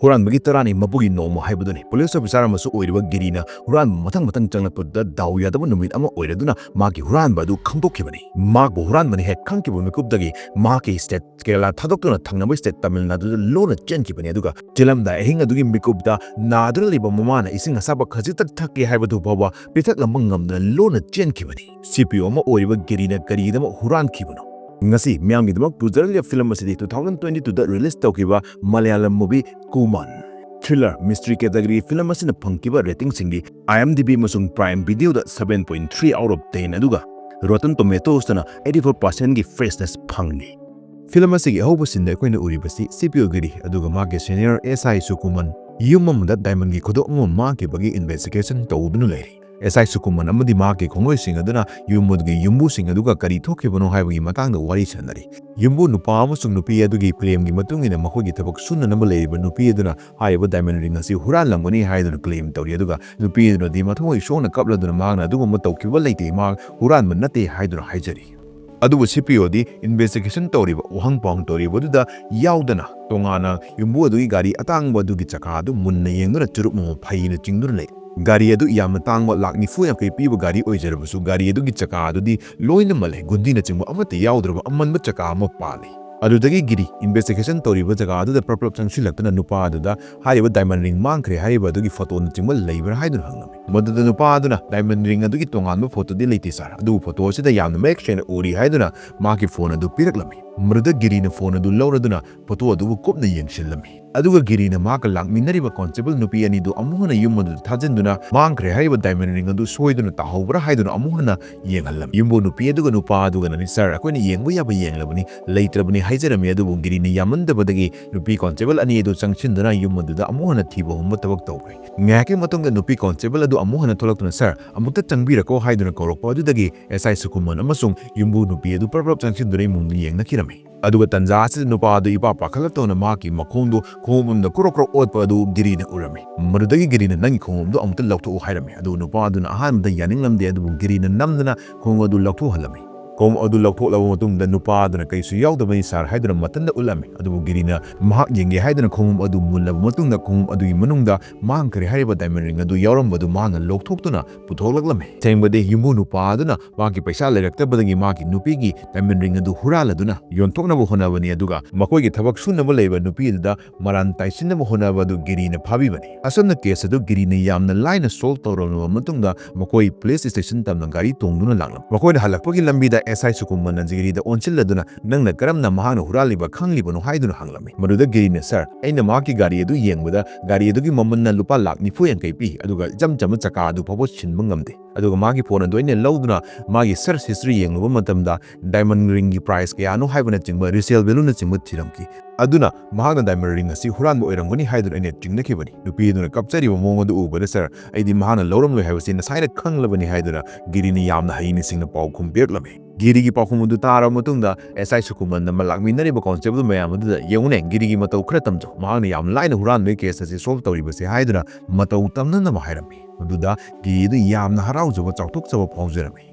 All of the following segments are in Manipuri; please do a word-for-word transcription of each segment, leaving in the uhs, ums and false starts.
ꯍꯨꯔꯥꯟꯕꯒꯤ ꯇꯔꯥꯅꯤ ꯃꯄꯨꯒꯤ ꯅꯣꯡꯃ ꯍꯥꯏꯕꯗꯨꯅꯤ꯫ ꯄꯨꯂꯤꯁ ꯑꯣꯐꯤꯁꯥꯔ ꯑꯃꯁꯨ ꯑꯣꯏꯔꯤꯕ ꯒꯤꯔꯤꯅ ꯍꯨꯔꯥꯟꯕ ꯃꯊꯪ ꯃꯊꯪ ꯆꯪꯂꯛꯄꯗꯨꯗ ꯗꯥꯎ ꯌꯥꯗꯕ ꯅꯨꯃꯤꯠ ꯑꯃ ꯑꯣꯏꯔꯗꯨꯅ ꯃꯥꯒꯤ ꯍꯨꯔꯥꯟꯕ ꯑꯗꯨ ꯈꯪꯗꯣꯛꯈꯤꯕꯅꯤ꯫ ꯃꯥꯕꯨ ꯍꯨꯔꯥꯟꯕꯅꯤ ꯍꯦꯛ ꯈꯪꯈꯤꯕ ꯃꯤꯀꯨꯞꯇꯒꯤ ꯃꯍꯥꯛꯀꯤ ꯁ꯭ꯇꯦꯠ ꯀꯦꯔꯂꯥ ꯊꯥꯗꯣꯛꯇꯨꯅ ꯊꯪꯅꯕ ꯁ꯭ꯇꯦꯠ ꯇꯥꯃꯤꯜ ꯅꯥꯗꯨꯗ ꯂꯣꯟꯅ ꯆꯦꯟꯈꯤꯕꯅꯤ꯫ ꯑꯗꯨꯒ ꯆꯦꯜꯂꯝꯗꯥꯏ ꯑꯍꯤꯡ ꯑꯗꯨꯒꯤ ꯃꯤꯀꯨꯞꯇ ꯅꯥꯗꯨꯅ ꯂꯩꯕ ꯃꯃꯥꯅ ꯏꯁꯤꯡ ꯑꯁꯥꯕ ꯈꯖꯤꯛꯇ ꯊꯛꯀꯦ ꯍꯥꯏꯕꯗꯨ ꯐꯥꯎꯕ ꯄꯤꯊꯛꯂꯝꯕ ꯉꯝꯗꯅ ꯂꯣꯟꯅ ꯆꯦꯟꯈꯤꯕꯅꯤ꯫ ꯁꯤ ꯄꯤ ꯑꯣ ꯑꯃ ꯑꯣꯏꯔꯤꯕ ꯒꯤꯔꯤꯅ ꯀꯔꯤꯒꯤꯗꯃꯛ ꯍꯨꯔꯥꯟꯈꯤꯕꯅꯣ? ꯉꯁꯤ ꯃꯤꯌꯥꯝꯒꯤꯗꯃꯛ ꯄꯨꯖꯔꯛꯂꯤꯕ ꯐꯤꯂꯝ ꯑꯁꯤꯗꯤ two thousand twenty twoꯗ ꯔꯤꯂꯤꯁ ꯇꯧꯈꯤꯕ Malayalam movie Kuman. Thriller, mystery category film ꯑꯁꯤꯅ ꯐꯪꯈꯤꯕ ꯔꯦꯇꯤꯡꯁꯤꯡꯗꯤ IMDb ꯑꯃꯁꯨꯡ Prime Videoꯗ seven point three out of ten, ꯑꯗꯨꯒ Rotten Tomatoesꯇꯅ eighty four percentꯒꯤ freshness ꯐꯪꯂꯤ꯫ ꯐꯤꯂꯝ ꯑꯁꯤꯒꯤ ꯑꯍꯧꯕ ꯁꯤꯟꯗ ꯑꯩꯈꯣꯏꯅ ꯎꯔꯤꯕꯁꯤ ꯁꯤ ꯄꯤ ꯑꯣ ꯒꯤꯔꯤ ꯑꯗꯨꯒ ꯃꯍꯥꯛꯀꯤ ꯁꯦꯅꯤꯌꯔ ꯑꯦꯁ ꯑꯥꯏ ꯁꯨꯀꯨꯃꯟ ꯌꯨꯝ ꯑꯃꯗ ꯗꯥꯏꯃꯟꯒꯤ ꯈꯨꯗꯣꯞ ꯑꯃ ꯃꯥꯡꯈꯤꯕꯒꯤ ꯏꯟꯚꯦꯁꯇꯤꯒꯦꯁꯟ ꯇꯧꯗꯨꯅ ꯂꯩꯔꯤ꯫ ꯑꯦꯁ ꯑꯥꯏ ꯁꯨꯀꯨꯃꯟ ꯑꯃꯗꯤ ꯃꯍꯥꯛꯀꯤ ꯈꯣꯡꯂꯣꯏꯁꯤꯡ ꯑꯗꯨꯅ ꯌꯨꯝ ꯑꯗꯨꯒꯤ ꯌꯨꯝꯕꯨꯁꯤꯡ ꯑꯗꯨꯒ ꯀꯔꯤ ꯊꯣꯛꯈꯤꯕꯅꯣ ꯍꯥꯏꯕꯒꯤ ꯃꯇꯥꯡꯗ ꯋꯥꯔꯤ ꯁꯥꯟꯅꯔꯤ꯫ ꯌꯨꯝꯕꯨ ꯅꯨꯄꯥ ꯑꯃꯁꯨꯡ ꯅꯨꯄꯤ ꯑꯗꯨꯒꯤ ꯀ꯭ꯂꯦꯝꯒꯤ ꯃꯇꯨꯡ ꯏꯟꯅ ꯃꯈꯣꯏꯒꯤ ꯊꯕꯛ ꯁꯨꯅꯅꯕ ꯂꯩꯔꯤꯕ ꯅꯨꯄꯤ ꯑꯗꯨꯅ ꯍꯥꯏꯔꯤꯕ ꯗꯥꯏꯃꯟ ꯔꯤꯡ ꯑꯁꯤ ꯍꯨꯔꯥꯟꯂꯝꯒꯅꯤ ꯍꯥꯏꯗꯨꯅ ꯀ꯭ꯂꯦꯝ ꯇꯧꯔꯤ, ꯑꯗꯨꯒ ꯅꯨꯄꯤ ꯑꯗꯨꯅꯗꯤ ꯃꯊꯃꯣꯏ ꯁꯣꯛꯅ ꯀꯞꯂꯗꯨꯅ ꯃꯍꯥꯛꯅ ꯑꯗꯨꯒꯨꯝꯕ ꯇꯧꯈꯤꯕ ꯂꯩꯇꯦ, ꯃꯍꯥꯛ ꯍꯨꯔꯥꯟꯕ ꯅꯠꯇꯦ ꯍꯥꯏꯗꯨꯅ ꯍꯥꯏꯖꯔꯤ꯫ ꯑꯗꯨꯕꯨ ꯁꯤ ꯄꯤ ꯑꯣꯗꯤ ꯏꯟꯚꯦꯁꯇꯤꯒꯦꯁꯟ ꯇꯧꯔꯤꯕ, ꯋꯥꯍꯪ ꯄꯥꯎꯍꯪ ꯇꯧꯔꯤꯕ ꯑꯗꯨꯗ ꯌꯥꯎꯗꯅ ꯇꯣꯉꯥꯟꯅ ꯌꯨꯝꯕꯨ ꯑꯗꯨꯒꯤ ꯒꯥꯔꯤ ꯑꯇꯥꯡꯕ ꯑꯗꯨꯒꯤ ꯆꯀꯥ ꯑꯗꯨ ꯃꯨꯟꯅ ꯌꯦꯡꯗꯨꯅ ꯆꯨꯔꯨꯞ ꯑꯃ ꯐꯩꯅ ꯆꯤꯡꯗꯨꯅ ꯂꯩ꯫ ꯒꯥꯔꯤ ꯑꯗꯨ ꯌꯥꯝꯅ ꯇꯥꯡꯕ, ꯂꯥꯛ ꯅꯤꯐꯨ ꯌꯥꯡꯈꯩ ꯄꯤꯕ ꯒꯥꯔꯤ ꯑꯣꯏꯖꯔꯕꯁꯨ ꯒꯥꯔꯤ ꯑꯗꯨꯒꯤ ꯆꯀꯥ ꯑꯗꯨꯗꯤ ꯂꯣꯏꯅ ꯃꯜꯂꯦ, ꯒꯨꯟꯗꯤꯅꯆꯤꯡꯕ ꯑꯃꯠꯇ ꯌꯥꯎꯗ꯭ꯔꯕ ꯑꯃꯟꯕ ꯆꯀꯥ ꯑꯃ ꯄꯥꯜꯂꯤ꯫ ꯑꯗꯨꯗꯒꯤ ꯒꯤꯔꯤ ꯏꯟꯚꯦꯁꯇꯤꯒꯦꯁꯟ ꯇꯧꯔꯤꯕ ꯖꯒꯥ ꯑꯗꯨꯗ ꯄ꯭ꯔꯞ ꯄ꯭ꯔꯞ ꯆꯪꯁꯤꯜꯂꯛꯇꯨꯅ ꯅꯨꯄꯥ ꯑꯗꯨꯗ ꯍꯥꯏꯔꯤꯕ ꯗꯥꯏꯃꯟ ꯔꯤꯡ ꯃꯥꯡꯈ꯭ꯔꯦ ꯍꯥꯏꯔꯤꯕ ꯑꯗꯨꯒꯤ ꯐꯣꯇꯣꯅꯆꯤꯡꯕ ꯂꯩꯕ꯭ꯔꯥ ꯍꯥꯏꯗꯨꯅ ꯍꯪꯂꯝꯃꯤ꯫ ꯃꯗꯨꯗ ꯅꯨꯄꯥ ꯑꯗꯨꯅ ꯗꯥꯏꯃꯟ ꯔꯤꯡ ꯑꯗꯨꯒꯤ ꯇꯣꯉꯥꯟꯕ ꯐꯣꯇꯣꯗꯤ ꯂꯩꯇꯦ ꯁꯥꯔ, ꯑꯗꯨꯕꯨ ꯐꯣꯇꯣ ꯑꯁꯤꯗ ꯌꯥꯝꯅ ꯃꯌꯦꯛ ꯁꯦꯡꯅ ꯎꯔꯤ ꯍꯥꯏꯗꯨꯅ ꯃꯍꯥꯛꯀꯤ ꯐꯣꯟ ꯑꯗꯨ ꯄꯤꯔꯛꯂꯝꯃꯤ꯫ ꯃꯗꯨꯗ ꯒꯤꯔꯤꯅ ꯐꯣꯟ ꯑꯗꯨ ꯂꯧꯔꯗꯨꯅ ꯐꯣꯇꯣ ꯑꯗꯨꯕꯨ ꯀꯨꯞꯅ ꯌꯦꯡꯁꯤꯜꯂꯝꯃꯤ꯫ ꯑꯗꯨꯒ ꯒꯤꯔꯤꯅ ꯃꯍꯥꯛꯀ ꯂꯥꯛꯃꯤꯟꯅꯔꯤꯕ ꯀꯣꯟꯁꯇꯦꯕꯜ ꯅꯨꯄꯤ ꯑꯅꯤꯗꯨ ꯑꯃꯨꯛ ꯍꯟꯅ ꯌꯨꯝ ꯑꯗꯨꯗ ꯊꯥꯖꯤꯟꯗꯨꯅ ꯃꯥꯡꯈ꯭ꯔꯦ ꯍꯥꯏꯔꯤꯕ ꯗꯥꯏꯃꯟ ꯔꯤꯡ ꯑꯗꯨ ꯁꯣꯏꯗꯨꯅ ꯇꯥꯍꯧꯕ꯭ꯔꯥ ꯍꯥꯏꯗꯨꯅ ꯑꯃꯨꯛ ꯍꯟꯅ ꯌꯦꯡꯍꯜꯂꯝꯃꯤ꯫ ꯌꯨꯝꯕꯨ ꯅꯨꯄꯤ ꯑꯗꯨꯒ ꯅꯨꯄꯥ ꯑꯗꯨꯒꯅꯗꯤ, "ꯁꯥꯔ, ꯑꯩꯈꯣꯏꯅ ꯌꯦꯡꯕ ꯌꯥꯕ ꯌꯦꯡꯂꯕꯅꯤ, ꯂꯩꯇ꯭ꯔꯕꯅꯤ" ꯍꯥꯏꯖꯔꯝꯃꯤ꯫ ꯑꯗꯨꯕꯨ ꯒꯤꯔꯤꯅ ꯌꯥꯝꯃꯟꯗꯕꯗꯒꯤ ꯅꯨꯄꯤ ꯀꯣꯟꯁꯇꯦꯕꯜ ꯑꯅꯤ ꯑꯗꯨ ꯆꯪꯁꯤꯟꯗꯨꯅ ꯌꯨꯝ ꯑꯗꯨꯗ ꯑꯃꯨꯛ ꯍꯟꯅ ꯊꯤꯕ ꯍꯨꯝꯕ ꯊꯕꯛ ꯇꯧꯈ꯭ꯔꯦ꯫ ꯉꯥꯏꯍꯥꯛꯀꯤ ꯃꯇꯨꯡꯗ ꯅꯨꯄꯤ ꯀꯣꯟꯁꯇꯦꯕꯜ ꯑꯗꯨ ꯑꯃꯨꯛ ꯍꯟꯅ ꯊꯣꯛꯂꯛꯇꯨꯅ, "ꯁꯥꯔ, ꯑꯃꯨꯛꯇ ꯆꯪꯕꯤꯔꯛꯀꯣ" ꯍꯥꯏꯗꯨꯅ ꯀꯧꯔꯛꯄ ꯑꯗꯨꯗꯒꯤ ꯑꯦꯁ ꯑꯥꯏ ꯁꯨꯀꯨꯃꯟ ꯑꯃꯁꯨꯡ ꯌꯨꯝꯕꯨ ꯅꯨꯄꯤ ꯑꯗꯨ ꯄ꯭ꯔꯞ ꯄ꯭ꯔꯞ ꯆꯪꯁꯤꯟꯗꯨꯅ ꯏꯃꯨꯡꯗ ꯌꯦꯡꯅꯈꯤꯔꯝꯃꯤ꯫ ꯑꯗꯨꯒ ꯇꯟꯖꯥ ꯑꯁꯤꯗ ꯅꯨꯄꯥ ꯑꯗꯨ ꯏꯄꯥ ꯄꯥꯈꯠꯂꯛꯇꯧꯅ ꯃꯍꯥꯛꯀꯤ ꯃꯈꯣꯡꯗꯨ ꯈꯣꯡꯎꯞ ꯑꯃꯗ ꯀ꯭ꯔꯣꯛ ꯀ꯭ꯔꯣꯛ ꯑꯣꯠꯄ ꯑꯗꯨ ꯒꯤꯔꯤꯅ ꯎꯔꯝꯃꯤ꯫ ꯃꯗꯨꯗꯒꯤ ꯒꯤꯔꯤꯅ, "ꯅꯪꯒꯤ ꯈꯣꯡꯎꯞꯗꯨ ꯑꯃꯨꯛꯇ ꯂꯧꯊꯣꯛꯎ" ꯍꯥꯏꯔꯝꯃꯤ꯫ ꯑꯗꯨ ꯅꯨꯄꯥ ꯑꯗꯨꯅ ꯑꯍꯥꯟꯕꯗ ꯌꯥꯅꯤꯡꯂꯝꯗꯦ, ꯑꯗꯨꯕꯨ ꯒꯤꯔꯤꯅ ꯅꯝꯗꯅ ꯈꯣꯡꯎꯞ ꯑꯗꯨ ꯂꯧꯊꯣꯛꯍꯜꯂꯝꯃꯤ꯫ ꯈꯣꯡꯎꯞ ꯑꯗꯨ ꯂꯧꯊꯣꯛꯂꯕ ꯃꯇꯨꯡꯗ ꯅꯨꯄꯥ ꯑꯗꯨꯅ "ꯀꯔꯤꯁꯨ ꯌꯥꯎꯗꯕꯅꯤ ꯁꯥꯔ" ꯍꯥꯏꯗꯨꯅ ꯃꯊꯟꯇ ꯎꯠꯂꯝꯃꯤ꯫ ꯑꯗꯨꯕꯨ ꯒꯤꯔꯤꯅ ꯃꯍꯥꯛ ꯌꯦꯡꯒꯦ ꯍꯥꯏꯗꯨꯅ ꯈꯣꯡꯎꯞ ꯑꯗꯨ ꯃꯨꯜꯂꯕ ꯃꯇꯨꯡꯗ ꯈꯣꯡꯎꯞ ꯑꯗꯨꯒꯤ ꯃꯅꯨꯡꯗ ꯃꯥꯡꯈ꯭ꯔꯦ ꯍꯥꯏꯔꯤꯕ diamond ring ꯑꯗꯨ ꯌꯥꯎꯔꯝꯕꯗꯨ ꯃꯍꯥꯛꯅ ꯂꯧꯊꯣꯛꯇꯨꯅ ꯄꯨꯊꯣꯛꯂꯛꯂꯝꯃꯤ꯫ ꯊꯦꯡꯕꯗꯤ ꯌꯨꯝꯕꯨ ꯅꯨꯄꯥ ꯑꯗꯨꯅ ꯃꯍꯥꯛꯀꯤ ꯄꯩꯁꯥ ꯂꯩꯔꯛꯇꯕꯗꯒꯤ ꯃꯍꯥꯛꯀꯤ ꯅꯨꯄꯤꯒꯤ diamond ring ꯑꯗꯨ ꯍꯨꯔꯥꯜꯂꯗꯨꯅ ꯌꯣꯟꯊꯣꯛꯅꯕ ꯍꯣꯠꯅꯕꯅꯤ, ꯑꯗꯨꯒ ꯃꯈꯣꯏꯒꯤ ꯊꯕꯛ ꯁꯨꯅꯕ ꯂꯩꯕ ꯅꯨꯄꯤ ꯑꯗꯨꯗ ꯃꯔꯥꯟ ꯇꯥꯏꯁꯤꯟꯅꯕ ꯍꯣꯠꯅꯕ ꯑꯗꯨ ꯒꯤꯔꯤꯅ ꯐꯥꯕꯤꯕꯅꯤ꯫ ꯑꯁꯨꯝꯅ case ꯑꯗꯨ ꯒꯤꯔꯤꯅ ꯌꯥꯝꯅ ꯂꯥꯏꯅ solve ꯇꯧꯔꯕ ꯃꯇꯨꯡꯗ ꯃꯈꯣꯏ police station ꯇꯝꯅ ꯒꯥꯔꯤ ꯇꯣꯡꯗꯨꯅ ꯂꯥꯛꯂꯝꯃꯤ꯫ ꯃꯈꯣꯏꯅ ꯍꯜꯂꯛꯄꯒꯤ ꯂꯝꯕꯤꯗ S I ꯁꯨꯀꯨꯃꯔꯅ ꯒꯤꯔꯤꯗ ꯑꯣꯟꯁꯤꯜꯂꯗꯨꯅ "ꯅꯪꯅ ꯀꯔꯝꯅ ꯃꯍꯥꯛꯅ ꯍꯨꯔꯥꯜꯂꯤꯕ ꯈꯪꯂꯤꯕꯅꯣ?" ꯍꯥꯏꯗꯨꯅ ꯍꯪꯂꯝꯃꯤ꯫ ꯃꯗꯨꯗ ꯒꯤꯔꯤꯅ, "ꯁꯥꯔ, ꯑꯩꯅ ꯃꯍꯥꯛꯀꯤ ꯒꯥꯔꯤ ꯑꯗꯨ ꯌꯦꯡꯕꯗ ꯒꯥꯔꯤ ꯑꯗꯨꯒꯤ ꯃꯃꯜꯅ ꯂꯨꯄꯥ ꯂꯥꯈ ꯅꯤꯐꯨ ꯌꯥꯡꯈꯩ ꯄꯤ, ꯑꯗꯨꯒ ꯏꯆꯝ ꯆꯝꯕ ꯆꯀꯥ ꯑꯗꯨ ꯐꯥꯎꯕ ꯁꯤꯟꯕ ꯉꯝꯗꯦ꯫ ꯑꯗꯨꯒ ꯃꯥꯒꯤ phone ꯑꯗꯨ ꯑꯩꯅ ꯂꯧꯗꯨꯅ ꯃꯥꯒꯤ search history ꯌꯦꯡꯂꯨꯕ ꯃꯇꯝꯗ diamond ring ꯒꯤ price ꯀꯌꯥꯅꯣ ꯍꯥꯏꯕꯅꯆꯤꯡꯕ, resale value ꯅꯆꯤꯡꯕ ꯊꯤꯔꯝꯈꯤ꯫ ꯑꯗꯨꯅ ꯃꯍꯥꯛꯅ diamond ring ꯑꯁꯤ ꯍꯨꯔꯥꯟꯕ ꯑꯣꯏꯔꯝꯒꯅꯤ ꯍꯥꯏꯗꯨꯅ ꯑꯩꯅ ꯆꯤꯡꯅꯈꯤꯕꯅꯤ꯫ ꯅꯨꯄꯤ ꯑꯗꯨꯅ ꯀꯞꯆꯔꯤꯕ ꯃꯑꯣꯡ ꯑꯗꯨ ꯎꯕꯗ, "ꯁꯥꯔ, ꯑꯩꯗꯤ ꯃꯍꯥꯛꯅ ꯂꯧꯔꯝꯂꯣꯏ ꯍꯥꯏꯕꯁꯤ ꯅꯁꯥꯏꯅ ꯈꯪꯂꯕꯅꯤ" ꯍꯥꯏꯗꯨꯅ ꯒꯤꯔꯤꯅ ꯌꯥꯝꯅ ꯍꯩꯅ ꯁꯤꯡꯅ ꯄꯥꯎꯈꯨꯝ ꯄꯤꯔꯛꯂꯝꯃꯤ꯫ ꯒꯤꯔꯤꯒꯤ ꯄꯥꯎꯈꯨꯝ ꯑꯗꯨ ꯇꯥꯔꯕ ꯃꯇꯨꯡꯗ S I ꯁꯨꯀꯨꯃꯔꯅ ꯃ-, ꯂꯥꯛꯃꯤꯟꯅꯔꯤꯕ constable ꯃꯌꯥꯝ ꯑꯗꯨꯗ, "ꯌꯦꯡꯉꯨꯅꯦ, ꯒꯤꯔꯤꯒꯤ ꯃꯇꯧ ꯈꯔ ꯇꯝꯖꯧ꯫ ꯃꯍꯥꯛꯅ ꯌꯥꯝ ꯂꯥꯏꯅ ꯍꯨꯔꯥꯟꯕꯒꯤ case ꯑꯁꯤ solve ꯇꯧꯔꯤꯕꯁꯦ" ꯍꯥꯏꯗꯨꯅ ꯃꯇꯧ ꯇꯝꯅꯅꯕ ꯍꯥꯏꯔꯝꯃꯤ꯫ ꯃꯗꯨꯗ ꯒꯤꯔꯤ ꯑꯗꯨ ꯌꯥꯝꯅ ꯍꯔꯥꯎꯖꯕ, ꯆꯥꯎꯊꯣꯛꯆꯕ ꯐꯥꯎꯖꯔꯝꯃꯤ꯫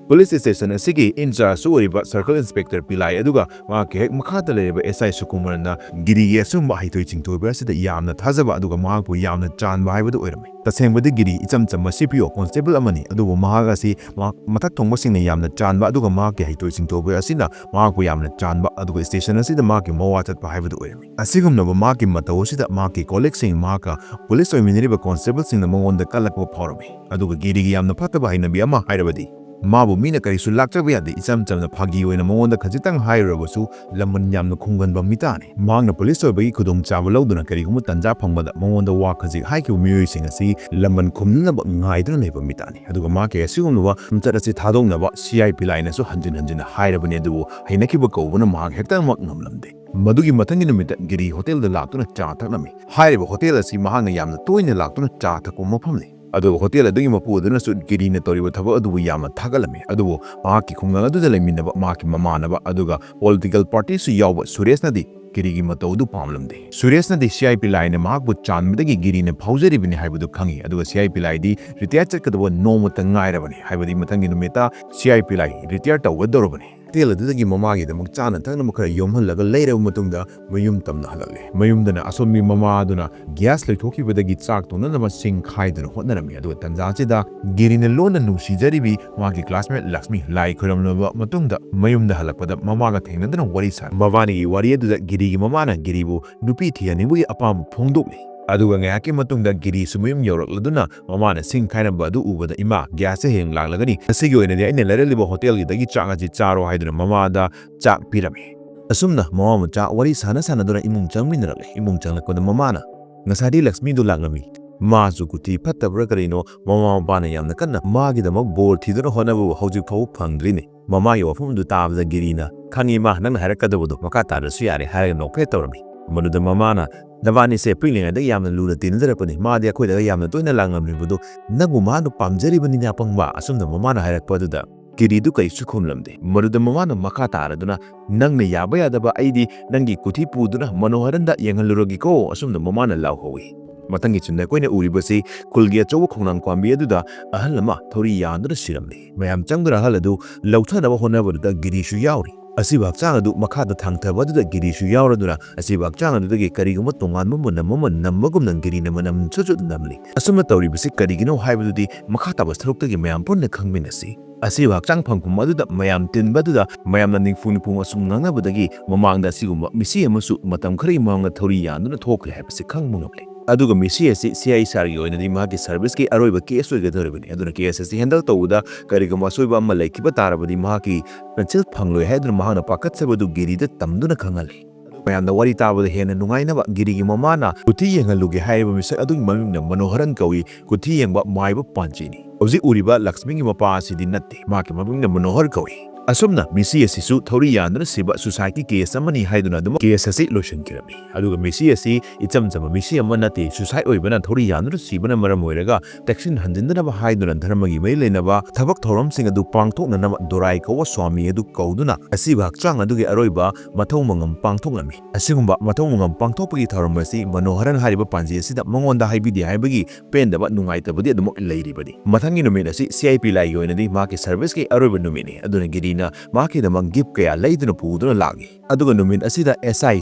Police station ꯑꯁꯤꯒꯤ in charge ꯁꯨ ꯑꯣꯏꯔꯤꯕ circle inspector ꯄꯤꯂꯥꯏ ꯑꯗꯨꯒ ꯃꯍꯥꯛꯀꯤ ꯍꯦꯛ ꯃꯈꯥꯗ ꯂꯩꯔꯤꯕ S I ꯁꯨꯀꯨꯃꯔꯅ ꯒꯤꯔꯤꯒꯤ ꯑꯆꯨꯝꯕ ꯍꯩꯊꯣꯏ ꯁꯤꯡꯊꯣꯏꯕ ꯑꯁꯤꯗ ꯌꯥꯝꯅ ꯊꯥꯖꯕ ꯑꯗꯨꯒ ꯃꯍꯥꯛꯄꯨ ꯌꯥꯝꯅ ꯆꯥꯟꯕ ꯍꯥꯏꯕꯗꯨ ꯑꯣꯏꯔꯝꯃꯤ꯫ ꯇꯁꯦꯡꯕꯗꯤ ꯒꯤꯔꯤ ꯏꯆꯝ ꯆꯝꯕ C P O constable ꯑꯃꯅꯤ, ꯑꯗꯨꯕꯨ ꯃꯍꯥꯛ ꯑꯁꯤ ꯃꯍꯥꯛ ꯃꯊꯛ ꯊꯣꯡꯕꯁꯤꯡꯅ ꯌꯥꯝꯅ ꯆꯥꯟꯕ ꯑꯗꯨꯒ ꯃꯍꯥꯛꯀꯤ ꯍꯩꯊꯣꯏ ꯁꯤꯡꯊꯣꯏꯕ ꯑꯁꯤꯅ ꯃꯍꯥꯛꯄꯨ ꯌꯥꯝꯅ ꯆꯥꯟꯕ ꯑꯗꯨꯒ station ꯑꯁꯤꯗ ꯃꯍꯥꯛꯀꯤ ꯃꯋꯥ ꯆꯠꯄ ꯍꯥꯏꯕꯗꯨ ꯑꯣꯏꯔꯝꯃꯤ꯫ ꯑꯁꯤꯒꯨꯝꯂꯕ ꯃꯍꯥꯛꯀꯤ ꯃꯇꯧ ꯑꯁꯤꯗ ꯃꯍꯥꯛꯀꯤ colleague ꯁꯤꯡ, ꯃꯍꯥꯛꯀ police ꯑꯣꯏꯃꯤꯟꯅꯔꯤꯕ constable ꯁꯤꯡꯅ ꯃꯉꯣꯟꯗ ꯀꯜꯂꯛꯄ ꯐꯥꯎꯔꯝꯃꯤ꯫ ꯑꯗꯨꯒ ꯒꯤꯔꯤꯒꯤ ꯌꯥꯝꯅ ꯐꯠꯇꯕ ꯍꯩꯅꯕꯤ ꯑꯃ ꯍꯥꯏꯔꯕꯗꯤ ꯃꯥꯕꯨ ꯃꯤꯅ ꯀꯔꯤꯁꯨ ꯂꯥꯛꯆꯕ ꯌꯥꯗꯦ, ꯏꯆꯝ ꯆꯝꯅ ꯐꯥꯒꯤ ꯑꯣꯏꯅ ꯃꯉꯣꯟꯗ ꯈꯖꯤꯛꯇꯪ ꯍꯥꯏꯔꯨꯔꯕꯁꯨ ꯂꯃꯟ ꯌꯥꯝꯅ ꯈꯨꯝꯒꯟꯕ ꯃꯤꯇꯥꯅꯤ꯫ ꯃꯍꯥꯛꯅ police ꯑꯣꯏꯕꯒꯤ ꯈꯨꯗꯣꯡꯆꯥꯕ ꯂꯧꯗꯨꯅ ꯀꯔꯤꯒꯨꯝꯕ ꯇꯥꯟꯖꯥ ꯐꯪꯕꯗ ꯃꯉꯣꯟꯗ ꯋꯥ ꯈꯖꯤꯛ ꯍꯥꯏꯈꯤꯕ ꯃꯤꯑꯣꯏꯁꯤꯡ ꯑꯁꯤ ꯂꯃꯟ ꯈꯨꯝꯅꯅꯕ ꯉꯥꯏꯗꯨꯅ ꯂꯩꯕ ꯃꯤꯇꯥꯅꯤ꯫ ꯑꯗꯨꯒ ꯃꯍꯥꯛꯀꯤ ꯑꯁꯤꯒꯨꯝꯂꯕ ꯈꯣꯡꯆꯠ ꯑꯁꯤ ꯊꯥꯗꯣꯛꯅꯕ C I ꯄꯤꯂꯥꯏꯅꯁꯨ ꯍꯟꯖꯤꯟ ꯍꯟꯖꯤꯟ ꯍꯥꯏꯔꯕꯅꯤ, ꯑꯗꯨꯕꯨ ꯍꯩꯅꯈꯤꯕ ꯀꯧꯕꯅ ꯃꯍꯥꯛ ꯍꯦꯛꯇꯃꯛ ꯉꯝꯂꯝꯗꯦ꯫ ꯃꯗꯨꯒꯤ ꯃꯊꯪꯒꯤ ꯅꯨꯃꯤꯠꯇ ꯒꯤꯔꯤ hotel ꯗ ꯂꯥꯛꯇꯨꯅ ꯆꯥ ꯊꯛꯂꯝꯃꯤ꯫ ꯍꯥꯏꯔꯤꯕ hotel ꯑꯁꯤ ꯃꯍꯥꯛꯅ ꯌꯥꯝꯅ ꯇꯣꯏꯅ ꯂꯥꯛꯇꯨꯅ ꯆꯥ ꯊꯛꯄ ꯃꯐꯝꯅꯤ꯫ ꯑꯗꯨꯒ hotel ꯑꯗꯨꯒꯤ ꯃꯄꯨ ꯑꯗꯨꯅꯁꯨ ꯒꯤꯔꯤꯅ ꯇꯧꯔꯤꯕ ꯊꯕꯛ ꯑꯗꯨꯕꯨ ꯌꯥꯝꯅ ꯊꯥꯒꯠꯂꯝꯃꯤ꯫ ꯑꯗꯨꯕꯨ ꯃꯍꯥꯛꯀꯤ ꯈꯨꯡꯒꯪ ꯑꯗꯨꯗ ꯂꯩꯃꯤꯟꯅꯕ ꯃꯍꯥꯛꯀꯤ ꯃꯃꯥꯟꯅꯕ ꯑꯗꯨꯒ political party ꯁꯨ ꯌꯥꯎꯕ ꯁꯨꯔꯦꯁꯅꯗꯤ ꯒꯤꯔꯤꯒꯤ ꯃꯇꯧ ꯑꯗꯨ ꯄꯥꯝꯂꯝꯗꯦ꯫ ꯁꯨꯔꯦꯁꯅꯗꯤ ꯁꯤ ꯑꯥꯏ ꯄꯤꯂꯥꯏꯅ ꯃꯍꯥꯛꯄꯨ ꯆꯥꯟꯕꯗꯒꯤ ꯒꯤꯔꯤꯅ ꯐꯥꯎꯖꯔꯤꯕꯅꯤ ꯍꯥꯏꯕꯗꯨ ꯈꯪꯏ, ꯑꯗꯨꯒ ꯁꯤ ꯑꯥꯏ ꯄꯤꯂꯥꯏꯗꯤ ꯔꯤꯇꯥꯌꯔ ꯆꯠꯀꯗꯕ ꯅꯣꯡꯃꯇ ꯉꯥꯏꯔꯕꯅꯤ, ꯍꯥꯏꯕꯗꯤ ꯃꯊꯪꯒꯤ ꯅꯨꯃꯤꯠꯇ ꯁꯤ ꯑꯥꯏ ꯄꯤꯂꯥꯏ ꯔꯤꯇꯥꯌꯔ ꯇꯧꯒꯗꯧꯔꯕꯅꯤ꯫ ꯍꯣꯇꯦꯜ ꯑꯗꯨꯗꯒꯤ ꯃꯃꯥꯒꯤꯗꯃꯛ ꯆꯥꯅ ꯊꯛꯅꯕ ꯈꯔ ꯌꯣꯝꯍꯜꯂꯒ ꯂꯩꯔꯕ ꯃꯇꯨꯡꯗ ꯃꯌꯨꯝ ꯇꯝꯅ ꯍꯜꯂꯛꯂꯦ꯫ ꯃꯌꯨꯝꯗꯅ ꯑꯁꯣꯝꯒꯤ ꯃꯃꯥ ꯑꯗꯨꯅ ꯒ꯭ꯌꯥꯁ ꯂꯣꯏꯊꯣꯛꯈꯤꯕꯗꯒꯤ ꯆꯥꯛ ꯊꯣꯡꯅꯅꯕ ꯁꯤꯡ ꯈꯥꯏꯗꯨꯅ ꯍꯣꯠꯅꯔꯝꯃꯤ꯫ ꯑꯗꯨꯒ ꯇꯟꯖꯥ ꯑꯁꯤꯗ ꯒꯤꯔꯤꯅ ꯂꯣꯟꯅ ꯅꯨꯡꯁꯤꯖꯔꯤꯕꯤ ꯃꯍꯥꯛꯀꯤ ꯀ꯭ꯂꯥꯁꯃꯦꯠ ꯂꯛꯁꯃꯤ ꯂꯥꯏ ꯈꯣꯏꯔꯝꯂꯕ ꯃꯇꯨꯡꯗ ꯃꯌꯨꯝꯗ ꯍꯜꯂꯛꯄꯗ ꯃꯃꯥꯒ ꯊꯦꯡꯅꯗꯨꯅ ꯋꯥꯔꯤ ꯁꯥꯔꯤ꯫ ꯃꯕꯥꯅꯤꯒꯤ ꯋꯥꯔꯤ ꯑꯗꯨꯗ ꯒꯤꯔꯤꯒꯤ ꯃꯃꯥꯅ ꯒꯤꯔꯤꯕꯨ ꯅꯨꯄꯤ ꯊꯤꯍꯟꯅꯤꯡꯕꯒꯤ ꯑꯄꯥꯝꯕ ꯐꯣꯡꯗꯣꯛꯂꯤ꯫ ꯑꯗꯨꯒ ꯉꯥꯏꯍꯥꯛꯀꯤ ꯃꯇꯨꯡꯗ ꯒꯤꯔꯤꯁꯨ ꯃꯌꯨꯝ ꯌꯧꯔꯛꯂꯗꯨꯅ ꯃꯃꯥꯅ ꯁꯤꯡ ꯈꯥꯏꯔꯝꯕ ꯑꯗꯨ ꯎꯕꯗ, "ꯏꯃꯥ, ꯒ꯭ꯌꯥꯁꯁꯦ ꯍꯌꯦꯡ ꯂꯥꯛꯂꯒꯅꯤ꯫ ꯉꯁꯤꯒꯤ ꯑꯣꯏꯅꯗꯤ ꯑꯩꯅ ꯂꯩꯔꯛꯂꯤꯕ ꯍꯣꯇꯦꯜꯒꯤꯗꯒꯤ ꯆꯥꯛ ꯑꯁꯤ ꯆꯥꯔꯣ" ꯍꯥꯏꯗꯨꯅ ꯃꯃꯥꯗ ꯆꯥꯛ ꯄꯤꯔꯝꯃꯤ꯫ ꯑꯁꯨꯝꯅ ꯃꯃꯥ ꯃꯆꯥ ꯋꯥꯔꯤ ꯁꯥꯟꯅ ꯁꯥꯟꯅꯗꯨꯅ ꯏꯃꯨꯡ ꯆꯪꯃꯤꯟꯅꯔꯛꯂꯦ꯫ ꯏꯃꯨꯡ ꯆꯪꯂꯛꯄꯗ ꯃꯃꯥꯅ, "ꯉꯁꯥꯏꯗꯤ ꯂꯛꯁꯃꯤꯗꯨ ꯂꯥꯛꯂꯝꯃꯤ꯫ ꯃꯥꯁꯨ ꯀꯨꯊꯤ ꯐꯠꯇꯕ꯭ꯔꯥ ꯀꯔꯤꯅꯣ, ꯃꯃꯥ ꯃꯄꯥꯅ ꯌꯥꯝꯅ ꯀꯟꯅ ꯃꯥꯒꯤꯗꯃꯛ ꯕꯣꯔ ꯊꯤꯗꯨꯅ ꯍꯣꯠꯅꯕꯕꯨ ꯍꯧꯖꯤꯛ ꯐꯥꯎꯕ ꯐꯪꯗ꯭ꯔꯤꯅꯦ"꯫ ꯃꯃꯥꯒꯤ ꯋꯥꯐꯝ ꯑꯗꯨ ꯇꯥꯕꯗ ꯒꯤꯔꯤꯅ, "ꯈꯪꯉꯤ ꯃꯥ, ꯅꯪꯅ ꯍꯥꯏꯔꯛꯀꯗꯕꯗꯣ ꯃꯈꯥ ꯇꯥꯗ꯭ꯔꯁꯨ ꯌꯥꯔꯦ" ꯍꯥꯏꯔꯒ ꯅꯣꯛꯐꯦꯠ ꯇꯧꯔꯝꯃꯤ꯫ ꯃꯗꯨꯗ ꯃꯃꯥꯅ, "ꯅꯕꯥꯅꯤꯁꯦ ꯄꯤꯛꯂꯤꯉꯩꯗꯒꯤ ꯌꯥꯝꯅ ꯂꯨꯅ ꯇꯤꯟꯅꯖꯔꯛꯄꯅꯤ꯫ ꯃꯥꯗꯤ ꯑꯩꯈꯣꯏꯗꯒ ꯌꯥꯝꯅ ꯇꯣꯏꯅ ꯂꯥꯛꯂꯝꯂꯤꯕꯗꯨ ꯅꯪꯕꯨ ꯃꯥꯅ ꯄꯥꯝꯖꯔꯤꯕꯅꯤꯅꯦ, ꯑꯄꯪꯕ"꯫ ꯑꯁꯨꯝꯅ ꯃꯃꯥꯅ ꯍꯥꯏꯔꯛꯄ ꯑꯗꯨꯗ ꯒꯤꯔꯤꯗꯨ ꯀꯔꯤꯁꯨ ꯈꯨꯝꯂꯝꯗꯦ꯫ ꯃꯗꯨꯗ ꯃꯃꯥꯅ ꯃꯈꯥ ꯇꯥꯔꯗꯨꯅ, "ꯅꯪꯅ ꯌꯥꯕ ꯌꯥꯗꯕ ꯑꯩꯗꯤ ꯅꯪꯒꯤ ꯀꯨꯊꯤ ꯄꯨꯗꯨꯅ ꯃꯅꯣꯍꯔꯟꯗ ꯌꯦꯡꯍꯜꯂꯨꯔꯒꯦꯀꯣ"꯫ ꯑꯁꯨꯝꯅ ꯃꯃꯥꯅ ꯂꯥꯎꯍꯧꯏ꯫ ꯃꯊꯪꯒꯤ ꯁꯤꯟꯗ ꯑꯩꯈꯣꯏꯅ ꯎꯔꯤꯕꯁꯤ ꯈꯨꯜꯒꯤ ꯑꯆꯧꯕ ꯈꯣꯡꯅꯥꯡ ꯄꯥꯝꯕꯤ ꯑꯗꯨꯗ ꯑꯍꯜ ꯑꯃ ꯊꯧꯔꯤ ꯌꯥꯟꯗꯨꯅ ꯁꯤꯔꯝꯂꯤ꯫ ꯃꯌꯥꯝ ꯆꯪꯗꯨꯅ ꯑꯍꯜ ꯑꯗꯨ ꯂꯧꯊꯅꯕ ꯍꯣꯠꯅꯕꯗꯨꯗ ꯒꯤꯔꯤꯁꯨ ꯌꯥꯎꯔꯤ꯫ ꯑꯁꯤꯕ ꯍꯛꯆꯥꯡ ꯑꯗꯨ ꯃꯈꯥꯗ ꯊꯥꯡꯊꯕ ꯑꯗꯨꯗ ꯒꯤꯔꯤꯁꯨ ꯌꯥꯎꯔꯗꯨꯅ ꯑꯁꯤꯕ ꯍꯛꯆꯥꯡ ꯑꯗꯨꯗꯒꯤ ꯀꯔꯤꯒꯨꯝꯕ ꯇꯣꯉꯥꯟꯕ ꯃꯅꯝ ꯑꯃ ꯅꯝꯕꯒꯨꯝꯅ ꯒꯤꯔꯤꯅ ꯃꯅꯝ ꯁꯨꯠ ꯁꯨꯠ ꯅꯝꯂꯤ꯫ ꯑꯁꯨꯝꯅ ꯇꯧꯔꯤꯕꯁꯤ ꯀꯔꯤꯒꯤꯅꯣ ꯍꯥꯏꯕꯗꯨꯗꯤ ꯃꯈꯥ ꯇꯥꯕ ꯁꯔꯨꯛꯇꯒꯤ ꯃꯌꯥꯝ ꯄꯨꯟꯅ ꯈꯪꯃꯤꯟꯅꯁꯤ꯫ ꯑꯁꯤꯕ ꯍꯛꯆꯥꯡ ꯐꯪꯐꯝ ꯑꯗꯨꯗ ꯃꯌꯥꯝ ꯇꯤꯟꯕ ꯑꯗꯨꯗ ꯃꯌꯥꯝꯅ ꯅꯤꯡꯐꯨ ꯅꯤꯡꯐꯨ ꯑꯁꯨꯝ ꯉꯥꯡꯅꯕꯗꯒꯤ ꯃꯃꯥꯡꯗ ꯑꯁꯤꯒꯨꯝꯕ ꯃꯤꯁꯤ ꯑꯃꯁꯨ ꯃꯇꯝ ꯈꯔꯒꯤ ꯃꯃꯥꯡꯗ ꯊꯧꯔꯤ ꯌꯥꯟꯗꯨꯅ ꯊꯣꯛꯈ꯭ꯔꯦ ꯍꯥꯏꯕꯁꯤ ꯈꯪꯕ ꯉꯝꯂꯦ꯫ ꯑꯗꯨꯒ ꯃꯤꯁꯤ ꯑꯁꯤ ꯁꯤ ꯑꯥꯏ ꯁꯥꯔꯒꯤ ꯑꯣꯏꯅꯗꯤ ꯃꯍꯥꯛꯀꯤ ꯁꯔꯚꯤꯁꯀꯤ ꯑꯔꯣꯏꯕ ꯀꯦꯁ ꯑꯣꯏꯒꯗꯧꯔꯤꯕꯅꯤ꯫ ꯑꯗꯨꯅ ꯀꯦꯁ ꯑꯁꯤ ꯍꯦꯟꯗꯜ ꯇꯧꯕꯗ ꯀꯔꯤꯒꯨꯝꯕ ꯑꯁꯣꯏꯕ ꯑꯃ ꯂꯩꯈꯤꯕ ꯇꯥꯔꯕꯗꯤ ꯃꯍꯥꯛꯀꯤ ꯄꯦꯟꯁꯤꯜ ꯐꯪꯂꯣꯏ ꯍꯥꯏꯗꯨꯅ ꯃꯍꯥꯛꯅ ꯄꯥꯈꯠꯆꯕꯗꯨ ꯒꯤꯔꯤꯗ ꯇꯝꯗꯨꯅ ꯈꯪꯍꯜꯂꯤ꯫ ꯃꯌꯥꯝꯅ ꯋꯥꯔꯤ ꯇꯥꯕꯗ ꯍꯦꯟꯅ ꯅꯨꯡꯉꯥꯏꯅꯕ ꯒꯤꯔꯤꯒꯤ ꯃꯃꯥꯅ ꯀꯨꯊꯤ ꯌꯦꯡꯍꯜꯂꯨꯒꯦ ꯍꯥꯏꯔꯤꯕ ꯃꯤꯁꯛ ꯑꯗꯨꯒꯤ ꯃꯃꯤꯡꯅ ꯃꯅꯣꯍꯔꯟ ꯀꯧꯏ꯫ ꯀꯨꯊꯤ ꯌꯦꯡꯕ ꯃꯥꯏꯕ ꯄꯥꯟꯖꯤꯅꯤ꯫ ꯍꯧꯖꯤꯛ ꯎꯔꯤꯕ ꯂꯛꯁꯃꯤꯒꯤ ꯃꯄꯥ ꯑꯁꯤꯗꯤ ꯅꯠꯇꯦ꯫ ꯃꯍꯥꯛꯀꯤ ꯃꯃꯤꯡꯅ ꯃꯅꯣꯍꯔ ꯀꯧꯏ꯫ ꯑꯁꯨꯝꯅ ꯃꯤꯁꯤ ꯑꯁꯤꯁꯨ ꯊꯧꯔꯤ ꯌꯥꯟꯗꯨꯅ ꯁꯤꯕ suicideꯀꯤ case ꯑꯃꯅꯤ ꯍꯥꯏꯗꯨꯅ ꯑꯗꯨꯃꯛ case ꯑꯁꯤ ꯂꯣꯏꯁꯤꯟꯈꯤꯔꯝꯃꯤ꯫ ꯑꯗꯨꯒ ꯃꯤꯁꯤ ꯑꯁꯤ ꯏꯆꯝ ꯆꯝꯕ ꯃꯤꯁꯤ ꯑꯃ ꯅꯠꯇꯦ, suicide ꯑꯣꯏꯕꯅ ꯊꯧꯔꯤ ꯌꯥꯟꯗꯨꯅ ꯁꯤꯕꯅ ꯃꯔꯝ ꯑꯣꯏꯔꯒ ꯇꯦꯛꯁꯤꯟ ꯍꯟꯖꯤꯟꯗꯅꯕ ꯍꯥꯏꯗꯨꯅ ꯙꯔꯃꯒꯤ ꯃꯔꯤ ꯂꯩꯅꯕ ꯊꯕꯛ ꯊꯧꯔꯝꯁꯤꯡ ꯑꯗꯨ ꯄꯥꯡꯊꯣꯛꯅꯅꯕ ꯗꯣꯔꯥꯏ ꯀꯧꯕ ꯁ꯭ꯋꯥꯃꯤ ꯑꯗꯨ ꯀꯧꯗꯨꯅ ꯑꯁꯤꯕ ꯍꯛꯆꯥꯡ ꯑꯗꯨꯒꯤ ꯑꯔꯣꯏꯕ ꯃꯊꯧ ꯃꯉꯝ ꯄꯥꯡꯊꯣꯛꯂꯝꯃꯤ꯫ ꯑꯁꯤꯒꯨꯝꯕ ꯃꯊꯧ ꯃꯉꯝ ꯄꯥꯡꯊꯣꯛꯄꯒꯤ ꯊꯧꯔꯝ ꯑꯁꯤ ꯃꯅꯣꯍꯔꯟ ꯍꯥꯏꯔꯤꯕ ꯄꯥꯟꯖꯤ ꯑꯁꯤꯗ ꯃꯉꯣꯟꯗ ꯍꯥꯏꯕꯤꯗꯦ ꯍꯥꯏꯕꯒꯤ ꯄꯦꯟꯗꯕ ꯅꯨꯡꯉꯥꯏꯇꯕꯗꯤ ꯑꯗꯨꯃꯛ ꯂꯩꯔꯤꯕꯅꯤ꯫ ꯃꯊꯪꯒꯤ ꯅꯨꯃꯤꯠ ꯑꯁꯤ ꯁꯤ ꯑꯥꯏ ꯄꯤ ꯂꯥꯏꯒꯤ ꯑꯣꯏꯅꯗꯤ ꯃꯍꯥꯛꯀꯤ serviceꯀꯤ ꯑꯔꯣꯏꯕ ꯅꯨꯃꯤꯠꯅꯤ꯫ ꯑꯗꯨꯅ ꯒꯤꯔꯤꯅ ꯃꯍꯥꯛꯀꯤꯗꯃꯛ gift ꯀꯌꯥ ꯂꯩꯗꯨꯅ ꯄꯨꯗꯨꯅ ꯂꯥꯛꯏ꯫ ꯑꯗꯨꯒ ꯅꯨꯃꯤꯠ ꯑꯁꯤꯗ ꯑꯦꯁ ꯑꯥꯏ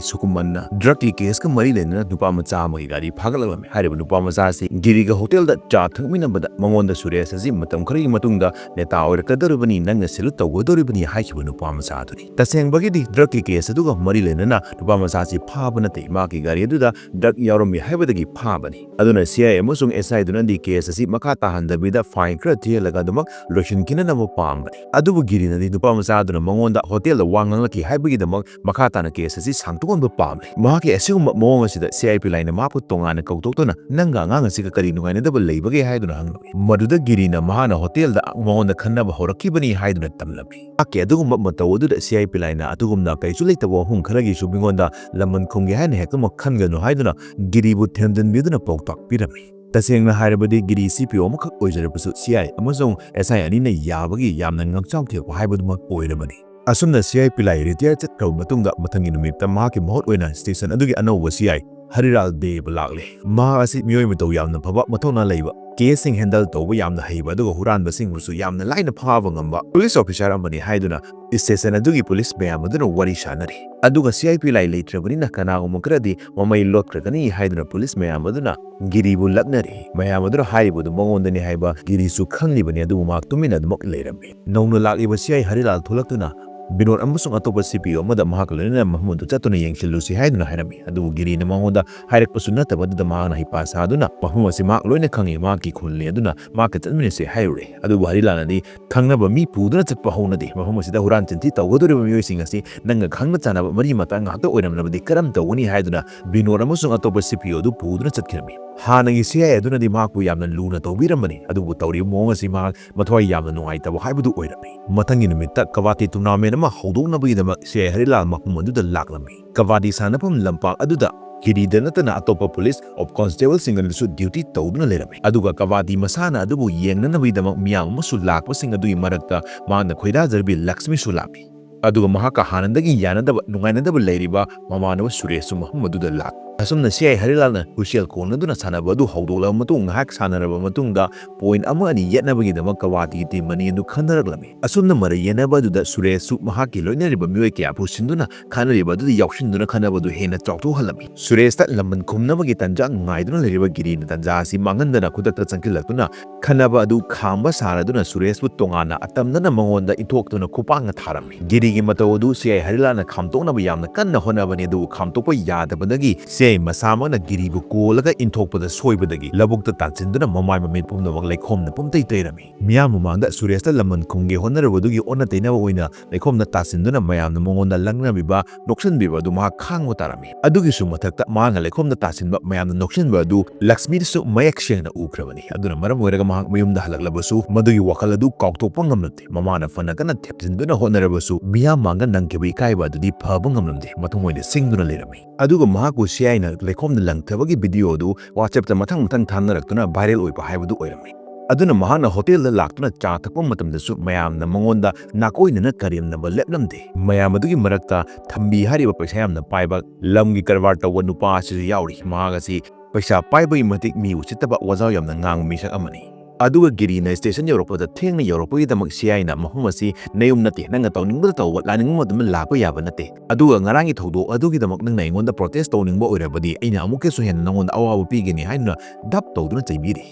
ꯁꯨꯀꯨꯃꯟꯅ drugꯀꯤ caseꯀ ꯃꯔꯤ ꯂꯩꯅꯅ ꯅꯨꯄꯥ ꯃꯆꯥ ꯑꯃꯒꯤ ꯒꯥꯔꯤ ꯐꯥꯒꯠꯂꯛꯂꯝꯃꯤ꯫ ꯍꯥꯏꯔꯤꯕ ꯅꯨꯄꯥ ꯃꯆꯥ ꯑꯁꯤ ꯒꯤꯔꯤꯒ ꯍꯣꯇꯦꯜꯗ ꯆꯥ ꯊꯛꯃꯤꯟꯅꯕꯗ ꯃꯉꯣꯟꯗ ꯁꯨꯔꯦꯁ ꯑꯁꯤ ꯃꯇꯝ ꯈꯔꯒꯤ ꯃꯇꯨꯡꯗ ꯅꯦꯇꯥ ꯑꯣꯏꯔꯛꯀꯗꯧꯔꯤꯕꯅꯤ, ꯅꯪꯅ salute ꯇꯧꯒꯗꯧꯔꯤꯕꯅꯤ ꯍꯥꯏꯈꯤꯕ ꯅꯨꯄꯥ ꯃꯆꯥ ꯑꯗꯨꯅꯤ꯫ ꯇꯁꯦꯡꯕꯒꯤꯗꯤ drugꯀꯤ case ꯑꯗꯨꯒ ꯃꯔꯤ ꯂꯩꯅꯅ ꯅꯨꯄꯥ ꯃꯆꯥ ꯑꯁꯤ ꯐꯥꯕ ꯅꯠꯇꯦ, ꯃꯍꯥꯛꯀꯤ ꯒꯥꯔꯤ ꯑꯗꯨꯗ drug ꯌꯥꯎꯔꯝꯃꯤ ꯍꯥꯏꯕꯗꯒꯤ ꯐꯥꯕꯅꯤ꯫ ꯑꯗꯨꯅ ꯁꯤ ꯑꯥꯏ ꯑꯃꯁꯨꯡ ꯑꯦꯁ ꯑꯥꯏ ꯑꯗꯨꯅꯗꯤ case ꯑꯁꯤ ꯃꯈꯥ ꯇꯥꯍꯟꯗꯕꯤꯗ fine ꯈꯔ ꯊꯤꯍꯜꯂꯒ ꯑꯗꯨꯃꯛ ꯂꯣꯏꯁꯤꯟꯈꯤꯅꯅꯕ ꯄꯥꯝꯕꯅꯤ꯫ ꯑꯗꯨꯕꯨ ꯒꯤꯔꯤꯅꯗꯤ ꯅꯨꯄꯥ ꯃꯆꯥ ꯑꯗꯨꯅ ꯃꯉꯣꯟꯗ ꯍꯣꯇꯦꯜꯗ ꯋꯥ ꯉꯥꯡꯂꯛꯈꯤ ꯍꯥꯏꯕꯒꯤꯗꯃꯛ ꯃꯈꯥ ꯇꯥꯅ case ꯑꯁꯤ ꯁꯥꯡꯗꯣꯛꯍꯟꯕ ꯄꯥꯝꯂꯤ꯫ ꯃꯍꯥꯛꯀꯤ ꯑꯁꯤꯒꯨꯝꯕ ꯃꯑꯣꯡ ꯑꯁꯤꯗ ꯁꯤ ꯑꯥꯏ ꯄꯤ ꯂꯥꯏꯅ ꯃꯍꯥꯛꯄꯨ ꯇꯣꯉꯥꯟꯅ ꯀꯧꯊꯣꯛꯇꯨꯅ ꯅꯪꯒ ꯑꯉꯥꯡ ꯑꯁꯤꯒ ꯀꯔꯤ ꯅꯨꯡꯉꯥꯏꯅꯗꯕ ꯂꯩꯕꯒꯦ ꯍꯥꯏꯗꯨꯅ ꯍꯪꯂꯝꯃꯤ꯫ ꯃꯗꯨꯗ ꯒꯤꯔꯤꯅ ꯃꯍꯥꯛꯅ ꯍꯣꯇꯦꯜꯗ ꯃꯉꯣꯟꯗ ꯈꯟꯅꯕ ꯍꯧꯔꯛꯈꯤꯕꯅꯤ ꯍꯥꯏꯗꯨꯅ ꯇꯝꯂꯝꯃꯤ꯫ ꯃꯍꯥꯛꯀꯤ ꯑꯗꯨꯒꯨꯝꯕ ꯃꯇꯧ ꯑꯗꯨꯗ ꯁꯤ ꯑꯥꯏ ꯄꯤ ꯂꯥꯏꯅ ꯑꯗꯨꯒꯨꯝꯅ ꯀꯩꯁꯨ ꯂꯩꯇꯕ ꯋꯥꯐꯝ ꯈꯔꯒꯤꯁꯨ ꯃꯤꯉꯣꯟꯗ ꯂꯃꯟ ꯈꯨꯝꯒꯦ ꯍꯥꯏꯅ ꯍꯦꯛꯇꯃꯛ ꯈꯟꯒꯅꯨ ꯍꯥꯏꯗꯨꯅ ꯒꯤꯔꯤꯕꯨ ꯊꯦꯝꯖꯤꯟꯕꯤꯗꯨꯅ ꯄꯥꯎꯇꯥꯛ ꯄꯤꯔꯝꯃꯤ꯫ ꯇꯁꯦꯡꯅ ꯍꯥꯏꯔꯕꯗꯤ ꯒꯤꯔꯤ ꯁꯤ ꯄꯤ ꯑꯣ ꯑꯃꯈꯛ ꯑꯣꯏꯖꯔꯕꯁꯨ ꯁꯤ ꯑꯥꯏ ꯑꯃꯁꯨꯡ ꯑꯦꯁ ꯑꯥꯏ ꯑꯅꯤꯅ ꯌꯥꯕꯒꯤ ꯌꯥꯝꯅ ꯉꯛꯆꯥꯎ ꯊꯦꯛꯄ ꯍꯥꯏꯕꯗꯨꯃꯛ ꯑꯣꯏꯔꯕꯅꯤ꯫ ꯑꯁꯨꯝꯅ C I P Lai retire ꯆꯠꯈ꯭ꯔꯕ ꯃꯇꯨꯡꯗ ꯃꯊꯪꯒꯤ ꯅꯨꯃꯤꯠꯇ ꯃꯍꯥꯛꯀꯤ ꯃꯍꯨꯠ ꯑꯣꯏꯅ station ꯑꯗꯨꯒꯤ ꯑꯅꯧꯕ ꯁꯤ ꯑꯥꯏ ꯍꯔꯤꯂꯥꯜ ꯗꯦꯕ ꯂꯥꯛꯂꯦ꯫ ꯃꯍꯥꯛ ꯑꯁꯤ ꯃꯤꯑꯣꯏ ꯃꯇꯧ ꯌꯥꯝꯅ ꯐꯕ, ꯃꯊꯧꯅꯥ ꯂꯩꯕ, caseꯁꯤꯡ handle ꯇꯧꯕ ꯌꯥꯝꯅ ꯍꯩꯕ ꯑꯗꯨꯒ ꯍꯨꯔꯥꯟꯕꯁꯤꯡꯕꯨꯁꯨ ꯌꯥꯝꯅ ꯂꯥꯏꯅ ꯐꯥꯕ ꯉꯝꯕ police officer ꯑꯃꯅꯤ ꯍꯥꯏꯗꯨꯅ station ꯑꯗꯨꯒꯤ police ꯃꯌꯥꯝ ꯑꯗꯨꯅ ꯋꯥꯔꯤ ꯁꯥꯅꯔꯤ꯫ ꯑꯗꯨꯒ ꯁꯤ ꯑꯥꯏ ꯄꯤ ꯂꯥꯏ ꯂꯩꯇ꯭ꯔꯕꯅꯤꯅ ꯀꯅꯥꯒꯨꯝꯕ ꯈꯔꯗꯤ ꯃꯃꯩ ꯂꯣꯠꯈ꯭ꯔꯒꯅꯤ ꯍꯥꯏꯗꯨꯅ police ꯃꯌꯥꯝ ꯑꯗꯨꯅ ꯒꯤꯔꯤꯕꯨ ꯂꯛꯅꯔꯤ꯫ ꯃꯌꯥꯝ ꯑꯗꯨꯅ ꯍꯥꯏꯔꯤꯕꯗꯨ ꯃꯉꯣꯟꯗꯅꯤ ꯍꯥꯏꯕ ꯒꯤꯔꯤꯁꯨ ꯈꯪꯂꯤꯕꯅꯤ, ꯑꯗꯨꯕꯨ ꯃꯍꯥꯛ ꯇꯨꯃꯤꯟꯅ ꯑꯗꯨꯃꯛ ꯂꯩꯔꯝꯃꯤ꯫ ꯅꯧꯅ ꯂꯥꯛꯂꯤꯕ ꯁꯤ ꯑꯥꯏ ꯍꯔꯤꯂꯥꯜ ꯊꯣꯛꯂꯛꯇꯨꯅ ꯕꯤꯅꯣꯗ ꯑꯃꯁꯨꯡ ꯑꯇꯣꯞꯄ ꯁꯤ ꯄꯤ ꯑꯣ ꯑꯃꯗ ꯃꯍꯥꯛꯀ ꯂꯣꯏꯅꯅ ꯃꯐꯝ ꯑꯗꯨ ꯆꯠꯇꯨꯅ ꯌꯦꯡꯁꯤꯜꯂꯨꯁꯤ ꯍꯥꯏꯗꯨꯅ ꯍꯥꯏꯔꯝꯃꯤ꯫ ꯑꯗꯨꯕꯨ ꯒꯤꯔꯤꯅ ꯃꯉꯣꯟꯗ ꯍꯥꯏꯔꯛꯄꯁꯨ ꯅꯠꯇꯕꯗꯨꯗ ꯃꯍꯥꯛꯅ ꯍꯩꯄꯥ ꯁꯥꯗꯨꯅ ꯃꯐꯝ ꯑꯁꯤ ꯃꯍꯥꯛ ꯂꯣꯏꯅ ꯈꯪꯏ, ꯃꯍꯥꯛꯀꯤ ꯈꯨꯜꯅꯤ, ꯑꯗꯨꯅ ꯃꯍꯥꯛꯀ ꯆꯠꯃꯤꯟꯅꯁꯤ ꯍꯥꯏꯔꯨꯔꯦ꯫ ꯑꯗꯨꯕꯨ ꯍꯔꯤꯂꯥꯜꯅꯗꯤ ꯈꯪꯅꯕ ꯃꯤ ꯄꯨꯗꯨꯅ ꯆꯠꯄ ꯍꯧꯅꯗꯦ꯫ ꯃꯐꯝ ꯑꯁꯤꯗ ꯍꯨꯔꯥꯟ ꯆꯤꯟꯊꯤ ꯇꯧꯒꯗꯧꯔꯤꯕ ꯃꯤꯑꯣꯏꯁꯤꯡ ꯑꯁꯤ ꯅꯪꯒ ꯈꯪꯅ ꯆꯥꯟꯅꯕ ꯃꯔꯤ ꯃꯇꯥ ꯉꯥꯛꯇ ꯑꯣꯏꯔꯝꯂꯕꯗꯤ ꯀꯔꯝ ꯇꯧꯒꯅꯤ ꯍꯥꯏꯗꯨꯅ ꯕꯤꯅꯣꯗ ꯑꯃꯁꯨꯡ ꯑꯇꯣꯞꯄ ꯁꯤ ꯄꯤ ꯑꯣ ꯑꯗꯨ ꯄꯨꯗꯨꯅ ꯆꯠꯈꯤꯔꯝꯃꯤ꯫ ꯍꯥꯟꯅꯒꯤ ꯁꯤ ꯑꯥꯏ ꯑꯗꯨꯅꯗꯤ ꯃꯍꯥꯛꯄꯨ ꯌꯥꯝꯅ ꯂꯨꯅ ꯇꯧꯕꯤꯔꯝꯕꯅꯤ, ꯑꯗꯨꯕꯨ ꯇꯧꯔꯤꯕ ꯃꯑꯣꯡ ꯑꯁꯤ ꯃꯍꯥꯛ ꯃꯊ꯭ꯋꯥꯏ ꯌꯥꯝꯅ ꯅꯨꯡꯉꯥꯏꯇꯕ ꯍꯥꯏꯕꯗꯨ ꯑꯣꯏꯔꯝꯃꯤ꯫ ꯃꯊꯪꯒꯤ ꯅꯨꯃꯤꯠꯇ ꯀꯕꯥꯗꯤ tournament ꯑꯃ ꯍꯧꯗꯣꯛꯅꯕꯒꯤꯗꯃꯛ ꯁꯤ ꯑꯥꯏ ꯍꯔꯤꯂꯥꯜ ꯃꯐꯝ ꯑꯗꯨꯗ ꯂꯥꯛꯂꯝꯃꯤ꯫ ꯀꯕꯥꯗꯤ ꯁꯥꯟꯅꯐꯝ ꯂꯝꯄꯥꯛ ꯑꯗꯨꯗ ꯒꯤꯔꯤꯗ ꯅꯠꯇꯅ ꯑꯇꯣꯞꯄ police of constableꯁꯤꯡ ꯑꯗꯨꯁꯨ duty ꯇꯧꯗꯨꯅ ꯂꯩꯔꯝꯃꯤ꯫ ꯑꯗꯨꯒ ꯀꯕꯥꯗꯤ ꯃꯁꯥꯟꯅ ꯑꯗꯨꯕꯨ ꯌꯦꯡꯅꯅꯕꯒꯤꯗꯃꯛ ꯃꯤꯌꯥꯝ ꯑꯃꯁꯨ ꯂꯥꯛꯄꯁꯤꯡ ꯑꯗꯨꯒꯤ ꯃꯔꯛꯇ ꯃꯍꯥꯛꯅ ꯈꯣꯏꯗꯥꯖꯔꯕꯤ ꯂꯛꯁꯃꯤꯁꯨ ꯂꯥꯛꯂꯤ꯫ ꯑꯗꯨꯒ ꯃꯍꯥꯛꯀ ꯍꯥꯟꯅꯗꯒꯤ ꯌꯥꯅꯗꯕ, ꯅꯨꯡꯉꯥꯏꯅꯗꯕ ꯂꯩꯔꯤꯕ ꯃꯃꯥꯟꯅꯕ ꯁꯨꯔꯦꯁꯁꯨ ꯃꯐꯝ ꯑꯗꯨꯗ ꯂꯥꯛꯂꯤ꯫ ꯑꯁꯨꯝꯅ ꯁꯤ ꯑꯥꯏ ꯍꯔꯤꯂꯥꯜꯅ ꯍꯨꯏꯁꯦꯜ ꯈꯣꯡꯅꯗꯨꯅ ꯁꯥꯟꯅꯕ ꯑꯗꯨ ꯍꯧꯗꯣꯛꯂꯕ ꯃꯇꯨꯡ, ꯉꯥꯏꯍꯥꯛ ꯁꯥꯟꯅꯔꯕ ꯃꯇꯨꯡꯗ point ꯑꯃ ꯑꯅꯤ ꯌꯦꯠꯅꯕꯒꯤꯗꯃꯛ ꯀꯕꯥꯗꯤꯒꯤ team ꯑꯅꯤ ꯑꯗꯨ ꯈꯟꯅꯔꯛꯂꯝꯃꯤ꯫ ꯑꯁꯨꯝꯅ ꯃꯔꯩ ꯌꯦꯠꯅꯕ ꯑꯗꯨꯗ ꯁꯨꯔꯦꯁꯁꯨ ꯃꯍꯥꯛꯀꯤ ꯂꯣꯏꯅꯔꯤꯕ ꯃꯤꯑꯣꯏ ꯀꯌꯥ ꯄꯨꯁꯤꯟꯗꯨꯅ ꯈꯟꯅꯔꯤꯕ ꯑꯗꯨꯗ ꯌꯥꯎꯁꯤꯟꯗꯨꯅ ꯈꯟꯅꯕ ꯑꯗꯨ ꯍꯦꯟꯅ ꯆꯥꯎꯊꯣꯛꯍꯜꯂꯝꯃꯤ꯫ ꯁꯨꯔꯦꯁꯇ ꯂꯃꯟ ꯈꯨꯝꯅꯕꯒꯤ ꯇꯥꯟꯖꯥ ꯉꯥꯏꯗꯨꯅ ꯂꯩꯔꯤꯕ ꯒꯤꯔꯤꯅ ꯇꯥꯟꯖꯥ ꯑꯁꯤ ꯃꯥꯡꯍꯟꯗꯅ ꯈꯨꯗꯛꯇ ꯆꯪꯁꯤꯜꯂꯛꯇꯨꯅ ꯈꯟꯅꯕ ꯑꯗꯨ ꯈꯥꯝꯕ ꯁꯥꯔꯗꯨꯅ ꯁꯨꯔꯦꯁꯄꯨ ꯇꯣꯉꯥꯟꯅ ꯑꯇꯝꯅꯅ ꯃꯉꯣꯟꯗ ꯏꯟꯊꯣꯛꯇꯨꯅ ꯈꯨꯄꯥꯛꯅ ꯊꯥꯔꯝꯃꯤ꯫ ꯒꯤꯔꯤꯒꯤ ꯃꯇꯧ ꯑꯗꯨ ꯁꯤ ꯑꯥꯏ ꯍꯔꯤꯂꯥꯜꯅ ꯈꯥꯝꯇꯣꯛꯅꯕ ꯌꯥꯝꯅ ꯀꯟꯅ ꯍꯣꯠꯅꯕꯅꯤ, ꯑꯗꯨꯕꯨ ꯈꯥꯝꯇꯣꯛꯄ ꯌꯥꯗꯕꯗꯒꯤ ꯁꯤ ꯑꯥꯏ ꯃꯁꯥꯃꯛꯅ ꯒꯤꯔꯤꯕꯨ ꯀꯣꯜꯂꯒ ꯏꯟꯊꯣꯛꯄꯗ ꯁꯣꯏꯕꯗꯒꯤ ꯂꯧꯕꯨꯛꯇ ꯇꯥꯟꯁꯤꯟꯗꯨꯅ ꯃꯃꯥꯏ ꯃꯃꯤꯠ ꯄꯨꯝꯅꯃꯛ ꯂꯩꯈꯣꯝꯅ ꯄꯨꯝꯇꯩ ꯇꯩꯔꯝꯃꯤ꯫ ꯃꯤꯌꯥꯝ ꯃꯃꯥꯡꯗ ꯁꯨꯔꯦꯁꯇ ꯂꯃꯟ ꯈꯨꯝꯒꯦ ꯍꯣꯠꯅꯔꯨꯕꯗꯨꯒꯤ ꯑꯣꯟꯅ ꯇꯩꯅꯕ ꯑꯣꯏꯅ ꯂꯩꯈꯣꯝꯗ ꯇꯥꯁꯤꯟꯗꯨꯅ ꯃꯌꯥꯝꯅ ꯃꯉꯣꯟꯗ ꯂꯪꯅꯕꯤꯕ, ꯅꯣꯛꯁꯤꯟꯕꯤꯕ ꯑꯗꯨ ꯃꯍꯥꯛ ꯈꯥꯡꯕ ꯇꯥꯔꯝꯃꯤ꯫ ꯑꯗꯨꯒꯤꯁꯨ ꯃꯊꯛꯇ ꯃꯍꯥꯛꯅ ꯂꯩꯈꯣꯝꯗ ꯇꯥꯁꯤꯟꯕ ꯃꯌꯥꯝꯅ ꯅꯣꯛꯁꯤꯟꯕ ꯑꯗꯨ ꯂꯛꯁꯃꯤꯗꯁꯨ ꯃꯌꯦꯛ ꯁꯦꯡꯅ ꯎꯈ꯭ꯔꯕꯅꯤ꯫ ꯑꯗꯨꯅ ꯃꯔꯝ ꯑꯣꯏꯔꯒ ꯃꯍꯥꯛ ꯃꯌꯨꯝꯗ ꯍꯜꯂꯛꯂꯕꯁꯨ ꯃꯗꯨꯒꯤ ꯋꯥꯈꯜ ꯑꯗꯨ ꯀꯥꯎꯊꯣꯛꯄ ꯉꯝꯂꯝꯗꯦ꯫ ꯃꯃꯥꯅ ꯐꯅ ꯀꯟꯅ ꯊꯦꯝꯖꯤꯟꯗꯨꯅ ꯍꯣꯠꯅꯔꯕꯁꯨ ꯃꯤꯌꯥꯝ ꯃꯥꯡꯗ ꯅꯪꯈꯤꯕ ꯏꯀꯥꯏꯕ ꯑꯗꯨꯗꯤ ꯐꯕ ꯉꯝꯂꯝꯗꯦ꯫ ꯃꯊꯃꯣꯏꯗ ꯁꯤꯡꯗꯨꯅ ꯂꯩꯔꯝꯃꯤ꯫ ꯑꯗꯨꯒ ꯃꯍꯥꯛꯄꯨ ꯁꯤ ꯑꯥꯏꯅ ꯂꯩꯈꯣꯝꯗ ꯂꯪꯊꯕꯒꯤ video ꯑꯗꯨ WhatsAppꯇ ꯃꯊꯪ ꯃꯊꯪ ꯊꯥꯅꯔꯛꯇꯨꯅ viral ꯑꯣꯏꯕ ꯍꯥꯏꯕꯗꯨ ꯑꯣꯏꯔꯝꯃꯤ꯫ ꯑꯗꯨꯅ ꯃꯍꯥꯛꯅ ꯍꯣꯇꯦꯜꯗ ꯂꯥꯛꯇꯨꯅ ꯆꯥ ꯊꯛꯄ ꯃꯇꯝꯗꯁꯨ ꯃꯌꯥꯝꯅ ꯃꯉꯣꯟꯗ ꯅꯥꯀꯣꯏꯅꯅ ꯀꯔꯦꯝꯅꯕ ꯂꯦꯞꯂꯝꯗꯦ꯫ ꯃꯌꯥꯝ ꯑꯗꯨꯒꯤ ꯃꯔꯛꯇ ꯊꯝꯕꯤ ꯍꯥꯏꯔꯤꯕ ꯄꯩꯁꯥ ꯌꯥꯝꯅ ꯄꯥꯏꯕ ꯂꯝꯒꯤ ꯀꯔꯕꯥꯔ ꯇꯧꯕ ꯅꯨꯄꯥ ꯑꯁꯤꯁꯨ ꯌꯥꯎꯔꯤ꯫ ꯃꯍꯥꯛ ꯑꯁꯤ ꯄꯩꯁꯥ ꯄꯥꯏꯕꯒꯤ ꯃꯇꯤꯛ ꯃꯤ ꯎꯁꯤꯠꯇꯕ, ꯋꯥꯖꯥꯎ ꯌꯥꯝꯅ ꯉꯥꯡꯕ ꯃꯤꯁꯛ ꯑꯃꯅꯤ꯫ ꯑꯗꯨꯒ ꯒꯤꯔꯤꯅ station ꯌꯧꯔꯛꯄꯗ ꯊꯦꯡꯅ ꯌꯧꯔꯛꯄꯒꯤꯗꯃꯛ ꯁꯤ ꯑꯥꯏꯅ ꯃꯐꯝ ꯑꯁꯤ ꯅꯌꯨꯝ ꯅꯠꯇꯦ, ꯅꯪꯅ ꯇꯧꯅꯤꯡꯕꯗ ꯇꯧꯕ, ꯂꯥꯛꯅꯤꯡꯕ ꯃꯇꯝꯗ ꯂꯥꯛꯄ ꯌꯥꯕ ꯅꯠꯇꯦ꯫ ꯑꯗꯨꯒ ꯉꯔꯥꯡꯒꯤ ꯊꯧꯗꯣꯛ ꯑꯗꯨꯒꯤꯗꯃꯛ ꯅꯪꯅ ꯑꯩꯉꯣꯟꯗ protest ꯇꯧꯅꯤꯡꯕ ꯑꯣꯏꯔꯕꯗꯤ ꯑꯩꯅ ꯑꯃꯨꯛꯀꯁꯨ ꯍꯦꯟꯅ ꯅꯉꯣꯟꯗ ꯑꯋꯥꯕ ꯄꯤꯒꯅꯤ ꯍꯥꯏꯗꯨꯅ ꯙꯞ ꯇꯧꯗꯨꯅ ꯆꯩꯕꯤꯔꯤ꯫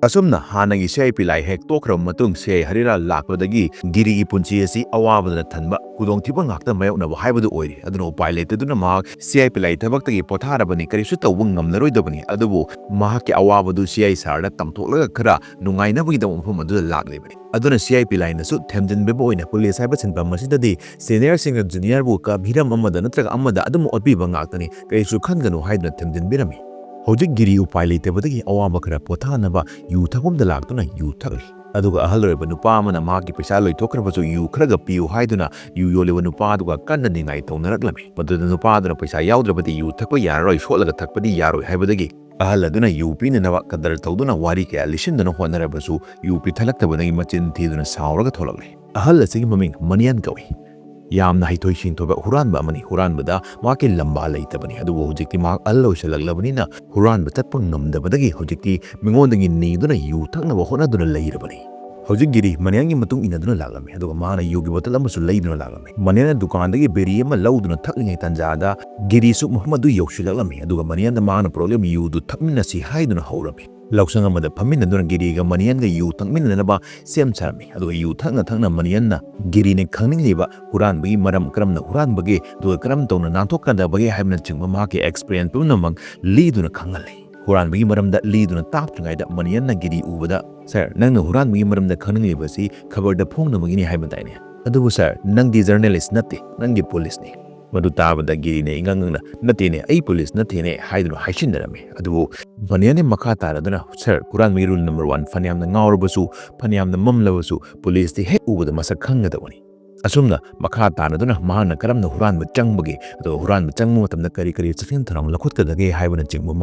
ꯑꯁꯨꯝꯅ ꯍꯥꯟꯅꯒꯤ ꯁꯤ ꯑꯥꯏ ꯄꯤꯂꯥꯏ ꯍꯦꯛ ꯇꯣꯛꯈ꯭ꯔꯕ ꯃꯇꯨꯡ ꯁꯤ ꯑꯥꯏ ꯍꯔꯤꯂꯥꯜ ꯂꯥꯛꯄꯗꯒꯤ ꯒꯤꯔꯤꯒꯤ ꯄꯨꯟꯁꯤ ꯑꯁꯤ ꯑꯋꯥꯕꯗꯅ ꯊꯟꯕ, ꯈꯨꯗꯣꯡꯊꯤꯕ ꯉꯥꯛꯇ ꯃꯥꯌꯣꯛꯅꯕ ꯍꯥꯏꯕꯗꯨ ꯑꯣꯏꯔꯦ꯫ ꯑꯗꯨꯅ ꯎꯄꯥꯏ ꯂꯩꯇꯗꯨꯅ ꯃꯍꯥꯛ ꯁꯤ ꯑꯥꯏ ꯄꯤꯂꯥꯏ ꯊꯕꯛꯇꯒꯤ ꯄꯣꯊꯥꯔꯕꯅꯤ, ꯀꯔꯤꯁꯨ ꯇꯧꯕ ꯉꯝꯂꯔꯣꯏꯗꯕꯅꯤ꯫ ꯑꯗꯨꯕꯨ ꯃꯍꯥꯛꯀꯤ ꯑꯋꯥꯕꯗꯨ ꯁꯤ ꯑꯥꯏ ꯁꯥꯔꯗ ꯇꯝꯊꯣꯛꯂꯒ ꯈꯔ ꯅꯨꯡꯉꯥꯏꯅꯕꯒꯤꯗꯃꯛ ꯃꯐꯝ ꯑꯗꯨꯗ ꯂꯥꯛꯂꯤꯕꯅꯤ꯫ ꯑꯗꯨꯅ ꯁꯤ ꯑꯥꯏ ꯄꯤꯂꯥꯏꯅꯁꯨ ꯊꯦꯝꯖꯤꯟꯕꯤꯕ ꯑꯣꯏꯅ police ꯍꯥꯏꯕ ꯁꯤꯟꯐꯝ ꯑꯁꯤꯗꯗꯤ seniorꯁꯤꯡꯅ juniorꯕꯨ ꯀ-, ꯍꯤꯔꯝ ꯑꯃꯗ ꯅꯠꯇ꯭ꯔꯒ ꯑꯃꯗ ꯑꯗꯨꯝ ꯑꯣꯠꯄꯤꯕ ꯉꯥꯛꯇꯅꯤ, ꯀꯔꯤꯁꯨ ꯈꯟꯒꯅꯨ ꯍꯥꯏꯗꯨꯅ ꯊꯦꯝꯖꯤꯟꯕꯤꯔꯝꯃꯤ꯫ ꯍꯧꯖꯤꯛ ꯒꯤꯔꯤ ꯎꯄꯥꯏ ꯂꯩꯇꯕꯗꯒꯤ ꯑꯋꯥꯕ ꯈꯔ ꯄꯣꯊꯥꯅꯕ ꯌꯨ ꯊꯛꯐꯝꯗ ꯂꯥꯛꯇꯨꯅ ꯌꯨ ꯊꯛꯂꯤ꯫ ꯑꯗꯨꯒ ꯑꯍꯜ ꯑꯣꯏꯔꯕ ꯅꯨꯄꯥ ꯑꯃꯅ ꯃꯍꯥꯛꯀꯤ ꯄꯩꯁꯥ ꯂꯣꯏꯊꯣꯛꯈ꯭ꯔꯕꯁꯨ ꯌꯨ ꯈꯔꯒ ꯄꯤꯌꯨ ꯍꯥꯏꯗꯨꯅ ꯌꯨ ꯌꯣꯜꯂꯤꯕ ꯅꯨꯄꯥ ꯑꯗꯨꯒ ꯀꯟꯅ ꯅꯤꯡꯉꯥꯏ ꯇꯧꯅꯔꯛꯂꯝꯃꯤ꯫ ꯃꯗꯨꯗ ꯅꯨꯄꯥ ꯑꯗꯨꯅ ꯄꯩꯁꯥ ꯌꯥꯎꯗ꯭ꯔꯕꯗꯤ ꯌꯨ ꯊꯛꯄ ꯌꯥꯔꯔꯣꯏ, ꯁꯣꯠꯂꯒ ꯊꯛꯄꯗꯤ ꯌꯥꯔꯣꯏ ꯍꯥꯏꯕꯗꯒꯤ ꯑꯍꯜ ꯑꯗꯨꯅ ꯌꯨ ꯄꯤꯅꯅꯕ ꯀꯗꯔ ꯇꯧꯗꯨꯅ ꯋꯥꯔꯤ ꯀꯌꯥ ꯂꯤꯁꯤꯟꯗꯨꯅ ꯍꯣꯠꯅꯔꯕꯁꯨ ꯌꯨ ꯄꯤꯊꯂꯛꯇꯕꯗꯒꯤ ꯃꯆꯤꯟ ꯊꯤꯗꯨꯅ ꯁꯥꯎꯔꯒ ꯊꯣꯛꯂꯛꯂꯦ꯫ ꯑꯍꯜ ꯑꯁꯤꯒꯤ ꯃꯃꯤꯡ ꯃꯅꯤꯌꯥꯟ ꯀꯧꯏ꯫ ꯌꯥꯝꯅ ꯍꯩꯊꯣꯏ ꯁꯤꯡꯊꯣꯏꯕ ꯍꯨꯔꯥꯟꯕ ꯑꯃꯅꯤ꯫ ꯍꯨꯔꯥꯟꯕꯗ ꯃꯍꯥꯛꯀꯤ ꯂꯝꯕꯥ ꯂꯩꯇꯕꯅꯤ, ꯑꯗꯨꯕꯨ ꯍꯧꯖꯤꯛꯇꯤ ꯃꯍꯥꯛ ꯑꯍꯜ ꯑꯣꯏꯁꯜꯂꯛꯂꯕꯅꯤꯅ ꯍꯨꯔꯥꯟꯕ ꯆꯠꯄ ꯉꯝꯗꯕꯗꯒꯤ ꯍꯧꯖꯤꯛꯇꯤ ꯃꯤꯉꯣꯟꯗꯒꯤ ꯅꯤꯗꯨꯅ ꯌꯨ ꯊꯛꯅꯕ ꯍꯣꯠꯅꯗꯨꯅ ꯂꯩꯔꯕꯅꯤ꯫ ꯍꯧꯖꯤꯛ ꯒꯤꯔꯤ ꯃꯅꯤꯌꯥꯟꯒꯤ ꯃꯇꯨꯡ ꯏꯟꯅꯗꯨꯅ ꯂꯥꯛꯂꯝꯃꯤ, ꯑꯗꯨꯒ ꯃꯥꯅ ꯌꯨꯒꯤ ꯕꯣꯇꯜ ꯑꯃꯁꯨ ꯂꯩꯗꯨꯅ ꯂꯥꯛꯂꯝꯃꯤ꯫ ꯃꯅꯤꯌꯥꯟꯅ ꯗꯨꯀꯥꯟꯗꯒꯤ ꯕꯤꯔꯤ ꯑꯃ ꯂꯧꯗꯨꯅ ꯊꯛꯂꯤꯉꯩ ꯇꯥꯟꯖꯥꯗ ꯒꯤꯔꯤꯁꯨ ꯃꯐꯝ ꯑꯗꯨ ꯌꯧꯁꯤꯜꯂꯛꯂꯝꯃꯤ, ꯑꯗꯨꯒ ꯃꯅꯤꯌꯥꯟꯗ ꯃꯥꯅ ꯄꯨꯔꯛꯂꯤꯕ ꯌꯨꯗꯨ ꯊꯛꯃꯤꯟꯅꯁꯤ ꯍꯥꯏꯗꯨꯅ ꯍꯧꯔꯝꯃꯤ꯫ ꯂꯧꯁꯪ ꯑꯃꯗ ꯐꯝꯃꯤꯟꯅꯗꯨꯅ ꯒꯤꯔꯤꯒ ꯃꯅꯤꯌꯥꯟꯒ ꯌꯨ ꯊꯛꯃꯤꯟꯅꯅꯕ ꯁꯦꯝ ꯁꯥꯔꯝꯃꯤ꯫ ꯑꯗꯨꯒ ꯌꯨ ꯊꯛꯅ ꯊꯛꯅ ꯃꯅꯤꯌꯟꯅ ꯒꯤꯔꯤꯅ ꯈꯪꯅꯤꯡꯂꯤꯕ ꯍꯨꯔꯥꯟꯕꯒꯤ ꯃꯔꯝ, ꯀꯔꯝꯅ ꯍꯨꯔꯥꯟꯕꯒꯦ, ꯑꯗꯨꯒ ꯀꯔꯝ ꯇꯧꯅ ꯅꯥꯟꯊꯣꯛꯀꯗꯕꯒꯦ ꯍꯥꯏꯕꯅꯆꯤꯡꯕ ꯃꯍꯥꯛꯀꯤ ꯑꯦꯛꯁꯄꯤꯔꯤꯌꯦꯟꯁ ꯄꯨꯝꯅꯃꯛ ꯂꯤꯗꯨꯅ ꯈꯪꯍꯜꯂꯤ꯫ ꯍꯨꯔꯥꯟꯕꯒꯤ ꯃꯔꯝꯗ ꯂꯤꯗꯨꯅ ꯇꯥꯛꯇ꯭ꯔꯤꯉꯩꯗ ꯃꯅꯤꯌꯟꯅ ꯒꯤꯔꯤ ꯎꯕꯗ, "ꯁꯥꯔ, ꯅꯪꯅ ꯍꯨꯔꯥꯟꯕꯒꯤ ꯃꯔꯝꯗ ꯈꯪꯅꯤꯡꯂꯤꯕꯁꯤ ꯈꯕꯔꯗ ꯐꯣꯡꯅꯕꯒꯤꯅꯤ ꯍꯥꯏꯕ ꯇꯥꯏꯅꯦ꯫ ꯑꯗꯨꯕꯨ ꯁꯥꯔ, ꯅꯪꯗꯤ ꯖꯔꯅꯦꯂꯤꯁ ꯅꯠꯇꯦ, ꯅꯪꯗꯤ ꯄꯨꯂꯤꯁꯅꯤ"꯫ ꯃꯗꯨ ꯇꯥꯕꯗ ꯒꯤꯔꯤꯅ ꯏꯉꯥꯡ ꯉꯥꯡꯅ, "ꯅꯠꯇꯦꯅꯦ, ꯑꯩ ꯄꯨꯂꯤꯁ ꯅꯠꯇꯦꯅꯦ" ꯍꯥꯏꯗꯨꯅ ꯍꯥꯏꯁꯤꯟꯅꯔꯝꯃꯤ꯫ ꯑꯗꯨꯕꯨ ꯃꯅꯤꯌꯟꯅ ꯃꯈꯥ ꯇꯥꯔꯗꯨꯅ, "ꯁꯥꯔ, ꯍꯨꯔꯥꯟꯕꯒꯤ ꯔꯨꯜ ꯅꯝꯕꯔ ꯋꯥꯟ, ꯐꯅꯌꯥꯝꯅ ꯉꯥꯎꯔꯕꯁꯨ, ꯐꯅꯌꯥꯝꯅ ꯃꯝꯂꯕꯁꯨ, ꯄꯨꯂꯤꯁꯇꯤ ꯍꯦꯛ ꯎꯕꯗ ꯃꯁꯛ ꯈꯪꯒꯗꯕꯅꯤ"꯫ ꯑꯁꯨꯝꯅ ꯃꯈꯥ ꯇꯥꯅꯗꯨꯅ ꯃꯍꯥꯛꯅ ꯀꯔꯝꯅ ꯍꯨꯔꯥꯟꯕ ꯆꯪꯕꯒꯦ, ꯑꯗꯨꯒ ꯍꯨꯔꯥꯟꯕ ꯆꯪꯕ ꯃꯇꯝꯗ ꯀꯔꯤ ꯀꯔꯤ ꯆꯦꯛꯁꯤꯟ ꯊꯧꯔꯥꯡ ꯂꯧꯈꯠꯀꯗꯒꯦ ꯍꯥꯏꯕꯅꯆꯤꯡꯕ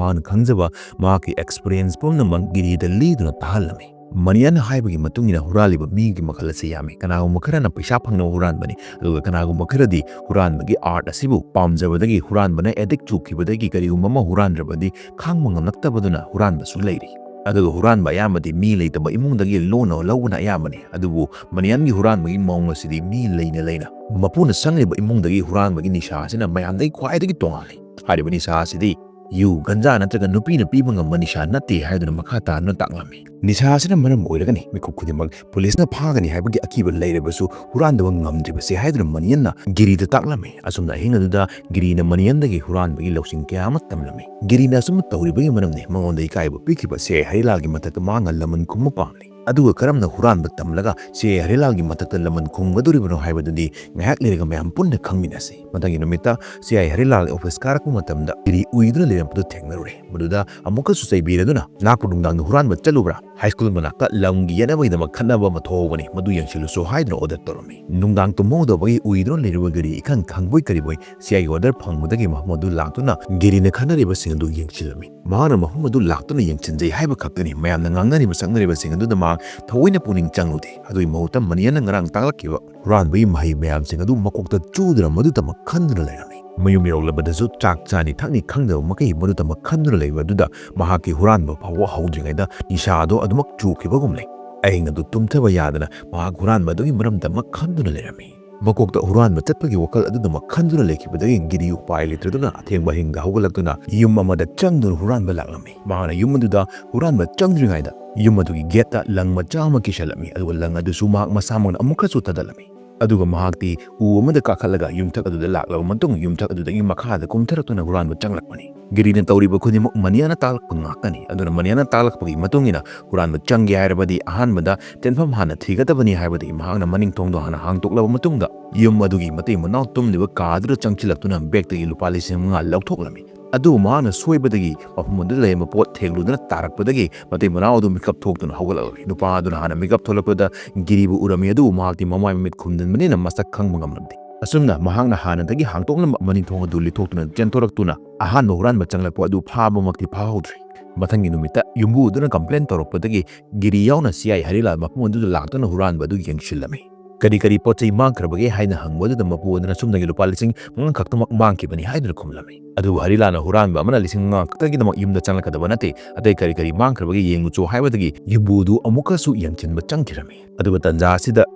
ꯃꯍꯥꯛꯀꯤ ꯑꯦꯛꯁꯄꯤꯔꯤꯌꯦꯟꯁ ꯄꯨꯝꯅꯃꯛ ꯒꯤꯔꯤꯗ ꯂꯤꯗꯨꯅ ꯇꯥꯍꯜꯂꯝꯃꯤ꯫ ꯃꯅꯤꯌꯟꯅ ꯍꯥꯏꯕꯒꯤ ꯃꯇꯨꯡ ꯏꯟꯅ ꯍꯨꯔꯥꯜꯂꯤꯕ ꯃꯤꯒꯤ ꯃꯈꯜ ꯑꯁꯤ ꯌꯥꯝꯃꯤ꯫ ꯀꯅꯥꯒꯨꯝꯕ ꯈꯔꯅ ꯄꯩꯁꯥ ꯐꯪꯅꯕ ꯍꯨꯔꯥꯟꯕꯅꯤ, ꯑꯗꯨꯒ ꯀꯅꯥꯒꯨꯝꯕ ꯈꯔꯗꯤ ꯍꯨꯔꯥꯟꯕꯒꯤ ꯑꯥꯔꯠ ꯑꯁꯤꯕꯨ ꯄꯥꯝꯖꯕꯗꯒꯤ ꯍꯨꯔꯥꯟꯕꯅ ꯑꯦꯗꯤꯛ ꯆꯨꯈꯤꯕꯗꯒꯤ ꯀꯔꯤꯒꯨꯝꯕ ꯑꯃ ꯍꯨꯔꯥꯟꯗ꯭ꯔꯕꯗꯤ ꯈꯥꯡꯕ ꯉꯝꯂꯛꯇꯕꯗꯨꯅ ꯍꯨꯔꯥꯟꯕꯁꯨ ꯂꯩꯔꯤ꯫ ꯑꯗꯨꯒ ꯍꯨꯔꯥꯟꯕ ꯑꯌꯥꯝꯕꯗꯤ ꯃꯤ ꯂꯩꯇꯕ ꯏꯃꯨꯡꯗꯒꯤ ꯂꯣꯟꯅ ꯂꯧꯕꯅ ꯑꯌꯥꯝꯕꯅꯤ꯫ ꯑꯗꯨꯕꯨ ꯃꯅꯤꯌꯟꯒꯤ ꯍꯨꯔꯥꯟꯕꯒꯤ ꯃꯑꯣꯡ ꯑꯁꯤꯗꯤ ꯃꯤ ꯂꯩꯅ ꯂꯩꯅ ꯃꯄꯨꯅ ꯁꯪꯂꯤꯕ ꯏꯃꯨꯡꯗꯒꯤ ꯍꯨꯔꯥꯟꯕꯒꯤ ꯅꯤꯁꯥ ꯑꯁꯤꯅ ꯃꯌꯥꯝꯗꯒꯤ ꯈ꯭ꯋꯥꯏꯗꯒꯤ ꯇꯣꯉꯥꯜꯂꯤ꯫ ꯍꯥꯏꯔꯤꯕ ꯅꯤꯁꯥ ꯑꯁꯤꯗꯤ ꯌꯨ, ꯒꯟꯖꯥ ꯅꯠꯇ꯭ꯔꯒ ꯅꯨꯄꯤꯅ ꯄꯤꯕ ꯉꯝꯕ ꯅꯤꯁꯥ ꯅꯠꯇꯦ ꯍꯥꯏꯗꯨꯅ ꯃꯈꯥ ꯇꯥꯗꯨꯅ ꯇꯥꯛꯂꯝꯃꯤ꯫ ꯅꯤꯁꯥ ꯑꯁꯤꯅ ꯃꯔꯝ ꯑꯣꯏꯔꯒꯅꯤ ꯃꯤꯀꯨꯞ ꯈꯨꯗꯤꯡꯃꯛ ꯄꯨꯂꯤꯁꯅ ꯐꯥꯒꯅꯤ ꯍꯥꯏꯕꯒꯤ ꯑꯀꯤꯕ ꯂꯩꯔꯕꯁꯨ ꯍꯨꯔꯥꯟꯗꯕ ꯉꯝꯗ꯭ꯔꯤꯕꯁꯦ ꯍꯥꯏꯗꯨꯅ ꯃꯅꯤꯌꯟꯅ ꯒꯤꯔꯤꯗ ꯇꯥꯛꯂꯝꯃꯤ꯫ ꯑꯁꯨꯝꯅ ꯑꯍꯤꯡ ꯑꯗꯨꯗ ꯒꯤꯔꯤꯅ ꯃꯅꯤꯌꯟꯗꯒꯤ ꯍꯨꯔꯥꯟꯕꯒꯤ ꯂꯧꯁꯤꯡ ꯀꯌꯥ ꯑꯃ ꯇꯝꯂꯝꯃꯤ꯫ ꯒꯤꯔꯤꯅ ꯑꯁꯨꯝꯅ ꯇꯧꯔꯤꯕꯒꯤ ꯃꯔꯝꯅꯤ ꯃꯉꯣꯟꯗ ꯏꯀꯥꯏꯕ ꯄꯤꯈꯤꯕꯁꯦ ꯍꯔꯤꯂꯥꯜꯒꯤ ꯃꯊꯛꯇ ꯃꯍꯥꯛꯅ ꯂꯃꯟ ꯈꯨꯝꯕ ꯄꯥꯝꯂꯤ꯫ ꯑꯗꯨꯒ ꯀꯔꯝꯅ ꯍꯨꯔꯥꯟꯕ ꯇꯝꯂꯒ ꯁꯤ ꯑꯥꯏ ꯍꯔꯤꯂꯥꯜꯒꯤ ꯃꯊꯛꯇ ꯂꯃꯟ ꯈꯨꯝꯒꯗꯧꯔꯤꯕꯅꯣ ꯍꯥꯏꯕꯗꯨꯗꯤ ꯉꯥꯏꯍꯥꯛ ꯂꯩꯔꯒ ꯃꯌꯥꯝ ꯄꯨꯟꯅ ꯈꯪꯃꯤꯟꯅꯁꯤ꯫ ꯃꯊꯪꯒꯤ ꯅꯨꯃꯤꯠꯇ ꯁꯤ ꯑꯥꯏ ꯍꯔꯤꯂꯥꯜ ꯑꯣꯐꯤꯁ ꯀꯥꯔꯛꯄ ꯃꯇꯝꯗ ꯒꯤꯔꯤ ꯎꯏꯗꯨꯅ ꯂꯩꯔꯝꯕꯗꯨ ꯊꯦꯡꯅꯔꯨꯔꯦ꯫ ꯃꯗꯨꯗ ꯑꯃꯨꯛꯀꯁꯨ ꯆꯩꯕꯤꯔꯗꯨꯅ, "ꯂꯥꯛꯄ ꯅꯨꯡꯗꯥꯡꯗ ꯍꯨꯔꯥꯟꯕ ꯆꯠꯂꯨꯕ꯭ꯔꯥ? ꯍꯥꯏ ꯁ꯭ꯀꯨꯜ ꯃꯅꯥꯛꯇ ꯂꯝꯒꯤ ꯌꯦꯠꯅꯕꯒꯤꯗꯃꯛ ꯈꯠꯅꯕ ꯑꯃ ꯊꯣꯛꯍꯧꯕꯅꯤ, ꯃꯗꯨ ꯌꯦꯡꯁꯤꯜꯂꯨꯁꯨ" ꯍꯥꯏꯗꯨꯅ ꯑꯣꯔꯗꯔ ꯇꯧꯔꯝꯃꯤ꯫ ꯅꯨꯡꯗꯥꯡ ꯇꯨꯝꯍꯧꯗꯕꯒꯤ ꯎꯏꯗꯨꯅ ꯂꯩꯔꯨꯕ ꯒꯤꯔꯤ ꯏꯈꯪ ꯈꯪꯕꯣꯏ ꯀꯔꯤꯕꯣꯏ ꯁꯤ ꯑꯥꯏꯒꯤ ꯑꯣꯔꯗꯔ ꯐꯪꯕꯗꯒꯤ ꯃꯐꯝ ꯑꯗꯨ ꯂꯥꯛꯇꯨꯅ ꯒꯤꯔꯤꯅ ꯈꯠꯅꯔꯤꯕꯁꯤꯡ ꯑꯗꯨ ꯌꯦꯡꯁꯤꯜꯂꯝꯃꯤ꯫ ꯃꯍꯥꯛꯅ ꯃꯐꯝ ꯑꯗꯨ ꯂꯥꯛꯇꯨꯅ ꯌꯦꯡꯁꯤꯟꯖꯩ ꯍꯥꯏꯕ ꯈꯛꯇꯅꯤ꯫ ꯃꯌꯥꯝꯅ ꯉꯥꯡꯅꯔꯤꯕ ꯁꯛꯅꯔꯤꯕꯁꯤꯡ ꯑꯗꯨꯗ ꯃꯍꯥꯛ ꯊꯑꯣꯏꯅ ꯄꯨꯛꯅꯤꯡ ꯆꯪꯂꯨꯗꯦ꯫ ꯑꯗꯨꯒꯤ ꯃꯍꯨꯠꯇ ꯃꯅꯤꯌꯥꯅ ꯉꯔꯥꯡ ꯇꯥꯛꯂꯛꯈꯤꯕ ꯍꯨꯔꯥꯟꯕꯒꯤ ꯃꯍꯩ ꯃꯌꯥꯝꯁꯤꯡ ꯑꯗꯨ ꯃꯀꯣꯛꯇ ꯆꯨꯗꯨꯅ ꯃꯗꯨꯇꯃꯛ ꯈꯟꯗꯨꯅ ꯂꯩꯔꯝꯃꯤ꯫ ꯃꯌꯨꯝ ꯌꯧꯔꯛꯂꯕꯗꯁꯨ ꯆꯥꯛ ꯆꯥꯅꯤ ꯊꯛꯅꯤ ꯈꯪꯗꯕ ꯃꯈꯩ ꯃꯗꯨꯇꯃꯛ ꯈꯟꯗꯨꯅ ꯂꯩꯕ ꯑꯗꯨꯗ ꯃꯍꯥꯛꯀꯤ ꯍꯨꯔꯥꯟꯕ ꯐꯥꯎꯕ ꯍꯧꯗ꯭ꯔꯤꯉꯩꯗ ꯅꯤꯁꯥ ꯑꯗꯨ ꯑꯗꯨꯃꯛ ꯆꯨꯈꯤꯕꯒꯨꯝ ꯂꯩ꯫ ꯑꯍꯤꯡ ꯑꯗꯨ ꯇꯨꯝꯊꯕ ꯌꯥꯗꯅ ꯃꯍꯥꯛ ꯍꯨꯔꯥꯟꯕ ꯑꯗꯨꯒꯤ ꯃꯔꯝꯗꯃꯛ ꯈꯟꯗꯨꯅ ꯂꯩꯔꯝꯃꯤ꯫ ꯃꯀꯣꯛꯇ ꯍꯨꯔꯥꯟꯕ ꯆꯠꯄꯒꯤ ꯋꯥꯈꯜ ꯑꯗꯨꯗꯃꯛ ꯈꯟꯗꯨꯅ ꯂꯩꯈꯤꯕꯗꯒꯤ ꯒꯤꯔꯤ ꯎꯄꯥꯏ ꯂꯩꯇ꯭ꯔꯗꯨꯅ ꯑꯊꯦꯡꯕ ꯑꯍꯤꯡꯗ ꯍꯧꯒꯠꯂꯛꯇꯨꯅ ꯌꯨꯝ ꯑꯃꯗ ꯆꯪꯗꯨꯅ ꯍꯨꯔꯥꯟꯕ ꯂꯥꯛꯂꯝꯃꯤ꯫ ꯃꯍꯥꯛꯅ ꯌꯨꯝ ꯑꯗꯨꯗ ꯍꯨꯔꯥꯟꯕ ꯆꯪꯗ꯭ꯔꯤꯉꯩꯗ ꯌꯨꯝ ꯑꯗꯨꯒꯤ ꯒꯦꯠꯇ ꯂꯪ ꯃꯆꯥ ꯑꯃ ꯀꯤꯁꯜꯂꯝꯃꯤ, ꯑꯗꯨꯒ ꯂꯪ ꯑꯗꯨꯁꯨ ꯃꯍꯥꯛ ꯃꯁꯥꯃꯛꯅ ꯑꯃꯨꯛꯀꯁꯨ ꯊꯥꯗꯠꯂꯝꯃꯤ꯫ ꯑꯗꯨꯒ ꯃꯍꯥꯛꯇꯤ ꯎ ꯑꯃꯗ ꯀꯥꯈꯠꯂꯒ ꯌꯨꯝꯊꯛ ꯑꯗꯨꯗ ꯂꯥꯛꯂꯕ ꯃꯇꯨꯡ ꯌꯨꯝꯊꯛ ꯑꯗꯨꯗꯒꯤ ꯃꯈꯥꯗ ꯀꯨꯝꯊꯔꯛꯇꯨꯅ ꯍꯨꯔꯥꯟꯕ ꯆꯪꯂꯛꯄꯅꯤ꯫ ꯒꯤꯔꯤꯅ ꯇꯧꯔꯤꯕ ꯈꯨꯗꯤꯡꯃꯛ ꯃꯅꯤꯌꯥꯅ ꯇꯥꯛꯂꯛꯄ ꯉꯥꯛꯇꯅꯤ꯫ ꯑꯗꯨꯅ ꯃꯅꯤꯌꯥꯅ ꯇꯥꯛꯂꯛꯄꯒꯤ ꯃꯇꯨꯡ ꯏꯟꯅ ꯍꯨꯔꯥꯟꯕ ꯆꯪꯒꯦ ꯍꯥꯏꯔꯕꯗꯤ ꯑꯍꯥꯟꯕꯗ ꯆꯦꯟꯐꯝ ꯍꯥꯟꯅ ꯊꯤꯒꯗꯕꯅꯤ ꯍꯥꯏꯕꯗꯒꯤ ꯃꯍꯥꯛꯅ ꯃꯅꯤꯡ ꯊꯣꯡꯗꯣ ꯍꯥꯟꯅ ꯍꯥꯡꯗꯣꯛꯂꯕ ꯃꯇꯨꯡꯗ ꯌꯨꯝ ꯑꯗꯨꯒꯤ ꯃꯇꯩ ꯃꯅꯥꯎ ꯇꯨꯝꯂꯤꯕ ꯀꯥ ꯑꯗꯨꯗ ꯆꯪꯁꯤꯜꯂꯛꯇꯨꯅ ꯕꯦꯒꯇꯒꯤ ꯂꯨꯄꯥ ꯂꯤꯁꯤꯡ ꯃꯉꯥ ꯂꯧꯊꯣꯛꯂꯝꯃꯤ꯫ ꯑꯗꯨꯕꯨ ꯃꯍꯥꯛꯅ ꯁꯣꯏꯕꯗꯒꯤ ꯃꯐꯝ ꯑꯗꯨꯗ ꯂꯩꯔꯝꯕ ꯄꯣꯠ ꯊꯦꯡꯂꯨꯗꯨꯅ ꯇꯥꯔꯛꯄꯗꯒꯤ ꯃꯇꯩ ꯃꯅꯥꯎ ꯑꯗꯨ ꯃꯤꯀꯞ ꯊꯣꯛꯇꯨꯅ ꯍꯧꯒꯠꯂꯛꯂꯝꯃꯤ꯫ ꯅꯨꯄꯥ ꯑꯗꯨꯅ ꯍꯥꯟꯅ ꯃꯤꯀꯞ ꯊꯣꯛꯂꯛꯄꯗ ꯒꯤꯔꯤꯕꯨ ꯎꯔꯝꯃꯤ, ꯑꯗꯨꯕꯨ ꯃꯍꯥꯛꯇꯤ ꯃꯃꯥꯏ ꯃꯃꯤꯠ ꯈꯨꯝꯖꯤꯟꯕꯅꯤꯅ ꯃꯁꯛ ꯈꯪꯕ ꯉꯝꯂꯝꯗꯦ꯫ ꯑꯁꯨꯝꯅ ꯃꯍꯥꯛꯅ ꯍꯥꯟꯅꯗꯒꯤ ꯍꯥꯡꯗꯣꯛꯂꯝꯕ ꯃꯅꯤꯡ ꯊꯣꯡ ꯑꯗꯨ ꯂꯤꯊꯣꯛꯇꯨꯅ ꯆꯦꯟꯊꯣꯔꯛꯇꯨꯅ ꯑꯍꯥꯟꯕ ꯍꯨꯔꯥꯟꯕ ꯆꯪꯂꯛꯄ ꯑꯗꯨ ꯐꯥꯕꯃꯛꯇꯤ ꯐꯥꯍꯧꯗ꯭ꯔꯤ꯫ ꯃꯊꯪꯒꯤ ꯅꯨꯃꯤꯠꯇ ꯌꯨꯝꯕꯨ ꯑꯗꯨꯅ ꯀꯝꯄ꯭ꯂꯦꯟ ꯇꯧꯔꯛꯄꯗꯒꯤ ꯒꯤꯔꯤ ꯌꯥꯎꯅ ꯁꯤ ꯑꯥꯏ ꯍꯔꯤꯂꯥꯜ ꯃꯐꯝ ꯑꯗꯨꯗ ꯂꯥꯛꯇꯨꯅ ꯍꯨꯔꯥꯟꯕ ꯑꯗꯨ ꯌꯦꯡꯁꯤꯜꯂꯝꯃꯤ꯫ "ꯀꯔꯤ ꯀꯔꯤ ꯄꯣꯠ ꯆꯩ ꯃꯥꯡꯈ꯭ꯔꯕꯒꯦ?" ꯍꯥꯏꯅ ꯍꯪꯕ ꯑꯗꯨꯗ ꯃꯄꯨ ꯑꯗꯨꯅ ꯁꯨꯞꯅꯒꯤ ꯂꯨꯄꯥ ꯂꯤꯁꯤꯡ ꯃꯉꯥ ꯈꯛꯇꯃꯛ ꯃꯥꯡꯈꯤꯕꯅꯤ ꯍꯥꯏꯗꯨꯅ ꯈꯨꯝꯂꯝꯃꯤ꯫ ꯑꯗꯨꯕꯨ ꯍꯔꯤꯂꯥꯜꯅ ꯍꯨꯔꯥꯟꯕ ꯑꯃꯅ ꯂꯤꯁꯤꯡ ꯃꯉꯥ ꯈꯛꯇꯒꯤꯗꯃꯛ ꯌꯨꯝꯗ ꯆꯪꯂꯛꯀꯗꯕ ꯅꯠꯇꯦ, ꯑꯇꯩ ꯀꯔꯤ ꯀꯔꯤ ꯃꯥꯡꯈ꯭ꯔꯕꯒꯦ ꯌꯦꯡꯉꯨꯆꯣ ꯍꯥꯏꯕꯗꯒꯤ ꯌꯨꯝꯕꯨ ꯑꯗꯨ ꯑꯃꯨꯛꯀꯁꯨ ꯌꯦꯡꯁꯤꯟꯕ ꯆꯪꯈꯤꯔꯝꯃꯤ꯫ ꯑꯗꯨꯒ ꯇꯟꯖꯥ ꯑꯁꯤꯗ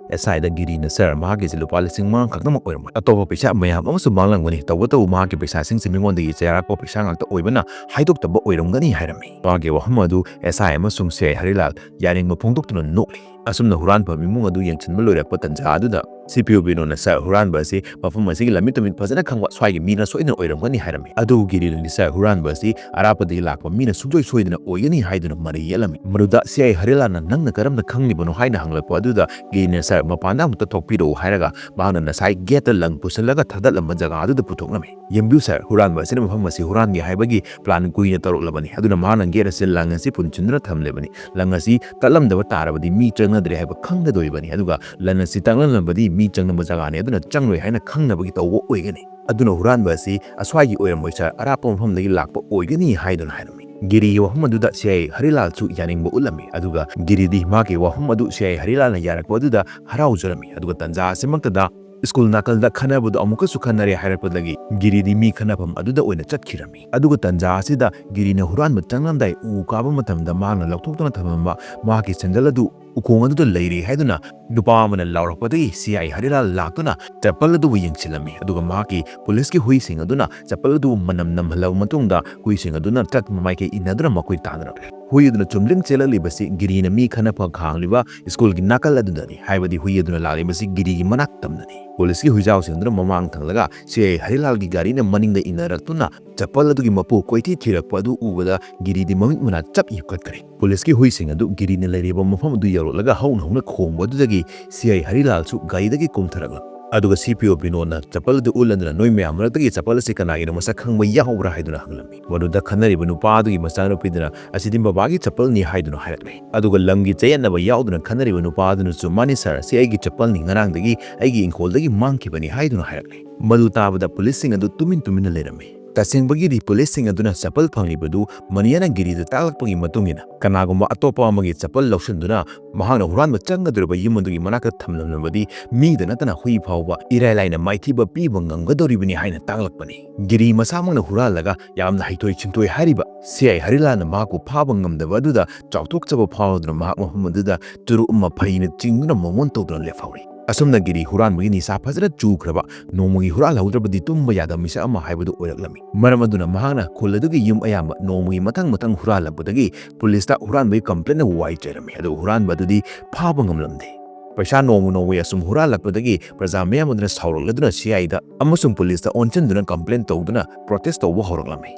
ꯑꯦꯁ ꯑꯥꯏꯗ ꯒꯤꯔꯤꯅ, "ꯁꯥꯔ, ꯃꯍꯥꯛꯀꯤꯁꯦ ꯂꯨꯄꯥ ꯂꯤꯁꯤꯡ ꯃꯉꯥ ꯈꯛꯇꯃꯛ ꯑꯣꯏꯔꯝꯃꯣꯏ, ꯑꯇꯣꯞꯄ ꯄꯩꯁꯥ ꯃꯌꯥꯝ ꯑꯃꯁꯨ ꯃꯥꯡꯂꯝꯒꯅꯤ, ꯇꯧꯕꯇꯕꯨ ꯃꯍꯥꯛꯀꯤ ꯄꯩꯁꯥꯁꯤꯡꯁꯦ ꯃꯤꯉꯣꯟꯗꯒꯤ ꯆꯩꯔꯥꯛꯄ ꯄꯩꯁꯥ ꯉꯥꯛꯇ ꯑꯣꯏꯕꯅ ꯍꯥꯏꯗꯣꯛꯇꯕ ꯑꯣꯏꯔꯝꯒꯅꯤ" ꯍꯥꯏꯔꯝꯃꯤ꯫ ꯃꯍꯥꯛꯀꯤ ꯋꯥꯐꯝ ꯑꯗꯨ ꯑꯦꯁ ꯑꯥꯏ ꯑꯃꯁꯨꯡ ꯁꯤ ꯑꯥꯏ ꯍꯔꯤꯂꯥꯜ ꯌꯥꯅꯤꯡꯕ ꯐꯣꯡꯗꯣꯛꯇꯨꯅ ꯅꯣꯛꯂꯤ꯫ ꯑꯁꯨꯝꯅ ꯍꯨꯔꯥꯟꯐꯝ ꯏꯃꯨꯡ ꯑꯗꯨ ꯌꯦꯡꯁꯤꯟꯕ ꯂꯣꯏꯔꯛꯄ ꯇꯟꯖꯥ ꯑꯗꯨꯗ ꯁꯤ ꯄꯤ ꯑꯣ ꯕꯤꯅꯣꯗꯅ, "ꯁꯥꯔ, ꯍꯨꯔꯥꯟꯕ ꯑꯁꯤ ꯃꯐꯝ ꯑꯁꯤꯒꯤ ꯂꯝꯃꯤꯠ ꯇꯨꯃꯤꯠ ꯐꯖꯅ ꯈꯪꯕ ꯁ꯭ꯋꯥꯏꯒꯤ ꯃꯤꯅ ꯁꯣꯏꯗꯅ ꯑꯣꯏꯔꯝꯒꯅꯤ" ꯍꯥꯏꯔꯝꯃꯤ꯫ ꯑꯗꯨꯕꯨ ꯒꯤꯔꯤꯅꯗꯤ, "ꯁꯥꯔ, ꯍꯨꯔꯥꯟꯕ ꯑꯁꯤ ꯑꯔꯥꯞꯄꯗꯒꯤ ꯂꯥꯛꯄ ꯃꯤꯅ ꯁꯨꯡꯁꯣꯏ ꯁꯣꯏꯗꯅ ꯑꯣꯏꯒꯅꯤ" ꯍꯥꯏꯗꯨꯅ ꯃꯔꯩ ꯌꯦꯠꯂꯝꯃꯤ꯫ ꯃꯗꯨꯗ ꯁꯤ ꯑꯥꯏ ꯍꯔꯤꯂꯥꯜꯅ, "ꯅꯪꯅ ꯀꯔꯝꯅ ꯈꯪꯂꯤꯕꯅꯣ?" ꯍꯥꯏꯅ ꯍꯪꯂꯛꯄ ꯑꯗꯨꯗ ꯒꯤꯔꯤꯅ, "ꯁꯥꯔ, ꯃꯄꯥꯟꯗ ꯑꯃꯨꯛꯇ ꯊꯣꯛꯄꯤꯔꯛꯎ" ꯍꯥꯏꯔꯒ ꯃꯍꯥꯛꯅ ꯉꯁꯥꯏ ꯒꯦꯠꯇ ꯂꯪ ꯄꯨꯁꯤꯜꯂꯒ ꯊꯥꯗꯠꯂꯝꯕ ꯖꯒꯥ ꯑꯗꯨꯗ ꯄꯨꯊꯣꯛꯂꯝꯃꯤ꯫ "ꯌꯦꯡꯕꯤꯌꯨ ꯁꯥꯔ, ꯍꯨꯔꯥꯟꯕ ꯑꯁꯤꯅ ꯃꯐꯝ ꯑꯁꯤ ꯍꯨꯔꯥꯟꯒꯦ ꯍꯥꯏꯕꯒꯤ ꯄ꯭ꯂꯥꯟ ꯀꯨꯏꯅ ꯇꯧꯔꯛꯂꯕꯅꯤ꯫ ꯑꯗꯨꯅ ꯃꯍꯥꯛꯅ ꯒꯦꯠ ꯑꯁꯤ ꯂꯪ ꯑꯁꯤ ꯄꯨꯟꯁꯤꯟꯗꯨꯅ ꯊꯝꯂꯤꯕꯅꯤ꯫ ꯂꯪ ꯑꯁꯤ ꯇꯠꯂꯝꯗꯕ ꯇꯥꯔꯕꯗꯤ ꯃꯤ ꯆꯪꯅꯗ꯭ꯔꯦ ꯍꯥꯏꯕ ꯈꯪꯒꯗꯣꯔꯤꯕꯅꯤ꯫ ꯑꯗꯨꯒ ꯂꯪ ꯑꯁꯤ ꯇꯠꯂꯝꯂꯕꯗꯤ ꯃꯤ ꯆꯪꯅꯕ ꯖꯒꯥꯅꯤ, ꯑꯗꯨꯅ ꯆꯪꯂꯣꯏ ꯍꯥꯏꯅ ꯈꯪꯅꯕꯒꯤ ꯇꯧꯕ ꯑꯣꯏꯒꯅꯤ꯫ ꯑꯗꯨꯅ ꯍꯨꯔꯥꯟꯕ ꯑꯁꯤ ꯑꯁ꯭ꯋꯥꯏꯒꯤ ꯑꯣꯏꯔꯝꯃꯣꯏ ꯁꯥꯔ, ꯑꯔꯥꯞꯄ ꯃꯐꯝꯗꯒꯤ ꯂꯥꯛꯄ ꯑꯣꯏꯒꯅꯤ" ꯍꯥꯏꯗꯨꯅ ꯍꯥꯏꯔꯝꯃꯤ꯫ ꯒꯤꯔꯤꯒꯤ ꯋꯥꯐꯝ ꯑꯗꯨꯗ ꯁꯤ ꯑꯥꯏ ꯍꯔꯤꯂꯥꯜꯁꯨ ꯌꯥꯅꯤꯡꯕ ꯎꯠꯂꯝꯃꯤ꯫ ꯑꯗꯨꯒ ꯒꯤꯔꯤꯗꯤ ꯃꯍꯥꯛꯀꯤ ꯋꯥꯐꯝ ꯑꯗꯨ ꯁꯤ ꯑꯥꯏ ꯍꯔꯤꯂꯥꯜꯅ ꯌꯥꯔꯛꯄ ꯑꯗꯨꯗ ꯍꯔꯥꯎꯖꯔꯝꯃꯤ꯫ ꯑꯗꯨꯒ ꯇꯟꯖꯥ ꯑꯁꯤꯃꯛꯇꯗ ꯁ꯭ꯀꯨꯜ ꯅꯥꯀꯜꯗ ꯈꯠꯅꯕꯗꯨ ꯑꯃꯨꯛꯀꯁꯨ ꯈꯠꯅꯔꯦ ꯍꯥꯏꯔꯛꯄꯗꯒꯤ ꯒꯤꯔꯤꯗꯤ ꯃꯤ ꯈꯠꯅꯐꯝ ꯑꯗꯨꯗ ꯑꯣꯏꯅ ꯆꯠꯈꯤꯔꯝꯃꯤ꯫ ꯑꯗꯨꯒ ꯇꯟꯖꯥ ꯑꯁꯤꯗ ꯒꯤꯔꯤꯅ ꯍꯨꯔꯥꯟꯕ ꯆꯪꯂꯝꯗꯥꯏ ꯎ ꯀꯥꯕ ꯃꯇꯝꯗ ꯃꯍꯥꯛꯅ ꯂꯧꯊꯣꯛꯇꯨꯅ ꯊꯝꯂꯝꯕ ꯃꯍꯥꯛꯀꯤ ꯁꯦꯟꯗꯜ ꯑꯗꯨ ꯎꯈꯣꯡ ꯑꯗꯨꯗ ꯂꯩꯔꯦ ꯍꯥꯏꯗꯨꯅ ꯅꯨꯄꯥ ꯑꯃꯅ ꯂꯥꯎꯔꯛꯄꯗꯒꯤ ꯁꯤ ꯑꯥꯏ ꯍꯔꯤꯂꯥꯜ ꯂꯥꯛꯇꯨꯅ ꯆꯄꯜ ꯑꯗꯨꯕꯨ ꯌꯦꯡꯁꯤꯜꯂꯝꯃꯤ꯫ ꯑꯗꯨꯒ ꯃꯍꯥꯛꯀꯤ ꯄꯨꯂꯤꯁꯀꯤ ꯍꯨꯏꯁꯤꯡ ꯑꯗꯨꯅ ꯆꯄꯜ ꯑꯗꯨꯕꯨ ꯃꯅꯝ ꯅꯝꯍꯜꯂꯕ ꯃꯇꯨꯡꯗ ꯍꯨꯏꯁꯤꯡ ꯑꯗꯨꯅ ꯆꯠꯄ ꯃꯥꯏꯀꯩ ꯏꯟꯅꯗꯨꯅ ꯃꯈꯣꯏ ꯇꯥꯟꯅꯔꯛꯂꯦ꯫ ꯍꯨꯏ ꯑꯗꯨꯅ ꯆꯨꯝꯗ꯭ꯔꯤꯡ ꯆꯦꯜꯂꯛꯂꯤꯕꯁꯤ ꯒꯤꯔꯤꯅ ꯃꯤ ꯈꯠꯅꯐꯝ ꯈꯥꯡꯂꯤꯕ ꯁ꯭ꯀꯨꯜꯒꯤ ꯅꯥꯀꯜ ꯑꯗꯨꯗꯅꯤ, ꯍꯥꯏꯕꯗꯤ ꯍꯨꯏ ꯑꯗꯨꯅ ꯂꯥꯛꯂꯤꯕꯁꯤ ꯒꯤꯔꯤꯒꯤ ꯃꯅꯥꯛ ꯇꯝꯅꯅꯤ꯫ ꯄꯨꯂꯤꯁꯀꯤ ꯍꯨꯏꯖꯥꯎꯁꯤꯡ ꯑꯗꯨꯅ ꯃꯃꯥꯡ ꯊꯪꯂꯒ ꯁꯤ ꯑꯥꯏ ꯍꯔꯤꯂꯥꯜꯒꯤ ꯒꯥꯔꯤꯅ ꯃꯅꯤꯡꯗ ꯏꯟꯅꯔꯛꯇꯨꯅ ꯆꯄꯜ ꯑꯗꯨꯒꯤ ꯃꯄꯨ ꯀꯣꯏꯊꯤ ꯊꯤꯔꯛꯄ ꯑꯗꯨ ꯎꯕꯗ ꯒꯤꯔꯤꯗꯤ ꯃꯃꯤꯠ ꯃꯅꯥ ꯆꯞ ꯌꯨꯡꯈꯠꯈ꯭ꯔꯦ꯫ ꯄꯨꯂꯤꯁꯀꯤ ꯍꯨꯏꯁꯤꯡ ꯑꯗꯨ ꯒꯤꯔꯤꯅ ꯂꯩꯔꯤꯕ ꯃꯐꯝ ꯑꯗꯨ ꯌꯧꯔꯛꯂꯒ ꯍꯧꯅ ꯍꯧꯅ ꯈꯣꯡꯕ ꯑꯗꯨꯗꯒꯤ ꯁꯤ ꯑꯥꯏ ꯍꯔꯤꯂꯥꯜꯁꯨ ꯒꯥꯔꯤꯗꯒꯤ ꯀꯨꯝꯊꯔꯛꯂꯝꯃꯤ꯫ ꯑꯗꯨꯒ ꯁꯤ ꯄꯤ ꯑꯣ ꯕꯤꯅꯣꯗꯅ ꯆꯄꯜ ꯑꯗꯨ ꯎꯠꯂꯗꯨꯅ, "ꯅꯣꯏ ꯃꯌꯥꯝ ꯃꯔꯛꯇꯒꯤ ꯆꯄꯜ ꯑꯁꯤ ꯀꯅꯥꯒꯤꯅꯣ ꯃꯁꯛ ꯈꯪꯕ ꯌꯥꯎꯕ꯭ꯔꯥ?" ꯍꯥꯏꯗꯨꯅ ꯍꯪꯂꯝꯃꯤ꯫ ꯃꯗꯨꯗ ꯈꯠꯅꯔꯤꯕ ꯅꯨꯄꯥ ꯑꯗꯨꯒꯤ ꯃꯆꯥꯅꯨꯄꯤꯗꯨꯅ, "ꯑꯁꯤꯗꯤ ꯕꯕꯥꯒꯤ ꯆꯄꯜꯅꯤ" ꯍꯥꯏꯗꯨꯅ ꯍꯥꯏꯔꯛꯂꯦ꯫ ꯑꯗꯨꯒ ꯂꯝꯒꯤ ꯆꯌꯦꯠꯅꯕ ꯌꯥꯎꯗꯨꯅ ꯈꯠꯅꯔꯤꯕ ꯅꯨꯄꯥ ꯑꯗꯨꯅꯁꯨ, "ꯃꯥꯅꯤ ꯁꯥꯔ, ꯁꯤ ꯑꯩꯒꯤ ꯆꯄꯜꯅꯤ, ꯉꯔꯥꯡꯗꯒꯤ ꯑꯩꯒꯤ ꯏꯪꯈꯣꯜꯗꯒꯤ ꯃꯥꯡꯈꯤꯕꯅꯤ" ꯍꯥꯏꯗꯨꯅ ꯍꯥꯏꯔꯛꯂꯦ꯫ ꯃꯗꯨ ꯇꯥꯕꯗ ꯄꯨꯂꯤꯁꯁꯤꯡ ꯑꯗꯨ ꯇꯨꯃꯤꯟ ꯇꯨꯃꯤꯟꯅ ꯂꯩꯔꯝꯃꯤ꯫ ꯇꯁꯦꯡꯕꯒꯤꯗꯤ ꯄꯨꯂꯤꯁꯁꯤꯡ ꯑꯗꯨꯅ ꯆꯄꯜ ꯐꯪꯂꯤꯕꯗꯨ ꯃꯅꯤꯌꯥꯅ ꯒꯤꯔꯤꯗ ꯇꯥꯛꯂꯛꯄꯒꯤ ꯃꯇꯨꯡ ꯏꯟꯅ, ꯀꯅꯥꯒꯨꯝꯕ ꯑꯇꯣꯞꯄ ꯑꯃꯒꯤ ꯆꯄꯜ ꯂꯧꯁꯤꯟꯗꯨꯅ ꯃꯍꯥꯛꯅ ꯍꯨꯔꯥꯟꯕ ꯆꯪꯒꯗꯧꯔꯤꯕ ꯌꯨꯝ ꯑꯗꯨꯒꯤ ꯃꯅꯥꯛꯇ ꯊꯝꯂꯝꯂꯕꯗꯤ ꯃꯤꯗ ꯅꯠꯇꯅ ꯍꯨꯏ ꯐꯥꯎꯕ ꯏꯔꯥꯏ ꯂꯥꯏꯅ ꯃꯥꯏꯊꯤꯕ ꯄꯤꯕ ꯉꯝꯒꯗꯧꯔꯤꯕꯅꯤ ꯍꯥꯏꯅ ꯇꯥꯛꯂꯛꯄꯅꯤ꯫ ꯒꯤꯔꯤ ꯃꯁꯥꯃꯛꯅ ꯍꯨꯔꯥꯜꯂꯒ ꯌꯥꯝꯅ ꯍꯩꯊꯣꯏ ꯁꯤꯡꯊꯣꯏ ꯍꯥꯏꯔꯤꯕ ꯁꯤ ꯑꯥꯏ ꯍꯔꯤꯂꯥꯜꯅ ꯃꯍꯥꯛꯄꯨ ꯐꯥꯕ ꯉꯝꯗꯕ ꯑꯗꯨꯗ ꯆꯥꯎꯊꯣꯛꯆꯕ ꯐꯥꯎꯔꯗꯨꯅ ꯃꯍꯥꯛ ꯃꯐꯝ ꯑꯗꯨꯗ ꯆꯨꯔꯨꯞ ꯑꯃ ꯐꯩꯅ ꯆꯤꯡꯗꯨꯅ ꯃꯣꯃꯣꯟ ꯇꯧꯗꯨꯅ ꯂꯦꯞꯍꯧꯔꯤ꯫ ꯑꯁꯨꯝꯅ ꯒꯤꯔꯤ ꯍꯨꯔꯥꯟꯕꯒꯤ ꯅꯤꯁꯥ ꯐꯖꯅ ꯆꯨꯈ꯭ꯔꯕ, ꯅꯣꯡꯃꯒꯤ ꯍꯨꯔꯥꯜꯍꯧꯗ꯭ꯔꯕꯗꯤ ꯇꯨꯝꯕ ꯌꯥꯗꯕ ꯃꯤꯁꯛ ꯑꯃ ꯍꯥꯏꯕꯗꯨ ꯑꯣꯏꯔꯛꯂꯝꯃꯤ꯫ ꯃꯔꯝ ꯑꯗꯨꯅ ꯃꯍꯥꯛꯅ ꯈꯨꯜ ꯑꯗꯨꯒꯤ ꯌꯨꯝ ꯑꯌꯥꯝꯕ ꯅꯣꯡꯃꯒꯤ ꯃꯊꯪ ꯃꯊꯪ ꯍꯨꯔꯥꯜꯂꯛꯄꯗꯒꯤ ꯄꯨꯂꯤꯁꯇ ꯍꯨꯔꯥꯟꯕꯒꯤ ꯀꯝꯄ꯭ꯂꯦꯟ ꯑꯃ ꯋꯥꯏ ꯆꯦꯔꯝꯃꯤ꯫ ꯑꯗꯨꯕꯨ ꯍꯨꯔꯥꯟꯕ ꯑꯗꯨꯗꯤ ꯐꯥꯕ ꯉꯝꯂꯝꯗꯦ꯫ ꯄꯩꯁꯥ ꯅꯣꯡꯃ ꯅꯣꯡꯃꯒꯤ ꯑꯁꯨꯝ ꯍꯨꯔꯥꯜꯂꯛꯄꯗꯒꯤ ꯄ꯭ꯔꯖꯥ ꯃꯌꯥꯝ ꯑꯗꯨꯅ ꯁꯥꯎꯔꯛꯂꯗꯨꯅ ꯁꯤ ꯑꯥꯏ ꯗ ꯑꯃꯁꯨꯡ ꯄꯨꯂꯤꯁꯇ ꯑꯣꯟꯁꯤꯟꯗꯨꯅ ꯀꯝꯄ꯭ꯂꯦꯟ ꯇꯧꯗꯨꯅ ꯄ꯭ꯔꯣꯇꯦꯁ ꯇꯧꯕ ꯍꯧꯔꯛꯂꯝꯃꯤ꯫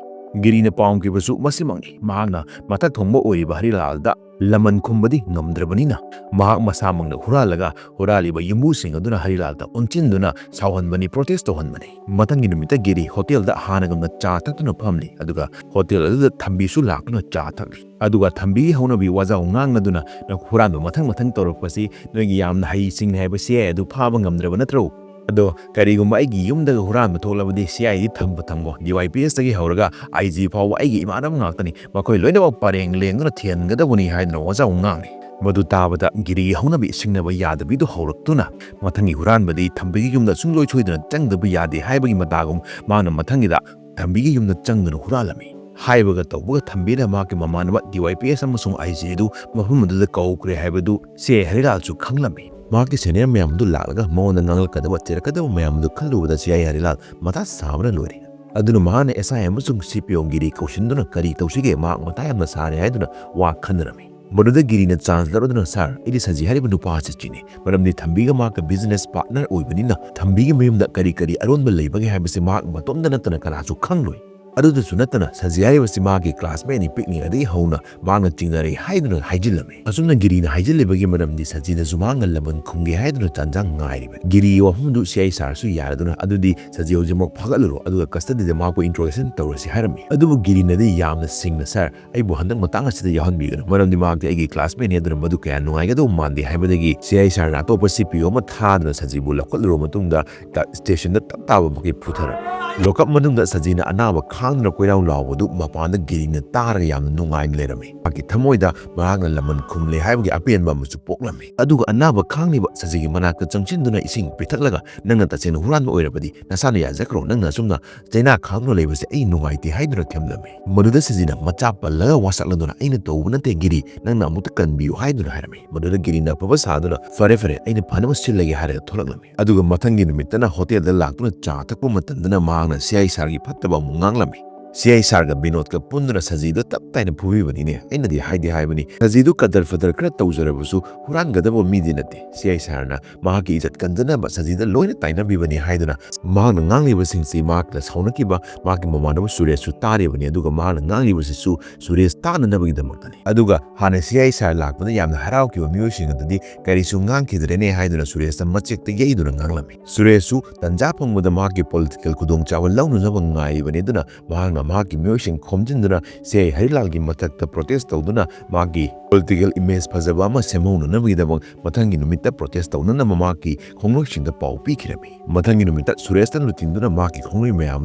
ꯒꯤꯔꯤꯅ ꯄꯥꯝꯈꯤꯕꯁꯨ ꯃꯁꯤꯃꯛꯅꯤ꯫ ꯃꯍꯥꯛꯅ ꯃꯊꯛ ꯊꯣꯡꯕ ꯑꯣꯏꯔꯤꯕ ꯍꯔꯤꯂꯥꯜꯗ ꯂꯃꯟ ꯈꯨꯝꯕꯗꯤ ꯉꯝꯗ꯭ꯔꯕꯅꯤꯅ ꯃꯍꯥꯛ ꯃꯁꯥꯃꯛꯅ ꯍꯨꯔꯥꯜꯂꯒ ꯍꯨꯔꯥꯜꯂꯤꯕ ꯌꯨꯝꯕꯨꯁꯤꯡ ꯑꯗꯨꯅ ꯍꯔꯤꯂꯥꯜꯗ ꯑꯣꯟꯁꯤꯟꯗꯨꯅ ꯁꯥꯎꯍꯟꯕꯅꯤ, ꯄ꯭ꯔꯣꯇꯦꯁ ꯇꯧꯍꯟꯕꯅꯤ꯫ ꯃꯊꯪꯒꯤ ꯅꯨꯃꯤꯠꯇ ꯒꯤꯔꯤ ꯍꯣꯇꯦꯜꯗ ꯍꯥꯟꯅꯒꯨꯝꯅ ꯆꯥ ꯊꯛꯇꯨꯅ ꯐꯝꯂꯤ, ꯑꯗꯨꯒ ꯍꯣꯇꯦꯜ ꯑꯗꯨꯗ ꯊꯝꯕꯤꯁꯨ ꯂꯥꯛꯇꯨꯅ ꯆꯥ ꯊꯛꯂꯤ꯫ ꯑꯗꯨꯒ ꯊꯝꯕꯤꯒꯤ ꯍꯧꯅꯕꯤ ꯋꯥꯖꯥꯎ ꯉꯥꯡꯂꯗꯨꯅ "ꯅꯪ ꯍꯨꯔꯥꯟꯕ ꯃꯊꯪ ꯃꯊꯪ ꯇꯧꯔꯛꯄꯁꯤ ꯅꯣꯏꯒꯤ ꯌꯥꯝꯅ ꯍꯩꯁꯤꯡꯅꯤ ꯍꯥꯏꯕ ꯁꯤ ꯑꯥꯏ ꯑꯗꯨ ꯐꯥꯕ ꯉꯝꯗ꯭ꯔꯕ ꯅꯠꯇ꯭ꯔꯣ? ꯑꯗꯣ ꯀꯔꯤꯒꯨꯝꯕ ꯑꯩꯒꯤ ꯌꯨꯝꯗꯒ ꯍꯨꯔꯥꯟꯕ ꯊꯣꯛꯂꯕꯗꯤ ꯁꯤ ꯑꯥꯏ ꯗꯤ ꯊꯝꯕ ꯊꯝꯃꯣ, ꯗꯤ ꯋꯥꯏ ꯄꯤ ꯑꯦꯁꯇꯒꯤ ꯍꯧꯔꯒ ꯑꯥꯏ ꯖꯤ ꯐꯥꯎꯕ ꯑꯩꯒꯤ ꯏꯃꯥꯟꯅꯕ ꯉꯥꯛꯇꯅꯤ, ꯃꯈꯣꯏ ꯂꯣꯏꯅꯃꯛ ꯄꯔꯦꯡ ꯂꯦꯡꯗꯨꯅ ꯊꯤꯍꯟꯒꯗꯕꯅꯤ" ꯍꯥꯏꯗꯨꯅ ꯋꯥꯖꯥꯎ ꯉꯥꯡꯂꯤ꯫ ꯃꯗꯨ ꯇꯥꯕꯗ ꯒꯤꯔꯤꯒꯤ ꯍꯧꯅꯕꯤ ꯁꯤꯡꯅꯕ ꯌꯥꯗꯕꯤꯗꯨ ꯍꯧꯔꯛꯇꯨꯅ ꯃꯊꯪꯒꯤ ꯍꯨꯔꯥꯟꯕꯗꯤ ꯊꯝꯕꯤꯒꯤ ꯌꯨꯝꯗ ꯁꯨꯡꯁꯣꯏ ꯁꯣꯏꯗꯅ ꯆꯪꯗꯕ ꯌꯥꯗꯦ ꯍꯥꯏꯕꯒꯤ ꯃꯇꯥꯒꯨꯝ ꯃꯥꯅ ꯃꯊꯪꯒꯤꯗ ꯊꯝꯕꯤꯒꯤ ꯌꯨꯝꯗ ꯆꯪꯗꯨꯅ ꯍꯨꯔꯥꯜꯂꯝꯃꯤ꯫ ꯍꯥꯏꯕꯒ ꯇꯧꯕꯒ ꯊꯝꯕꯤꯅ ꯃꯍꯥꯛꯀꯤ ꯃꯃꯥꯟꯅꯕ ꯗꯤ ꯋꯥꯏ ꯄꯤ ꯑꯦꯁ ꯑꯃꯁꯨꯡ ꯑꯥꯏ ꯖꯤ ꯑꯗꯨ ꯃꯐꯝ ꯑꯗꯨꯗ ꯀꯧꯈ꯭ꯔꯦ ꯍꯥꯏꯕꯗꯨ ꯁꯤ ꯑꯥꯏ ꯍꯔꯤꯂꯥꯜꯁꯨ ꯈꯪꯂꯝꯃꯤ꯫ ꯃꯍꯥꯛꯀꯤ ꯁꯦꯅꯤꯌꯔ ꯃꯌꯥꯝ ꯑꯗꯨ ꯂꯥꯛꯂꯒ ꯃꯉꯣꯟꯗ ꯉꯥꯡꯂꯛꯀꯗꯕ, ꯆꯩꯔꯛꯀꯗꯕ ꯃꯌꯥꯝ ꯑꯗꯨ ꯈꯜꯂꯨꯕꯗ ꯁꯤ ꯑꯥꯏ ꯍꯔꯤꯂꯥꯜ ꯃꯊꯥ ꯁꯥꯕꯅ ꯂꯣꯏꯔꯦ꯫ ꯑꯗꯨꯅ ꯃꯍꯥꯛꯅ ꯑꯦꯁ ꯑꯥꯏ ꯑꯃꯁꯨꯡ ꯁꯤ ꯄꯤ ꯑꯣ ꯒꯤꯔꯤ ꯀꯧꯁꯤꯟꯗꯨꯅ "ꯀꯔꯤ ꯇꯧꯁꯤꯒꯦ? ꯃꯍꯥꯛ ꯃꯊꯥ ꯌꯥꯝꯅ ꯁꯥꯔꯦ" ꯍꯥꯏꯗꯨꯅ ꯋꯥ ꯈꯟꯅꯔꯝꯃꯤ꯫ ꯃꯗꯨꯗ ꯒꯤꯔꯤꯅ ꯆꯥꯟꯁ ꯂꯧꯔꯗꯨꯅ, "ꯁꯥꯔ, ꯑꯩꯗꯤ ꯁꯖꯤ ꯍꯥꯏꯔꯤꯕ ꯅꯨꯄꯥ ꯑꯁꯤ ꯆꯤꯡꯅꯩ, ꯃꯔꯝꯗꯤ ꯊꯝꯕꯤꯒ ꯃꯍꯥꯛꯀ ꯕꯤꯖꯤꯅꯦꯁ ꯄꯥꯔꯠꯅꯔ ꯑꯣꯏꯕꯅꯤꯅ ꯊꯝꯕꯤꯒꯤ ꯃꯌꯨꯝꯗ ꯀꯔꯤ ꯀꯔꯤ ꯑꯔꯣꯟꯕ ꯂꯩꯕꯒꯦ ꯍꯥꯏꯕꯁꯤ ꯃꯍꯥꯛ ꯃꯇꯣꯝꯇ ꯅꯠꯇꯅ ꯀꯅꯥꯁꯨ ꯈꯪꯂꯣꯏ꯫ ꯑꯗꯨꯗꯁꯨ ꯅꯠꯇꯅ ꯁꯖꯤ ꯍꯥꯏꯔꯤꯕꯁꯤ ꯃꯥꯒꯤ ꯀ꯭ꯂꯥꯁꯃꯦꯠꯅꯤ, ꯄꯤꯛꯂꯤꯉꯩꯗꯒꯤ ꯍꯧꯅ ꯃꯍꯥꯛꯅ ꯆꯤꯡꯅꯔꯛꯏ" ꯍꯥꯏꯗꯨꯅ ꯍꯥꯏꯖꯤꯜꯂꯝꯃꯤ꯫ ꯑꯁꯨꯝꯅ ꯒꯤꯔꯤꯅ ꯍꯥꯏꯖꯤꯜꯂꯤꯕꯒꯤ ꯃꯔꯝꯗꯤ ꯁꯖꯤꯅꯁꯨ ꯃꯍꯥꯛꯅ ꯂꯃꯟ ꯈꯨꯝꯒꯦ ꯍꯥꯏꯗꯨꯅ ꯇꯥꯟꯖꯥ ꯉꯥꯏꯔꯤꯕꯅꯤ꯫ ꯒꯤꯔꯤꯒꯤ ꯋꯥꯐꯝꯗꯨ ꯁꯤ ꯑꯥꯏ ꯁꯥꯔꯁꯨ ꯌꯥꯔꯗꯨꯅ, "ꯑꯗꯨꯗꯤ ꯁꯖꯤ ꯍꯧꯖꯤꯛꯃꯛ ꯐꯥꯒꯠꯂꯨꯔꯣ, ꯑꯗꯨꯒ ꯀꯁꯇꯗꯤꯗ ꯃꯍꯥꯛꯄꯨ ꯏꯟꯇ꯭ꯔꯣꯒꯦꯁꯟ ꯇꯧꯔꯁꯤ" ꯍꯥꯏꯔꯝꯃꯤ꯫ ꯑꯗꯨꯕꯨ ꯒꯤꯔꯤꯅꯗꯤ ꯌꯥꯝꯅ ꯁꯤꯡꯅ, "ꯁꯥꯔ, ꯑꯩꯕꯨ ꯍꯟꯗꯛ ꯃꯇꯥꯡ ꯑꯁꯤꯗ ꯌꯥꯎꯍꯟꯕꯤꯒꯅꯨ, ꯃꯔꯝꯗꯤ ꯃꯍꯥꯛꯇꯤ ꯑꯩꯒꯤ ꯀ꯭ꯂꯥꯁꯃꯦꯠꯅꯤ, ꯑꯗꯨꯅ ꯃꯗꯨ ꯀꯌꯥ ꯅꯨꯡꯉꯥꯏꯒꯗꯧꯕ ꯃꯥꯟꯗꯦ" ꯍꯥꯏꯕꯗꯒꯤ ꯁꯤ ꯑꯥꯏ ꯁꯥꯔꯅ ꯑꯇꯣꯞꯄ ꯁꯤ ꯄꯤ ꯑꯣ ꯑꯃ ꯊꯥꯗꯨꯅ ꯁꯖꯤꯕꯨ ꯂꯧꯈꯠꯂꯨꯔꯕ ꯃꯇꯨꯡꯗ ꯇ-, ꯁ꯭ꯇꯦꯁꯟꯗ ꯇꯞ ꯇꯥꯕ ꯃꯈꯩ ꯄꯨꯊꯔꯝꯃꯤ꯫ ꯂꯣꯀꯞ ꯃꯅꯨꯡꯗ ꯁꯖꯤꯅ ꯑꯅꯥꯕ ꯈꯥꯡꯗꯨꯅ ꯀꯣꯏꯔꯥꯎ ꯂꯥꯎꯕꯗꯨ ꯃꯄꯥꯟꯗ ꯒꯤꯔꯤꯅ ꯇꯥꯔꯒ ꯌꯥꯝꯅ ꯅꯨꯡꯉꯥꯏꯅ ꯂꯩꯔꯝꯃꯤ꯫ ꯃꯍꯥꯛꯀꯤ ꯊꯃꯣꯏꯗ ꯃꯍꯥꯛꯅ ꯂꯃꯟ ꯈꯨꯝꯂꯦ ꯍꯥꯏꯕꯒꯤ ꯑꯄꯦꯟꯕ ꯑꯃꯁꯨ ꯄꯣꯛꯂꯝꯃꯤ꯫ ꯑꯗꯨꯒ ꯑꯅꯥꯕ ꯈꯥꯡꯂꯤꯕ ꯁꯖꯤꯒꯤ ꯃꯅꯥꯛꯇ ꯆꯪꯁꯤꯟꯗꯨꯅ ꯏꯁꯤꯡ ꯄꯤꯊꯛꯂꯒ, "ꯅꯪꯅ ꯇꯁꯦꯡꯅ ꯍꯨꯔꯥꯟꯕ ꯑꯣꯏꯔꯕꯗꯤ ꯅꯁꯥꯅ ꯌꯥꯖꯈ꯭ꯔꯣ, ꯅꯪꯅ ꯑꯁꯨꯝꯅ ꯆꯩꯅꯥ ꯈꯥꯡꯗꯨꯅ ꯂꯩꯕꯁꯦ ꯑꯩ ꯅꯨꯡꯉꯥꯏꯇꯦ" ꯍꯥꯏꯗꯨꯅ ꯊꯦꯝꯂꯝꯃꯤ꯫ ꯃꯗꯨꯗ ꯁꯖꯤꯅ ꯃꯆꯥ ꯄꯜꯂꯒ ꯋꯥꯁꯛꯂꯗꯨꯅ, "ꯑꯩꯅ ꯇꯧꯕ ꯅꯠꯇꯦ ꯒꯤꯔꯤ, ꯅꯪꯅ ꯑꯃꯨꯛꯇ ꯀꯟꯕꯤꯌꯨ" ꯍꯥꯏꯗꯨꯅ ꯍꯥꯏꯔꯝꯃꯤ꯫ ꯃꯗꯨꯗ ꯒꯤꯔꯤꯅ ꯑꯐꯕ ꯁꯥꯗꯨꯅ, "ꯐꯔꯦ ꯐꯔꯦ, ꯑꯩꯅ ꯐꯅꯕ ꯁꯤꯜꯂꯒꯦ" ꯍꯥꯏꯔꯒ ꯊꯣꯛꯂꯛꯂꯝꯃꯤ꯫ ꯑꯗꯨꯒ ꯃꯊꯪꯒꯤ ꯅꯨꯃꯤꯠꯇꯅ ꯍꯣꯇꯦꯜꯗ ꯂꯥꯛꯇꯨꯅ ꯆꯥ ꯊꯛꯄ ꯃꯇꯝꯗꯅ ꯃꯍꯥꯛꯅ ꯁꯤ ꯑꯥꯏ ꯁꯥꯔꯒꯤ ꯐꯠꯇꯕ ꯑꯃꯨꯛ ꯉꯥꯡꯂꯝꯃꯤ꯫ ꯁꯤ ꯑꯥꯏ ꯁꯥꯔꯒ ꯕꯤꯅꯣꯗꯀ ꯄꯨꯟꯗꯨꯅ ꯁꯖꯤꯗꯣ ꯇꯞ ꯇꯥꯏꯅ ꯐꯨꯕꯤꯕꯅꯤꯅꯦ꯫ ꯑꯩꯅꯗꯤ ꯍꯥꯏꯗꯤ ꯍꯥꯏꯕꯅꯤ, ꯁꯖꯤꯗꯨ ꯀꯗꯔ ꯐꯗꯔ ꯈꯔ ꯇꯧꯖꯔꯕꯁꯨ ꯍꯨꯔꯥꯟꯒꯗꯕ ꯃꯤꯗꯤ ꯅꯠꯇꯦ꯫ ꯁꯤ ꯑꯥꯏ ꯁꯥꯔꯅ ꯃꯍꯥꯛꯀꯤ ꯏꯖꯠ ꯀꯟꯖꯅꯕ ꯁꯖꯤꯗ ꯂꯣꯏꯅ ꯇꯥꯏꯅꯕꯤꯕꯅꯤ ꯍꯥꯏꯗꯨꯅ ꯃꯍꯥꯛꯅ ꯉꯥꯡꯂꯤꯕꯁꯤꯡꯁꯤ ꯃꯍꯥꯛꯅ ꯁꯥꯎꯅꯈꯤꯕ ꯃꯍꯥꯛꯀꯤ ꯃꯃꯥꯟꯅꯕ ꯁꯨꯔꯦꯁꯁꯨ ꯇꯥꯔꯤꯕꯅꯤ꯫ ꯑꯗꯨꯒ ꯃꯍꯥꯛꯅ ꯉꯥꯡꯂꯤꯕꯁꯤꯁꯨ ꯁꯨꯔꯦꯁ ꯇꯥꯅꯅꯕꯒꯤꯗꯃꯛꯇꯅꯤ꯫ ꯑꯗꯨꯒ ꯍꯥꯟꯅ ꯁꯤ ꯑꯥꯏ ꯁꯥꯔ ꯂꯥꯛꯄꯗ ꯌꯥꯝꯅ ꯍꯔꯥꯎꯈꯤꯕ ꯃꯤꯑꯣꯏꯁꯤꯡ ꯑꯗꯨꯗꯤ ꯀꯔꯤꯁꯨ ꯉꯥꯡꯈꯤꯗ꯭ꯔꯦꯅꯦ ꯍꯥꯏꯗꯨꯅ ꯁꯨꯔꯦꯁꯇ ꯃꯆꯦꯛꯇ ꯌꯩꯗꯨꯅ ꯉꯥꯡꯂꯝꯃꯤ꯫ ꯁꯨꯔꯦꯁꯁꯨ ꯇꯟꯖꯥ ꯐꯪꯕꯗ ꯃꯍꯥꯛꯀꯤ ꯄꯣꯂꯤꯇꯤꯀꯦꯜ ꯈꯨꯗꯣꯡꯆꯥꯕ ꯂꯧꯅꯅꯕ ꯉꯥꯏꯔꯤꯕꯅꯤ꯫ ꯑꯗꯨꯅ ꯃꯍꯥꯛꯅ ꯃꯍꯥꯛꯀꯤ ꯃꯤꯑꯣꯏꯁꯤꯡ ꯈꯣꯝꯖꯤꯟꯗꯨꯅ ꯁꯤ ꯑꯥꯏ ꯍꯔꯤꯂꯥꯜꯒꯤ ꯃꯊꯛꯇ ꯄ꯭ꯔꯣꯇꯦꯁ ꯇꯧꯗꯨꯅ ꯃꯥꯒꯤ ꯄꯣꯂꯤꯇꯤꯀꯦꯜ ꯏꯃꯦꯖ ꯐꯖꯕ ꯑꯃ ꯁꯦꯝꯍꯧꯅꯅꯕꯒꯤꯗꯃꯛ ꯃꯊꯪꯒꯤ ꯅꯨꯃꯤꯠꯇ ꯄ꯭ꯔꯣꯇꯦꯁ ꯇꯧꯅꯅꯕ ꯃꯍꯥꯛꯀꯤ ꯈꯣꯡꯂꯣꯏꯁꯤꯡꯗ ꯄꯥꯎ ꯄꯤꯈꯤꯔꯝꯃꯤ꯫ ꯃꯊꯪꯒꯤ ꯅꯨꯃꯤꯠꯇ ꯁꯨꯔꯦꯁꯅ ꯂꯨꯆꯤꯡꯗꯨꯅ ꯃꯍꯥꯛꯀꯤ ꯈꯣꯡꯂꯣꯏ ꯃꯌꯥꯝ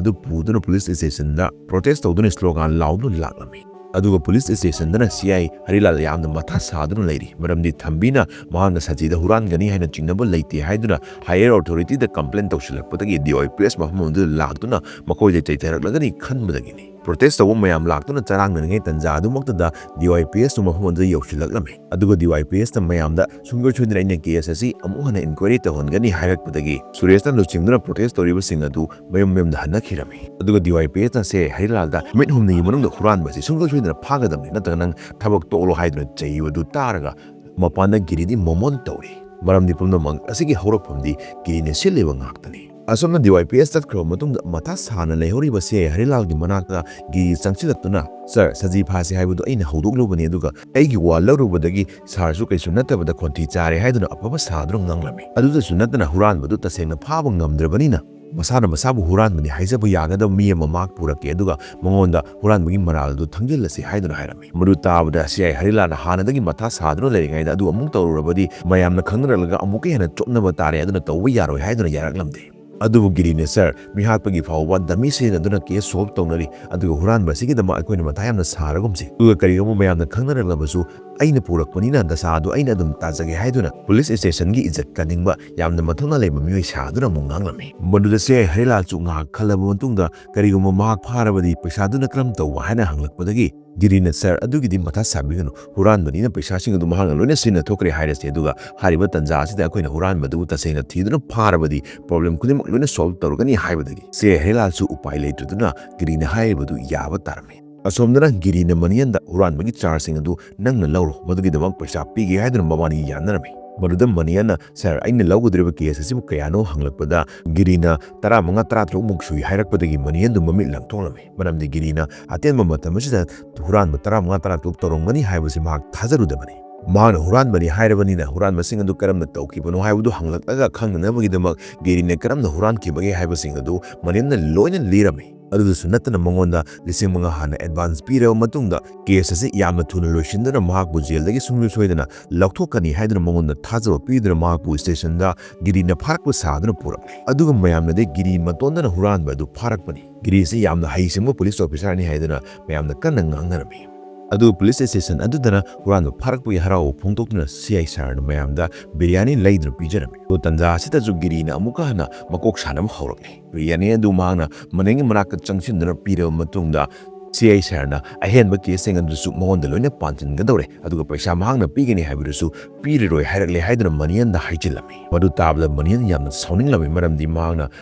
ꯑꯗꯨ ꯄꯨꯗꯨꯅ ꯄꯨꯂꯤꯁ ꯁ꯭ꯇꯦꯁꯟꯗ ꯄ꯭ꯔꯣꯇꯦꯁ ꯇꯧꯗꯨꯅ ꯁ꯭ꯂꯣꯒꯥꯟ ꯂꯥꯎꯗꯨꯅ ꯂꯥꯛꯂꯝꯃꯤ꯫ ꯑꯗꯨꯒ ꯄꯨꯂꯤꯁ ꯁ꯭ꯇꯦꯁꯟꯗꯅ ꯁꯤ ꯑꯥꯏ ꯍꯔꯤꯂꯥꯜ ꯌꯥꯝꯅ ꯃꯊꯥ ꯁꯥꯗꯨꯅ ꯂꯩꯔꯤ, ꯃꯔꯝꯗꯤ ꯊꯝꯕꯤꯅ ꯃꯍꯥꯛꯅ ꯁꯖꯤꯗ ꯍꯨꯔꯥꯟꯒꯅꯤ ꯍꯥꯏꯅ ꯆꯤꯡꯅꯕ ꯂꯩꯇꯦ ꯍꯥꯏꯗꯨꯅ ꯍꯥꯌꯔ ꯑꯣꯊꯣꯔꯤꯇꯤꯗ ꯀꯝꯄ꯭ꯂꯦꯟ ꯇꯧꯁꯤꯜꯂꯛꯄꯗꯒꯤ ꯗꯤ ꯋꯥꯏ ꯄꯤ ꯑꯦꯁ ꯃꯐꯝ ꯑꯗꯨꯗ ꯂꯥꯛꯇꯨꯅ ꯃꯈꯣꯏꯗ ꯆꯩꯊꯔꯛꯂꯒꯅꯤ ꯈꯟꯕꯗꯒꯤꯅꯤ꯫ ꯄ꯭ꯔꯣꯇꯦꯁ ꯇꯧꯕ ꯃꯌꯥꯝ ꯂꯥꯛꯇꯨꯅ ꯆꯔꯥꯡꯅꯔꯤꯉꯩ ꯇꯟꯖꯥ ꯑꯗꯨꯃꯛꯇꯗ ꯗꯤ ꯋꯥꯏ ꯄꯤ ꯑꯦꯁꯁꯨ ꯃꯐꯝ ꯑꯗꯨꯗ ꯌꯧꯁꯤꯜꯂꯛꯂꯝꯃꯤ꯫ ꯑꯗꯨꯒ ꯗꯤ ꯋꯥꯏ ꯄꯤ ꯑꯦꯁꯅ ꯃꯌꯥꯝꯗ ꯁꯨꯡꯁꯣꯏ ꯁꯣꯏꯗꯅ ꯑꯩꯅ ꯀꯦꯁ ꯑꯁꯤ ꯑꯃꯨꯛ ꯍꯟꯅ ꯏꯟꯀ꯭ꯋꯥꯏꯔꯤ ꯇꯧꯍꯟꯒꯅꯤ ꯍꯥꯏꯔꯛꯄꯗꯒꯤ ꯁꯨꯔꯦꯁꯅ ꯂꯨꯆꯤꯡꯗꯨꯅ ꯄ꯭ꯔꯣꯇꯦꯁ ꯇꯧꯔꯤꯕꯁꯤꯡ ꯑꯗꯨ ꯃꯌꯨꯝ ꯃꯌꯨꯝꯗ ꯍꯟꯅꯈꯤꯔꯝꯃꯤ꯫ ꯑꯗꯨꯒ ꯗꯤ ꯋꯥꯏ ꯄꯤ ꯑꯦꯁꯅ ꯁꯤ ꯑꯥꯏ ꯍꯔꯤꯂꯥꯜꯗ ꯅꯨꯃꯤꯠ ꯍꯨꯝꯅꯤꯒꯤ ꯃꯅꯨꯡꯗ ꯍꯨꯔꯥꯟꯕꯁꯤ ꯁꯨꯡꯁꯣꯏ ꯁꯣꯏꯗꯅ ꯐꯥꯒꯗꯕꯅꯤ, ꯅꯠꯇ꯭ꯔꯒ ꯅꯪ ꯊꯕꯛ ꯇꯣꯛꯂꯣ ꯍꯥꯏꯗꯨꯅ ꯆꯩꯕꯗꯨ ꯇꯥꯔꯒ ꯃꯄꯥꯟꯗ ꯒꯤꯔꯤꯗꯤ ꯃꯣꯃꯣꯟ ꯇꯧꯔꯤ꯫ ꯃꯔꯝꯗꯤ ꯄꯨꯝꯅꯃꯛ ꯑꯁꯤꯒꯤ ꯍꯧꯔꯛꯐꯝꯗꯤ ꯒꯤꯔꯤꯅ ꯁꯤꯜꯂꯤꯕ ꯉꯥꯛꯇꯅꯤ꯫ ꯑꯁꯨꯝꯅ ꯗꯤ ꯋꯥꯏ ꯄꯤ ꯑꯦꯁ ꯆꯠꯈ꯭ꯔꯕ ꯃꯇꯨꯡꯗ ꯃꯊꯥ ꯁꯥꯅ ꯂꯩꯍꯧꯔꯤꯕ ꯁꯤ ꯑꯥꯏ ꯍꯔꯤꯂꯥꯜꯒꯤ ꯃꯅꯥꯛꯇ ꯒꯤꯔꯤ ꯆꯪꯁꯤꯜꯂꯛꯇꯨꯅ, "ꯁꯥꯔ, ꯁꯖꯤ ꯐꯥꯁꯤ ꯍꯥꯏꯕꯗꯨ ꯑꯩꯅ ꯍꯧꯗꯣꯛꯂꯨꯕꯅꯤ, ꯑꯗꯨꯒ ꯑꯩꯒꯤ ꯋꯥ ꯂꯧꯔꯨꯕꯗꯒꯤ ꯁꯥꯔꯁꯨ ꯀꯩꯁꯨ ꯅꯠꯇꯕꯗ ꯈꯣꯟꯊꯤ ꯆꯥꯔꯦ" ꯍꯥꯏꯗꯨꯅ ꯑꯐꯕ ꯁꯥꯗꯨꯅ ꯉꯥꯡꯂꯝꯃꯤ꯫ ꯑꯗꯨꯗꯁꯨ ꯅꯠꯇꯅ ꯍꯨꯔꯥꯟꯕꯗꯨ ꯇꯁꯦꯡꯅ ꯐꯥꯕ ꯉꯝꯗ꯭ꯔꯕꯅꯤꯅ ꯃꯁꯥꯅ ꯃꯁꯥꯕꯨ ꯍꯨꯔꯥꯟꯕꯅꯤ ꯍꯥꯏꯖꯕ ꯌꯥꯒꯗꯕ ꯃꯤ ꯑꯃ ꯃꯍꯥꯛ ꯄꯨꯔꯛꯀꯦ, ꯑꯗꯨꯒ ꯃꯉꯣꯟꯗ ꯍꯨꯔꯥꯟꯕꯒꯤ ꯃꯔꯥꯜ ꯑꯗꯨ ꯊꯪꯖꯤꯜꯂꯁꯤ ꯍꯥꯏꯗꯨꯅ ꯍꯥꯏꯔꯝꯃꯤ꯫ ꯃꯗꯨ ꯇꯥꯕꯗ ꯁꯤ ꯑꯥꯏ ꯍꯔꯤꯂꯥꯜꯅ ꯍꯥꯟꯅꯗꯒꯤ ꯃꯊꯥ ꯁꯥꯗꯨꯅ ꯂꯩꯔꯤꯉꯩꯗ ꯑꯗꯨ ꯑꯃꯨꯛ ꯇꯧꯔꯨꯔꯕꯗꯤ ꯃꯌꯥꯝꯅ ꯈꯪꯅꯔꯛꯂꯒ ꯑꯃꯨꯛꯀ ꯍꯦꯟꯅ ꯆꯣꯞꯅꯕ ꯇꯥꯔꯦ, ꯑꯗꯨꯅ ꯇꯧꯕ ꯌꯥꯔꯣꯏ ꯍꯥꯏꯗꯨꯅ ꯌꯥꯔꯛꯂꯝꯗꯦ꯫ ꯑꯗꯨꯕꯨ ꯒꯤꯔꯤꯅ, "ꯁꯥꯔ, ꯃꯤꯍꯥꯠꯄꯒꯤ ꯐꯥꯎꯕ ꯗꯃꯤ ꯁꯤꯖꯤꯟꯅꯗꯨꯅ ꯀꯦꯁ ꯁꯣꯜꯕ ꯇꯧꯅꯔꯤ, ꯑꯗꯨꯒ ꯍꯨꯔꯥꯟꯕ ꯑꯁꯤꯒꯤꯗꯃꯛ ꯑꯩꯈꯣꯏꯅ ꯃꯊꯥ ꯌꯥꯝꯅ ꯁꯥꯔꯒꯨꯝꯁꯤ, ꯑꯗꯨꯒ ꯀꯔꯤꯒꯨꯝꯕ ꯃꯌꯥꯝꯅ ꯈꯪꯅꯔꯛꯂꯕꯁꯨ ꯑꯩꯅ ꯄꯨꯔꯛꯄꯅꯤꯅ ꯗꯁꯥ ꯑꯗꯨ ꯑꯩꯅ ꯑꯗꯨꯝ ꯇꯥꯖꯒꯦ" ꯍꯥꯏꯗꯨꯅ ꯄꯨꯂꯤꯁ ꯁ꯭ꯇꯦꯁꯟꯒꯤ ꯏꯖꯠ ꯀꯟꯅꯤꯡꯕ ꯌꯥꯝꯅ ꯃꯊꯧꯅꯥ ꯂꯩꯕ ꯃꯤꯑꯣꯏ ꯁꯥꯗꯨꯅ ꯑꯃꯨꯛ ꯉꯥꯡꯂꯝꯃꯤ꯫ ꯃꯗꯨꯗ ꯁꯤ ꯑꯥꯏ ꯍꯔꯤꯂꯥꯜꯁꯨ ꯉꯥꯏꯍꯥꯛ ꯈꯜꯂꯕ ꯃꯇꯨꯡꯗ ꯀꯔꯤꯒꯨꯝꯕ ꯃꯍꯥꯛ ꯐꯥꯔꯕꯗꯤ ꯄꯩꯁꯥꯗꯨꯅ ꯀꯔꯝ ꯇꯧꯕ ꯍꯥꯏꯅ ꯍꯪꯂꯛꯄꯗꯒꯤ ꯒꯤꯔꯤꯅ, "ꯁꯥꯔ, ꯑꯗꯨꯒꯤꯗꯤ ꯃꯊꯥ ꯁꯥꯕꯤꯒꯅꯨ, ꯍꯨꯔꯥꯟꯕꯅꯤꯅ ꯄꯩꯁꯥꯁꯤꯡ ꯑꯗꯨ ꯃꯍꯥꯛꯅ ꯂꯣꯏꯅ ꯁꯤꯖꯤꯟꯅꯊꯣꯛꯈ꯭ꯔꯦ ꯍꯥꯏꯔꯁꯦ, ꯑꯗꯨꯒ ꯍꯥꯏꯔꯤꯕ ꯇꯥꯟꯖꯥ ꯑꯁꯤꯗ ꯑꯩꯈꯣꯏꯅ ꯍꯨꯔꯥꯟꯕꯗꯨꯕꯨ ꯇꯁꯦꯡꯅ ꯊꯤꯗꯨꯅ ꯐꯥꯔꯕꯗꯤ ꯄ꯭ꯔꯣꯕ꯭ꯂꯦꯝ ꯈꯨꯗꯤꯡꯃꯛ ꯂꯣꯏꯅ ꯁꯣꯜꯕ ꯇꯧꯔꯒꯅꯤ" ꯍꯥꯏꯕꯗꯒꯤ ꯁꯦ ꯍꯦꯔꯥꯜꯁꯨ ꯎꯄꯥꯏ ꯂꯩꯇꯗꯨꯅ ꯒꯤꯔꯤꯅ ꯍꯥꯏꯔꯤꯕꯗꯨ ꯌꯥꯕ ꯇꯥꯔꯝꯃꯤ꯫ ꯑꯁꯣꯝꯗꯅ ꯒꯤꯔꯤꯅ ꯃꯅꯤꯌꯟꯗ ꯍꯨꯔꯥꯟꯕꯒꯤ ꯆꯥꯔꯖꯁꯤꯡ ꯑꯗꯨ ꯅꯪꯅ ꯂꯧꯔꯣ, ꯃꯗꯨꯒꯤꯗꯃꯛ ꯄꯩꯁꯥ ꯄꯤꯒꯦ ꯍꯥꯏꯗꯨꯅ ꯃꯕꯥꯅꯤ ꯌꯥꯅꯔꯝꯃꯤ꯫ ꯃꯗꯨꯗ ꯃꯅꯤꯌꯟꯅ, "ꯁꯥꯔ, ꯑꯩꯅ ꯂꯧꯒꯗꯧꯔꯤꯕ ꯀꯦꯁ ꯑꯁꯤꯕꯨ ꯀꯌꯥꯅꯣ?" ꯍꯪꯂꯛꯄꯗ ꯒꯤꯔꯤꯅ ꯇꯔꯥꯃꯉꯥ ꯇꯔꯥꯇꯔꯨꯛ ꯃꯨꯛ ꯁꯨꯏ ꯍꯥꯏꯔꯛꯄꯗꯒꯤ ꯃꯅꯤꯌꯟꯗꯨ ꯃꯃꯤꯠ ꯂꯪꯊꯣꯛꯂꯝꯃꯤ꯫ ꯃꯔꯝꯗꯤ ꯒꯤꯔꯤꯅ ꯑꯇꯦꯟꯕ ꯃꯇꯝ ꯑꯁꯤꯗ ꯍꯨꯔꯥꯟꯕ ꯇꯔꯥꯃꯉꯥ ꯇꯔꯥꯇꯔꯨꯛ ꯇꯧꯔꯝꯒꯅꯤ ꯍꯥꯏꯕꯁꯤ ꯃꯍꯥꯛ ꯊꯥꯖꯔꯨꯗꯕꯅꯤ꯫ ꯃꯍꯥꯛꯅ ꯍꯨꯔꯥꯟꯕꯅꯤ ꯍꯥꯏꯔꯕꯅꯤꯅ ꯍꯨꯔꯥꯟꯕꯁꯤꯡ ꯑꯗꯨ ꯀꯔꯝꯅ ꯇꯧꯈꯤꯕꯅꯣ ꯍꯥꯏꯕꯗꯨ ꯍꯪꯂꯛꯂꯒ ꯈꯪꯅꯅꯕꯒꯤꯗꯃꯛ ꯒꯤꯔꯤꯅ ꯀꯔꯝꯅ ꯍꯨꯔꯥꯟꯈꯤꯕꯒꯦ ꯍꯥꯏꯕꯁꯤꯡ ꯑꯗꯨ ꯃꯅꯤꯌꯟꯅ ꯂꯣꯏꯅ ꯂꯤꯔꯝꯃꯤ꯫ ꯑꯗꯨꯗꯁꯨ ꯅꯠꯇꯅ ꯃꯉꯣꯟꯗ ꯂꯤꯁꯤꯡ ꯃꯉꯥ ꯍꯥꯟꯅ ꯑꯦꯗꯚꯥꯟꯁ ꯄꯤꯔꯕ ꯃꯇꯨꯡꯗ ꯀꯦꯁ ꯑꯁꯤ ꯌꯥꯝꯅ ꯊꯨꯅ ꯂꯣꯏꯁꯤꯟꯗꯨꯅ ꯃꯍꯥꯛꯄꯨ ꯖꯦꯜꯗꯒꯤ ꯁꯨꯡꯁꯣꯏ ꯁꯣꯏꯗꯅ ꯂꯧꯊꯣꯛꯀꯅꯤ ꯍꯥꯏꯗꯨꯅ ꯃꯉꯣꯟꯗ ꯊꯥꯖꯕ ꯄꯤꯗꯨꯅ ꯃꯍꯥꯛꯄꯨ ꯁ꯭ꯇꯦꯁꯟꯗ ꯒꯤꯔꯤꯅ ꯐꯥꯔꯛꯄ ꯁꯥꯗꯨꯅ ꯄꯨꯔꯛꯂꯦ꯫ ꯑꯗꯨꯒ ꯃꯌꯥꯝꯅꯗꯤ ꯒꯤꯔꯤ ꯃꯇꯣꯟꯗꯅ ꯍꯨꯔꯥꯟꯕ ꯑꯗꯨ ꯐꯥꯔꯛꯄꯅꯤ, ꯒꯤꯔꯤ ꯑꯁꯤ ꯌꯥꯝꯅ ꯍꯩꯁꯤꯡꯕ ꯄꯨꯂꯤꯁ ꯑꯣꯐꯤꯁꯥꯔꯅꯤ ꯍꯥꯏꯗꯨꯅ ꯃꯌꯥꯝꯅ ꯀꯟꯅ ꯉꯥꯡꯅꯔꯝꯃꯤ꯫ ꯑꯗꯨꯒ ꯄꯨꯂꯤꯁ ꯁ꯭ꯇꯦꯁꯟ ꯑꯗꯨꯗꯅ ꯍꯨꯔꯥꯟꯕ ꯐꯥꯔꯛꯄꯒꯤ ꯍꯔꯥꯎꯕ ꯐꯣꯡꯗꯣꯛꯇꯨꯅ ꯁꯤ ꯑꯥꯏ ꯁꯥꯔꯅ ꯃꯌꯥꯝꯗ ꯕꯤꯔꯌꯥꯅꯤ ꯂꯩꯗꯨꯅ ꯄꯤꯖꯔꯝꯃꯤ꯫ ꯑꯗꯨ ꯇꯥꯟꯖꯥ ꯑꯁꯤꯗꯁꯨ ꯒꯤꯔꯤꯅ ꯑꯃꯨꯛꯀ ꯍꯟꯅ ꯃꯀꯣꯛ ꯁꯥꯟꯅꯕ ꯍꯧꯔꯛꯂꯦ꯫ ꯕꯤꯔꯌꯥꯅꯤ ꯑꯗꯨ ꯃꯍꯥꯛꯅ ꯃꯅꯤꯌꯟꯒꯤ ꯃꯅꯥꯛꯇ ꯆꯪꯁꯤꯟꯗꯨꯅ ꯄꯤꯔꯕ ꯃꯇꯨꯡꯗ ꯁꯤ ꯑꯥꯏ ꯁꯥꯔꯅ ꯑꯍꯦꯟꯕ ꯀꯦꯁꯁꯤꯡ ꯑꯗꯨꯁꯨ ꯃꯉꯣꯟꯗ ꯂꯣꯏꯅ ꯄꯥꯟꯁꯤꯟꯒꯗꯧꯔꯦ, ꯑꯗꯨꯒ ꯄꯩꯁꯥ ꯃꯍꯥꯛꯅ ꯄꯤꯒꯅꯤ ꯍꯥꯏꯕꯗꯨꯁꯨ ꯄꯤꯔꯔꯣꯏ ꯍꯥꯏꯔꯛꯂꯦ ꯍꯥꯏꯗꯨꯅ ꯃꯅꯤꯌꯟꯗ ꯍꯥꯏꯖꯤꯜꯂꯝꯃꯤ꯫ ꯃꯗꯨ ꯇꯥꯕꯗ ꯃꯅꯤꯌꯟ ꯌꯥꯝꯅ ꯁꯥꯎꯅꯤꯡꯂꯝꯃꯤ, ꯃꯔꯝꯗꯤ ꯃꯍꯥꯛꯅ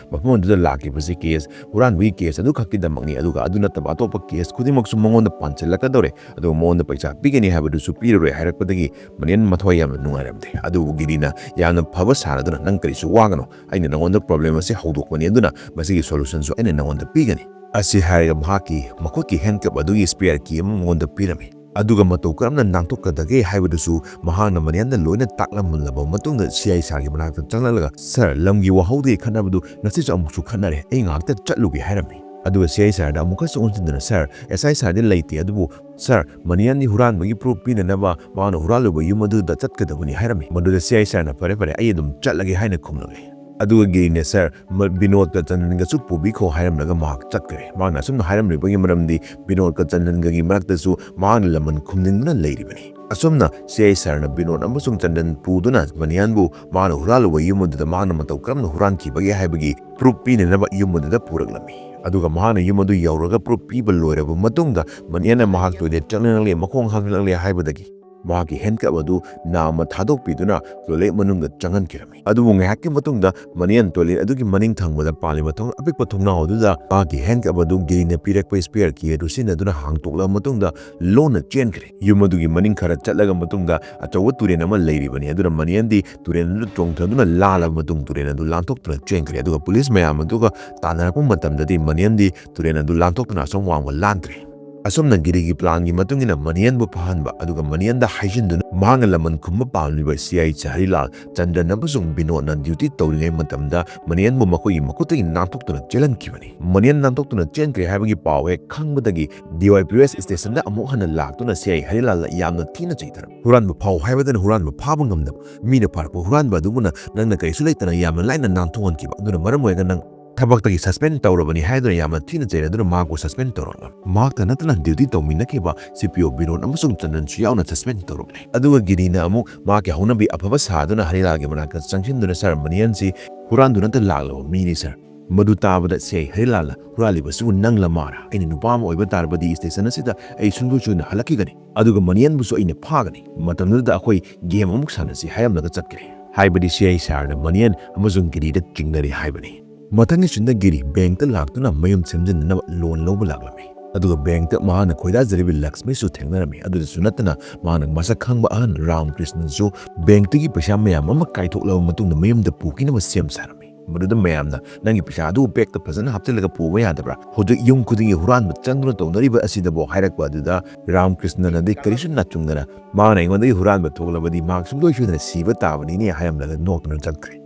ꯃꯐꯝ ꯑꯗꯨꯗ ꯂꯥꯛꯈꯤꯕꯁꯤ ꯀꯦꯁ ꯍꯨꯔꯥꯟꯕꯒꯤ ꯀꯦꯁ ꯑꯗꯨ ꯈꯛꯀꯤꯗꯃꯛꯅꯤ, ꯑꯗꯨꯒ ꯑꯗꯨ ꯅꯠꯇꯕ ꯑꯇꯣꯞꯄ ꯀꯦꯁ ꯈꯨꯗꯤꯡꯃꯛꯁꯨ ꯃꯉꯣꯟꯗ ꯄꯥꯟꯁꯤꯜꯂꯛꯀꯗꯧꯔꯦ, ꯑꯗꯨꯒ ꯃꯉꯣꯟꯗ ꯄꯩꯁꯥ ꯄꯤꯒꯅꯤ ꯍꯥꯏꯕꯗꯨꯁꯨ ꯄꯤꯔꯔꯣꯏ ꯍꯥꯏꯔꯛꯄꯗꯒꯤ ꯃꯅꯤꯌꯟ ꯃꯊ꯭ꯋꯥꯏ ꯌꯥꯝꯅ ꯅꯨꯡꯉꯥꯏꯔꯝꯗꯦ꯫ ꯑꯗꯨꯕꯨ ꯒꯤꯔꯤꯅ ꯌꯥꯝꯅ ꯐꯕ ꯁꯥꯔꯗꯨꯅ, "ꯅꯪ ꯀꯔꯤꯁꯨ ꯋꯥꯒꯅꯨ, ꯑꯩꯅ ꯅꯉꯣꯟꯗ ꯄ꯭ꯔꯣꯕ꯭ꯂꯦꯝ ꯑꯁꯤ ꯍꯧꯗꯣꯛꯄꯅꯤ, ꯑꯗꯨꯅ ꯃꯁꯤꯒꯤ ꯁꯣꯂꯨꯁꯟꯁꯨ ꯑꯩꯅ ꯅꯉꯣꯟꯗ ꯄꯤꯒꯅꯤ"꯫ ꯑꯁꯤ ꯍꯥꯏꯔꯒ ꯃꯍꯥꯛꯀꯤ ꯃꯈꯨꯠꯀꯤ ꯍꯦꯟꯀꯞ ꯑꯗꯨꯒꯤ ꯁ꯭ꯄꯦꯌꯔ ꯀꯤ ꯑꯃ ꯃꯉꯣꯟꯗ ꯄꯤꯔꯝꯃꯤ꯫ ꯑꯗꯨꯒ ꯃꯇꯧ ꯀꯔꯝꯅ ꯅꯥꯟꯊꯣꯛꯀꯗꯒꯦ ꯍꯥꯏꯕꯗꯨꯁꯨ ꯃꯍꯥꯛꯅ ꯃꯅꯤꯌꯟꯗ ꯂꯣꯏꯅ ꯇꯥꯛꯂꯝꯂꯕ ꯃꯇꯨꯡꯗ ꯁꯤ ꯑꯥꯏ ꯁꯥꯔꯒꯤ ꯃꯅꯥꯛꯇ ꯆꯪꯂꯛꯂꯒ, "ꯁꯥꯔ, ꯂꯝꯒꯤ ꯋꯥꯍꯧꯗꯒꯤ ꯈꯠꯅꯕꯗꯨ ꯉꯁꯤꯁꯨ ꯑꯃꯨꯛꯁꯨ ꯈꯠꯅꯔꯦ, ꯑꯩ ꯉꯥꯏꯍꯥꯛꯇ ꯆꯠꯂꯨꯒꯦ" ꯍꯥꯏꯔꯝꯃꯤ꯫ ꯑꯗꯨꯒ ꯁꯤ ꯑꯥꯏ ꯁꯥꯔꯗ ꯑꯃꯨꯛꯀꯁꯨ ꯑꯣꯟꯁꯤꯟꯗꯨꯅ, "ꯁꯥꯔ, ꯑꯦꯁ ꯑꯥꯏ ꯁꯥꯔꯗꯤ ꯂꯩꯇꯦ, ꯑꯗꯨꯕꯨ ꯁꯥꯔ, ꯃꯅꯤꯌꯟꯗꯤ ꯍꯨꯔꯥꯟꯕꯒꯤ ꯄ꯭ꯔꯨꯐ ꯄꯤꯅꯅꯕ ꯃꯥꯅ ꯍꯨꯔꯥꯜꯂꯨꯕ ꯌꯨꯝ ꯑꯗꯨꯗ ꯆꯠꯀꯗꯕꯅꯤ" ꯍꯥꯏꯔꯝꯃꯤ꯫ ꯃꯗꯨꯗ ꯁꯤ ꯑꯥꯏ ꯁꯥꯔꯅ, "ꯐꯔꯦ, ꯐꯔꯦ, ꯑꯩ ꯑꯗꯨꯝ ꯆꯠꯂꯒꯦ" ꯍꯥꯏꯅ ꯈꯨꯝꯂꯝꯃꯤ꯫ ꯑꯗꯨꯒ ꯒꯤꯔꯤꯅ, "ꯁꯥꯔ, ꯃ-, ꯕꯤꯅꯣꯗꯀ ꯆꯟꯗꯟꯒꯁꯨ ꯄꯨꯕꯤꯈꯣ" ꯍꯥꯏꯔꯝꯂꯒ ꯃꯍꯥꯛ ꯆꯠꯈ꯭ꯔꯦ꯫ ꯃꯍꯥꯛꯅ ꯑꯁꯨꯝꯅ ꯍꯥꯏꯔꯝꯂꯤꯕꯒꯤ ꯃꯔꯝꯗꯤ ꯕꯤꯅꯣꯗꯀ ꯆꯟꯗꯟꯒꯒꯤ ꯃꯔꯛꯇꯁꯨ ꯃꯍꯥꯛꯅ ꯂꯃꯟ ꯈꯨꯝꯅꯤꯡꯗꯨꯅ ꯂꯩꯔꯤꯕꯅꯤ꯫ ꯑꯁꯨꯝꯅ ꯁꯤ ꯑꯥꯏ ꯁꯥꯔꯅ ꯕꯤꯅꯣꯗ ꯑꯃꯁꯨꯡ ꯆꯟꯗꯟ ꯄꯨꯗꯨꯅ ꯃꯅꯤꯌꯥꯟꯕꯨ ꯃꯍꯥꯛꯅ ꯍꯨꯔꯥꯜꯂꯨꯕ ꯌꯨꯝ ꯑꯗꯨꯗ ꯃꯍꯥꯛꯅ ꯃꯇꯧ ꯀꯔꯝꯅ ꯍꯨꯔꯥꯟꯈꯤꯕꯒꯦ ꯍꯥꯏꯕꯒꯤ ꯄ꯭ꯔꯨꯐ ꯄꯤꯅꯅꯕ ꯌꯨꯝ ꯑꯗꯨꯗ ꯄꯨꯔꯛꯂꯝꯃꯤ꯫ ꯑꯗꯨꯒ ꯃꯍꯥꯛꯅ ꯌꯨꯝ ꯑꯗꯨ ꯌꯧꯔꯒ proof ꯄꯤꯕ ꯂꯣꯏꯔꯕ ꯃꯇꯨꯡꯗ ꯃꯅꯤꯌꯟꯅ ꯃꯍꯥꯛ toilet ꯆꯪꯂꯛꯂꯦ, ꯃꯈꯣꯡ ꯍꯥꯝꯂꯛꯂꯦ ꯍꯥꯏꯕꯗꯒꯤ ꯃꯍꯥꯛꯀꯤ handcuff ꯑꯗꯨ ꯅꯥꯝꯃ ꯊꯥꯗꯣꯛꯄꯤꯗꯨꯅ toilet ꯃꯅꯨꯡꯗ ꯆꯪꯍꯟꯈꯤꯔꯝꯃꯤ꯫ ꯑꯗꯨꯕꯨ ꯉꯥꯏꯍꯥꯛꯀꯤ ꯃꯇꯨꯡꯗ ꯃꯅꯤꯌꯟ toilet ꯑꯗꯨꯒꯤ ꯃꯅꯤꯡ ꯊꯪꯕꯗ ꯄꯥꯜꯂꯤꯕ ꯊꯣꯡ ꯑꯄꯤꯛꯄ ꯊꯣꯡꯅꯥꯎ ꯑꯗꯨꯗ ꯃꯍꯥꯛꯀꯤ handcuff ꯑꯗꯨ ꯒꯤꯔꯤꯅ ꯄꯤꯔꯛꯄ spare key ꯑꯗꯨ ꯁꯤꯖꯤꯟꯅꯗꯨꯅ ꯍꯥꯡꯇꯣꯛꯂꯕ ꯃꯇꯨꯡꯗ ꯂꯣꯟꯅ ꯆꯦꯟꯈ꯭ꯔꯦ꯫ ꯌꯨꯝ ꯑꯗꯨꯒꯤ ꯃꯅꯤꯡ ꯈꯔ ꯆꯠꯂꯒ ꯃꯇꯨꯡꯗ ꯑꯆꯧꯕ ꯇꯨꯔꯦꯜ ꯑꯃ ꯂꯩꯔꯤꯕꯅꯤ꯫ ꯑꯗꯨꯅ ꯃꯅꯤꯌꯟꯗꯤ ꯇꯨꯔꯦꯜ ꯑꯗꯨꯗ ꯆꯣꯡꯊꯗꯨꯅ ꯂꯥꯜꯂꯕ ꯃꯇꯨꯡ ꯇꯨꯔꯦꯜ ꯑꯗꯨ ꯂꯥꯟꯊꯣꯛꯇꯨꯅ ꯆꯦꯟꯈ꯭ꯔꯦ꯫ ꯑꯗꯨꯒ ꯄꯨꯂꯤꯁ ꯃꯌꯥꯝ ꯑꯗꯨꯒ ꯇꯥꯟꯅꯔꯛꯄ ꯃꯇꯝꯗꯗꯤ ꯃꯅꯤꯌꯟꯗꯤ ꯇꯨꯔꯦꯜ ꯑꯗꯨ ꯂꯥꯟꯊꯣꯛꯇꯨꯅ ꯑꯁꯣꯝ ꯋꯥꯡꯃ ꯂꯥꯟꯈ꯭ꯔꯦ꯫ ꯑꯁꯨꯝꯅ ꯒꯤꯔꯤꯒꯤ planꯒꯤ ꯃꯇꯨꯡ ꯏꯟꯅ ꯃꯅꯤꯌꯟꯕꯨ ꯐꯥꯍꯟꯕ ꯑꯗꯨꯒ ꯃꯅꯤꯌꯟꯗ ꯍꯥꯏꯖꯤꯟꯗꯨꯅ ꯃꯍꯥꯛꯅ ꯂꯃꯟ ꯈꯨꯝꯕ ꯄꯥꯝꯂꯤꯕ ꯁꯤ ꯑꯥꯏ ꯁꯍꯔꯤꯂꯥꯜ, ꯆꯟꯗ꯭ꯔꯟ ꯑꯃꯁꯨꯡ ꯕꯤꯅꯣꯗꯅ duty ꯇꯧꯔꯤꯉꯩ ꯃꯇꯝꯗ ꯃꯅꯤꯌꯟꯕꯨ ꯃꯈꯣꯏꯒꯤ ꯃꯈꯨꯠꯇꯒꯤ ꯅꯥꯟꯊꯣꯛꯇꯨꯅ ꯆꯦꯜꯍꯟꯈꯤꯕꯅꯤ꯫ ꯃꯅꯤꯌꯟ ꯅꯥꯟꯊꯣꯛꯇꯨꯅ ꯆꯦꯟꯈ꯭ꯔꯦ ꯍꯥꯏꯕꯒꯤ ꯄꯥꯎ ꯍꯦꯛ ꯈꯪꯕꯗꯒꯤ D Y P S stationꯗ ꯑꯃꯨꯛ ꯍꯟꯅ ꯂꯥꯛꯇꯨꯅ ꯁꯤ ꯑꯥꯏ ꯍꯔꯤꯂꯥꯜꯗ ꯌꯥꯝꯅ ꯊꯤꯅ ꯆꯩꯊꯔꯝꯃꯤ꯫ ꯍꯨꯔꯥꯟꯕ ꯐꯥꯎ ꯍꯥꯏꯕꯗꯅ ꯍꯨꯔꯥꯟꯕ ꯐꯥꯕ ꯉꯝꯗꯕ, ꯃꯤꯅ ꯐꯥꯔꯛꯄ ꯍꯨꯔꯥꯟꯕ ꯑꯗꯨꯕꯨꯅ ꯅꯪꯅ ꯀꯔꯤꯁꯨ ꯂꯩꯇꯅ ꯌꯥꯝꯅ ꯂꯥꯏꯅ ꯅꯥꯟꯊꯣꯛꯍꯟꯈꯤꯕ, ꯑꯗꯨꯅ ꯃꯔꯝ ꯑꯣꯏꯔꯒ ꯅꯪ ꯊꯕꯛꯇꯒꯤ suspend ꯇꯧꯔꯕꯅꯤ ꯍꯥꯏꯗꯨꯅ ꯌꯥꯝꯅ ꯊꯤꯅ ꯆꯩꯔꯗꯨꯅ ꯃꯍꯥꯛꯄꯨ suspend ꯇꯧꯔꯛꯂꯝꯃꯤ꯫ ꯃꯍꯥꯛꯇ ꯅꯠꯇꯅ duty ꯇꯧꯃꯤꯟꯅꯈꯤꯕ C P O Vinod ꯑꯃꯁꯨꯡ ꯆꯟꯗ꯭ꯔꯟꯁꯨ ꯌꯥꯎꯅ suspend ꯇꯧꯔꯛꯂꯦ꯫ ꯑꯗꯨꯒ ꯒꯤꯔꯤꯅ ꯑꯃꯨꯛ ꯃꯍꯥꯛꯀꯤ ꯍꯧꯅꯕꯤ ꯑꯐꯕ ꯁꯥꯗꯨꯅ ꯍꯔꯤꯂꯥꯜꯒꯤ ꯃꯅꯥꯛꯇ ꯆꯪꯁꯤꯟꯗꯨꯅ, "Sir, ꯃꯅꯤꯌꯟꯁꯤ ꯍꯨꯔꯥꯟꯗꯨꯅꯇ ꯂꯥꯛꯂꯕ ꯃꯤꯅꯤ, sir꯫ ꯃꯗꯨ ꯇꯥꯕꯗ ꯁꯤ ꯑꯥꯏ ꯍꯔꯤꯂꯥꯜꯅ, "ꯍꯨꯔꯥꯜꯂꯤꯕꯁꯤꯕꯨ ꯅꯪꯂ ꯃꯥꯔ? ꯑꯩꯅ ꯅꯨꯄꯥ ꯑꯃ ꯑꯣꯏꯕ ꯇꯥꯔꯕꯗꯤ station ꯑꯁꯤꯗ ꯑꯩ ꯁꯨꯡꯁꯣꯏ ꯁꯣꯏꯗꯅ ꯍꯜꯂꯛꯈꯤꯒꯅꯤ꯫ ꯑꯗꯨꯒ ꯃꯅꯤꯌꯟꯕꯨꯁꯨ ꯑꯩꯅ ꯐꯥꯒꯅꯤ꯫ ꯃꯇꯝꯗꯨꯗ ꯑꯩꯈꯣꯏ game ꯑꯃꯨꯛ ꯁꯥꯟꯅꯁꯤ" ꯍꯥꯏꯔꯝꯂꯒ ꯆꯠꯈ꯭ꯔꯦ꯫ ꯍꯥꯏꯕꯗꯤ ꯁꯤ ꯑꯥꯏ ꯁꯍꯔꯅ ꯃꯅꯤꯌꯟ ꯑꯃꯁꯨꯡ ꯒꯤꯔꯤꯗ ꯆꯤꯡꯅꯔꯤ ꯍꯥꯏꯕꯅꯤ꯫ ꯃꯊꯪꯒꯤ sceneꯗ ꯒꯤꯔꯤ bankꯇ ꯂꯥꯛꯇꯨꯅ ꯃꯌꯨꯝ ꯁꯦꯝꯖꯤꯟꯅꯅꯕ loan ꯂꯧꯕ ꯂꯥꯛꯂꯝꯃꯤ꯫ ꯑꯗꯨꯒ bankꯇ ꯃꯍꯥꯛꯅ ꯈꯣꯏꯗꯥꯖꯔꯤꯕ ꯂꯛꯁꯃꯤꯁꯨ ꯊꯦꯡꯅꯔꯝꯃꯤ꯫ ꯑꯗꯨꯗꯁꯨ ꯅꯠꯇꯅ ꯃꯍꯥꯛꯅ ꯃꯁꯛ ꯈꯪꯕ ꯑꯍꯟ ꯔꯥꯝꯀ꯭ꯔꯤꯁꯅꯁꯨ bankꯇꯒꯤ ꯄꯩꯁꯥ ꯃꯌꯥꯝ ꯑꯃ ꯀꯥꯏꯊꯣꯛꯂꯕ ꯃꯇꯨꯡꯗ ꯃꯌꯨꯝꯗ ꯄꯨꯈꯤꯅꯕ ꯁꯦꯝ ꯁꯥꯔꯝꯃꯤ꯫ ꯃꯗꯨꯗ ꯃꯌꯥꯝꯅ, "ꯅꯪꯒꯤ ꯄꯩꯁꯥ ꯑꯗꯨ bagꯇ ꯐꯖꯅ ꯍꯥꯞꯆꯤꯜꯂꯒ ꯄꯨꯕ ꯌꯥꯗꯕ꯭ꯔꯥ? ꯍꯧꯖꯤꯛ ꯌꯨꯝ ꯈꯨꯗꯤꯡꯒꯤ ꯍꯨꯔꯥꯟꯕ ꯆꯪꯗꯨꯅ ꯇꯧꯅꯔꯤꯕ ꯑꯁꯤꯗꯕꯨ?" ꯍꯥꯏꯔꯛꯄ ꯑꯗꯨꯗ ꯔꯥꯝꯀ꯭ꯔꯤꯁꯅꯅꯗꯤ ꯀꯔꯤꯁꯨ ꯅꯥꯆꯨꯡꯗꯅ, "ꯃꯍꯥꯛꯅ ꯑꯩꯉꯣꯟꯗꯒꯤ ꯍꯨꯔꯥꯟꯕ ꯊꯣꯛꯂꯕꯗꯤ ꯃꯍꯥꯛ ꯁꯨꯡꯁꯣꯏ ꯁꯣꯏꯗꯅ ꯁꯤꯕ ꯇꯥꯕꯅꯤꯅꯦ" ꯍꯥꯏꯔꯝꯂꯒ ꯅꯣꯛꯇꯨꯅ ꯆꯠꯈ꯭ꯔꯦ꯫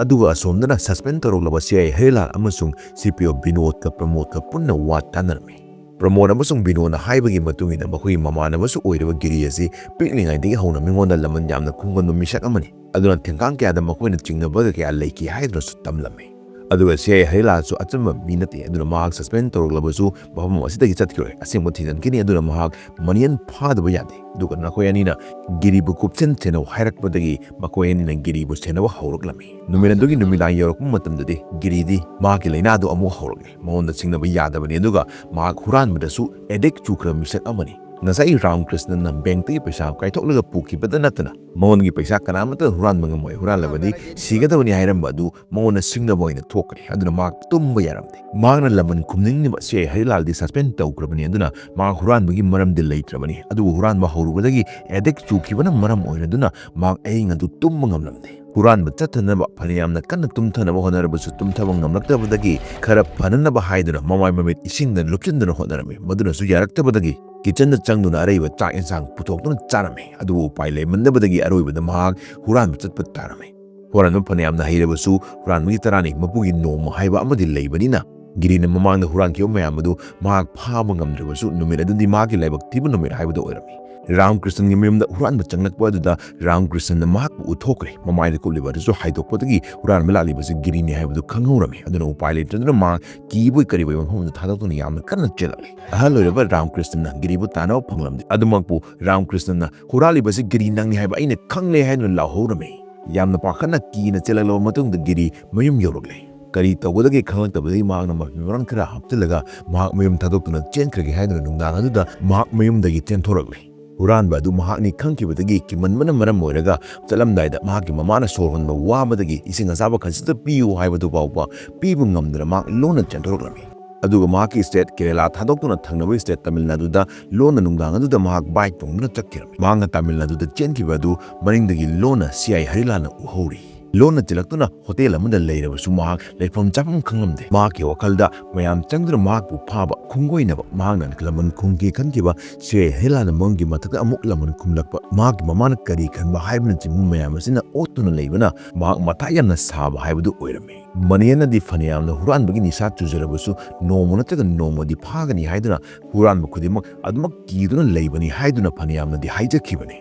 ꯑꯗꯨꯒ ꯑꯁꯣꯝꯗꯅ suspend ꯇꯧꯔꯛꯂꯕ ꯁꯤ ꯑꯥꯏ ꯍꯔꯤꯂꯥꯜ ꯑꯃꯁꯨꯡ C P O ꯕꯤꯅꯣꯗꯀ ꯄ꯭ꯔꯃꯣꯗꯀ ꯄꯨꯟꯅ ꯋꯥ ꯇꯥꯅꯔꯝꯃꯤ꯫ ꯄ꯭ꯔꯃꯣꯗ ꯑꯃꯁꯨꯡ ꯕꯤꯅꯣꯗꯅ ꯍꯥꯏꯕꯒꯤ ꯃꯇꯨꯡ ꯏꯟꯅ ꯃꯈꯣꯏꯒꯤ ꯃꯃꯥꯟꯅꯕꯁꯨ ꯑꯣꯏꯔꯤꯕ ꯒꯤꯔꯤ ꯑꯁꯤ ꯄꯤꯛꯂꯤꯉꯩꯗꯒꯤ ꯍꯧꯅ ꯃꯤꯉꯣꯟꯗ ꯂꯃꯟ ꯌꯥꯝꯅ ꯈꯨꯝꯒꯟꯕ ꯃꯤꯁꯛ ꯑꯃꯅꯤ꯫ ꯑꯗꯨꯅ ꯊꯦꯡꯀꯥꯡ ꯀꯌꯥꯗ ꯃꯈꯣꯏꯅ ꯆꯤꯡꯅꯕꯒ ꯀꯌꯥ ꯂꯩꯈꯤ ꯍꯥꯏꯗꯨꯅꯁꯨ ꯇꯝꯂꯝꯃꯤ꯫ ꯑꯗꯨꯒ ꯁꯤ ꯑꯥꯏ ꯍꯔꯤꯂꯥꯜꯁꯨ ꯑꯆꯝꯕ ꯃꯤ ꯅꯠꯇꯦ, ꯑꯗꯨꯅ ꯃꯍꯥꯛ suspend ꯇꯧꯔꯛꯂꯕꯁꯨ ꯃꯐꯝ ꯑꯁꯤꯗꯒꯤ ꯆꯠꯈꯤꯔꯣꯏ, ꯑꯁꯦꯡꯕ ꯊꯤꯖꯤꯟꯈꯤꯅꯤ꯫ ꯑꯗꯨꯅ ꯃꯍꯥꯛ ꯃꯅꯤꯌꯟ ꯐꯥꯗꯕ ꯌꯥꯗꯦ꯫ ꯑꯗꯨꯒ ꯅꯈꯣꯏ ꯑꯅꯤꯅ ꯒꯤꯔꯤꯕꯨ ꯀꯨꯞꯁꯦꯟ ꯁꯦꯟꯅꯧ ꯍꯥꯏꯔꯛꯄꯗꯒꯤ ꯃꯈꯣꯏ ꯑꯅꯤꯅ ꯒꯤꯔꯤꯕꯨ ꯁꯦꯟꯅꯕ ꯍꯧꯔꯛꯂꯝꯃꯤ꯫ ꯅꯨꯃꯤꯠ ꯑꯗꯨꯒꯤ ꯅꯨꯃꯤꯗꯥꯡ ꯌꯧꯔꯛꯄ ꯃꯇꯝꯗꯗꯤ ꯒꯤꯔꯤꯗꯤ ꯃꯍꯥꯛꯀꯤ ꯂꯥꯏꯅꯥꯗꯨ ꯑꯃꯨꯛ ꯍꯧꯔꯛꯂꯦ꯫ ꯃꯉꯣꯟꯗ ꯁꯤꯡꯅꯕ ꯌꯥꯗꯕꯅꯤ, ꯑꯗꯨꯒ ꯃꯍꯥꯛ ꯍꯨꯔꯥꯟꯕꯗꯁꯨ addict ꯆꯨꯈ꯭ꯔꯕ ꯃꯤꯁꯛ ꯑꯃꯅꯤ꯫ ꯉꯁꯥꯏ ꯔꯥꯝꯀ꯭ꯔꯤꯁꯅꯅ ꯕꯦꯡꯛꯇꯒꯤ ꯄꯩꯁꯥ ꯀꯥꯏꯊꯣꯛꯂꯒ ꯄꯨꯈꯤꯕꯗ ꯅꯠꯇꯅ ꯃꯉꯣꯟꯒꯤ ꯄꯩꯁꯥ ꯀꯅꯥꯃꯠꯇ ꯍꯨꯔꯥꯟꯕ ꯉꯝꯃꯣꯏ, ꯍꯨꯔꯥꯜꯂꯕꯗꯤ ꯁꯤꯒꯗꯕꯅꯤ ꯍꯥꯏꯔꯝꯕ ꯑꯗꯨ ꯃꯉꯣꯟꯗ ꯁꯤꯡꯅꯕ ꯑꯣꯏꯅ ꯊꯣꯛꯈ꯭ꯔꯦ꯫ ꯑꯗꯨꯅ ꯃꯍꯥꯛ ꯇꯨꯝꯕ ꯌꯥꯔꯝꯗꯦ꯫ ꯃꯍꯥꯛꯅ ꯂꯃꯟ ꯈꯨꯝꯅꯤꯡꯂꯤꯕ ꯁꯤ ꯑꯥꯏ ꯍꯔꯤꯂꯥꯜꯗꯤ suspend ꯇꯧꯈ꯭ꯔꯕꯅꯤ, ꯑꯗꯨꯅ ꯃꯍꯥꯛ ꯍꯨꯔꯥꯟꯕꯒꯤ ꯃꯔꯝꯗꯤ ꯂꯩꯇ꯭ꯔꯕꯅꯤ꯫ ꯑꯗꯨꯕꯨ ꯍꯨꯔꯥꯟꯕ ꯍꯧꯔꯨꯕꯗꯒꯤ addict ꯆꯨꯈꯤꯕꯅ ꯃꯔꯝ ꯑꯣꯏꯔꯗꯨꯅ ꯃꯍꯥꯛ ꯑꯍꯤꯡ ꯑꯗꯨ ꯇꯨꯝꯕ ꯉꯝꯂꯝꯗꯦ꯫ ꯍꯨꯔꯥꯟꯕ ꯆꯠꯇꯅꯕ ꯐꯅꯌꯥꯝꯅ ꯀꯟꯅ ꯇꯨꯝꯊꯅꯕ ꯍꯣꯠꯅꯔꯕꯁꯨ ꯇꯨꯝꯊꯕ ꯉꯝꯂꯛꯇꯕꯗꯒꯤ ꯈꯔ ꯐꯅꯅꯕ ꯍꯥꯏꯗꯨꯅ ꯃꯃꯥꯏ ꯃꯃꯤꯠ ꯏꯁꯤꯡꯗ ꯂꯨꯞꯁꯤꯟꯗꯨꯅ ꯍꯣꯠꯅꯔꯝꯃꯤ꯫ ꯃꯗꯨꯅꯁꯨ ꯌꯥꯔꯛꯇꯕꯗꯒꯤ kitchenꯗ ꯆꯪꯗꯨꯅ ꯑꯔꯩꯕ ꯆꯥꯛ ꯌꯦꯟꯁꯥꯡ ꯄꯨꯊꯣꯛꯇꯨꯅ ꯆꯥꯔꯝꯃꯤ꯫ ꯑꯗꯨꯕꯨ ꯎꯄꯥꯏ ꯂꯩꯃꯟꯗꯕꯗꯒꯤ ꯑꯔꯣꯏꯕꯗ ꯃꯍꯥꯛ ꯍꯨꯔꯥꯟꯕ ꯆꯠꯄ ꯇꯥꯔꯝꯃꯤ꯫ ꯍꯨꯔꯥꯟꯕ ꯐꯅꯌꯥꯝꯅ ꯍꯩꯔꯕꯁꯨ ꯍꯨꯔꯥꯟꯕꯒꯤ ꯇꯔꯥꯅꯤ ꯃꯄꯨꯒꯤ ꯅꯣꯡꯃ ꯍꯥꯏꯕ ꯑꯃꯗꯤ ꯂꯩꯕꯅꯤꯅ, ꯒꯤꯔꯤꯅ ꯃꯃꯥꯡꯗ ꯍꯨꯔꯥꯟꯈꯤꯕ ꯃꯌꯥꯝ ꯑꯗꯨ ꯃꯍꯥꯛ ꯐꯥꯕ ꯉꯝꯗ꯭ꯔꯕꯁꯨ ꯅꯨꯃꯤꯠ ꯑꯗꯨꯗꯤ ꯃꯍꯥꯛꯀꯤ ꯂꯥꯏꯕꯛ ꯊꯤꯕ ꯅꯨꯃꯤꯠ ꯍꯥꯏꯕꯗꯨ ꯑꯣꯏꯔꯝꯃꯤ꯫ ꯔꯥꯝꯀ꯭ꯔꯤꯁꯟꯒꯤ ꯃꯌꯨꯝꯗ ꯍꯨꯔꯥꯟꯕ ꯆꯪꯂꯛꯄ ꯑꯗꯨꯗ ꯔꯥꯝꯀ꯭ꯔꯤꯁꯟꯅ ꯃꯍꯥꯛꯄꯨ ꯎꯠꯊꯣꯛꯈ꯭ꯔꯦ꯫ ꯃꯃꯥꯏꯗ ꯀꯨꯞꯂꯤꯕ ꯑꯗꯨꯁꯨ ꯍꯥꯏꯗꯣꯛꯄꯗꯒꯤ ꯍꯨꯔꯥꯟꯕ ꯂꯥꯛꯂꯤꯕꯁꯤ ꯒꯤꯔꯤꯅꯤ ꯍꯥꯏꯕꯗꯨ ꯈꯪꯍꯧꯔꯝꯃꯤ꯫ ꯑꯗꯨꯅ ꯎꯄꯥꯏ ꯂꯩꯇꯗꯨꯅ ꯃꯍꯥꯛ ꯀꯤꯕꯣꯏ ꯀꯔꯤꯕꯣꯏ ꯃꯐꯝ ꯑꯗꯨ ꯊꯥꯗꯣꯛꯇꯨꯅ ꯌꯥꯝꯅ ꯀꯟꯅ ꯆꯦꯜꯂꯛꯂꯦ꯫ ꯑꯍꯜ ꯑꯣꯏꯔꯕ ꯔꯥꯝꯀ꯭ꯔꯤꯁꯟꯅ ꯒꯤꯔꯤꯕꯨ ꯇꯥꯟꯅꯕ ꯐꯪꯂꯝꯗꯦ꯫ ꯑꯗꯨꯃꯛꯄꯨ ꯔꯥꯝꯀ꯭ꯔꯤꯁꯟꯅ "ꯍꯨꯔꯥꯜꯂꯤꯕꯁꯤ ꯒꯤꯔꯤ ꯅꯪꯅꯤ ꯍꯥꯏꯕ ꯑꯩꯅ ꯈꯪꯂꯦ" ꯍꯥꯏꯗꯨꯅ ꯂꯥꯎꯍꯧꯔꯝꯃꯤ꯫ ꯌꯥꯝꯅ ꯄꯥꯈꯠꯅ ꯀꯤꯅ ꯆꯦꯜꯂꯛꯂꯕ ꯃꯇꯨꯡꯗ ꯒꯤꯔꯤ ꯃꯌꯨꯝ ꯌꯧꯔꯛꯂꯦ꯫ ꯀꯔꯤ ꯇꯧꯒꯗꯒꯦ ꯈꯪꯂꯛꯇꯕꯗꯒꯤ ꯃꯍꯥꯛꯅ ꯃꯐꯤ ꯃꯔꯣꯟ ꯈꯔ ꯍꯥꯞꯆꯤꯜꯂꯒ ꯃꯍꯥꯛ ꯃꯌꯨꯝ ꯊꯥꯗꯣꯛꯇꯨꯅ ꯆꯦꯟꯈ꯭ꯔꯒꯦ ꯍꯥꯏꯗꯨꯅ ꯅꯨꯡꯗꯥꯡ ꯑꯗꯨꯗ ꯃꯍꯥꯛ ꯃꯌꯨꯝꯗꯒꯤ ꯆꯦꯟꯊꯣꯔꯛꯂꯦ꯫ ꯍꯨꯔꯥꯟꯕ ꯑꯗꯨ ꯃꯍꯥꯛꯅꯤ ꯈꯪꯈꯤꯕꯗꯒꯤ ꯀꯤꯃꯟꯕꯅ ꯃꯔꯝ ꯑꯣꯏꯔꯒ ꯆꯠꯂꯝꯗꯥꯏꯗ ꯃꯍꯥꯛꯀꯤ ꯃꯃꯥꯅ ꯁꯣꯔ ꯍꯣꯟꯕ ꯋꯥꯕꯗꯒꯤ ꯏꯁꯤꯡ ꯑꯁꯥꯕ ꯈꯖꯤꯛꯇ ꯄꯤꯌꯨ ꯍꯥꯏꯕꯗꯨ ꯐꯥꯎꯕ ꯄꯤꯕ ꯉꯝꯗꯅ ꯃꯍꯥꯛ ꯂꯣꯟꯅ ꯆꯦꯟꯊꯣꯔꯛꯂꯝꯃꯤ꯫ ꯑꯗꯨꯒ ꯃꯍꯥꯛꯀꯤ state ꯀꯦꯔꯦꯂꯥ ꯊꯥꯗꯣꯛꯇꯨꯅ ꯊꯪꯅꯕ state ꯇꯥꯃꯤꯜ ꯅꯥꯗꯨꯗ ꯂꯣꯟꯅ ꯅꯨꯡꯗꯥꯡ ꯑꯗꯨꯗ ꯃꯍꯥꯛ bike ꯇꯣꯡꯗꯨꯅ ꯆꯠꯈꯤꯔꯝꯃꯤ꯫ ꯃꯍꯥꯛꯅ ꯇꯥꯃꯤꯜ ꯅꯥꯗꯨꯗ ꯆꯦꯟꯈꯤꯕ ꯑꯗꯨ ꯃꯅꯤꯡꯗꯒꯤ ꯂꯣꯟꯅ ꯁꯤ ꯑꯥꯏ ꯍꯔꯤꯂꯥꯜꯅ ꯎꯍꯧꯔꯤ꯫ ꯂꯣꯟꯅ ꯆꯦꯜꯂꯛꯇꯨꯅ ꯍꯣꯇꯦꯜ ꯑꯃꯗ ꯂꯩꯔꯕꯁꯨ ꯃꯍꯥꯛ ꯂꯩꯐꯝ ꯆꯥꯐꯝ ꯈꯪꯂꯝꯗꯦ꯫ ꯃꯍꯥꯛꯀꯤ ꯋꯥꯈꯜꯗ ꯃꯌꯥꯝ ꯆꯪꯗꯨꯅ ꯃꯍꯥꯛꯄꯨ ꯐꯥꯕ ꯈꯣꯡꯒꯣꯏꯅꯕ ꯃꯍꯥꯛꯅ ꯂꯃꯟ ꯈꯨꯝꯒꯦ ꯈꯟꯈꯤꯕ ꯁꯤ ꯑꯥꯏ ꯍꯔꯤꯂꯥꯜꯅ ꯃꯉꯣꯟꯒꯤ ꯃꯊꯛꯇ ꯑꯃꯨꯛ ꯂꯃꯟ ꯈꯨꯝꯂꯛꯄ, ꯃꯍꯥꯛꯀꯤ ꯃꯃꯥꯅ ꯀꯔꯤ ꯈꯟꯕ ꯍꯥꯏꯕꯅꯆꯤꯡꯕ ꯃꯌꯥꯝ ꯑꯁꯤꯅ ꯑꯣꯠꯇꯨꯅ ꯂꯩꯕꯅ ꯃꯍꯥꯛ ꯃꯊꯥ ꯌꯥꯝꯅ ꯁꯥꯕ ꯍꯥꯏꯕꯗꯨ ꯑꯣꯏꯔꯝꯃꯤ꯫ ꯃꯅꯤꯌꯟꯅꯗꯤ ꯐꯅꯌꯥꯝꯅ ꯍꯨꯔꯥꯟꯕꯒꯤ ꯅꯤꯁꯥ ꯆꯨꯖꯔꯕꯁꯨ ꯅꯣꯡꯃ ꯅꯠꯇ꯭ꯔꯒ ꯅꯣꯡꯃꯗꯤ ꯐꯥꯒꯅꯤ ꯍꯥꯏꯗꯨꯅ ꯍꯨꯔꯥꯟꯕ ꯈꯨꯗꯤꯡꯃꯛ ꯑꯗꯨꯃꯛ ꯀꯤꯗꯨꯅ ꯂꯩꯕꯅꯤ ꯍꯥꯏꯗꯨꯅ ꯐꯅꯌꯥꯝꯅꯗꯤ ꯍꯥꯏꯖꯈꯤꯕꯅꯤ꯫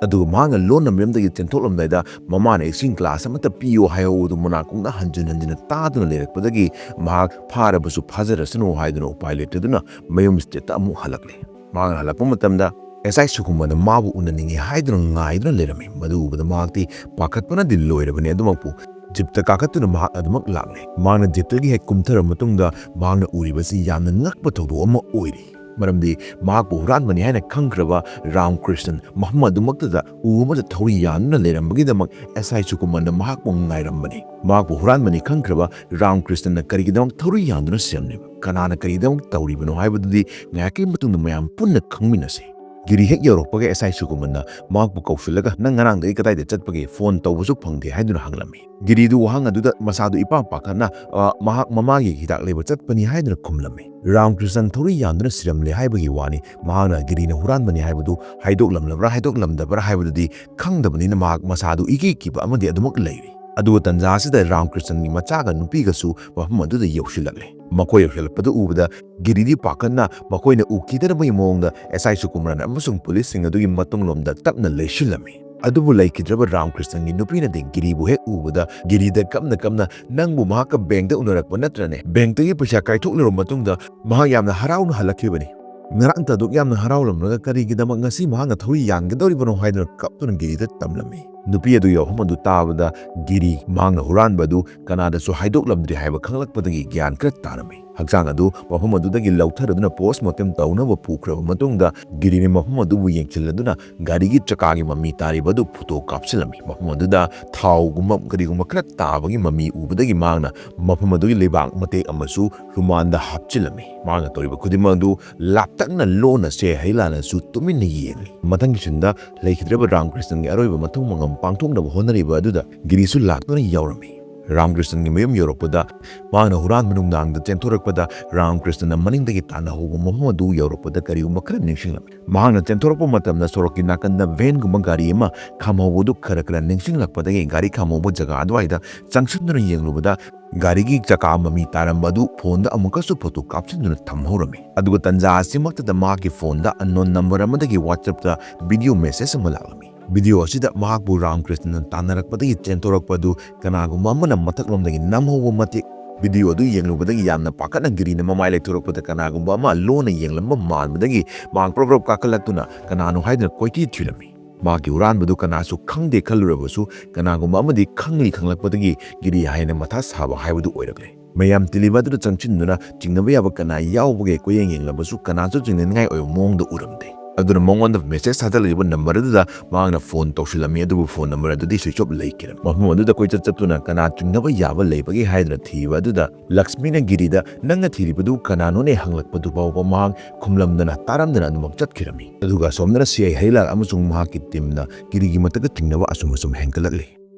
ꯑꯗꯨꯒ ꯃꯍꯥꯛꯅ ꯂꯣꯟꯅ ꯃꯌꯨꯝꯗꯒꯤ ꯆꯦꯟꯊꯣꯛꯂꯝꯗꯥꯏꯗ ꯃꯃꯥꯅ ꯏꯁꯤꯡ ꯒ꯭ꯂꯥꯁ ꯑꯃꯠꯇ ꯄꯤꯌꯨ ꯍꯥꯏꯍꯧꯕꯗꯨ ꯃꯅꯥꯀꯣꯡꯗ ꯍꯟꯖꯤꯟ ꯍꯟꯖꯤꯟꯅ ꯇꯥꯗꯨꯅ ꯂꯩꯔꯛꯄꯗꯒꯤ ꯃꯍꯥꯛ ꯐꯥꯔꯕꯁꯨ ꯐꯥꯖꯔꯁꯅꯨ ꯍꯥꯏꯗꯨꯅ ꯎꯄꯥꯏ ꯂꯩꯇꯗꯨꯅ ꯃꯌꯨꯝ ꯁ꯭ꯇꯦꯠꯇ ꯑꯃꯨꯛ ꯍꯜꯂꯛꯂꯦ꯫ ꯃꯍꯥꯛꯅ ꯍꯜꯂꯛꯄ ꯃꯇꯝꯗ ꯑꯦꯁ ꯑꯥꯏ ꯁꯨꯀꯨꯃꯟꯅ ꯃꯥꯕꯨ ꯎꯅꯅꯤꯡꯉꯤ ꯍꯥꯏꯗꯨꯅ ꯉꯥꯏꯗꯨꯅ ꯂꯩꯔꯝꯃꯤ꯫ ꯃꯗꯨ ꯎꯕꯗ ꯃꯍꯥꯛꯇꯤ ꯄꯥꯈꯠꯄꯅꯗꯤ ꯂꯣꯏꯔꯕꯅꯤ꯫ ꯑꯗꯨꯃꯛꯄꯨ ꯖꯤꯞꯇ ꯀꯥꯈꯠꯇꯨꯅ ꯃꯍꯥꯛ ꯑꯗꯨꯃꯛ ꯂꯥꯛꯂꯦ꯫ ꯃꯍꯥꯛꯅ ꯖꯤꯞꯇꯒꯤ ꯍꯦꯛ ꯀꯨꯝꯊꯔꯕ ꯃꯇꯨꯡꯗ ꯃꯍꯥꯛꯅ ꯎꯔꯤꯕꯁꯤ ꯌꯥꯝꯅ ꯉꯛꯄ ꯊꯧꯗꯣꯛ ꯑꯃ ꯑꯣꯏꯔꯤ꯫ ꯃꯔꯝꯗꯤ ꯃꯍꯥꯛꯄꯨ ꯍꯨꯔꯥꯟꯕꯅꯤ ꯍꯥꯏꯅ ꯈꯪꯈ꯭ꯔꯕ ꯔꯥꯝ ꯀ꯭ꯔꯤꯁꯅꯟ ꯃꯐꯝ ꯑꯗꯨꯃꯛꯇꯗ ꯎ ꯑꯃꯗ ꯊꯧꯔꯤ ꯌꯥꯟꯗꯨꯅ ꯂꯩꯔꯝꯕꯒꯤꯗꯃꯛ ꯑꯦꯁ ꯑꯥꯏ ꯁꯨꯀꯨꯃꯟꯅ ꯃꯍꯥꯛꯄꯨ ꯉꯥꯏꯔꯝꯕꯅꯤ꯫ ꯃꯍꯥꯛꯄꯨ ꯍꯨꯔꯥꯟꯕꯅꯤ ꯈꯪꯈ꯭ꯔꯕ ꯔꯥꯝ ꯀ꯭ꯔꯤꯁꯅꯟꯅ ꯀꯔꯤꯒꯤꯗꯃꯛ ꯊꯧꯔꯤ ꯌꯥꯟꯗꯨꯅ ꯁꯤꯔꯝꯂꯤꯕ? ꯀꯅꯥꯅ ꯀꯔꯤꯒꯤꯗꯃꯛ ꯇꯧꯔꯤꯕꯅꯣ ꯍꯥꯏꯕꯗꯨꯗꯤ ꯉꯥꯏꯍꯥꯛꯀꯤ ꯃꯇꯨꯡꯗ ꯃꯌꯥꯝ ꯄꯨꯟꯅ ꯈꯪꯃꯤꯟꯅꯁꯤ꯫ ꯒꯤꯔꯤ ꯍꯦꯛ ꯌꯧꯔꯛꯄꯒ ꯑꯦꯁ ꯑꯥꯏ ꯁꯨꯀꯨꯃꯟꯅ ꯃꯍꯥꯛꯄꯨ ꯀꯧꯁꯤꯜꯂꯒ, "ꯅꯪ ꯉꯔꯥꯡꯗꯒꯤ ꯀꯗꯥꯏꯗ ꯆꯠꯄꯒꯦ? ꯐꯣꯟ ꯇꯧꯕꯁꯨ ꯐꯪꯗꯦ" ꯍꯥꯏꯗꯨꯅ ꯍꯪꯂꯝꯃꯤ꯫ ꯒꯤꯔꯤꯗꯨ ꯋꯥꯍꯪ ꯑꯗꯨꯗ ꯃꯁꯥꯗꯨ ꯏꯄꯥ ꯄꯥꯈꯠꯅ, ꯑ, ꯃꯍꯥꯛ ꯃꯃꯥꯒꯤ ꯍꯤꯗꯥꯛ ꯂꯩꯕ ꯆꯠꯄꯅꯤ ꯍꯥꯏꯗꯨꯅ ꯈꯨꯝꯂꯝꯃꯤ꯫ ꯔꯥꯝ ꯀ꯭ꯔꯤꯁꯅꯟ ꯊꯧꯔꯤ ꯌꯥꯟꯗꯨꯅ ꯁꯤꯔꯝꯂꯦ ꯍꯥꯏꯕꯒꯤ ꯋꯥꯅꯤ꯫ ꯃꯍꯥꯛꯅ ꯒꯤꯔꯤꯅ ꯍꯨꯔꯥꯟꯕꯅꯤ ꯍꯥꯏꯕꯗꯨ ꯍꯥꯏꯗꯣꯛꯂꯝꯂꯕ꯭ꯔꯥ ꯍꯥꯏꯗꯣꯛꯂꯝꯗꯕ꯭ꯔꯥ ꯍꯥꯏꯕꯗꯨꯗꯤ ꯈꯪꯗꯕꯅꯤꯅ ꯃꯍꯥꯛ ꯃꯁꯥꯗꯨ ꯏꯀꯤ ꯀꯤꯕ ꯑꯃꯗꯤ ꯑꯗꯨꯃꯛ ꯂꯩꯔꯤ꯫ ꯑꯗꯨꯒ ꯇꯟꯖꯥ ꯑꯁꯤꯗ ꯔꯥꯝ ꯀ꯭ꯔꯤꯁꯅꯟꯒꯤ ꯃꯆꯥꯒ ꯅꯨꯄꯤꯒꯁꯨ ꯃꯐꯝ ꯑꯗꯨꯗ ꯌꯧꯁꯤꯜꯂꯛꯂꯦ꯫ ꯃꯈꯣꯏ ꯌꯧꯁꯤꯜꯂꯛꯄꯗꯨ ꯎꯕꯗ ꯒꯤꯔꯤꯗꯤ ꯄꯥꯈꯠꯅ ꯃꯈꯣꯏꯅ ꯎꯈꯤꯗꯅꯕꯒꯤ ꯃꯑꯣꯡꯗ ꯑꯦꯁ ꯑꯥꯏ ꯁꯨꯀꯨꯃꯔꯟ ꯑꯃꯁꯨꯡ ꯄꯨꯂꯤꯁꯁꯤꯡ ꯑꯗꯨꯒꯤ ꯃꯇꯨꯡꯂꯣꯝꯗ ꯇꯞꯅ ꯂꯩꯁꯤꯜꯂꯝꯃꯤ꯫ ꯑꯗꯨꯕꯨ ꯂꯩꯈꯤꯗ꯭ꯔꯕ ꯔꯥꯝ ꯀ꯭ꯔꯤꯁꯅꯟꯒꯤ ꯅꯨꯄꯤꯅꯗꯤ ꯒꯤꯔꯤꯕꯨ ꯍꯦꯛ ꯎꯕꯗ ꯒꯤꯔꯤꯗ ꯀꯞꯅ ꯀꯞꯅ, "ꯅꯪꯕꯨ ꯃꯍꯥꯛꯀ ꯕꯦꯡꯛꯇ ꯎꯅꯔꯛꯄ ꯅꯠꯇ꯭ꯔꯅꯦ? ꯕꯦꯡꯛꯇꯒꯤ ꯄꯩꯁꯥ ꯀꯥꯏꯊꯣꯛꯂꯨꯔꯕ ꯃꯇꯨꯡꯗ ꯃꯍꯥꯛ ꯌꯥꯝꯅ ꯍꯔꯥꯎꯅ ꯍꯜꯂꯛꯈꯤꯕꯅꯤ꯫ ꯉꯔꯥꯡ ꯇꯥꯗꯨꯛ ꯌꯥꯝꯅ ꯍꯔꯥꯎꯂꯝꯂꯒ ꯀꯔꯤꯒꯤꯗꯃꯛ ꯉꯁꯤ ꯃꯍꯥꯛꯅ ꯊꯧꯔꯤ ꯌꯥꯟꯒꯗꯧꯔꯤꯕꯅꯣ?" ꯍꯥꯏꯗꯨꯅ ꯀꯞꯇꯨꯅ ꯒꯤꯔꯤꯗ ꯇꯝꯂꯝꯃꯤ꯫ ꯅꯨꯄꯤ ꯑꯗꯨꯒꯤ ꯋꯥꯐꯝ ꯑꯗꯨ ꯇꯥꯕꯗ ꯒꯤꯔꯤ ꯃꯍꯥꯛꯅ ꯍꯨꯔꯥꯟꯕ ꯑꯗꯨ ꯀꯅꯥꯗꯁꯨ ꯍꯥꯏꯗꯣꯛꯂꯝꯗ꯭ꯔꯤ ꯍꯥꯏꯕ ꯈꯪꯂꯛꯄꯗꯒꯤ ꯒ꯭ꯌꯥꯟ ꯈꯔ ꯇꯥꯔꯝꯃꯤ꯫ ꯍꯛꯆꯥꯡ ꯑꯗꯨ ꯃꯐꯝ ꯑꯗꯨꯗꯒꯤ ꯂꯧꯊꯔꯗꯨꯅ ꯄꯣꯁꯃꯣꯔꯇꯦꯝ ꯇꯧꯅꯕ ꯄꯨꯈ꯭ꯔꯕ ꯃꯇꯨꯡꯗ ꯒꯤꯔꯤꯅ ꯃꯐꯝ ꯑꯗꯨꯕꯨ ꯌꯦꯡꯁꯤꯜꯂꯗꯨꯅ ꯒꯥꯔꯤꯒꯤ ꯆꯀꯥꯒꯤ ꯃꯃꯤ ꯇꯥꯔꯤꯕ ꯑꯗꯨ ꯐꯣꯇꯣ ꯀꯥꯞꯁꯤꯜꯂꯝꯃꯤ꯫ ꯃꯐꯝ ꯑꯗꯨꯗ ꯊꯥꯎꯒꯨꯝꯕ ꯀꯔꯤꯒꯨꯝꯕ ꯈꯔ ꯇꯥꯕꯒꯤ ꯃꯃꯤ ꯎꯕꯗꯒꯤ ꯃꯍꯥꯛꯅ ꯃꯐꯝ ꯑꯗꯨꯒꯤ ꯂꯩꯕꯥꯛ ꯃꯇꯦꯛ ꯑꯃꯁꯨ ꯔꯨꯃꯥꯟꯗ ꯍꯥꯞꯆꯤꯜꯂꯝꯃꯤ꯫ ꯃꯍꯥꯛꯅ ꯇꯧꯔꯤꯕ ꯈꯨꯗꯤꯡꯃꯛ ꯑꯗꯨ ꯂꯥꯞꯇꯛꯅ ꯂꯣꯟꯅ ꯁꯦ ꯍꯩꯂꯥꯅꯁꯨ ꯇꯨꯃꯤꯟꯅ ꯌꯦꯡꯂꯤ꯫ ꯃꯊꯪꯒꯤ ꯁꯤꯟꯗ ꯂꯩꯈꯤꯗ꯭ꯔꯕ ꯔꯥꯝꯀ꯭ꯔꯤꯁꯅꯟꯒꯤ ꯑꯔꯣꯏꯕ ꯃꯊꯧ ꯃꯉꯝ ꯄꯥꯡꯊꯣꯛꯅꯕ ꯍꯣꯠꯅꯔꯤꯕ ꯑꯗꯨꯗ ꯒꯤꯔꯤꯁꯨ ꯂꯥꯛꯇꯨꯅ ꯌꯥꯎꯔꯝꯃꯤ꯫ ꯔꯥꯝꯀ꯭ꯔꯤꯁꯅꯟꯒꯤ ꯃꯌꯨꯝ ꯌꯧꯔꯛꯄꯗ ꯃꯍꯥꯛꯅ ꯍꯨꯔꯥꯟꯕ ꯅꯨꯡꯗꯥꯡꯗ ꯆꯦꯟꯊꯣꯔꯛꯄꯗ ꯔꯥꯝꯀ꯭ꯔꯤꯁꯅꯟꯅ ꯃꯅꯤꯡꯗꯒꯤ ꯇꯥꯟꯅꯍꯧꯕ ꯃꯐꯝ ꯑꯗꯨ ꯌꯧꯔꯛꯄꯗ ꯀꯔꯤꯒꯨꯝꯕ ꯈꯔ ꯅꯤꯡꯁꯤꯡꯂꯝꯃꯤ꯫ ꯃꯍꯥꯛꯅ ꯆꯦꯟꯊꯣꯔꯛꯄ ꯃꯇꯝꯗ ꯁꯣꯔꯣꯛꯀꯤ ꯅꯥꯀꯟꯗ ꯚꯦꯟꯒꯨꯝꯕ ꯒꯥꯔꯤ ꯑꯃ ꯈꯥꯝꯍꯧꯕꯗꯨ ꯈꯔ ꯈꯔ ꯅꯤꯡꯁꯤꯡꯂꯛꯄꯗꯒꯤ ꯒꯥꯔꯤ ꯈꯥꯝꯍꯧꯕ ꯖꯒꯥ ꯑꯗꯨꯋꯥꯏꯗ ꯆꯪꯁꯤꯟꯗꯨꯅ ꯌꯦꯡꯂꯨꯕꯗ ꯒꯥꯔꯤꯒꯤ ꯆꯀꯥ ꯃꯃꯤ ꯇꯥꯔꯝꯕ ꯑꯗꯨ ꯐꯣꯟꯗ ꯑꯃꯨꯛꯀꯁꯨ ꯐꯣꯇꯣ ꯀꯥꯞꯁꯤꯟꯗꯨꯅ ꯊꯝꯍꯧꯔꯝꯃꯤ꯫ ꯑꯗꯨꯒ ꯇꯟꯖꯥ ꯑꯁꯤꯃꯛꯇꯗ ꯃꯍꯥꯛꯀꯤ ꯐꯣꯟꯗ unknown number ꯑꯃꯗꯒꯤ WhatsAppꯇ video message ꯑꯃ ꯂꯥꯛꯂꯝꯃꯤ꯫ ꯚꯤꯗꯤꯑꯣ ꯑꯁꯤꯗ ꯃꯍꯥꯛꯄꯨ ꯔꯥꯝꯀ꯭ꯔꯤꯁꯅꯅ ꯇꯥꯟꯅꯔꯛꯄꯗꯒꯤ ꯆꯦꯟꯊꯣꯔꯛꯄ ꯑꯗꯨ ꯀꯅꯥꯒꯨꯝꯕ ꯑꯃꯅ ꯃꯊꯛꯂꯣꯝꯗꯒꯤ ꯅꯝꯍꯧꯕ ꯃꯇꯤꯛ, ꯚꯤꯗꯤꯑꯣ ꯑꯗꯨ ꯌꯦꯡꯂꯨꯕꯗꯒꯤ ꯌꯥꯝꯅ ꯄꯥꯈꯠꯅ ꯒꯤꯔꯤꯅ ꯃꯃꯥꯏ ꯂꯩꯊꯣꯔꯛꯄꯗ ꯀꯅꯥꯒꯨꯝꯕ ꯑꯃ ꯂꯣꯟꯅ ꯌꯦꯡꯂꯝꯕ ꯃꯥꯟꯕꯗꯒꯤ ꯃꯍꯥꯛ ꯄ꯭ꯔꯞ ꯄ꯭ꯔꯞ ꯀꯥꯈꯠꯂꯛꯇꯨꯅ ꯀꯅꯥꯅꯣ ꯍꯥꯏꯗꯨꯅ ꯀꯣꯏꯊꯤ ꯊꯤꯔꯝꯃꯤ꯫ ꯃꯍꯥꯛꯀꯤ ꯍꯨꯔꯥꯟꯕꯗꯨ ꯀꯅꯥꯁꯨ ꯈꯪꯗꯦ ꯈꯜꯂꯨꯔꯕꯁꯨ ꯀꯅꯥꯒꯨꯝꯕ ꯑꯃꯗꯤ ꯈꯪꯂꯤ ꯈꯪꯂꯛꯄꯗꯒꯤ ꯒꯤꯔꯤ ꯍꯥꯏꯅ ꯃꯊꯥ ꯁꯥꯕ ꯍꯥꯏꯕꯗꯨ ꯑꯣꯏꯔꯛꯂꯦ꯫ ꯃꯌꯥꯝ ꯇꯤꯜꯂꯤꯕ ꯑꯗꯨꯗ ꯆꯪꯁꯤꯟꯗꯨꯅ ꯆꯤꯡꯅꯕ ꯌꯥꯕ ꯀꯅꯥ ꯌꯥꯎꯕꯒꯦ ꯀꯣꯏꯌꯦꯡ ꯌꯦꯡꯂꯕꯁꯨ ꯀꯅꯥꯁꯨ ꯆꯤꯡꯅꯅꯤꯡꯉꯥꯏ ꯑꯣꯏꯕ ꯃꯑꯣꯡꯗ ꯎꯔꯝꯗꯦ꯫ ꯑꯗꯨꯅ ꯃꯉꯣꯟꯗ ꯃꯦꯁꯦꯖ ꯊꯥꯖꯤꯜꯂꯛꯂꯤꯕ ꯅꯝꯕꯔ ꯑꯗꯨꯗ ꯃꯍꯥꯛꯅ ꯐꯣꯟ ꯇꯧꯁꯤꯜꯂꯝꯃꯤ, ꯑꯗꯨꯕꯨ ꯐꯣꯟ ꯅꯝꯕꯔ ꯑꯗꯨꯗꯤ ꯁ꯭ꯋꯤꯆ ꯑꯣꯐ ꯂꯩꯈꯤꯔꯝꯃꯤ꯫ ꯃꯐꯝ ꯑꯗꯨꯗ ꯀꯣꯏꯆꯠ ꯆꯠꯇꯨꯅ ꯀꯅꯥ ꯆꯤꯡꯅꯕ ꯌꯥꯕ ꯂꯩꯕꯒꯦ ꯍꯥꯏꯗꯨꯅ ꯊꯤꯕ ꯑꯗꯨꯗ ꯂꯛꯁꯃꯤꯅ ꯒꯤꯔꯤꯗ "ꯅꯪꯅ ꯊꯤꯔꯤꯕꯗꯨ ꯀꯅꯥꯅꯣꯅꯦ?" ꯍꯪꯂꯛꯄꯗꯨ ꯐꯥꯎꯕ ꯃꯍꯥꯛ ꯈꯨꯝꯂꯝꯗꯅ ꯇꯥꯔꯝꯗꯅ ꯑꯗꯨꯃꯛ ꯆꯠꯈꯤꯔꯝꯃꯤ꯫ ꯑꯗꯨꯒ ꯑꯁꯣꯝꯗꯅ ꯁꯤ ꯑꯥꯏ ꯍꯔꯤꯂꯥꯜ ꯑꯃꯁꯨꯡ ꯃꯍꯥꯛꯀꯤ ꯇꯤꯝꯅ ꯒꯤꯔꯤꯒꯤ ꯃꯊꯛꯇ ꯆꯤꯡꯅꯕ ꯑꯁꯨꯝ ꯑꯁꯨꯝ ꯍꯦꯟꯒꯠꯂꯛꯂꯤ꯫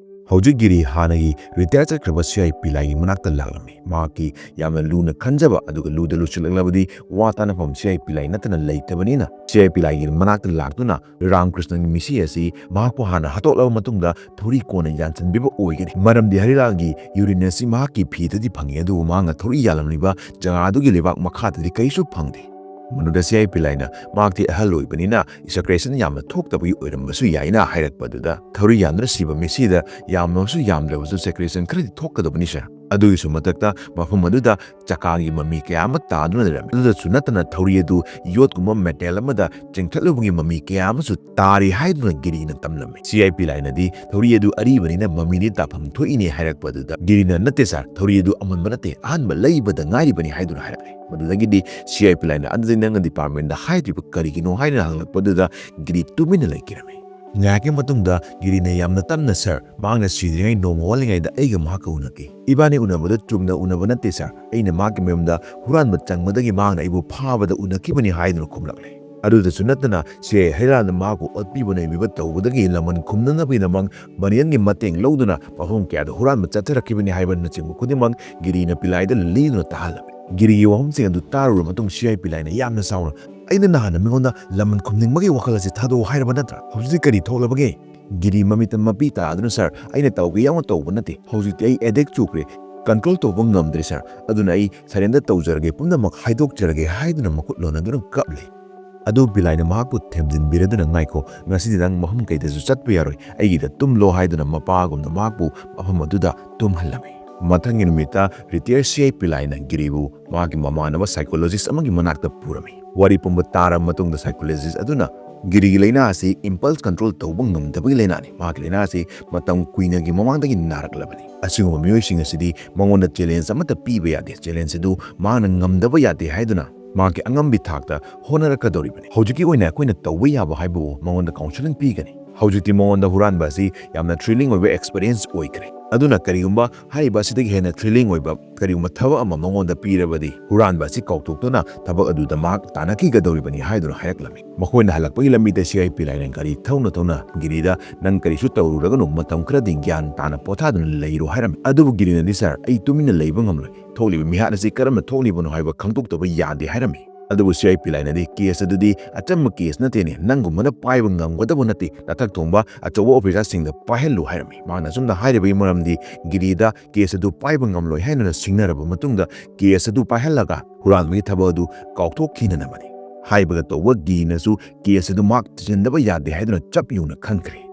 ꯍꯧꯖꯤꯛ ꯒꯤꯔꯤ ꯍꯥꯟꯅꯒꯤ ꯔꯤꯇꯥꯌꯔ ꯆꯠꯈ꯭ꯔꯕ ꯁꯤ ꯑꯥꯏ ꯄꯤꯂꯥꯏꯒꯤ ꯃꯅꯥꯛꯇ ꯂꯥꯛꯂꯝꯃꯤ꯫ ꯃꯍꯥꯛꯀꯤ ꯌꯥꯝꯅ ꯂꯨꯅ ꯈꯟꯖꯕ ꯑꯗꯨꯒ ꯂꯨꯗ ꯂꯨꯁꯤꯜꯂꯛꯂꯕꯗꯤ ꯋꯥ ꯇꯥꯅꯐꯝ ꯁꯤ ꯑꯥꯏ ꯄꯤꯂꯥꯏ ꯅꯠꯇꯅ ꯂꯩꯇꯕꯅꯤꯅ ꯁꯤ ꯑꯥꯏ ꯄꯤꯂꯥꯏꯒꯤ ꯃꯅꯥꯛꯇ ꯂꯥꯛꯇꯨꯅ ꯔꯥꯝꯀ꯭ꯔꯤꯁꯅꯒꯤ ꯃꯤꯁꯤ ꯑꯁꯤ ꯃꯍꯥꯛꯄꯨ ꯍꯥꯟꯅ ꯍꯥꯠꯇꯣꯛꯂꯕ ꯃꯇꯨꯡꯗ ꯊꯧꯔꯤ ꯀꯣꯟꯅ ꯌꯥꯟꯁꯤꯟꯕꯤꯕ ꯑꯣꯏꯒꯅꯤ꯫ ꯃꯔꯝꯗꯤ ꯍꯔꯤꯂꯥꯜꯒꯤ ꯌꯨꯔꯤꯟ ꯑꯁꯤ ꯃꯍꯥꯛꯀꯤ ꯐꯤꯗꯗꯤ ꯐꯪꯉꯤ, ꯑꯗꯨꯕꯨ ꯃꯍꯥꯛꯅ ꯊꯧꯔꯤ ꯌꯥꯜꯂꯝꯂꯤꯕ ꯖꯒꯥꯗꯨꯒꯤ ꯂꯩꯕꯥꯛ ꯃꯈꯥꯗꯗꯤ ꯀꯔꯤꯁꯨ ꯐꯪꯗꯦ꯫ ꯃꯗꯨꯗ ꯁꯤ ꯑꯥꯏ ꯄꯤꯂꯥꯏꯅ ꯃꯍꯥꯛꯇꯤ ꯑꯍꯜ ꯑꯣꯏꯕꯅꯤꯅ ꯁꯦꯀ꯭ꯔꯦꯁꯟ ꯌꯥꯝꯅ ꯊꯣꯛꯇꯕꯒꯤ ꯑꯣꯏꯔꯝꯕꯁꯨ ꯌꯥꯏꯅ ꯍꯥꯏꯔꯛꯄꯗꯨꯗ ꯊꯧꯔꯤ ꯌꯥꯟꯗꯨꯅ ꯁꯤꯕ ꯃꯤꯁꯤꯗ ꯌꯥꯝꯂꯕꯁꯨ ꯌꯥꯝꯗ꯭ꯔꯕꯁꯨ ꯁꯦꯀ꯭ꯔꯦꯁꯟ ꯈꯔꯗꯤ ꯊꯣꯛꯀꯗꯕꯅꯤ ꯁꯥꯔ꯫ ꯑꯗꯨꯒꯤꯁꯨ ꯃꯊꯛꯇ ꯃꯐꯝ ꯑꯗꯨꯗ ꯆꯀꯥꯒꯤ ꯃꯃꯤ ꯀꯌꯥ ꯑꯃ ꯇꯥꯗꯨꯅ ꯂꯩꯔꯝꯃꯤ꯫ ꯑꯗꯨꯗꯁꯨ ꯅꯠꯇꯅ ꯊꯧꯔꯤ ꯑꯗꯨ ꯌꯣꯠꯀꯨꯝꯕ ꯃꯦꯇꯦꯜ ꯑꯃꯗ ꯆꯤꯡꯊꯠꯂꯨꯕꯒꯤ ꯃꯃꯤ ꯀꯌꯥ ꯑꯃꯁꯨ ꯇꯥꯔꯤ ꯍꯥꯏꯗꯨꯅ ꯒꯤꯔꯤꯅ ꯇꯝꯂꯝꯃꯤ꯫ ꯁꯤ ꯑꯥꯏ ꯄꯤꯂꯥꯏꯅꯗꯤ ꯊꯧꯔꯤ ꯑꯗꯨ ꯑꯔꯤꯕꯅꯤꯅ ꯃꯃꯤꯗꯤ ꯇꯥꯐꯝ ꯊꯣꯛꯏꯅꯦ ꯍꯥꯏꯔꯛꯄ ꯑꯗꯨꯗ ꯒꯤꯔꯤꯅ "ꯅꯠꯇꯦ ꯁꯥꯔ, ꯊꯧꯔꯤ ꯑꯗꯨ ꯑꯃꯟꯕ ꯅꯠꯇꯦ, ꯑꯍꯟꯕ ꯂꯩꯕꯗ ꯉꯥꯏꯔꯤꯕꯅꯤ" ꯍꯥꯏꯗꯨꯅ ꯍꯥꯏꯔꯛꯂꯦ꯫ ꯃꯗꯨꯗꯒꯤꯗꯤ ꯁꯤ ꯑꯥꯏ ꯄꯤꯂꯥꯏꯅ "ꯑꯗꯨꯗꯤ ꯅꯪꯅ ꯗꯤꯄꯥꯔꯠꯃꯦꯟꯗ ꯍꯥꯏꯗ꯭ꯔꯤꯕ ꯀꯔꯤꯒꯤꯅꯣ?" ꯍꯥꯏꯅ ꯍꯪꯂꯛꯄꯗꯨꯗ ꯒꯤꯔꯤ ꯇꯨꯃꯤꯟꯅ ꯂꯩꯈꯤꯔꯝꯃꯤ꯫ ꯉꯥꯏꯍꯥꯛꯀꯤ ꯃꯇꯨꯡꯗ ꯒꯤꯔꯤꯅ ꯌꯥꯝꯅ ꯇꯞꯅ, "ꯁꯥꯔ, ꯃꯍꯥꯛꯅ ꯁꯤꯗ꯭ꯔꯤꯉꯩ ꯅꯣꯡꯃ ꯋꯥꯠꯂꯤꯉꯩꯗ ꯑꯩꯒ ꯃꯍꯥꯛꯀ ꯎꯅꯈꯤ꯫ ꯏꯕꯥꯅꯤ ꯎꯅꯕꯗ ꯆꯨꯝꯅ ꯎꯅꯕ ꯅꯠꯇꯦ ꯁꯥꯔ, ꯑꯩꯅ ꯃꯍꯥꯛꯀꯤ ꯃꯌꯨꯝꯗ ꯍꯨꯔꯥꯟꯕ ꯆꯪꯕꯗꯒꯤ ꯃꯍꯥꯛꯅ ꯑꯩꯕꯨ ꯐꯥꯕꯗ ꯎꯅꯈꯤꯕꯅꯤ" ꯍꯥꯏꯗꯨꯅ ꯈꯨꯝꯂꯛꯂꯦ꯫ ꯑꯗꯨꯗꯁꯨ ꯅꯠꯇꯅ ꯁꯤ ꯑꯥꯏ ꯍꯔꯤꯂꯥꯜꯅ ꯃꯍꯥꯛꯄꯨ ꯑꯣꯠꯄꯤꯕ ꯅꯩꯕꯤꯕ ꯇꯧꯕꯗꯒꯤ ꯂꯃꯟ ꯈꯨꯝꯅꯅꯕꯒꯤꯗꯃꯛ ꯃꯅꯤꯌꯟꯒꯤ ꯃꯇꯦꯡ ꯂꯧꯗꯨꯅ ꯃꯐꯝ ꯀꯌꯥꯗ ꯍꯨꯔꯥꯟꯕ ꯆꯠꯊꯔꯛꯈꯤꯕꯅꯤ ꯍꯥꯏꯕꯅꯆꯤꯡꯕ ꯈꯨꯗꯤꯡꯃꯛ ꯒꯤꯔꯤꯅ ꯄꯤꯂꯥꯏꯗ ꯂꯤꯗꯨꯅ ꯇꯥꯍꯜꯂꯝꯃꯤ꯫ ꯒꯤꯔꯤꯒꯤ ꯋꯥꯐꯝꯁꯤꯡ ꯑꯗꯨ ꯇꯥꯔꯨꯔꯕ ꯃꯇꯨꯡ ꯁꯤ ꯑꯥꯏ ꯄꯤꯂꯥꯏꯅ ꯌꯥꯝꯅ ꯆꯥꯎꯅ, "ꯑꯩꯅ ꯅꯍꯥꯟ ꯃꯤꯉꯣꯟꯗ ꯂꯃꯟ ꯈꯨꯝꯅꯤꯡꯕꯒꯤ ꯋꯥꯈꯜ ꯑꯁꯤ ꯊꯥꯗꯣꯛꯑꯣ ꯍꯥꯏꯔꯕ ꯅꯠꯇ꯭ꯔꯥ? ꯍꯧꯖꯤꯛꯇꯤ ꯀꯔꯤ ꯊꯣꯛꯂꯕꯒꯦ?" ꯒꯤꯔꯤ ꯃꯃꯤꯠꯇ ꯃꯄꯤ ꯇꯥꯗꯨꯅ, "ꯁꯥꯔ, ꯑꯩꯅ ꯇꯧꯒꯦ ꯌꯥꯎꯅ ꯇꯧꯕ ꯅꯠꯇꯦ꯫ ꯍꯧꯖꯤꯛꯇꯤ ꯑꯩ ꯑꯦꯗꯤꯛ ꯆꯨꯈ꯭ꯔꯦ꯫ ꯀꯟꯇ꯭ꯔꯣꯜ ꯇꯧꯕ ꯉꯝꯗ꯭ꯔꯦ ꯁꯥꯔ꯫ ꯑꯗꯨꯅ ꯑꯩ ꯁꯔꯦꯟꯗꯔ ꯇꯧꯖꯔꯒꯦ, ꯄꯨꯝꯅꯃꯛ ꯍꯥꯏꯗꯣꯛꯆꯔꯒꯦ" ꯍꯥꯏꯗꯨꯅ ꯃꯈꯨꯠ ꯂꯣꯟꯅꯗꯨꯅ ꯀꯞꯂꯤ꯫ ꯑꯗꯨ ꯄꯤꯂꯥꯏꯅ ꯃꯍꯥꯛꯄꯨ ꯊꯦꯝꯖꯤꯟꯕꯤꯔꯗꯨꯅ, "ꯉꯥꯏꯈꯣ, ꯉꯁꯤꯗꯤ ꯅꯪ ꯃꯐꯝ ꯀꯩꯗꯁꯨ ꯆꯠꯄ ꯌꯥꯔꯣꯏ, ꯑꯩꯒꯤꯗ ꯇꯨꯝꯂꯣ" ꯍꯥꯏꯗꯨꯅ ꯃꯄꯥꯒꯨꯝꯅ ꯃꯍꯥꯛꯄꯨ ꯃꯐꯝ ꯑꯗꯨꯗ ꯇꯨꯝꯍꯜꯂꯝꯃꯤ꯫ ꯃꯊꯪꯒꯤ ꯅꯨꯃꯤꯠꯇ ꯔꯤꯇꯥꯌꯔ ꯁꯤ ꯑꯥꯏ ꯄꯤꯂꯥꯏꯅ ꯒꯤꯔꯤꯕꯨ ꯃꯍꯥꯛꯀꯤ ꯃꯃꯥꯟꯅꯕ psychologist ꯑꯃꯒꯤ ꯃꯅꯥꯛꯇ ꯄꯨꯔꯝꯃꯤ꯫ ꯋꯥꯔꯤ ꯄꯨꯝꯕ ꯇꯥꯔꯕ ꯃꯇꯨꯡꯗ psychologist ꯑꯗꯨꯅ ꯒꯤꯔꯤꯒꯤ ꯂꯥꯏꯅꯥ ꯑꯁꯤ impulse control ꯇꯧꯕ ꯉꯝꯗꯕꯒꯤ ꯂꯥꯏꯅꯥꯅꯤ꯫ ꯃꯍꯥꯛꯀꯤ ꯂꯥꯏꯅꯥ ꯑꯁꯤ ꯃꯇꯝ ꯀꯨꯏꯅꯒꯤ ꯃꯃꯥꯡꯗꯒꯤ ꯅꯥꯔꯛꯂꯕꯅꯤ꯫ ꯑꯁꯤꯒꯨꯝꯕ ꯃꯤꯑꯣꯏꯁꯤꯡ ꯑꯁꯤꯗꯤ ꯃꯉꯣꯟꯗ challenge ꯑꯃꯠꯇ ꯄꯤꯕ ꯌꯥꯗꯦ꯫ Challenge ꯑꯗꯨ ꯃꯍꯥꯛꯅ ꯉꯝꯗꯕ ꯌꯥꯗꯦ ꯍꯥꯏꯗꯨꯅ ꯃꯍꯥꯛꯀꯤ ꯑꯉꯝꯕꯤ ꯊꯥꯛꯇ ꯍꯣꯠꯅꯔꯛꯀꯗꯧꯔꯤꯕꯅꯤ꯫ ꯍꯧꯖꯤꯛꯀꯤ ꯑꯣꯏꯅ ꯑꯩꯈꯣꯏꯅ ꯇꯧꯕ ꯌꯥꯕ ꯍꯥꯏꯕꯕꯨ ꯃꯉꯣꯟꯗ counselling ꯄꯤꯒꯅꯤ꯫ ꯍꯧꯖꯤꯛꯇꯤ ꯃꯉꯣꯟꯗ ꯍꯨꯔꯥꯟꯕ ꯑꯁꯤ ꯌꯥꯝꯅ thrilling ꯑꯣꯏꯕ experience ꯑꯣꯏꯈ꯭ꯔꯦ꯫ ꯑꯗꯨꯅ ꯀꯔꯤꯒꯨꯝꯕ ꯍꯥꯏꯔꯤꯕ ꯑꯁꯤꯗꯒꯤ ꯍꯦꯟꯅ thrilling ꯑꯣꯏꯕ ꯀꯔꯤꯒꯨꯝꯕ ꯊꯕꯛ ꯑꯃ ꯃꯉꯣꯟꯗ ꯄꯤꯔꯕꯗꯤ, ꯍꯨꯔꯥꯟꯕ ꯑꯁꯤ ꯀꯥꯎꯊꯣꯛꯇꯨꯅ ꯊꯕꯛ ꯑꯗꯨꯗ ꯃꯍꯥꯛ ꯇꯥꯟꯅꯈꯤꯒꯗꯧꯔꯤꯕꯅꯤ ꯍꯥꯏꯗꯨꯅ ꯍꯥꯏꯔꯛꯂꯝꯃꯤ꯫ ꯃꯈꯣꯏꯅ ꯍꯜꯂꯛꯄꯒꯤ ꯂꯝꯕꯤꯗ ꯁꯤ ꯑꯥꯏ ꯄꯤꯂꯥꯏꯅ ꯒꯥꯔꯤ ꯊꯧꯅ ꯊꯧꯅ ꯒꯤꯔꯤꯗ, "ꯅꯪ ꯀꯔꯤꯁꯨ ꯇꯧꯔꯨꯔꯒꯅꯨ, ꯃꯇꯝ ꯈꯔꯗꯤ ꯒ꯭ꯌꯥꯟ ꯇꯥꯅ ꯄꯣꯊꯥꯗꯨꯅ ꯂꯩꯔꯣ" ꯍꯥꯏꯔꯝꯃꯤ꯫ ꯑꯗꯨꯕꯨ ꯒꯤꯔꯤꯅꯗꯤ, "ꯁꯥꯔ, ꯑꯩ ꯇꯨꯃꯤꯟꯅ ꯂꯩꯕ ꯉꯝꯂꯣꯏ꯫ ꯊꯣꯛꯂꯤꯕ ꯃꯤꯍꯥꯠ ꯑꯁꯤ ꯀꯔꯝꯅ ꯊꯣꯛꯂꯤꯕꯅꯣ ꯍꯥꯏꯕ ꯈꯪꯗꯣꯛꯇꯕ ꯌꯥꯗꯦ" ꯍꯥꯏꯔꯝꯃꯤ꯫ ꯑꯗꯨꯕꯨ ꯁꯤ ꯑꯥꯏ ꯄꯤꯂꯥꯏꯅꯗꯤ, "ꯀꯦꯁ ꯑꯗꯨꯗꯤ ꯑꯆꯝꯕ ꯀꯦꯁ ꯅꯠꯇꯦꯅꯦ, ꯅꯪꯒꯨꯝꯕꯅ ꯄꯥꯏꯕ ꯉꯝꯒꯗꯕ ꯅꯠꯇꯦ, ꯅꯊꯛ ꯊꯣꯡꯕ ꯑꯆꯧꯕ ꯑꯣꯐꯤꯁꯥꯔꯁꯤꯡꯗ ꯄꯥꯏꯍꯜꯂꯨ" ꯍꯥꯏꯔꯝꯃꯤ꯫ ꯃꯥꯅ ꯑꯁꯨꯝꯅ ꯍꯥꯏꯔꯤꯕꯒꯤ ꯃꯔꯝꯗꯤ ꯒꯤꯔꯤꯗ ꯀꯦꯁ ꯑꯗꯨ ꯄꯥꯏꯕ ꯉꯝꯂꯣꯏ ꯍꯥꯏꯅ ꯁꯤꯡꯅꯔꯕ ꯃꯇꯨꯡꯗ ꯀꯦꯁ ꯑꯗꯨ ꯄꯥꯏꯍꯜꯂꯒ ꯍꯨꯔꯥꯟꯕꯒꯤ ꯊꯕꯛ ꯑꯗꯨ ꯀꯥꯎꯊꯣꯛꯈꯤꯅꯅꯕꯅꯤ꯫ ꯍꯥꯏꯕꯒ ꯇꯧꯕ ꯒꯤꯔꯤꯅꯁꯨ ꯀꯦꯁ ꯑꯗꯨ ꯃꯍꯥꯛ ꯊꯤꯖꯤꯟꯗꯕ ꯌꯥꯗꯦ ꯍꯥꯏꯗꯨꯅ ꯆꯞ ꯌꯨꯡꯅ ꯈꯟꯈ꯭ꯔꯦ꯫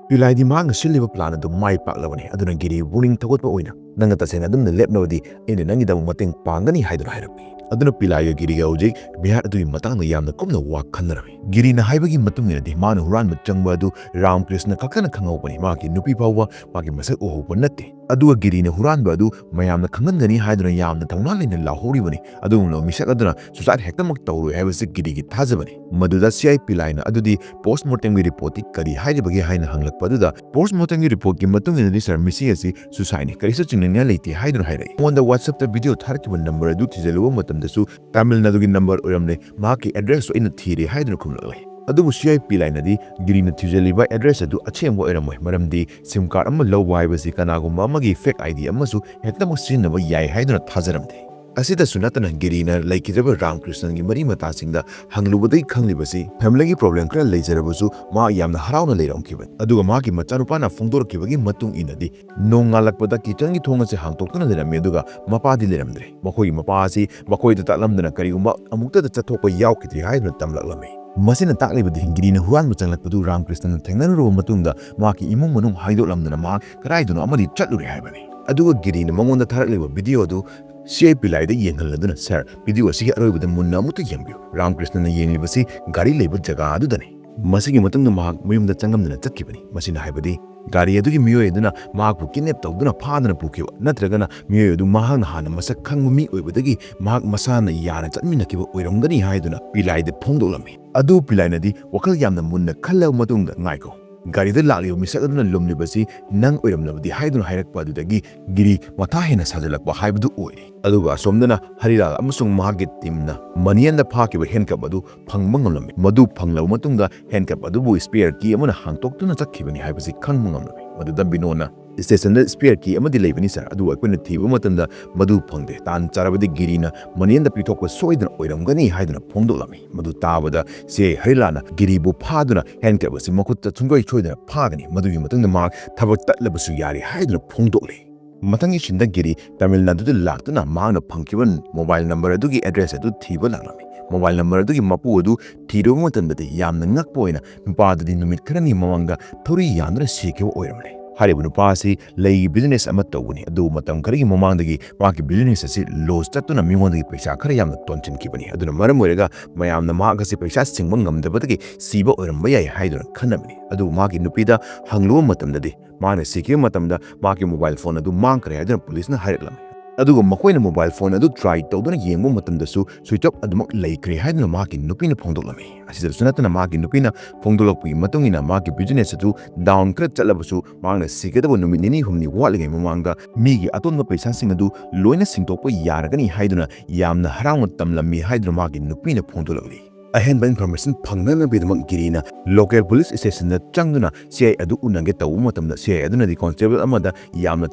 ꯄꯤꯂꯥꯏꯗꯤ ꯃꯍꯥꯛꯅ ꯁꯤꯜꯂꯤꯕ ꯄ꯭ꯂꯥꯟ ꯑꯗꯨ ꯃꯥꯏ ꯄꯥꯛꯂꯕꯅꯤ꯫ ꯑꯗꯨꯅ ꯒꯤꯔꯤ ꯄꯨꯛꯅꯤꯡ ꯊꯧꯒꯠꯄ ꯑꯣꯏꯅ, "ꯅꯪꯅ ꯇꯁꯦꯡꯅ ꯑꯗꯨꯝꯅ ꯂꯦꯞꯂꯕꯗꯤ ꯑꯩꯅ ꯅꯪꯒꯤꯗꯃꯛ ꯃꯇꯦꯡ ꯄꯥꯡꯒꯅꯤ" ꯍꯥꯏꯗꯨꯅ ꯍꯥꯏꯔꯝꯃꯤ꯫ ꯑꯗꯨꯅ ꯄꯤꯂꯥꯏꯒ ꯒꯤꯔꯤꯒ ꯍꯧꯖꯤꯛ ꯃꯤꯍꯥꯠ ꯑꯗꯨꯒꯤ ꯃꯇꯥꯡꯗ ꯌꯥꯝꯅ ꯀꯨꯞꯅ ꯋꯥ ꯈꯟꯅꯔꯝꯃꯤ꯫ ꯒꯤꯔꯤꯅ ꯍꯥꯏꯕꯒꯤ ꯃꯇꯨꯡ ꯏꯟꯅꯗꯤ ꯃꯥꯅ ꯍꯨꯔꯥꯟꯕ ꯆꯪꯕ ꯑꯗꯨ ꯔꯥꯝꯀ꯭ꯔꯤꯁꯅ ꯈꯛꯇꯅ ꯈꯪꯍꯧꯕꯅꯤ꯫ ꯃꯍꯥꯛꯀꯤ ꯅꯨꯄꯤ ꯐꯥꯎꯕ ꯃꯥꯒꯤ ꯃꯁꯛ ꯎꯍꯧꯕ ꯅꯠꯇꯦ꯫ ꯑꯗꯨꯒ ꯒꯤꯔꯤꯅ ꯍꯨꯔꯥꯟꯕ ꯑꯗꯨ ꯃꯌꯥꯝꯅ ꯈꯪꯍꯟꯒꯅꯤ ꯍꯥꯏꯗꯨꯅ ꯌꯥꯝꯅ ꯊꯧꯅꯥ ꯂꯩꯅ ꯂꯥꯎꯍꯧꯔꯤꯕꯅꯤ꯫ ꯑꯗꯨꯒꯨꯝꯂꯕ ꯃꯤꯁꯛ ꯑꯗꯨꯅ suicide ꯍꯦꯛꯇꯃꯛ ꯇꯧꯔꯣꯏ ꯍꯥꯏꯕꯁꯤ ꯒꯤꯔꯤꯒꯤ ꯊꯥꯖꯕꯅꯤ꯫ ꯃꯗꯨꯗ ꯁꯤ ꯑꯥꯏ ꯄꯤꯂꯥꯏꯅ ꯑꯗꯨꯗꯤ post mortemꯒꯤ reportꯇꯤ ꯀꯔꯤ ꯍꯥꯏꯔꯤꯕꯒꯦ ꯍꯥꯏꯅ ꯍꯪꯂꯛꯄ ꯑꯗꯨꯗ, post mortemꯒꯤ reportꯀꯤ ꯃꯇꯨꯡ ꯏꯟꯅꯗꯤ ꯁꯥꯔ, ꯃꯤꯁꯤ ꯑꯁꯤ suicideꯅꯤ, ꯀꯔꯤꯁꯨ ꯆꯤꯡꯅꯅꯤꯡꯉꯥꯏ ꯂꯩꯇꯦ ꯍꯥꯏꯗꯨꯅ ꯍꯥꯏꯔꯛꯏ꯫ ꯑꯩꯉꯣꯟꯗ WhatsAppꯇ video ꯊꯥꯔꯛꯈꯤꯕ number ꯑꯗꯨ ꯊꯤꯖꯤꯜꯂꯨꯕ ꯃꯇꯝꯗꯁꯨ ꯇꯥꯃꯤꯜ ꯅꯥꯗꯨꯒꯤ number ꯑꯣꯏꯔꯝꯂꯦ, ꯃꯍꯥꯛꯀꯤ addressꯁꯨ ꯑꯩꯅ ꯊꯤꯔꯦ ꯍꯥꯏꯗꯨꯅ ꯈꯨꯝꯂꯛꯂꯦ꯫ ꯑꯗꯨꯕꯨ ꯁꯤ ꯑꯥꯏ ꯄꯤꯂꯥꯏꯅꯗꯤ ꯒꯤꯔꯤꯅ ꯊꯤꯖꯤꯜꯂꯤꯕ address ꯑꯗꯨ ꯑꯁꯦꯡꯕ ꯑꯣꯏꯔꯝꯃꯣꯏ, ꯃꯔꯝꯗꯤ SIM card ꯑꯃ ꯂꯧꯕ ꯍꯥꯏꯕꯁꯤ ꯀꯅꯥꯒꯨꯝꯕ ꯑꯃꯒꯤ fake ID ꯑꯃꯁꯨ ꯍꯦꯛꯇꯃꯛ ꯁꯤꯖꯤꯟꯅꯕ ꯌꯥꯏ ꯍꯥꯏꯗꯨꯅ ꯊꯥꯖꯔꯝꯗꯦ꯫ ꯑꯁꯤꯗꯁꯨ ꯅꯠꯇꯅ ꯒꯤꯔꯤꯅ ꯂꯩꯈꯤꯗ꯭ꯔꯕ ꯔꯥꯝꯀ꯭ꯔꯤꯁꯅꯟꯒꯤ ꯃꯔꯤ ꯃꯇꯥꯁꯤꯡꯗ ꯍꯪꯂꯨꯕꯗꯒꯤ ꯈꯪꯂꯤꯕꯁꯤ family ꯒꯤ problem ꯈꯔ ꯂꯩꯖꯔꯕꯁꯨ ꯃꯍꯥꯛ ꯌꯥꯝꯅ ꯍꯔꯥꯎꯅ ꯂꯩꯔꯝꯈꯤꯕꯅꯤ꯫ ꯑꯗꯨꯒ ꯃꯍꯥꯛꯀꯤ ꯃꯆꯥꯅꯨꯄꯥꯅ ꯐꯣꯡꯗꯣꯔꯛꯈꯤꯕꯒꯤ ꯃꯇꯨꯡ ꯏꯟꯅꯗꯤ ꯅꯣꯡꯉꯥꯜꯂꯛꯄꯗ kitchen ꯒꯤ ꯊꯣꯡ ꯑꯁꯤ ꯍꯥꯡꯇꯣꯛꯇꯨꯅ ꯂꯩꯔꯝꯃꯤ, ꯑꯗꯨꯒ ꯃꯄꯥꯗꯤ ꯂꯩꯔꯝꯗ꯭ꯔꯦ꯫ ꯃꯈꯣꯏꯒꯤ ꯃꯄꯥ ꯑꯁꯤ ꯃꯈꯣꯏꯗ ꯇꯥꯛꯂꯝꯗꯅ ꯀꯔꯤꯒꯨꯝꯕ ꯑꯃꯨꯛꯇꯗ ꯆꯠꯊꯣꯛꯄ ꯌꯥꯎꯈꯤꯗ꯭ꯔꯤ ꯍꯥꯏꯗꯨꯅ ꯇꯝꯂꯛꯂꯝꯃꯤ꯫ ꯃꯁꯤꯅ ꯇꯥꯛꯂꯤꯕꯗꯤ ꯒꯤꯔꯤꯅ ꯍꯨꯔꯥꯟꯕ ꯆꯪꯂꯛꯄꯗꯨ ꯔꯥꯝꯀ꯭ꯔꯤꯁꯅꯟꯅ ꯊꯦꯡꯅꯔꯨꯔꯕ ꯃꯇꯨꯡꯗ ꯃꯍꯥꯛꯀꯤ ꯏꯃꯨꯡ ꯃꯅꯨꯡ ꯍꯥꯏꯗꯣꯛꯂꯝꯗꯅ ꯃꯍꯥꯛ ꯀꯗꯥꯏꯗꯅꯣ ꯑꯃꯗꯤ ꯆꯠꯂꯨꯔꯦ ꯍꯥꯏꯕꯅꯤ꯫ ꯑꯗꯨꯒ ꯒꯤꯔꯤꯅ ꯃꯉꯣꯟꯗ ꯊꯥꯔꯛꯂꯤꯕ video ꯑꯗꯨ ꯁꯤ ꯑꯥꯏ ꯄꯤꯂꯥꯏꯗ ꯌꯦꯡꯍꯜꯂꯗꯨꯅ, "Sir, video ꯑꯁꯤꯒꯤ ꯑꯔꯣꯏꯕꯗ ꯃꯨꯟꯅ ꯑꯃꯨꯛꯇ ꯌꯦꯡꯕꯤꯌꯨ꯫ ꯔꯥꯝꯀ꯭ꯔꯤꯁꯅꯟꯅ ꯌꯦꯡꯂꯤꯕꯁꯤ ꯒꯥꯔꯤ ꯂꯩꯕ ꯖꯒꯥ ꯑꯗꯨꯗꯅꯤ꯫" ꯃꯁꯤꯒꯤ ꯃꯇꯨꯡꯗ ꯃꯍꯥꯛ ꯃꯌꯨꯝꯗ ꯆꯪꯂꯝꯗꯅ ꯆꯠꯈꯤꯕꯅꯤ꯫ ꯃꯁꯤꯅ ꯍꯥꯏꯕꯗꯤ ꯒꯥꯔꯤ ꯑꯗꯨꯒꯤ ꯃꯤꯑꯣꯏ ꯑꯗꯨꯅ ꯃꯍꯥꯛꯄꯨ kidnap ꯇꯧꯗꯨꯅ ꯐꯥꯗꯅ ꯄꯨꯈꯤꯕ ꯅꯠꯇ꯭ꯔꯒꯅ ꯃꯤꯑꯣꯏ ꯑꯗꯨ ꯃꯍꯥꯛꯅ ꯍꯥꯟꯅ ꯃꯁꯛ ꯈꯪꯕ ꯃꯤ ꯑꯣꯏꯕꯗꯒꯤ ꯃꯍꯥꯛ ꯃꯁꯥꯅ ꯌꯥꯅ ꯆꯠꯃꯤꯟꯅꯈꯤꯕ ꯑꯣꯏꯔꯝꯒꯅꯤ ꯍꯥꯏꯗꯨꯅ ꯄꯤꯂꯥꯏꯗ ꯐꯣꯡꯗꯣꯛꯂꯝꯃꯤ꯫ ꯑꯗꯨ ꯄꯤꯂꯥꯏꯅꯗꯤ ꯋꯥꯈꯜ ꯌꯥꯝꯅ ꯃꯨꯟꯅ ꯈꯜꯂꯕ ꯃꯇꯨꯡꯗ, "ꯉꯥꯏꯈꯣ, ꯒꯥꯔꯤꯗ ꯂꯥꯛꯂꯤꯕ ꯃꯤꯁꯛ ꯑꯗꯨꯅ ꯂꯨꯝꯂꯤꯕꯁꯤ ꯅꯪ ꯑꯣꯏꯔꯝꯂꯕꯗꯤ" ꯍꯥꯏꯗꯨꯅ ꯍꯥꯏꯔꯛꯄ ꯑꯗꯨꯗꯒꯤ ꯒꯤꯔꯤ ꯃꯊꯥ ꯍꯦꯟꯅ ꯁꯥꯖꯤꯜꯂꯛꯄ ꯍꯥꯏꯕꯗꯨ ꯑꯣꯏꯔꯦ꯫ ꯑꯗꯨꯒ ꯑꯁꯣꯝꯗꯅ ꯍꯔꯤꯂꯥꯜ ꯑꯃꯁꯨꯡ ꯃꯍꯥꯛꯀꯤ team ꯅ ꯃꯅꯤꯌꯟꯗ ꯐꯥꯈꯤꯕ handcuff ꯑꯗꯨ ꯐꯪꯕ ꯉꯝꯂꯝꯃꯤ꯫ ꯃꯗꯨ ꯐꯪꯂꯕ ꯃꯇꯨꯡꯗ handcuff ꯑꯗꯨꯕꯨ spare key ꯑꯃꯅ ꯍꯥꯡꯗꯣꯛꯇꯨꯅ ꯆꯠꯈꯤꯕꯅꯤ ꯍꯥꯏꯕꯁꯤ ꯈꯪꯕ ꯉꯝꯂꯝꯃꯤ꯫ ꯃꯗꯨꯗ ꯕꯤꯅꯣꯅ, "Station ꯗ spare key ꯑꯃꯗꯤ ꯂꯩꯕꯅꯤ sir, ꯑꯗꯨꯕꯨ ꯑꯩꯈꯣꯏꯅ ꯊꯤꯕ ꯃꯇꯝꯗ ꯃꯗꯨ ꯐꯪꯗꯦ꯫ ꯇꯥꯟ ꯆꯥꯔꯕꯗꯤ ꯒꯤꯔꯤꯅ ꯃꯅꯤꯌꯟꯗ ꯄꯤꯊꯣꯛꯄ ꯁꯣꯏꯗꯅ ꯑꯣꯏꯔꯝꯒꯅꯤ" ꯍꯥꯏꯗꯨꯅ ꯐꯣꯡꯗꯣꯛꯂꯝꯃꯤ꯫ ꯃꯗꯨ ꯇꯥꯕꯗ ꯁꯤ ꯑꯥꯏ ꯍꯔꯤꯂꯥꯜꯅ ꯒꯤꯔꯤꯕꯨ ꯐꯥꯗꯨꯅ handcuff ꯑꯁꯤ ꯃꯈꯨꯠꯇ ꯁꯨꯡꯁꯣꯏ ꯁꯣꯏꯗꯅ ꯐꯥꯒꯅꯤ, ꯃꯗꯨꯒꯤ ꯃꯇꯨꯡꯗ ꯃꯍꯥꯛ ꯊꯕꯛ ꯇꯠꯂꯕꯁꯨ ꯌꯥꯔꯦ ꯍꯥꯏꯗꯨꯅ ꯐꯣꯡꯗꯣꯛꯂꯤ꯫ ꯃꯊꯪꯒꯤ scene ꯗ ꯒꯤꯔꯤ ꯇꯥꯃꯤꯜ ꯅꯥꯗꯨꯗ ꯂꯥꯛꯇꯨꯅ ꯃꯍꯥꯛꯅ ꯐꯪꯈꯤꯕ mobile number ꯑꯗꯨꯒꯤ address ꯑꯗꯨ ꯊꯤꯕ ꯂꯥꯛꯂꯝꯃꯤ꯫ Mobile number ꯑꯗꯨꯒꯤ ꯃꯄꯨ ꯑꯗꯨ ꯊꯤꯔꯨꯕ ꯃꯇꯝꯗꯗꯤ ꯌꯥꯝꯅ ꯉꯛꯄ ꯑꯣꯏꯅ ꯅꯨꯄꯥ ꯑꯗꯨꯗꯤ ꯅꯨꯃꯤꯠ ꯈꯔꯅꯤ ꯃꯃꯥꯡꯗ ꯊꯧꯔꯤ ꯌꯥꯟꯗꯨꯅ ꯁꯤꯈꯤꯕ ꯑꯣꯏꯔꯝꯂꯦ꯫ ꯍꯥꯏꯔꯤꯕ ꯅꯨꯄꯥ ꯑꯁꯤ ꯂꯩꯒꯤ business ꯑꯃ ꯇꯧꯕꯅꯤ, ꯑꯗꯨꯕꯨ ꯃꯇꯝ ꯈꯔꯒꯤ ꯃꯃꯥꯡꯗꯒꯤ ꯃꯍꯥꯛꯀꯤ business ꯑꯁꯤ loss ꯆꯠꯇꯨꯅ ꯃꯤꯉꯣꯟꯗꯒꯤ ꯄꯩꯁꯥ ꯈꯔ ꯌꯥꯝꯅ ꯇꯣꯟꯁꯤꯟꯈꯤꯕꯅꯤ꯫ ꯑꯗꯨꯅ ꯃꯔꯝ ꯑꯣꯏꯔꯒ ꯃꯌꯥꯝꯅ ꯃꯍꯥꯛ ꯑꯁꯤ ꯄꯩꯁꯥ ꯁꯤꯡꯕ ꯉꯝꯗꯕꯗꯒꯤ ꯁꯤꯕ ꯑꯣꯏꯔꯝꯕ ꯌꯥꯏ ꯍꯥꯏꯗꯨꯅ ꯈꯟꯅꯕꯅꯤ꯫ ꯑꯗꯨꯕꯨ ꯃꯍꯥꯛꯀꯤ ꯅꯨꯄꯤꯗ ꯍꯪꯂꯨꯕ ꯃꯇꯝꯗꯗꯤ ꯃꯍꯥꯛꯅ ꯁꯤꯈꯤꯕ ꯃꯇꯝꯗ ꯃꯍꯥꯛꯀꯤ mobile phone ꯑꯗꯨ ꯃꯥꯡꯈ꯭ꯔꯦ ꯍꯥꯏꯗꯨꯅ police ꯅ ꯍꯥꯏꯔꯛꯂꯝꯃꯤ꯫ ꯑꯗꯨꯒ ꯃꯈꯣꯏꯅ mobile phone ꯑꯗꯨ try ꯇꯧꯗꯨꯅ ꯌꯦꯡꯕ ꯃꯇꯝꯗꯁꯨ switch off ꯑꯗꯨꯃꯛ ꯂꯩꯈ꯭ꯔꯦ ꯍꯥꯏꯗꯨꯅ ꯃꯍꯥꯛꯀꯤ ꯅꯨꯄꯤꯅ ꯐꯣꯡꯗꯣꯛꯂꯝꯃꯤ꯫ ꯑꯁꯤꯗꯁꯨ ꯅꯠꯇꯅ ꯃꯍꯥꯛꯀꯤ ꯅꯨꯄꯤꯅ ꯐꯣꯡꯗꯣꯛꯂꯛꯄꯒꯤ ꯃꯇꯨꯡ ꯏꯟꯅ ꯃꯍꯥꯛꯀꯤ business ꯑꯗꯨ down ꯈꯔ ꯆꯠꯂꯕꯁꯨ ꯃꯍꯥꯛꯅ ꯁꯤꯒꯗꯕ ꯅꯨꯃꯤꯠ ꯅꯤꯅꯤ ꯍꯨꯝꯅꯤ ꯋꯥꯠꯂꯤꯉꯩ ꯃꯃꯥꯡꯗ ꯃꯤꯒꯤ ꯑꯇꯣꯟꯕ ꯄꯩꯁꯥꯁꯤꯡ ꯑꯗꯨ ꯂꯣꯏꯅ ꯁꯤꯡꯗꯣꯛꯄ ꯌꯥꯔꯒꯅꯤ ꯍꯥꯏꯗꯨꯅ ꯌꯥꯝꯅ ꯍꯔꯥꯎꯅ ꯇꯝꯂꯝꯃꯤ ꯍꯥꯏꯗꯨꯅ ꯃꯍꯥꯛꯀꯤ ꯅꯨꯄꯤꯅ ꯐꯣꯡꯗꯣꯛꯂꯛꯂꯤ꯫ ꯑꯍꯦꯟꯕ ꯏꯟꯐꯣꯔꯃꯦꯁꯟ ꯐꯪꯅꯅꯕꯒꯤꯗꯃꯛ ꯒꯤꯔꯤꯅ ꯂꯣꯀꯦꯜ ꯄꯨꯂꯤꯁ ꯁ꯭ꯇꯦꯁꯟꯗ ꯆꯪꯗꯨꯅ ꯁꯤ ꯑꯥꯏ ꯑꯗꯨ ꯎꯅꯒꯦ ꯇꯧꯕ ꯃꯇꯝꯗ ꯁꯤ ꯑꯥꯏ ꯑꯗꯨꯅꯗꯤ ꯀꯣꯟꯁꯇꯦꯕꯜ ꯑꯃꯗ ꯌꯥꯝꯅ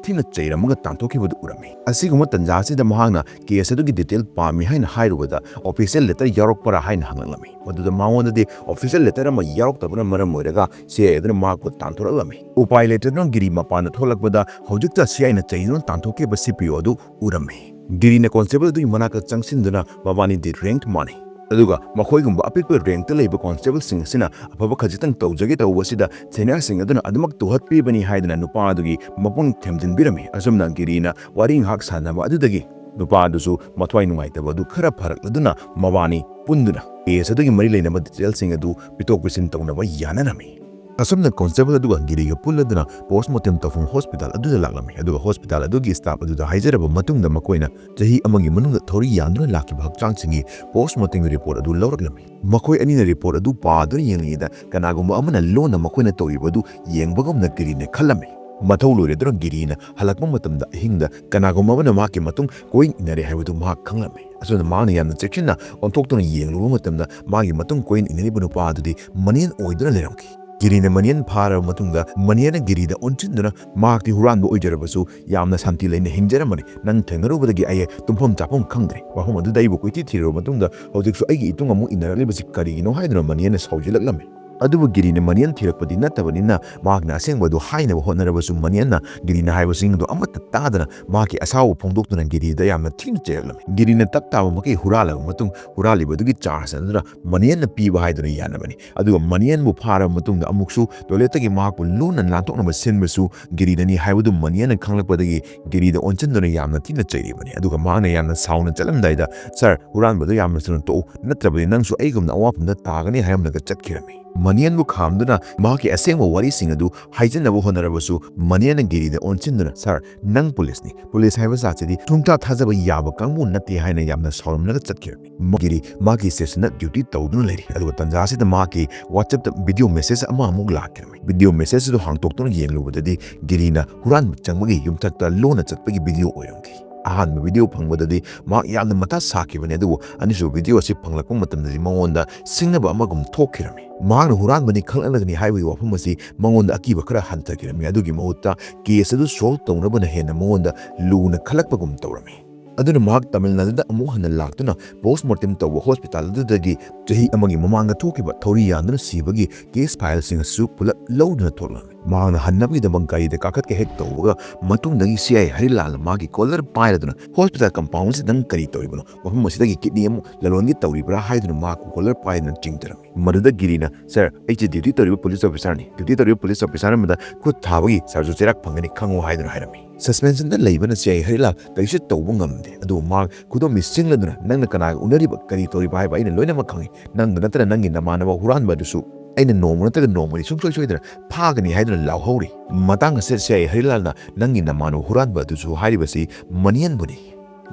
ꯊꯤꯅ ꯆꯩꯔꯝꯃꯒ ꯇꯥꯟꯊꯣꯛꯈꯤꯕꯗꯨ ꯎꯔꯝꯃꯤ꯫ ꯑꯁꯤꯒꯨꯝꯕ ꯇꯟꯖꯥ ꯑꯁꯤꯗ ꯃꯍꯥꯛꯅ ꯀꯦꯁ ꯑꯗꯨꯒꯤ ꯗꯤꯇꯦꯜ ꯄꯥꯝꯃꯤ ꯍꯥꯏꯅ ꯍꯥꯏꯔꯨꯕꯗ ꯑꯣꯐꯤꯁꯤꯌꯦꯜ ꯂꯦꯇꯔ ꯌꯥꯎꯔꯛꯄ꯭ꯔꯥ ꯍꯥꯏꯅ ꯍꯪꯂꯛꯂꯝꯃꯤ꯫ ꯃꯗꯨꯗ ꯃꯉꯣꯟꯗꯗꯤ ꯑꯣꯐꯤꯁꯤꯌꯦꯜ ꯂꯦꯇꯔ ꯑꯃ ꯌꯥꯎꯔꯛꯇꯕꯅ ꯃꯔꯝ ꯑꯣꯏꯔꯒ ꯁꯤ ꯑꯥꯏ ꯑꯗꯨꯅ ꯃꯍꯥꯛꯄꯨ ꯇꯥꯟꯊꯣꯔꯛꯂꯝꯃꯤ꯫ ꯎꯄꯥꯏ ꯂꯩꯇꯗꯨꯅ ꯒꯤꯔꯤ ꯃꯄꯥꯟꯗ ꯊꯣꯛꯂꯛꯄꯗ ꯍꯧꯖꯤꯛꯇ ꯁꯤ ꯑꯥꯏꯅ ꯆꯩꯗꯨꯅ ꯇꯥꯟꯊꯣꯛꯈꯤꯕ ꯁꯤ ꯄꯤ ꯑꯣ ꯑꯗꯨ ꯎꯔꯝꯃꯤ꯫ ꯒꯤꯔꯤꯅ ꯀꯣꯟꯁꯇꯦꯕꯜ ꯑꯗꯨꯒꯤ ꯃꯅꯥꯛꯇ ꯆꯪꯁꯤꯟꯗꯨꯅ ꯃꯕꯥꯅꯤꯗꯤ ꯔꯦꯡꯛ ꯃꯥꯟꯅꯩ꯫ ꯑꯗꯨꯒ ꯃꯈꯣꯏꯒꯨꯝꯕ ꯑꯄꯤꯛꯄ ꯔꯦꯡꯛꯇ ꯂꯩꯕ ꯀꯣꯟꯁꯇꯦꯕꯜꯁꯤꯡ ꯑꯁꯤꯅ ꯑꯐꯕ ꯈꯖꯤꯛꯇꯪ ꯇꯧꯖꯒꯦ ꯇꯧꯕ ꯑꯁꯤꯗ ꯁꯦꯅꯤꯌꯔꯁꯤꯡ ꯑꯗꯨꯅ ꯑꯗꯨꯃꯛ ꯇꯨꯍꯠꯄꯤꯕꯅꯤ ꯍꯥꯏꯗꯨꯅ ꯅꯨꯄꯥ ꯑꯗꯨꯒꯤ ꯃꯄꯨꯡ ꯊꯦꯝꯖꯤꯟꯕꯤꯔꯝꯃꯤ꯫ ꯑꯁꯨꯝꯅ ꯒꯤꯔꯤꯅ ꯋꯥꯔꯤ ꯉꯥꯏꯍꯥꯛ ꯁꯥꯟꯅꯕ ꯑꯗꯨꯗꯒꯤ ꯅꯨꯄꯥ ꯑꯗꯨꯁꯨ ꯃꯊ꯭ꯋꯥꯏ ꯅꯨꯡꯉꯥꯏꯇꯕ ꯑꯗꯨ ꯈꯔ ꯐꯔꯛꯂꯗꯨꯅ ꯃꯕꯥꯅꯤ ꯄꯨꯟꯗꯨꯅ ꯀꯦꯁ ꯑꯗꯨꯒꯤ ꯃꯔꯤ ꯂꯩꯅꯕ ꯗꯤꯇꯦꯜꯁꯤꯡ ꯑꯗꯨ ꯄꯤꯊꯣꯛ ꯄꯤꯁꯤꯟ ꯇꯧꯅꯕ ꯌꯥꯅꯔꯝꯃꯤ꯫ ꯑꯁꯨꯝꯅ ꯀꯣꯟꯁꯇꯦꯕꯜ ꯑꯗꯨꯒ ꯒꯤꯔꯤꯒ ꯄꯨꯜꯂꯗꯨꯅ ꯄꯣꯁꯃꯣꯔꯇꯦꯝ ꯇꯧꯐꯝ ꯍꯣꯁꯄꯤꯇꯥꯜ ꯑꯗꯨꯗ ꯂꯥꯛꯂꯝꯃꯤ꯫ ꯑꯗꯨꯒ ꯍꯣꯁꯄꯤꯇꯥꯜ ꯑꯗꯨꯒꯤ ꯁ꯭ꯇꯥꯐ ꯑꯗꯨꯗ ꯍꯥꯏꯖꯔꯕ ꯃꯇꯨꯡꯗ ꯃꯈꯣꯏꯅ ꯆꯍꯤ ꯑꯃꯒꯤ ꯃꯅꯨꯡꯗ ꯊꯧꯔꯤ ꯌꯥꯟꯗꯨꯅ ꯂꯥꯛꯈꯤꯕ ꯍꯛꯆꯥꯡꯁꯤꯡꯒꯤ ꯄꯣꯁꯃꯣꯔꯇꯦꯝꯒꯤ ꯔꯤꯄꯣꯔꯠ ꯑꯗꯨ ꯂꯧꯔꯛꯂꯝꯃꯤ꯫ ꯃꯈꯣꯏ ꯑꯅꯤꯅ ꯔꯤꯄꯣꯔꯠ ꯑꯗꯨ ꯄꯥꯗꯨꯅ ꯌꯦꯡꯂꯤꯉꯩꯗ ꯀꯅꯥꯒꯨꯝꯕ ꯑꯃꯅ ꯂꯣꯟꯅ ꯃꯈꯣꯏꯅ ꯇꯧꯔꯤꯕ ꯑꯗꯨ ꯌꯦꯡꯕꯒꯨꯝꯅ ꯒꯤꯔꯤꯅ ꯈꯜꯂꯝꯃꯤ꯫ ꯃꯊꯧ ꯂꯣꯏꯔꯗꯨꯅ ꯒꯤꯔꯤꯅ ꯍꯜꯂꯛꯄ ꯃꯇꯝꯗ ꯑꯍꯤꯡꯗ ꯀꯅꯥꯒꯨꯝꯕ ꯑꯃꯅ ꯃꯍꯥꯛꯀꯤ ꯃꯇꯨꯡ ꯀꯣꯏꯟ ꯏꯟꯅꯔꯦ ꯍꯥꯏꯕꯗꯨ ꯃꯍꯥꯛ ꯈꯪꯂꯝꯃꯤ꯫ ꯑꯁꯨꯝꯅ ꯃꯍꯥꯛꯅ ꯌꯥꯝꯅ ꯆꯦꯛꯁꯤꯟꯅ ꯑꯣꯟꯊꯣꯛꯇꯨꯅ ꯌꯦꯡꯂꯨꯕ ꯃꯇꯝꯗ ꯃꯥꯒꯤ ꯃꯇꯨꯡ ꯀꯣꯏꯟ ꯏꯟꯅꯔꯤꯕ ꯅꯨꯄꯥ ꯑꯗꯨꯗꯤ ꯃꯅꯤꯌꯟ ꯑꯣꯏꯗꯨꯅ ꯂꯩꯔꯝꯈꯤ꯫ ꯒꯤꯔꯤꯅ ꯃꯅꯤꯌꯟ ꯐꯥꯔꯕ ꯃꯇꯨꯡꯗ ꯃꯅꯤꯌꯟꯅ ꯒꯤꯔꯤꯗ ꯑꯣꯟꯁꯤꯟꯗꯨꯅ ꯃꯍꯥꯛꯇꯤ ꯍꯨꯔꯥꯟꯕ ꯑꯣꯏꯖꯔꯕꯁꯨ ꯌꯥꯝꯅ ꯁꯥꯟꯇꯤ ꯂꯩꯅ ꯍꯤꯡꯖꯔꯝꯕꯅꯤ꯫ ꯅꯪ ꯊꯦꯡꯅꯔꯨꯕꯗꯒꯤ ꯑꯩ ꯇꯨꯝꯐꯝ ꯆꯥꯐꯝ ꯈꯪꯗ꯭ꯔꯦ꯫ ꯃꯐꯝ ꯑꯗꯨꯗ ꯑꯩꯕꯨ ꯀꯣꯏꯊꯤ ꯊꯤꯔꯨꯔꯕ ꯃꯇꯨꯡꯗ ꯍꯧꯖꯤꯛꯁꯨ ꯑꯩꯒꯤ ꯏꯇꯨꯡ ꯑꯃꯨꯛ ꯏꯟꯅꯔꯛꯂꯤꯕꯁꯤ ꯀꯔꯤꯒꯤꯅꯣ ꯍꯥꯏꯗꯨꯅ ꯃꯅꯤꯌꯟꯅ ꯁꯥꯎꯖꯤꯜꯂꯛꯂꯝꯃꯤ꯫ ꯑꯗꯨꯕꯨ ꯒꯤꯔꯤꯅ ꯃꯅꯤꯌꯟ ꯊꯤꯔꯛꯄꯗꯤ ꯅꯠꯇꯕꯅꯤꯅ ꯃꯍꯥꯛꯅ ꯑꯁꯦꯡꯕ ꯑꯗꯨ ꯍꯥꯏꯅꯕ ꯍꯣꯠꯅꯔꯕꯁꯨ ꯃꯅꯤꯌꯟꯅ ꯒꯤꯔꯤꯅ ꯍꯥꯏꯕꯁꯤꯡ ꯑꯗꯨ ꯑꯃꯠꯇ ꯇꯥꯗꯅ ꯃꯍꯥꯛꯀꯤ ꯑꯁꯥꯎꯕ ꯐꯣꯡꯗꯣꯛꯇꯨꯅ ꯒꯤꯔꯤꯗ ꯌꯥꯝꯅ ꯊꯤꯅ ꯆꯩꯔꯛꯂꯝꯃꯤ꯫ ꯒꯤꯔꯤꯅ ꯇꯞ ꯇꯥꯕ ꯃꯈꯩ ꯍꯨꯔꯥꯜꯂꯕ ꯃꯇꯨꯡ ꯍꯨꯔꯥꯜꯂꯤꯕ ꯑꯗꯨꯒꯤ ꯆꯥꯔꯖ ꯑꯗꯨꯅ ꯃꯅꯤꯌꯟꯅ ꯄꯤꯕ ꯍꯥꯏꯗꯨꯅ ꯌꯥꯅꯕꯅꯤ꯫ ꯑꯗꯨꯒ ꯃꯅꯤꯌꯟꯕꯨ ꯐꯥꯔꯕ ꯃꯇꯨꯡꯗ ꯑꯃꯨꯛꯁꯨ ꯇꯣꯏꯂꯦꯠꯇꯒꯤ ꯃꯍꯥꯛꯄꯨ ꯂꯨꯅ ꯅꯥꯟꯊꯣꯛꯅꯕ ꯁꯤꯟꯕꯁꯨ ꯒꯤꯔꯤꯅꯅꯤ ꯍꯥꯏꯕꯗꯨ ꯃꯅꯤꯌꯟꯅ ꯈꯪꯂꯛꯄꯗꯒꯤ ꯒꯤꯔꯤꯗ ꯑꯣꯟꯁꯤꯟꯗꯨꯅ ꯌꯥꯝꯅ ꯊꯤꯅ ꯆꯩꯔꯤꯕꯅꯤ꯫ ꯑꯗꯨꯒ ꯃꯍꯥꯛꯅ ꯌꯥꯝꯅ ꯁꯥꯎꯅ ꯆꯠꯂꯝꯗꯥꯏꯗ, "ꯁꯥꯔ, ꯍꯨꯔꯥꯟꯕꯗꯨ ꯌꯥꯝꯅ ꯊꯨꯅ ꯇꯣꯛꯎ, ꯅꯠꯇ꯭ꯔꯕꯗꯤ ꯅꯪꯁꯨ ꯑꯩꯒꯨꯝꯅ ꯑꯋꯥꯐꯝꯗ ꯇꯥꯒꯅꯤ" ꯍꯥꯏꯔꯝꯂꯒ ꯆꯠꯈꯤꯔꯝꯃꯤ꯫ ꯃꯅꯤꯌꯟꯕꯨ ꯈꯥꯝꯗꯨꯅ ꯃꯍꯥꯛꯀꯤ ꯑꯁꯦꯡꯕ ꯋꯥꯔꯤꯁꯤꯡ ꯑꯗꯨ ꯍꯥꯏꯖꯅꯕ ꯍꯣꯠꯅꯔꯕꯁꯨ ꯃꯅꯤꯌꯟꯅ ꯒꯤꯔꯤꯗ ꯑꯣꯟꯁꯤꯟꯗꯨꯅ, "ꯁꯥꯔ, ꯅꯪ ꯄꯨꯂꯤꯁꯅꯤ꯫ ꯄꯨꯂꯤꯁ ꯍꯥꯏꯕ ꯖꯥꯠꯁꯤꯗꯤ ꯁꯨꯡꯊꯥ ꯊꯥꯖꯕ ꯌꯥꯕ ꯀꯥꯡꯕꯨ ꯅꯠꯇꯦ" ꯍꯥꯏꯅ ꯌꯥꯝꯅ ꯁꯥꯎꯔꯝꯂꯒ ꯆꯠꯈꯤꯔꯝꯃꯤ꯫ ꯒꯤꯔꯤ ꯃꯥꯒꯤ ꯁ꯭ꯇꯦꯁꯟꯗ ꯗ꯭ꯌꯨꯇꯤ ꯇꯧꯗꯨꯅ ꯂꯩꯔꯤ꯫ ꯑꯗꯨꯒ ꯇꯟꯖꯥꯁꯤꯗ ꯃꯍꯥꯛꯀꯤ WhatsApp-ꯇ ꯚꯤꯗꯤꯑꯣ ꯃꯦꯁꯦꯖ ꯑꯃ ꯑꯃꯨꯛ ꯂꯥꯛꯈꯤꯔꯝꯃꯤ꯫ ꯚꯤꯗꯤꯑꯣ ꯃꯦꯁꯦꯖ ꯑꯗꯨ ꯍꯥꯡꯗꯣꯛꯇꯨꯅ ꯌꯦꯡꯂꯨꯕꯗꯗꯤ ꯒꯤꯔꯤꯅ ꯍꯨꯔꯥꯟꯕ ꯆꯪꯕꯒꯤ ꯌꯨꯝꯊꯛꯇ ꯂꯣꯟꯅ ꯆꯠꯄꯒꯤ ꯚꯤꯗꯤꯑꯣ ꯑꯣꯏꯔꯝꯈꯤ꯫ ꯑꯍꯥꯟꯕ ꯚꯤꯗꯤꯑꯣ ꯐꯪꯕꯗꯗꯤ ꯃꯍꯥꯛ ꯌꯥꯝꯅ ꯃꯊꯥ ꯁꯥꯈꯤꯕꯅꯤ, ꯑꯗꯨꯕꯨ ꯑꯅꯤꯁꯨꯕ ꯚꯤꯗꯤꯑꯣ ꯑꯁꯤ ꯐꯪꯂꯛꯄ ꯃꯇꯝꯗꯗꯤ ꯃꯉꯣꯟꯗ ꯁꯤꯡꯅꯕ ꯑꯃꯒꯨꯝ ꯊꯣꯛꯈꯤꯔꯝꯃꯤ꯫ ꯃꯍꯥꯛꯅ ꯍꯨꯔꯥꯟꯕꯅꯤ ꯈꯪꯂꯛꯂꯒꯅꯤ ꯍꯥꯏꯕꯒꯤ ꯋꯥꯐꯝ ꯑꯁꯤ ꯃꯉꯣꯟꯗ ꯑꯀꯤꯕ ꯈꯔ ꯍꯟꯊꯈꯤꯔꯝꯃꯤ꯫ ꯑꯗꯨꯒꯤ ꯃꯍꯨꯠꯇ ꯀꯦꯁ ꯑꯗꯨ ꯁꯣꯜꯕ ꯇꯧꯅꯕꯅ ꯍꯦꯟꯅ ꯃꯉꯣꯟꯗ ꯂꯨꯅ ꯈꯜꯂꯛꯄꯒꯨꯝ ꯇꯧꯔꯝꯃꯤ꯫ ꯑꯗꯨꯅ ꯃꯍꯥꯛ ꯇꯥꯃꯤꯜ ꯅꯥꯗꯨꯗ ꯑꯃꯨꯛ ꯍꯟꯅ ꯂꯥꯛꯇꯨꯅ ꯄꯣꯁꯃꯣꯔꯇꯦꯝ ꯇꯧꯕ ꯍꯣꯁꯄꯤꯇꯥꯜ ꯑꯗꯨꯗꯒꯤ ꯆꯍꯤ ꯑꯃꯒꯤ ꯃꯃꯥꯡꯗ ꯊꯣꯛꯈꯤꯕ ꯊꯧꯔꯤ ꯌꯥꯟꯗꯨꯅ ꯁꯤꯕꯒꯤ ꯀꯦꯁ ꯐꯥꯏꯜꯁꯤꯡ ꯑꯁꯨ ꯄꯨꯂꯞ ꯂꯧꯗꯨꯅ ꯊꯣꯛꯂꯝꯃꯤ꯫ ꯃꯍꯥꯛꯅ ꯍꯟꯅꯕꯒꯤꯗꯃꯛ ꯒꯥꯔꯤꯗ ꯀꯥꯈꯠꯀꯦ ꯍꯦꯛ ꯇꯧꯕꯒ, ꯃꯇꯨꯡꯗꯒꯤ ꯁꯤ ꯑꯥꯏ ꯍꯔꯤꯂꯥꯜꯅ ꯃꯥꯒꯤ ꯀꯣꯂꯔ ꯄꯥꯏꯔꯗꯨꯅ ꯍꯣꯁꯄꯤꯇꯥꯜ ꯀꯝꯄꯥꯎꯟꯁꯤꯗ ꯅꯪ ꯀꯔꯤ ꯇꯧꯔꯤꯕꯅꯣ? ꯃꯐꯝ ꯑꯁꯤꯗꯒꯤ ꯀꯤꯗꯅꯤ ꯑꯃꯨꯛ ꯂꯂꯣꯟꯒꯦ ꯇꯧꯔꯤꯕ꯭ꯔꯥ ꯍꯥꯏꯗꯨꯅ ꯃꯍꯥꯛꯄꯨ ꯀꯣꯂꯔ ꯄꯥꯏꯗꯨꯅ ꯆꯤꯡꯊꯔꯝꯃꯤ꯫ ꯃꯗꯨꯗ ꯒꯤꯔꯤꯅ, "ꯁꯥꯔ, ꯑꯩꯁꯦ ꯗ꯭ꯌꯨꯇꯤ ꯇꯧꯔꯤꯕ ꯄꯨꯂꯤꯁ ꯑꯣꯐꯤꯁꯥꯔꯅꯤ꯫ ꯗ꯭ꯌꯨꯇꯤ ꯇꯧꯔꯤꯕ ꯄꯨꯂꯤꯁ ꯑꯣꯐꯤꯁꯥꯔ ꯑꯃꯗ ꯈꯨꯠ ꯊꯥꯕꯒꯤ ꯁꯥꯔꯁꯨ ꯆꯩꯔꯥꯛ ꯐꯪꯒꯅꯤ ꯈꯪꯉꯨ" ꯍꯥꯏꯗꯨꯅ ꯍꯥꯏꯔꯝꯃꯤ꯫ ꯁꯁꯄꯦꯟꯁꯟꯗ ꯂꯩꯕꯅ ꯁꯤ ꯑꯥꯏ ꯍꯔꯤꯂꯥꯜ ꯀꯔꯤꯁꯨ ꯇꯧꯕ ꯉꯝꯗꯦ꯫ ꯑꯗꯨꯕꯨ ꯃꯍꯥꯛ ꯈꯨꯗꯣꯝꯕꯤ ꯁꯤꯡꯂꯗꯨꯅ, "ꯅꯪꯅ ꯀꯅꯥꯒ ꯎꯅꯔꯤꯕ, ꯀꯔꯤ ꯇꯧꯔꯤꯕ ꯍꯥꯏꯕ ꯑꯩꯅ ꯂꯣꯏꯅꯃꯛ ꯈꯪꯏ꯫ ꯅꯪꯗ ꯅꯠꯇꯅ ꯅꯪꯒꯤ ꯅꯃꯥꯟꯅꯕ ꯍꯨꯔꯥꯟꯕ ꯑꯗꯨꯁꯨ ꯑꯩꯅ ꯅꯣꯡꯃ ꯅꯠꯇ꯭ꯔꯒ ꯅꯣꯡꯃꯗꯤ ꯁꯨꯡꯁꯣꯏ ꯁꯣꯏꯗꯅ ꯐꯥꯒꯅꯤ" ꯍꯥꯏꯗꯨꯅ ꯂꯥꯎꯍꯧꯔꯤ꯫ ꯃꯇꯥꯡ ꯑꯁꯤꯗ ꯁꯤ ꯑꯥꯏ ꯍꯔꯤꯂꯥꯜꯅ, "ꯅꯪꯒꯤ ꯅꯃꯥꯟꯅꯕ ꯍꯨꯔꯥꯟꯕ ꯑꯗꯨꯁꯨ" ꯍꯥꯏꯔꯤꯕꯁꯤ ꯃꯅꯤꯌꯟꯕꯨꯅꯤ꯫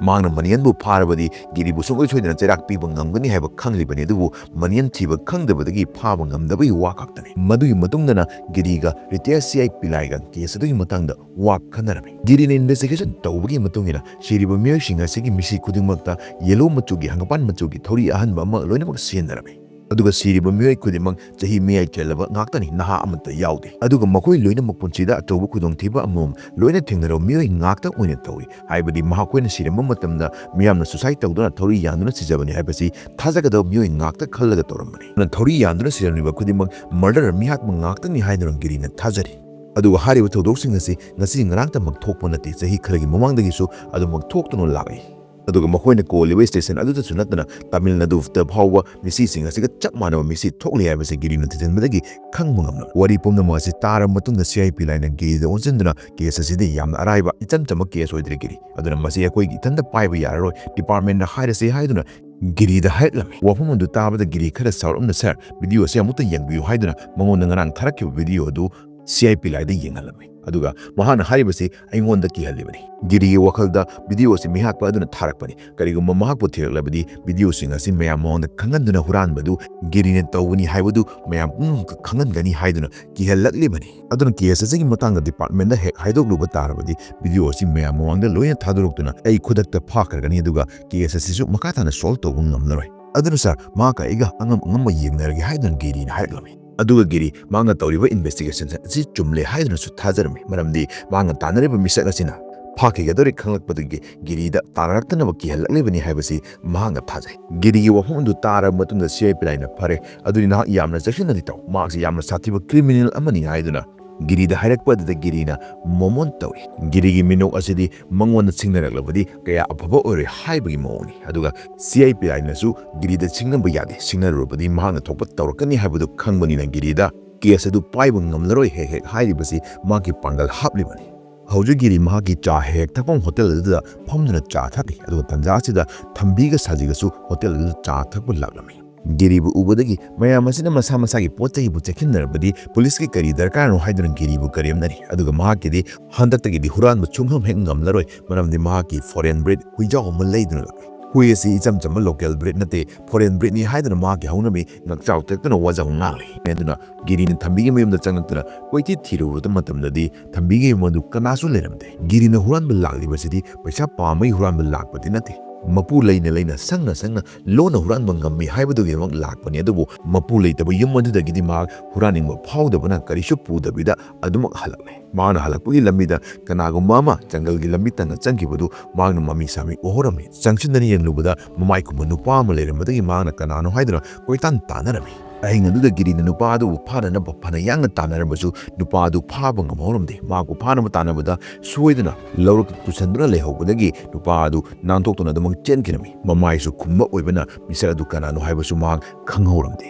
ꯃꯍꯥꯛꯅ ꯃꯅꯤꯌꯟꯕꯨ ꯐꯥꯔꯕꯗꯤ ꯒꯤꯔꯤꯕꯨ ꯁꯨꯡꯁꯣꯏ ꯁꯣꯏꯗꯅ ꯆꯩꯔꯥꯛ ꯄꯤꯕ ꯉꯝꯒꯅꯤ ꯍꯥꯏꯕ ꯈꯪꯂꯤꯕꯅꯤ, ꯑꯗꯨꯕꯨ ꯃꯅꯤꯌꯟ ꯊꯤꯕ ꯈꯪꯗꯕꯗꯒꯤ ꯐꯥꯕ ꯉꯝꯗꯕꯒꯤ ꯋꯥ ꯈꯛꯇꯅꯤ꯫ ꯃꯗꯨꯒꯤ ꯃꯇꯨꯡꯗꯅ ꯒꯤꯔꯤꯒ ꯔꯤꯇꯥꯌꯔ ꯁꯤ ꯑꯥꯏ ꯄꯤꯂꯥꯏꯒ ꯀꯦꯁ ꯑꯗꯨꯒꯤ ꯃꯇꯥꯡꯗ ꯋꯥ ꯈꯟꯅꯔꯝꯃꯤ꯫ ꯒꯤꯔꯤꯅ ꯏꯟꯚꯦꯁꯇꯤꯒꯦꯁꯟ ꯇꯧꯕꯒꯤ ꯃꯇꯨꯡ ꯏꯟꯅ ꯁꯤꯔꯤꯕ ꯃꯤꯑꯣꯏꯁꯤꯡ ꯑꯁꯤꯒꯤ ꯃꯤꯁꯤ ꯈꯨꯗꯤꯡꯃꯛꯇ ꯌꯦꯂꯣ ꯃꯆꯨꯒꯤ, ꯍꯪꯒꯄꯥꯟ ꯃꯆꯨꯒꯤ ꯊꯧꯔꯤ ꯑꯍꯟꯕ ꯑꯃ ꯂꯣꯏꯅꯃꯛ ꯁꯤꯖꯤꯟꯅꯔꯝꯃꯤ꯫ ꯑꯗꯨꯒ ꯁꯤꯔꯤꯕ ꯃꯤꯑꯣꯏ ꯈꯨꯗꯤꯡꯃꯛ ꯆꯍꯤ ꯃꯌꯥꯏ ꯆꯜꯂꯕ ꯉꯥꯛꯇꯅꯤ, ꯅꯍꯥ ꯑꯃꯠꯇ ꯌꯥꯎꯗꯦ꯫ ꯑꯗꯨꯒ ꯃꯈꯣꯏ ꯂꯣꯏꯅꯃꯛ ꯄꯨꯟꯁꯤꯗ ꯑꯆꯧꯕ ꯈꯨꯗꯣꯡꯊꯤꯕ ꯑꯃꯃꯝ ꯂꯣꯏꯅ ꯊꯦꯡꯅꯔꯕ ꯃꯤꯑꯣꯏ ꯉꯥꯛꯇ ꯑꯣꯏꯅ ꯇꯧꯏ꯫ ꯍꯥꯏꯕꯗꯤ ꯃꯈꯣꯏꯅ ꯁꯤꯔꯝꯕ ꯃꯇꯝꯗ ꯃꯤꯌꯥꯝꯅ ꯁꯨꯁꯥꯏꯗ ꯇꯧꯗꯨꯅ ꯊꯧꯔꯤ ꯌꯥꯟꯗꯨꯅ ꯁꯤꯖꯕꯅꯤ ꯍꯥꯏꯕꯁꯤ ꯊꯥꯖꯒꯗꯕ ꯃꯤꯑꯣꯏ ꯉꯥꯛꯇ ꯈꯜꯂꯒ ꯇꯧꯔꯝꯕꯅꯤ꯫ ꯑꯗꯨꯅ ꯊꯧꯔꯤ ꯌꯥꯟꯗꯨꯅ ꯁꯤꯔꯝꯂꯤꯕ ꯈꯨꯗꯤꯡꯃꯛ ꯃꯔꯗꯔ, ꯃꯤꯍꯥꯠꯄ ꯉꯥꯛꯇꯅꯤ ꯍꯥꯏꯗꯨꯅ ꯒꯤꯔꯤꯅ ꯊꯥꯖꯔꯤ꯫ ꯑꯗꯨꯒ ꯍꯥꯏꯔꯤꯕ ꯊꯧꯗꯣꯛꯁꯤꯡ ꯑꯁꯤ ꯉꯁꯤ ꯉꯔꯥꯡꯇꯃꯛ ꯊꯣꯛꯄ ꯅꯠꯇꯦ, ꯆꯍꯤ ꯈꯔꯒꯤ ꯃꯃꯥꯡꯗꯒꯤꯁꯨ ꯑꯗꯨꯃꯛ ꯊꯣꯛꯇꯨꯅ ꯂꯥꯛꯂꯤ꯫ ꯑꯗꯨꯒ ꯃꯈꯣꯏꯅ ꯀꯣꯜꯂꯤꯕ ꯁ꯭ꯇꯦꯁꯟ ꯑꯗꯨꯗꯁꯨ ꯅꯠꯇꯅ ꯇꯥꯃꯤꯜ ꯅꯥꯗꯨꯗ ꯐꯥꯎꯕ ꯃꯤꯁꯤꯁꯤꯡ ꯑꯁꯤꯒ ꯆꯞ ꯃꯥꯟꯅꯕ ꯃꯤꯁꯤ ꯊꯣꯛꯂꯤ ꯍꯥꯏꯕꯁꯤ ꯒꯤꯔꯤꯅ ꯊꯤꯖꯤꯟꯕꯗꯒꯤ ꯈꯪꯕ ꯉꯝꯂꯝꯃꯤ꯫ ꯋꯥꯔꯤ ꯄꯨꯝꯅꯃꯛ ꯑꯁꯤ ꯇꯥꯔꯕ ꯃꯇꯨꯡꯗ ꯁꯤ ꯑꯥꯏ ꯄꯤꯂꯥꯏꯅ ꯒꯤꯔꯤꯗ ꯑꯣꯟꯁꯤꯟꯗꯨꯅ, "ꯀꯦꯁ ꯑꯁꯤꯗꯤ ꯌꯥꯝꯅ ꯑꯔꯥꯏꯕ, ꯏꯆꯝ ꯆꯝꯕ ꯀꯦꯁ ꯑꯣꯏꯗ꯭ꯔꯦ ꯒꯤꯔꯤ꯫ ꯑꯗꯨꯅ ꯃꯁꯤ ꯑꯩꯈꯣꯏꯒꯤ ꯏꯊꯟꯇ ꯄꯥꯏꯕ ꯌꯥꯔꯔꯣꯏ, ꯗꯤꯄꯥꯔꯠꯃꯦꯟꯗ ꯍꯥꯏꯔꯁꯤ" ꯍꯥꯏꯗꯨꯅ ꯒꯤꯔꯤꯗ ꯍꯥꯏꯔꯛꯂꯝꯃꯤ꯫ ꯋꯥꯐꯝ ꯑꯗꯨ ꯇꯥꯕꯗ ꯒꯤꯔꯤ ꯈꯔ ꯁꯥꯎꯔꯞꯅ, "ꯁꯥꯔ, ꯚꯤꯗꯤꯑꯣ ꯑꯁꯤ ꯑꯃꯨꯛꯇ ꯌꯦꯡꯕꯤꯌꯨ" ꯍꯥꯏꯗꯨꯅ ꯃꯉꯣꯟꯗ ꯉꯔꯥꯡ ꯊꯥꯔꯛꯈꯤꯕ ꯚꯤꯗꯤꯑꯣ ꯑꯗꯨ ꯁꯤ ꯑꯥꯏ ꯄꯤꯂꯥꯏꯗ ꯌꯦꯡꯍꯜꯂꯝꯃꯤ꯫ ꯑꯗꯨꯒ ꯃꯍꯥꯛꯅ ꯍꯥꯏꯔꯤꯕꯁꯤ ꯑꯩꯉꯣꯟꯗ ꯀꯤꯍꯜꯂꯤꯕꯅꯤ꯫ ꯒꯤꯔꯤꯒꯤ ꯋꯥꯈꯜꯗ ꯚꯤꯗꯤꯑꯣ ꯑꯁꯤ ꯃꯤꯍꯥꯠꯄ ꯑꯗꯨꯅ ꯊꯥꯔꯛꯄꯅꯤ꯫ ꯀꯔꯤꯒꯨꯝꯕ ꯃꯍꯥꯛꯄꯨ ꯊꯤꯔꯛꯂꯕꯗꯤ ꯚꯤꯗꯤꯑꯣꯁꯤꯡ ꯑꯁꯤ ꯃꯌꯥꯝ ꯃꯃꯥꯡꯗ ꯈꯪꯍꯟꯗꯨꯅ ꯍꯨꯔꯥꯟꯕꯗꯨ ꯒꯤꯔꯤꯅ ꯇꯧꯕꯅꯤ ꯍꯥꯏꯕꯗꯨ ꯃꯌꯥꯝ ꯄꯨꯝꯅꯃꯛꯇ ꯈꯪꯍꯟꯒꯅꯤ ꯍꯥꯏꯗꯨꯅ ꯀꯤꯍꯜꯂꯛꯂꯤꯕꯅꯤ꯫ ꯑꯗꯨꯅ ꯀꯦꯁ ꯑꯁꯤꯒꯤ ꯃꯇꯥꯡꯗ ꯗꯤꯄꯥꯔꯠꯃꯦꯟꯗ ꯍꯦꯛ ꯍꯥꯏꯗꯣꯛꯂꯨꯕ ꯇꯥꯔꯕꯗꯤ ꯚꯤꯗꯤꯑꯣ ꯑꯁꯤ ꯃꯌꯥꯝ ꯃꯃꯥꯡꯗ ꯂꯣꯏꯅ ꯊꯥꯗꯣꯔꯛꯇꯨꯅ ꯑꯩ ꯈꯨꯗꯛꯇ ꯐꯥꯈ꯭ꯔꯒꯅꯤ, ꯑꯗꯨꯒ ꯀꯦꯁ ꯑꯁꯤꯁꯨ ꯃꯈꯥ ꯇꯥꯅ ꯁꯣꯜꯕ ꯇꯧꯕ ꯉꯝꯂꯔꯣꯏ꯫ ꯑꯗꯨꯅ ꯁꯥꯔ, ꯃꯍꯥꯛꯀ ꯑꯩꯒ ꯑꯉꯝ ꯑꯉꯝꯕ ꯌꯦꯡꯅꯔꯒꯦ ꯍꯥꯏꯗꯨꯅ ꯒꯤꯔꯤꯅ ꯍꯥꯏꯔꯛꯂꯝꯃꯤ꯫ ꯑꯗꯨꯒ ꯒꯤꯔꯤ ꯃꯍꯥꯛꯅ ꯇꯧꯔꯤꯕ ꯏꯟꯚꯦꯁꯇꯤꯒꯦꯁꯟ ꯑꯁꯤ ꯆꯨꯝꯂꯦ ꯍꯥꯏꯗꯨꯅꯁꯨ ꯊꯥꯖꯔꯝꯃꯤ, ꯃꯔꯝꯗꯤ ꯃꯍꯥꯛꯅ ꯇꯥꯟꯅꯔꯤꯕ ꯃꯤꯁꯛ ꯑꯁꯤꯅ ꯐꯥꯈꯤꯒꯗꯧꯔꯦ ꯈꯪꯂꯛꯄꯗꯒꯤ ꯒꯤꯔꯤꯗ ꯇꯥꯟꯅꯔꯛꯇꯅꯕ ꯀꯤꯍꯜꯂꯛꯂꯤꯕꯅꯤ ꯍꯥꯏꯕꯁꯤ ꯃꯍꯥꯛꯅ ꯊꯥꯖꯩ꯫ ꯒꯤꯔꯤꯒꯤ ꯋꯥꯐꯝ ꯑꯗꯨ ꯇꯥꯔꯕ ꯃꯇꯨꯡꯗ ꯁꯤ ꯑꯥꯏ ꯄꯤ ꯂꯥꯏꯅ ꯐꯔꯦ, ꯑꯗꯨꯗꯤ ꯅꯍꯥꯛ ꯌꯥꯝꯅ ꯆꯦꯛꯁꯤꯟꯅꯗꯤ ꯇꯧ, ꯃꯍꯥꯛꯁꯤ ꯌꯥꯝꯅ ꯁꯥꯊꯤꯕ ꯀ꯭ꯔꯤꯃꯤꯅꯦꯜ ꯑꯃꯅꯤ ꯍꯥꯏꯗꯨꯅ ꯒꯤꯔꯤꯗ ꯍꯥꯏꯔꯛꯄ ꯑꯗꯨꯗ ꯒꯤꯔꯤꯅ ꯃꯣꯃꯣꯟ ꯇꯧꯏ꯫ ꯒꯤꯔꯤꯒꯤ ꯃꯤꯅꯣꯛ ꯑꯁꯤꯗꯤ ꯃꯉꯣꯟꯗ ꯁꯤꯡꯅꯔꯛꯂꯕꯗꯤ ꯀꯌꯥ ꯑꯐꯕ ꯑꯣꯏꯔꯣꯏ ꯍꯥꯏꯕꯒꯤ ꯃꯑꯣꯡꯅꯤ꯫ ꯑꯗꯨꯒ ꯁꯤ ꯑꯥꯏ ꯄꯤ ꯂꯥꯏꯅꯁꯨ ꯒꯤꯔꯤꯗ ꯁꯤꯡꯅꯕ ꯌꯥꯗꯦ, ꯁꯤꯡꯅꯔꯨꯔꯕꯗꯤ ꯃꯍꯥꯛꯅ ꯊꯣꯛꯄ ꯇꯧꯔꯛꯀꯅꯤ ꯍꯥꯏꯕꯗꯨ ꯈꯪꯕꯅꯤꯅ ꯒꯤꯔꯤꯗ ꯀꯦꯁ ꯑꯗꯨ ꯄꯥꯏꯕ ꯉꯝꯂꯔꯣꯏ ꯍꯦꯛ ꯍꯦꯛ ꯍꯥꯏꯔꯤꯕꯁꯤ ꯃꯍꯥꯛꯀꯤ ꯄꯥꯡꯒꯜ ꯍꯥꯞꯂꯤꯕꯅꯤ꯫ ꯍꯧꯖꯤꯛ ꯒꯤꯔꯤ ꯃꯍꯥꯛꯀꯤ ꯆꯥ ꯍꯦꯛ ꯍꯦꯛ ꯊꯛꯐꯝ ꯍꯣꯇꯦꯜ ꯑꯗꯨꯗ ꯐꯝꯗꯨꯅ ꯆꯥ ꯊꯛꯂꯤ, ꯑꯗꯨꯒ ꯇꯟꯖꯥ ꯑꯁꯤꯗ ꯊꯝꯕꯤꯒ ꯁꯥꯖꯤꯒꯁꯨ ꯍꯣꯇꯦꯜ ꯑꯗꯨꯗ ꯆꯥ ꯊꯛꯄ ꯂꯥꯛꯂꯝꯃꯤ꯫ ꯒꯤꯔꯤꯕꯨ ꯎꯕꯗꯒꯤ ꯃꯌꯥꯝ ꯑꯁꯤꯅ ꯃꯁꯥ ꯃꯁꯥꯒꯤ ꯄꯣꯠ ꯆꯩꯕꯨ ꯆꯦꯛꯁꯤꯟꯅꯔꯕꯗꯤ ꯄꯨꯂꯤꯁꯀꯤ ꯀꯔꯤ ꯗꯔꯀꯥꯔꯅꯣ ꯍꯥꯏꯗꯨꯅ ꯒꯤꯔꯤꯕꯨ ꯀꯔꯦꯝꯅꯔꯤ, ꯑꯗꯨꯒ ꯃꯍꯥꯛꯀꯤꯗꯤ ꯍꯟꯗꯛꯇꯒꯤꯗꯤ ꯍꯨꯔꯥꯟꯕ ꯁꯨꯡꯉꯝ ꯍꯦꯛ ꯉꯝꯂꯔꯣꯏ, ꯃꯔꯝꯗꯤ ꯃꯍꯥꯛꯀꯤ ꯐꯣꯔꯦꯟ ꯕ꯭ꯔꯤꯗ ꯍꯨꯏꯖꯥꯎ ꯑꯃ ꯂꯩꯗꯨꯅ ꯂꯥꯛꯂꯤ꯫ ꯍꯨꯏ ꯑꯁꯤ ꯏꯆꯝ ꯆꯝꯕ ꯂꯣꯀꯦꯜ ꯕ꯭ꯔꯤꯗ ꯅꯠꯇꯦ, ꯐꯣꯔꯦꯟ ꯕ꯭ꯔꯤꯗꯅꯤ ꯍꯥꯏꯗꯨꯅ ꯃꯍꯥꯛꯀꯤ ꯍꯧꯅꯕꯤ ꯉꯛꯆꯥꯎ ꯇꯦꯛꯇꯨꯅ ꯋꯥꯖꯥꯎ ꯉꯥꯡꯂꯤ꯫ ꯑꯗꯨꯅ ꯒꯤꯔꯤꯅ ꯊꯝꯕꯤꯒꯤ ꯃꯌꯨꯝꯗ ꯆꯪꯂꯛꯇꯨꯅ ꯀꯣꯏꯊꯤ ꯊꯤꯔꯨꯕ ꯃꯇꯝꯗꯗꯤ ꯊꯝꯕꯤꯒꯤ ꯌꯨꯝ ꯑꯗꯨ ꯀꯅꯥꯁꯨ ꯂꯩꯔꯝꯗꯦ꯫ ꯒꯤꯔꯤꯅ ꯍꯨꯔꯥꯟꯕ ꯂꯥꯛꯂꯤꯕꯁꯤꯗꯤ ꯄꯩꯁꯥ ꯄꯥꯝꯕꯒꯤ ꯍꯨꯔꯥꯟꯕ ꯂꯥꯛꯄꯗꯤ ꯅꯠꯇꯦ꯫ ꯃꯄꯨ ꯂꯩꯅ ꯂꯩꯅ, ꯁꯪꯅ ꯁꯪꯅ, ꯂꯣꯟꯅ ꯍꯨꯔꯥꯟꯕ ꯉꯝꯃꯤ ꯍꯥꯏꯕꯗꯨꯒꯤꯗꯃꯛ ꯂꯥꯛꯄꯅꯤ꯫ ꯑꯗꯨꯕꯨ ꯃꯄꯨ ꯂꯩꯇꯕ ꯌꯨꯝ ꯑꯗꯨꯗꯒꯤꯗꯤ ꯃꯍꯥꯛ ꯍꯨꯔꯥꯟꯅꯤꯡꯕ ꯐꯥꯎꯗꯕꯅ ꯀꯔꯤꯁꯨ ꯄꯨꯗꯕꯤꯗ ꯑꯗꯨꯃꯛ ꯍꯜꯂꯛꯂꯦ꯫ ꯃꯍꯥꯛꯅ ꯍꯜꯂꯛꯄꯒꯤ ꯂꯝꯕꯤꯗ ꯀꯅꯥꯒꯨꯝꯕ ꯑꯃ ꯖꯪꯒꯜꯒꯤ ꯂꯝꯕꯤ ꯇꯪꯅ ꯆꯪꯈꯤꯕꯗꯨ ꯃꯍꯥꯛꯅ ꯃꯃꯤ ꯁꯥꯃꯤ ꯎꯍꯧꯔꯝꯃꯤ꯫ ꯆꯪꯁꯤꯟꯗꯅ ꯌꯦꯡꯂꯨꯕꯗ ꯃꯃꯥꯏ ꯀꯨꯝꯕ ꯅꯨꯄꯥ ꯑꯃ ꯂꯩꯔꯝꯕꯗꯒꯤ ꯃꯍꯥꯛꯅ ꯀꯅꯥꯅꯣ ꯍꯥꯏꯗꯨꯅ ꯀꯣꯏꯇꯥꯟ ꯇꯥꯟꯅꯔꯝꯃꯤ꯫ ꯑꯍꯤꯡ ꯑꯗꯨꯗ ꯒꯤꯔꯤꯅ ꯅꯨꯄꯥ ꯑꯗꯨꯕꯨ ꯐꯥꯅꯅꯕ ꯐꯅ ꯌꯥꯡꯅ ꯇꯥꯟꯅꯔꯕꯁꯨ ꯅꯨꯄꯥ ꯑꯗꯨ ꯐꯥꯕ ꯉꯝꯍꯧꯔꯝꯗꯦ꯫ ꯃꯍꯥꯛꯄꯨ ꯐꯥꯅꯕ ꯇꯥꯟꯅꯕꯗ ꯁꯣꯏꯗꯅ ꯂꯧꯔꯛꯇ ꯇꯨꯁꯟꯗꯨꯅ ꯂꯩꯍꯧꯕꯗꯒꯤ ꯅꯨꯄꯥ ꯑꯗꯨ ꯅꯥꯟꯊꯣꯛꯇꯨꯅ ꯑꯗꯨꯃꯛ ꯆꯦꯟꯈꯤꯔꯝꯃꯤ꯫ ꯃꯃꯥꯏꯁꯨ ꯈꯨꯝꯕ ꯑꯣꯏꯕꯅ ꯃꯤꯁꯛ ꯑꯗꯨ ꯀꯅꯥꯅꯣ ꯍꯥꯏꯕꯁꯨ ꯃꯍꯥꯛ ꯈꯪꯍꯧꯔꯝꯗꯦ꯫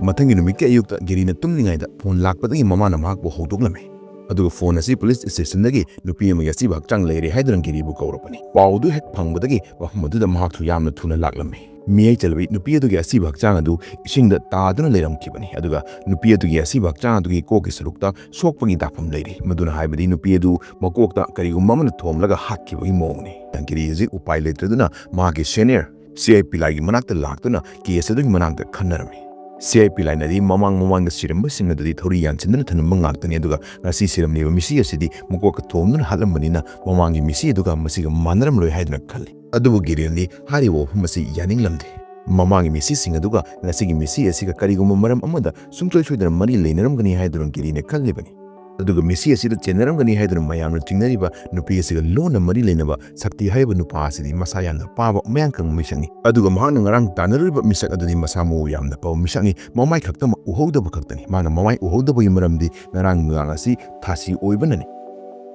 ꯃꯊꯪꯒꯤ ꯅꯨꯃꯤꯠꯀꯤ ꯑꯌꯨꯛꯇ ꯒꯤꯔꯤꯅ ꯇꯨꯝꯂꯤꯉꯩꯗ ꯐꯣꯟ ꯂꯥꯛꯄꯗꯒꯤ ꯃꯃꯥꯅ ꯃꯍꯥꯛꯄꯨ ꯍꯧꯗꯣꯛꯂꯝꯃꯤ꯫ ꯑꯗꯨꯒ ꯐꯣꯟ ꯑꯁꯤ ꯄꯨꯂꯤꯁ ꯁ꯭ꯇꯦꯁꯟꯗꯒꯤ ꯅꯨꯄꯤ ꯑꯃꯒꯤ ꯑꯁꯤꯕ ꯍꯛꯆꯥꯡ ꯂꯩꯔꯦ ꯍꯥꯏꯗꯨꯅ ꯒꯤꯔꯤꯕꯨ ꯀꯧꯔꯛꯄꯅꯤ꯫ ꯄꯥꯎꯗꯨ ꯍꯦꯛ ꯐꯪꯕꯗꯒꯤ ꯃꯐꯝ ꯑꯗꯨꯗ ꯃꯍꯥꯛꯁꯨ ꯌꯥꯝꯅ ꯊꯨꯅ ꯂꯥꯛꯂꯝꯃꯤ꯫ ꯃꯤꯑꯣꯏ ꯆꯠꯂꯕꯤ ꯅꯨꯄꯤ ꯑꯗꯨꯒꯤ ꯑꯁꯤꯕ ꯍꯛꯆꯥꯡ ꯑꯗꯨ ꯏꯁꯤꯡꯗ ꯇꯥꯗꯨꯅ ꯂꯩꯔꯝꯈꯤꯕꯅꯤ꯫ ꯑꯗꯨꯒ ꯅꯨꯄꯤ ꯑꯗꯨꯒꯤ ꯑꯁꯤꯕ ꯍꯛꯆꯥꯡ ꯑꯗꯨꯒꯤ ꯀꯣꯛꯀꯤ ꯁꯔꯨꯛꯇ ꯁꯣꯛꯄꯒꯤ ꯗꯥꯛꯐꯝ ꯂꯩꯔꯤ, ꯃꯗꯨꯅ ꯍꯥꯏꯕꯗꯤ ꯅꯨꯄꯤ ꯑꯗꯨ ꯃꯀꯣꯛꯇ ꯀꯔꯤꯒꯨꯝꯕ ꯑꯃꯅ ꯊꯣꯝꯂꯒ ꯍꯥꯠꯈꯤꯕꯒꯤ ꯃꯑꯣꯡꯅꯤ꯫ ꯒꯤꯔꯤ ꯍꯧꯖꯤꯛ ꯎꯄꯥꯏ ꯂꯩꯇ꯭ꯔꯗꯨꯅ ꯃꯍꯥꯛꯀꯤ ꯁꯦꯅꯤꯌꯔ ꯁꯤ ꯑꯥꯏ ꯄꯤꯂꯥꯏꯒꯤ ꯃꯅꯥꯛꯇ ꯂꯥꯛꯇꯨꯅ ꯀꯦꯁ ꯑꯗꯨꯒꯤ ꯃꯅꯥꯛꯇ ꯈꯟꯅꯔꯝꯃꯤ꯫ ꯁꯤ ꯑꯥꯏ ꯄꯤꯂꯥꯏꯅꯗꯤ ꯃꯃꯥꯡ ꯃꯃꯥꯡꯗ ꯁꯤꯔꯝꯕꯁꯤꯡ ꯑꯗꯨꯗꯤ ꯊꯧꯔꯤ ꯌꯥꯟꯁꯤꯟꯗꯨꯅ ꯊꯝꯂꯝꯕ ꯉꯥꯛꯇꯅꯤ, ꯑꯗꯨꯒ ꯉꯁꯤ ꯁꯤꯔꯝꯂꯤꯕ ꯃꯤꯁꯤ ꯑꯁꯤꯗꯤ ꯃꯀꯣꯛꯀ ꯊꯣꯝꯗꯨꯅ ꯍꯥꯠꯂꯝꯕꯅꯤꯅ ꯃꯃꯥꯡꯒꯤ ꯃꯤꯁꯤ ꯑꯗꯨꯒ ꯃꯁꯤꯒ ꯃꯥꯟꯅꯔꯝꯂꯣꯏ ꯍꯥꯏꯗꯨꯅ ꯈꯜꯂꯤ꯫ ꯑꯗꯨꯕꯨ ꯒꯤꯔꯤꯅꯗꯤ ꯍꯥꯏꯔꯤꯕ ꯋꯥꯐꯝ ꯑꯁꯤ ꯌꯥꯅꯤꯡꯂꯝꯗꯦ꯫ ꯃꯃꯥꯡꯒꯤ ꯃꯤꯁꯤꯁꯤꯡ ꯑꯗꯨꯒ ꯉꯁꯤꯒꯤ ꯃꯤꯁꯤ ꯑꯁꯤꯒ ꯀꯔꯤꯒꯨꯝꯕ ꯃꯔꯝ ꯑꯃꯗ ꯁꯨꯡꯁꯣꯏ ꯁꯣꯏꯗꯅ ꯃꯔꯤ ꯂꯩꯅꯔꯝꯒꯅꯤ ꯍꯥꯏꯗꯨꯅ ꯒꯤꯔꯤꯅ ꯈꯜꯂꯤꯕꯅꯤ꯫ ꯑꯗꯨꯒ ꯃꯤꯁꯤ ꯑꯁꯤꯗ ꯆꯦꯟꯅꯔꯝꯒꯅꯤ ꯍꯥꯏꯗꯨꯅ ꯃꯌꯥꯝꯅ ꯆꯤꯡꯅꯔꯤꯕ ꯅꯨꯄꯤ ꯑꯁꯤꯒ ꯂꯣꯟꯅ ꯃꯔꯤ ꯂꯩꯅꯕ ꯁꯛꯇꯤ ꯍꯥꯏꯔꯤꯕ ꯅꯨꯄꯥ ꯑꯁꯤꯗꯤ ꯃꯁꯥ ꯌꯥꯝꯅ ꯄꯥꯕ, ꯃꯌꯥꯡ ꯀꯪꯕ ꯃꯤꯁꯛꯅꯤ꯫ ꯑꯗꯨꯒ ꯃꯍꯥꯛꯅ ꯉꯔꯥꯡ ꯇꯥꯟꯅꯔꯨꯔꯤꯕ ꯃꯤꯁꯛ ꯑꯗꯨꯗꯤ ꯃꯁꯥ ꯃꯎ ꯌꯥꯝꯅ ꯐꯕ ꯃꯤꯁꯛꯅꯤ꯫ ꯃꯃꯥꯏ ꯈꯛꯇꯃꯛ ꯎꯍꯧꯗꯕ ꯈꯛꯇꯅꯤ꯫ ꯃꯥꯅ ꯃꯃꯥꯏ ꯎꯍꯧꯗꯕꯒꯤ ꯃꯔꯝꯗꯤ ꯉꯔꯥꯡ ꯅꯨꯡꯗꯥꯡ ꯑꯁꯤ ꯊꯥꯁꯤ ꯑꯣꯏꯕꯅꯅꯤ꯫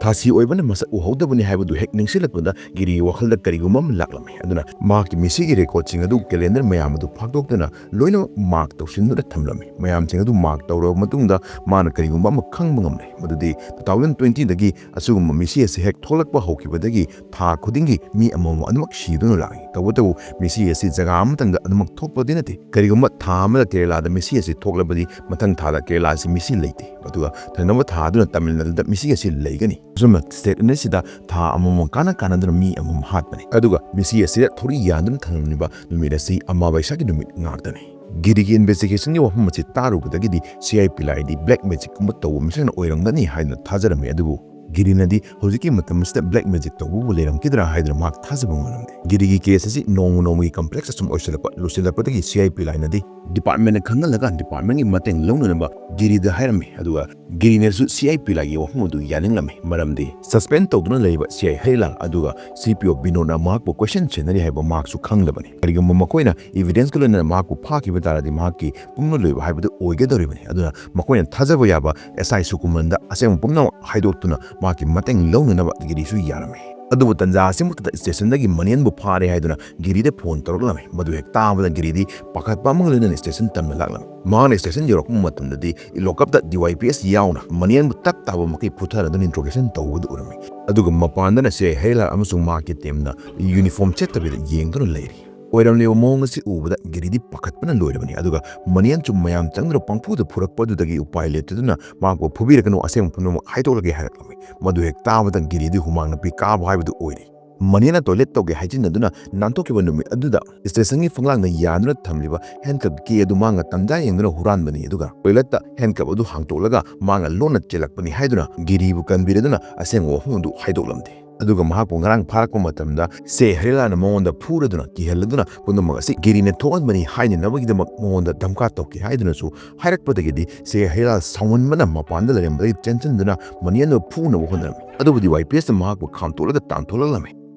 ꯊꯥꯁꯤ ꯑꯣꯏꯕꯅ ꯃꯁꯛ ꯎꯍꯧꯗꯕꯅꯤ ꯍꯥꯏꯕꯗꯨ ꯍꯦꯛ ꯅꯤꯡꯁꯤꯡꯂꯛꯄꯗ ꯒꯤꯔꯤꯒꯤ ꯋꯥꯈꯜꯗ ꯀꯔꯤꯒꯨꯝꯕ ꯑꯃ ꯂꯥꯛꯂꯝꯃꯤ꯫ ꯑꯗꯨꯅ ꯃꯍꯥꯛꯀꯤ ꯃꯤꯁꯤꯒꯤ ꯔꯦꯀꯣꯔꯗꯁꯤꯡ ꯑꯗꯨ, ꯀꯦꯂꯦꯟꯗꯔ ꯃꯌꯥꯝ ꯑꯗꯨ ꯐꯥꯛꯇꯣꯛꯇꯨꯅ ꯂꯣꯏꯅꯃꯛ ꯃꯥꯔꯛ ꯇꯧꯁꯤꯟꯗꯨꯅ ꯊꯝꯂꯝꯃꯤ꯫ ꯃꯌꯥꯝꯁꯤꯡ ꯑꯗꯨ ꯃꯥꯔꯛ ꯇꯧꯔꯕ ꯃꯇꯨꯡꯗ ꯃꯥꯅ ꯀꯔꯤꯒꯨꯝꯕ ꯑꯃ ꯈꯪꯕ ꯉꯝꯂꯦ, ꯃꯗꯨꯗꯤ ꯇꯨ ꯊꯥꯎꯖꯟ ꯇ꯭ꯋꯦꯟꯇꯤꯗꯒꯤ ꯑꯁꯤꯒꯨꯝꯕ ꯃꯤꯁꯤ ꯑꯁꯤ ꯍꯦꯛ ꯊꯣꯛꯂꯛꯄ ꯍꯧꯈꯤꯕꯗꯒꯤ ꯊꯥ ꯈꯨꯗꯤꯡꯒꯤ ꯃꯤ ꯑꯃꯃꯝ ꯑꯗꯨꯃꯛ ꯁꯤꯗꯨꯅ ꯂꯥꯛꯏ꯫ ꯇꯧꯕꯇꯕꯨ ꯃꯤꯁꯤ ꯑꯁꯤ ꯖꯒꯥ ꯑꯃꯇꯪꯗ ꯑꯗꯨꯃꯛ ꯊꯣꯛꯄꯗꯤ ꯅꯠꯇꯦ꯫ ꯀꯔꯤꯒꯨꯝꯕ ꯊꯥ ꯑꯃꯗ ꯀꯦꯔꯦꯂꯥꯗ ꯃꯤꯁꯤ ꯑꯁꯤ ꯊꯣꯛꯂꯕꯗꯤ ꯃꯊꯪ ꯊꯥꯗ ꯀꯦꯔꯦꯂꯥ ꯑꯁꯤ ꯃꯤꯁꯤ ꯂꯩꯇꯦ꯫ ꯑꯗꯨꯒ ꯊꯪꯅꯕ ꯊꯥ ꯑꯗꯨꯅ ꯇꯥꯃꯤꯜ ꯅꯥꯗꯨꯗ ꯃꯤꯁꯤ ꯑꯁꯤ ꯂꯩꯒꯅꯤ꯫ ꯑꯁꯨꯝꯅ ꯁ꯭ꯇꯦꯠ ꯑꯅꯤꯁꯤꯗ ꯊꯥ ꯑꯃꯃꯝ ꯀꯥꯟꯅ ꯀꯥꯟꯅꯗꯨꯅ ꯃꯤ ꯑꯃꯃꯝ ꯍꯥꯠꯄꯅꯤ꯫ ꯑꯗꯨꯒ ꯃꯤꯁꯤ ꯑꯁꯤꯗ ꯊꯧꯔꯤ ꯌꯥꯟꯗꯨꯅ ꯊꯝꯂꯝꯂꯤꯕ ꯅꯨꯃꯤꯠ ꯑꯁꯤ ꯑꯃꯥꯕꯩꯁꯥꯒꯤ ꯅꯨꯃꯤꯠ ꯉꯥꯛꯇꯅꯤ꯫ ꯒꯤꯔꯤꯒꯤ ꯏꯟꯚꯦꯁꯇꯤꯒꯦꯁꯟꯒꯤ ꯋꯥꯐꯝ ꯑꯁꯤ ꯇꯥꯔꯨꯕꯗꯒꯤꯗꯤ ꯁꯤ ꯑꯥꯏ ꯄꯤꯂꯥꯏꯗꯤ ꯕ꯭ꯂꯦꯛ ꯃꯦꯖꯤꯛꯀꯨꯝꯕ ꯇꯧꯕ ꯃꯤꯁꯛꯅ ꯑꯣꯏꯔꯝꯒꯅꯤ ꯍꯥꯏꯗꯨꯅ ꯊꯥꯖꯔꯝꯃꯤ꯫ ꯑꯗꯨꯕꯨ ꯒꯤꯔꯤꯅꯗꯤ ꯍꯧꯖꯤꯛꯀꯤ ꯃꯇꯝ ꯑꯁꯤꯗ ꯕ꯭ꯂꯦꯛ ꯃꯦꯖꯤꯛ ꯇꯧꯕꯕꯨ ꯂꯩꯔꯝꯈꯤꯗ꯭ꯔꯥ ꯍꯥꯏꯗꯨꯅ ꯃꯍꯥꯛ ꯊꯥꯖꯕ ꯉꯝꯂꯝꯗꯦ꯫ ꯒꯤꯔꯤꯒꯤ ꯀꯦꯁ ꯑꯁꯤ ꯅꯣꯡꯃ ꯅꯣꯡꯃꯒꯤ ꯀꯝꯄ꯭ꯂꯦꯛꯁ ꯑꯁꯨꯝ ꯑꯣꯏꯁꯤꯜꯂꯛꯄ, ꯂꯨꯁꯤꯜꯂꯛꯄꯗꯒꯤ ꯁꯤ ꯑꯥꯏ ꯄꯤꯂꯥꯏꯅꯗꯤ ꯗꯤꯄꯥꯔꯠꯃꯦꯟꯅ ꯈꯪꯍꯜꯂꯒ ꯗꯤꯄꯥꯔꯠꯃꯦꯟꯒꯤ ꯃꯇꯦꯡ ꯂꯧꯅꯅꯕ ꯒꯤꯔꯤꯗ ꯍꯥꯏꯔꯝꯃꯤ꯫ ꯑꯗꯨꯒ ꯒꯤꯔꯤꯅꯁꯨ ꯁꯤ ꯑꯥꯏ ꯄꯤꯂꯥꯏꯒꯤ ꯋꯥꯐꯝ ꯑꯗꯨ ꯌꯥꯅꯤꯡꯂꯝꯃꯤ, ꯃꯔꯝꯗꯤ ꯁꯁꯄꯦꯟ ꯇꯧꯗꯨꯅ ꯂꯩꯔꯤꯕ ꯁꯤ ꯑꯥꯏ ꯍꯔꯤꯂꯥꯜ ꯑꯗꯨꯒ ꯁꯤ ꯄꯤ ꯑꯣ ꯕꯤꯅꯣꯗꯅ ꯃꯍꯥꯛꯄꯨ ꯀꯣꯏꯁꯟ ꯁꯦꯟꯅꯔꯤ ꯍꯥꯏꯕ ꯃꯍꯥꯛꯁꯨ ꯈꯪꯂꯕꯅꯤ꯫ ꯀꯔꯤꯒꯨꯝꯕ ꯃꯈꯣꯏꯅ ꯏꯚꯤꯗꯦꯟꯁꯀ ꯂꯣꯏꯅꯅ ꯃꯍꯥꯛꯄꯨ ꯐꯥꯈꯤꯕ ꯇꯥꯔꯗꯤ ꯃꯍꯥꯛꯀꯤ ꯄꯨꯡꯂꯣꯏ ꯂꯣꯏꯕ ꯍꯥꯏꯕꯗꯨ ꯑꯣꯏꯒꯗꯧꯔꯤꯕꯅꯤ꯫ ꯑꯗꯨꯅ ꯃꯈꯣꯏꯅ ꯊꯥꯖꯕ ꯌꯥꯕ ꯑꯦꯁ ꯑꯥꯏ ꯁꯨꯀꯨꯃꯟꯗ ꯑꯁꯦꯡꯕ ꯄꯨꯝꯅꯃꯛ ꯍꯥꯏꯗꯣꯛꯇꯨꯅ ꯃꯍꯥꯛꯀꯤ ꯃꯇꯦꯡ ꯂꯧꯅꯅꯕ ꯒꯤꯔꯤꯁꯨ ꯌꯥꯔꯝꯃꯤ꯫ ꯑꯗꯨꯕꯨ ꯇꯟꯖꯥ ꯑꯁꯤꯃꯛꯇꯗ stationꯗꯒꯤ ꯃꯅꯦꯟꯕꯨ ꯐꯥꯔꯦ ꯍꯥꯏꯗꯨꯅ ꯒꯤꯔꯤꯗ phone ꯇꯧꯔꯛꯂꯝꯃꯤ꯫ ꯃꯗꯨ ꯍꯦꯛ ꯇꯥꯕꯗ ꯒꯤꯔꯤꯗꯤ ꯄꯥꯈꯠꯄ ꯑꯃꯒ ꯂꯣꯏꯅꯅ station ꯇꯝꯅ ꯂꯥꯛꯂꯝꯃꯤ꯫ ꯃꯍꯥꯛꯅ station ꯌꯧꯔꯛꯄ ꯃꯇꯝꯗꯗꯤ ꯂꯣꯀꯞꯇ D Y P S ꯌꯥꯎꯅ ꯃꯅꯦꯟꯕꯨ ꯇꯞ ꯇꯥꯕ ꯃꯈꯩ ꯐꯨꯊꯔꯗꯨꯅ interrogation ꯇꯧꯕꯗꯨ ꯎꯔꯝꯃꯤ꯫ ꯑꯗꯨꯒ ꯃꯄꯥꯟꯗꯅ ꯁꯦ ꯍꯔꯤꯂꯥꯜ ꯑꯃꯁꯨꯡ ꯃꯍꯥꯛꯀꯤ teamꯅ uniform ꯁꯦꯠꯇꯕꯤꯗ ꯌꯦꯡꯗꯨꯅ ꯂꯩꯔꯤ꯫ ꯑꯣꯏꯔꯝꯂꯤꯕ ꯃꯑꯣꯡ ꯑꯁꯤ ꯎꯕꯗ ꯒꯤꯔꯤꯗꯤ ꯄꯥꯈꯠꯄꯅ ꯂꯣꯏꯔꯕꯅꯤ꯫ ꯑꯗꯨꯒ ꯃꯅꯦꯟꯁꯨ ꯃꯌꯥꯝ ꯆꯪꯗꯨꯅ ꯄꯪꯐꯨꯗ ꯐꯨꯔꯛꯄ ꯑꯗꯨꯗꯒꯤ ꯎꯄꯥꯏ ꯂꯩꯇꯗꯨꯅ ꯃꯍꯥꯛꯄꯨ "ꯐꯨꯕꯤꯔꯒꯅꯨ, ꯑꯁꯦꯡꯕ ꯄꯨꯝꯅꯃꯛ ꯍꯥꯏꯗꯣꯛꯂꯒꯦ" ꯍꯥꯏꯔꯛꯂꯝꯃꯤ꯫ ꯃꯗꯨ ꯍꯦꯛ ꯇꯥꯕꯗ ꯒꯤꯔꯤꯗꯤ ꯍꯨꯃꯥꯡ ꯅꯥꯄꯤ ꯀꯥꯕ ꯍꯥꯏꯕꯗꯨ ꯑꯣꯏꯔꯦ꯫ ꯃꯅꯦꯅ toilet ꯇꯧꯒꯦ ꯍꯥꯏꯖꯤꯟꯅꯗꯨꯅ ꯅꯥꯟꯊꯣꯛꯈꯤꯕ ꯅꯨꯃꯤꯠ ꯑꯗꯨꯗ stationꯒꯤ ꯐꯛꯂꯥꯡꯗ ꯌꯥꯟꯗꯨꯅ ꯊꯝꯂꯤꯕ handcuff key ꯑꯗꯨ ꯃꯥꯅ ꯇꯟꯖꯥ ꯌꯦꯡꯗꯨꯅ ꯍꯨꯔꯥꯟꯕꯅꯤ꯫ ꯑꯗꯨꯒ toiletꯇ handcuff ꯑꯗꯨ ꯍꯥꯡꯇꯣꯛꯂꯒ ꯃꯥꯅ ꯂꯣꯟꯅ ꯆꯦꯜꯂꯛꯄꯅꯤ ꯍꯥꯏꯗꯨꯅ ꯒꯤꯔꯤꯕꯨ ꯀꯟꯕꯤꯔꯗꯨꯅ ꯑꯁꯦꯡꯕ ꯋꯥꯐꯝ ꯑꯗꯨ ꯍꯥꯏꯗꯣꯛꯂꯝꯗꯦ꯫ ꯑꯗꯨꯒ ꯃꯍꯥꯛꯄꯨ ꯉꯔꯥꯡ ꯐꯥꯔꯛꯄ ꯃꯇꯝꯗ ꯁꯦ ꯍꯔꯤꯂꯥꯜꯅ ꯃꯉꯣꯟꯗ ꯐꯨꯔꯗꯨꯅ ꯀꯤꯍꯜꯂꯗꯨꯅ ꯄꯨꯝꯅꯃꯛ ꯑꯁꯤ ꯒꯤꯔꯤꯅ ꯊꯣꯛꯍꯟꯕꯅꯤ ꯍꯥꯏꯅꯅꯕꯒꯤꯗꯃꯛ ꯃꯉꯣꯟꯗ ꯙꯝꯀꯥ ꯇꯧꯈꯤ ꯍꯥꯏꯗꯨꯅꯁꯨ ꯍꯥꯏꯔꯛꯄꯗꯒꯤꯗꯤ ꯁꯦ ꯍꯔꯤꯂꯥꯜ ꯁꯥꯎꯃꯟꯕꯅ ꯃꯄꯥꯟꯗ ꯂꯩꯔꯝꯕꯗꯒꯤ ꯆꯦꯟꯁꯤꯟꯗꯨꯅ ꯃꯅꯦꯟꯗꯨ ꯐꯨꯅꯕ ꯍꯣꯠꯅꯔꯝꯃꯤ꯫ ꯑꯗꯨꯕꯨ D Y P Sꯅ ꯃꯍꯥꯛꯄꯨ ꯈꯥꯝꯇꯣꯛꯂꯒ ꯇꯥꯟꯊꯣꯛꯂꯛꯂꯝꯃꯤ꯫